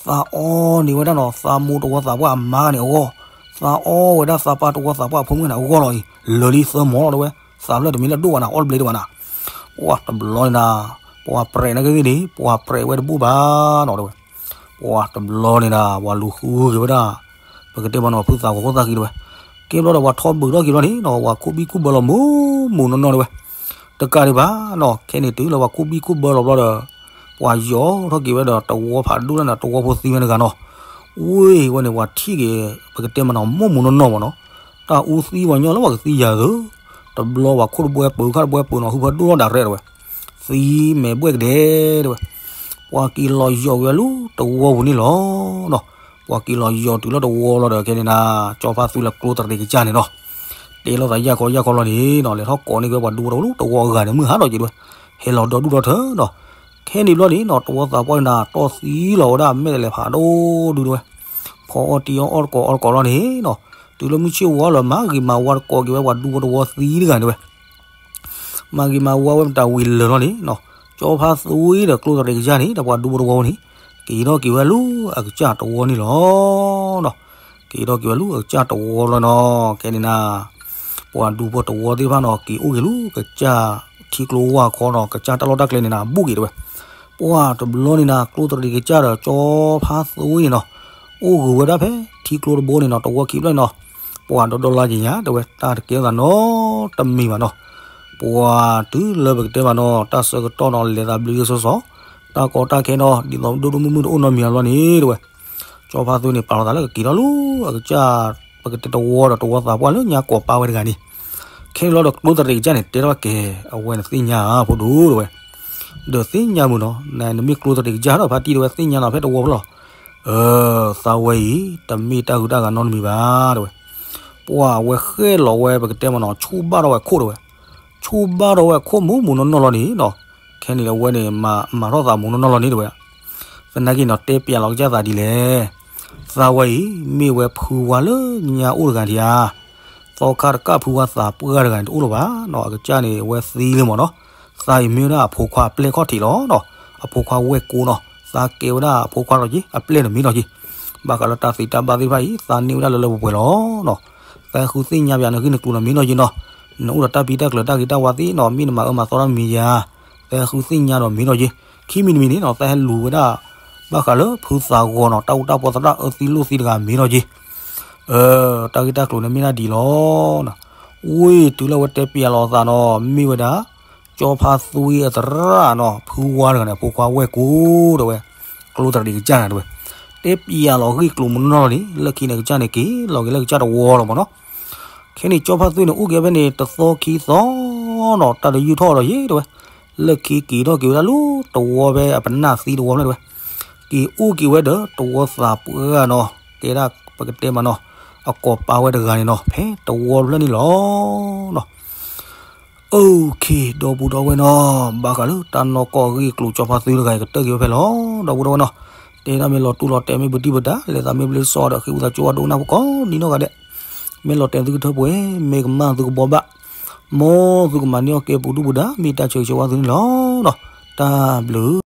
သးအီၣ်န့ၢ်ဝဲဒၣ်နီၤ သးမိၢ်တဝီသးပှၢ်အမါန့ၣ်အဂီၢ်, သးအီၣ်ဝဲဒၣ်သးပၢ်တဝီသးပှၢ်အဖိမုၣ်န့ၣ်အဂီၢ်လီၤအံၤ, လၢာ်လံသၢမီၤလီၤတဲဝဲ, သးဖျၢၣ်တမ့ၢ်လၢအဒိၣ်ဘၣ်နၤ အီၣ်တဘျီဒံးဘၣ်နၤ, ပှၢ်တဘျီန့ၣ်နၤ, ပှၤပြဲးန့ၣ်ကသ့ၣ်န့ၣ် ပှၤပြဲးဝဲတဘူၣ်ဘၣ်နီၤတဲဝဲ, ပှၢ်တဘျီန့ၣ်နၤ ပှၤလူၤဃုက့ၤဝဲဒၣ်, ပကတဲမးနီၤ ဖုသးဂီၤခိၣ်သၣ်ဃံတဲဝဲ, ကဲဘျီဒီးပှၤထီၣ်ဘုးထီၣ်က့ၤဘျီန့ၣ်နီၤ ပှၤခိၣ်ဘံၣ်ခိၣ်ဘၢလီၤမိၢ်မိၢ်နီၢ်နီၢ်တဲဝဲ, တကးဒံးဘၣ်နီၤ ခဲန့ၣ်တုၤလၢပှၤခိၣ်ဘံၣ်ခိၣ်ဘၢလီၤဘျီဒီး ပှၤယီၤထီၣ်က့ၤဝဲဒီးတဝီဖးဒိၣ်လၢနၤ တဝီဖိသံဝဲတဂၤနီၤ, ဝ့ၢ်ဝဲန့ၣ် ပှၤထံၣ်က့ၤ ပကတဲမးနီၤ မိၢ်မိၢ်နီၢ်နီၢ်မးနီၤ, တၢ်အူသံပှၤညီလၢပှၤကသံယၤသၢ, တဘျီပှၤခိၣ်တဘှဲပၢၤခါတဘှဲပၢၤနီၤ ဟုဖၢဒိၣ်ထီၣ်ဒၣ်ရဲၣ်တဲဝဲ, သံမဲာ်ဘှဲၣ်ကဒဲတဲဝဲ, ပှၤက့ၤလီၤယီၤက့ၤဝဲလၢတဝီပူၤန့ၣ်လီၤနီၤ, ပှၤက့ၤလီၤယီၤတုၤလၢတဝီလီၤဒီး ခဲန့ၣ်နၤ ကၠီဖါသူလၢကျိတရံးကစၢ်န့ၣ်နီၤ တဲလိာ်သးယၢ်ခီယၢ်ခီလီၤန့ၣ်နီၤ လဲၤထီၣ်ကိးန့ၢ်က့ၤပှၤဒူဖိတဝီလၢတဝီအဂၤန့ၣ် မုၢ်ဟါထီၣ်က့ၤတဲဝဲ, ဟဲလီၤဒီဒူၣ်ဒီထၢနီၤ, ခဲန့ၣ်ဘျီန့ၣ်နီၤ တဝီသးပှၢ်န့ၣ်နၤ တီၢ်သံလီၤဝဲဒၣ်မဲာ်တလဲၤဖးဒိၣ်ဒုတဲဝဲ, ဖီအီၣ်တံအီၣ်အီၣ်တကိးအီၣ်တကိးလီၤန့ၣ်နီၤ, တုၤလၢမုၢ်ဆ့ၣ်ဝါလီၤ မၤဂ့ၤမၤဝါတကိးက့ၤဝဲပှၤဒူဖိတဝီသံတဂၤန့ၣ်တဲဝဲ မၤဂ့ၤမၤဝါဝဲမတၤဝံၤလၢာ်လီၤန့ၣ်နီၤ, ကၠီဖါသူဒီးကျိတရံးကစၢ်န့ၣ် ဒီးပှၤဒူဖိတဝီန့ၣ် က့ၤထီၣ်က့ၤဝဲလၢအကစၢ်တဝီန့ၣ်လီၤနီၤ, က့ၤထီၣ်က့ၤဝဲလၢအကစၢ်တဝီလီၤနီၤ, ခဲန့ၣ်နၤ ပှၤဒူဖိတဝီသ့ၣ်တဖၣ်နီၤ က့ၤအိၣ်က့ၤလၢကစၢ်ထံကျိဝၢ်ခီနီၤ ကစၢ်တၢ်လီၢ်တၢ်ကျဲန့ၣ်နၤ ဘူးက့ၤတဲဝဲ, ပှၢ်တဘျီန့ၣ်နၤ ကျိတရံးကစၢ်ဒီးကၠီဖါသူအံၤန့ၣ်နီၤ, အိၣ်ဂုာ်ဝဲဒၣ်ဖဲထံကျိတဘိန့ၣ်နီၤ တဝီခံဖျၢၣ်န့ၣ်နီၤ, ပှၢ်ဒီဒီလါက့ၤညါတဲဝဲ တၢ်တကဲထီၣ်သးနီတမံၤဘၣ်နီၤ, ပှၢ်တုၤလၢပကတဲဘၣ်နီၤ တၢ်ဆၢကတီၢ်နီၤ လဲၤသးဘျုးယိၣ်စီစီ, တၢ်ကီတၢ်ခဲနီၤ ဒ်သိးဒိၣ်ဒိၣ်မုၢ်မုၢ်တအိၣ်နီတမံၤဘၣ်ဘျီန့ၣ်တဲဝဲ ကၠီဖါသူန့ၣ် ပာ်လီၤသးလၢကက့ၤထီၣ်လၢအကစၢ် ပကတဲတဝီဒီးတဝီသးပှၢ်လၢညါကိးပာ်ဝဲတဂၤန့ၣ်, ခဲန့ၣ်ဘျီဒီးကျိတရံးကစၢ်န့ၣ် တဲထီၣ်ကဲ အဝဲန့ၣ်သ့ၣ်ညါဧါ ဖိဒိၣ်တဲဝဲ, ဒီးသ့ၣ်ညါမုၢ်နီၤ နမ့ၢ်ကျိတရံးကစၢ်ဒီးဖါတံၢ်တဲဝဲ သ့ၣ်ညါနီၤ ဖဲတဝီဖျၢၣ်လီၤ, အၢ သးဝဲအံၤ တမ့ၢ်တၢ်ဂုၤတၢ်ဂၤနီတမံၤဘၣ်တဲဝဲ, ပှၢ်ဝဲဃဲၣ်လီၤဝဲပကတဲမးနီၤ ဆူၣ်ဘၣ်ထီၣ်ဝဲခိၣ်တဲဝဲ, ဆူၣ်ဘၣ်ထီၣ်ဝဲခိၣ်မိၢ်မိၢ်နီၢ်နီၢ်လီၤန့ၣ်နီၤ, ခဲန့ၣ်အဝဲန့ၣ် မၤထီၣ်သးမိၢ်နီၢ်နီၢ်လီၤန့ၣ်တဲဝဲ သနာ်က့နီၤ တဲပျးလီၤကစၢ်သးဒ်လဲၣ်, သးဝဲအံၤ မ့ၢ်ဝဲဖုဝါလၢညါအိၣ်တဂၤဒံးဧါ, သီခါတကၢ်ဖုဝါသးပှၢ်တဂၤန့ၣ် တအိၣ်လၢၤဘၣ်နီၤ အကစၢ်န့ၣ် အဝဲသံလံမးနီၤ, သးအံၤမ့ၢ်ဝဲဒၣ်အဖိခွါအပျဲၢ်ခီၣ်ထံးလီၤနီၤ, အဖိခွါဝဲၢ်ကိနီၤ သးကဲဝဲဒၣ်အဖိခွါလီၤက့ အပျဲၢ်န့ၣ်မ့ၢ်လီၤက့, ဘၣ်ဃးလၢတၢ်သံတၢ်ဘၣ်သ့ၣ်တဖၣ်အံၤ သးန့ၢ်ဝဲဒၣ်လၢလၢပှဲၤပှဲၤလီၤနီၤ, သးဟဲဃုသ့ၣ်ညါပျးနဂ့ၢ်နကျိၤနီၤမ့ၢ်လီၤက့နီၤ, နအိၣ်ဒီးတၢ်ပံတၢ်ကျၢၤတၢ်ဂ့ၤတၢ်ဝါသ့ၣ်နီၤ မ့ၢ်နမၤအၢမၤသီတၢ်မံၤယါ, သးဟဲဃုသ့ၣ်ညါဒီးမ့ၢ်လီၤက့, ခံမံၤတမံၤန့ၣ်နီၤ သးဟဲလူၤဝဲဒၣ် ဘၣ်ဃးလၢဖုသးဂီၤနီၤ တၢ်အူတၢ်ပီသရၣ်အၢသံလိာ်သံတဂၤမ့ၢ်လီၤက့, အၢ တၢ်ဂ့ၢ်တၢ်ကျိၤန့ၣ်မ့ၢ်ဒၣ်ဒ်လီၤနီၤ, ဝ့ၢ်တုၤလၢအဝဲတဲပျးလီၤအသးနီၤ မ့ၢ်ဝဲဒၣ် ကၠီဖါသွံအသရၣ်နီၤ ဖုဝါတဂၤန့ၣ် အဖိခွါဝဲၢ်ကိတဲဝဲ, ကျိတရံးကစၢ်န့ၣ်တဲဝဲ, တဲပျးလီၤဂ့ၢ်ကျိၤမနီၢ်လီၤန့ၣ် လၢခံန့ၣ်ကစၢ်န့ၣ် က့ၤလီၤက့ၤလၢကစၢ်တဝီလီၤမးနီၤ, ခဲန့ၣ်ကၠီဖါသွံန့ၣ် အိၣ်က့ၤဖဲန့ၣ် တသီခံသီနီၤ တၢ်တယုၢ်ထီၣ်ဒီးယ့ၢ်တဲဝဲ, လၢခံက့ၤထီၣ်က့ၤဝဲဒၣ်လၢတဝီဖဲအပနၢ်သံတဝီဖဲန့ၣ်တဲဝဲ, က့ၤအိၣ်က့ၤဝဲဒီးတဝီသးပှၢ်နီၤ ကဲဒၣ်ပကတဲမးနီၤ အကိးပာ်ဝဲတဂၤန့ၣ်နီၤ ဖဲတဝီဖျၢၣ်န့ၣ်လီၤနီၤ. OK ဒီပုၢ်ဒီဝဲၢ်နီၤ ဘၣ်ဃးလၢတၢ်နီၢ်ကီၢ်အဂ့ၢ်အကျိၤ ကၠီဖါသွံတဂၤအံၤ ကတၢၢ်က့ၤဝဲဖဲလီၤ ဒီပုၢ်ဒီဝဲၢ်နီၤ, တဲဒၣ်မ့ၢ်လီၤတူၢ်လီၤတဲာ်မ့ၢ်ပတံၢ်ပတၢ် လဲၤသးမ့ၢ်ဘျ့စီဒီး ဃ့ဝံသးစူၤဝဲဒိကနၣ်ဖိကိးဒံနီၢ်ဂၤဒဲး, မ့ၢ်လီၤတဲာ်သုကထၢပှဲၤ မ့ၢ်ကမၣ်သုကဘှီဘၣ်, မ်သုကမၤန့ၢ်အီၣ်ကဲပူၤဒုၣ်ပူၤဒါ မ့ၢ်တၢ်ဆၢဂ့ၤဆၢဝါသုန့ၣ်လီၤနီၤ, တၢ်ဘျုး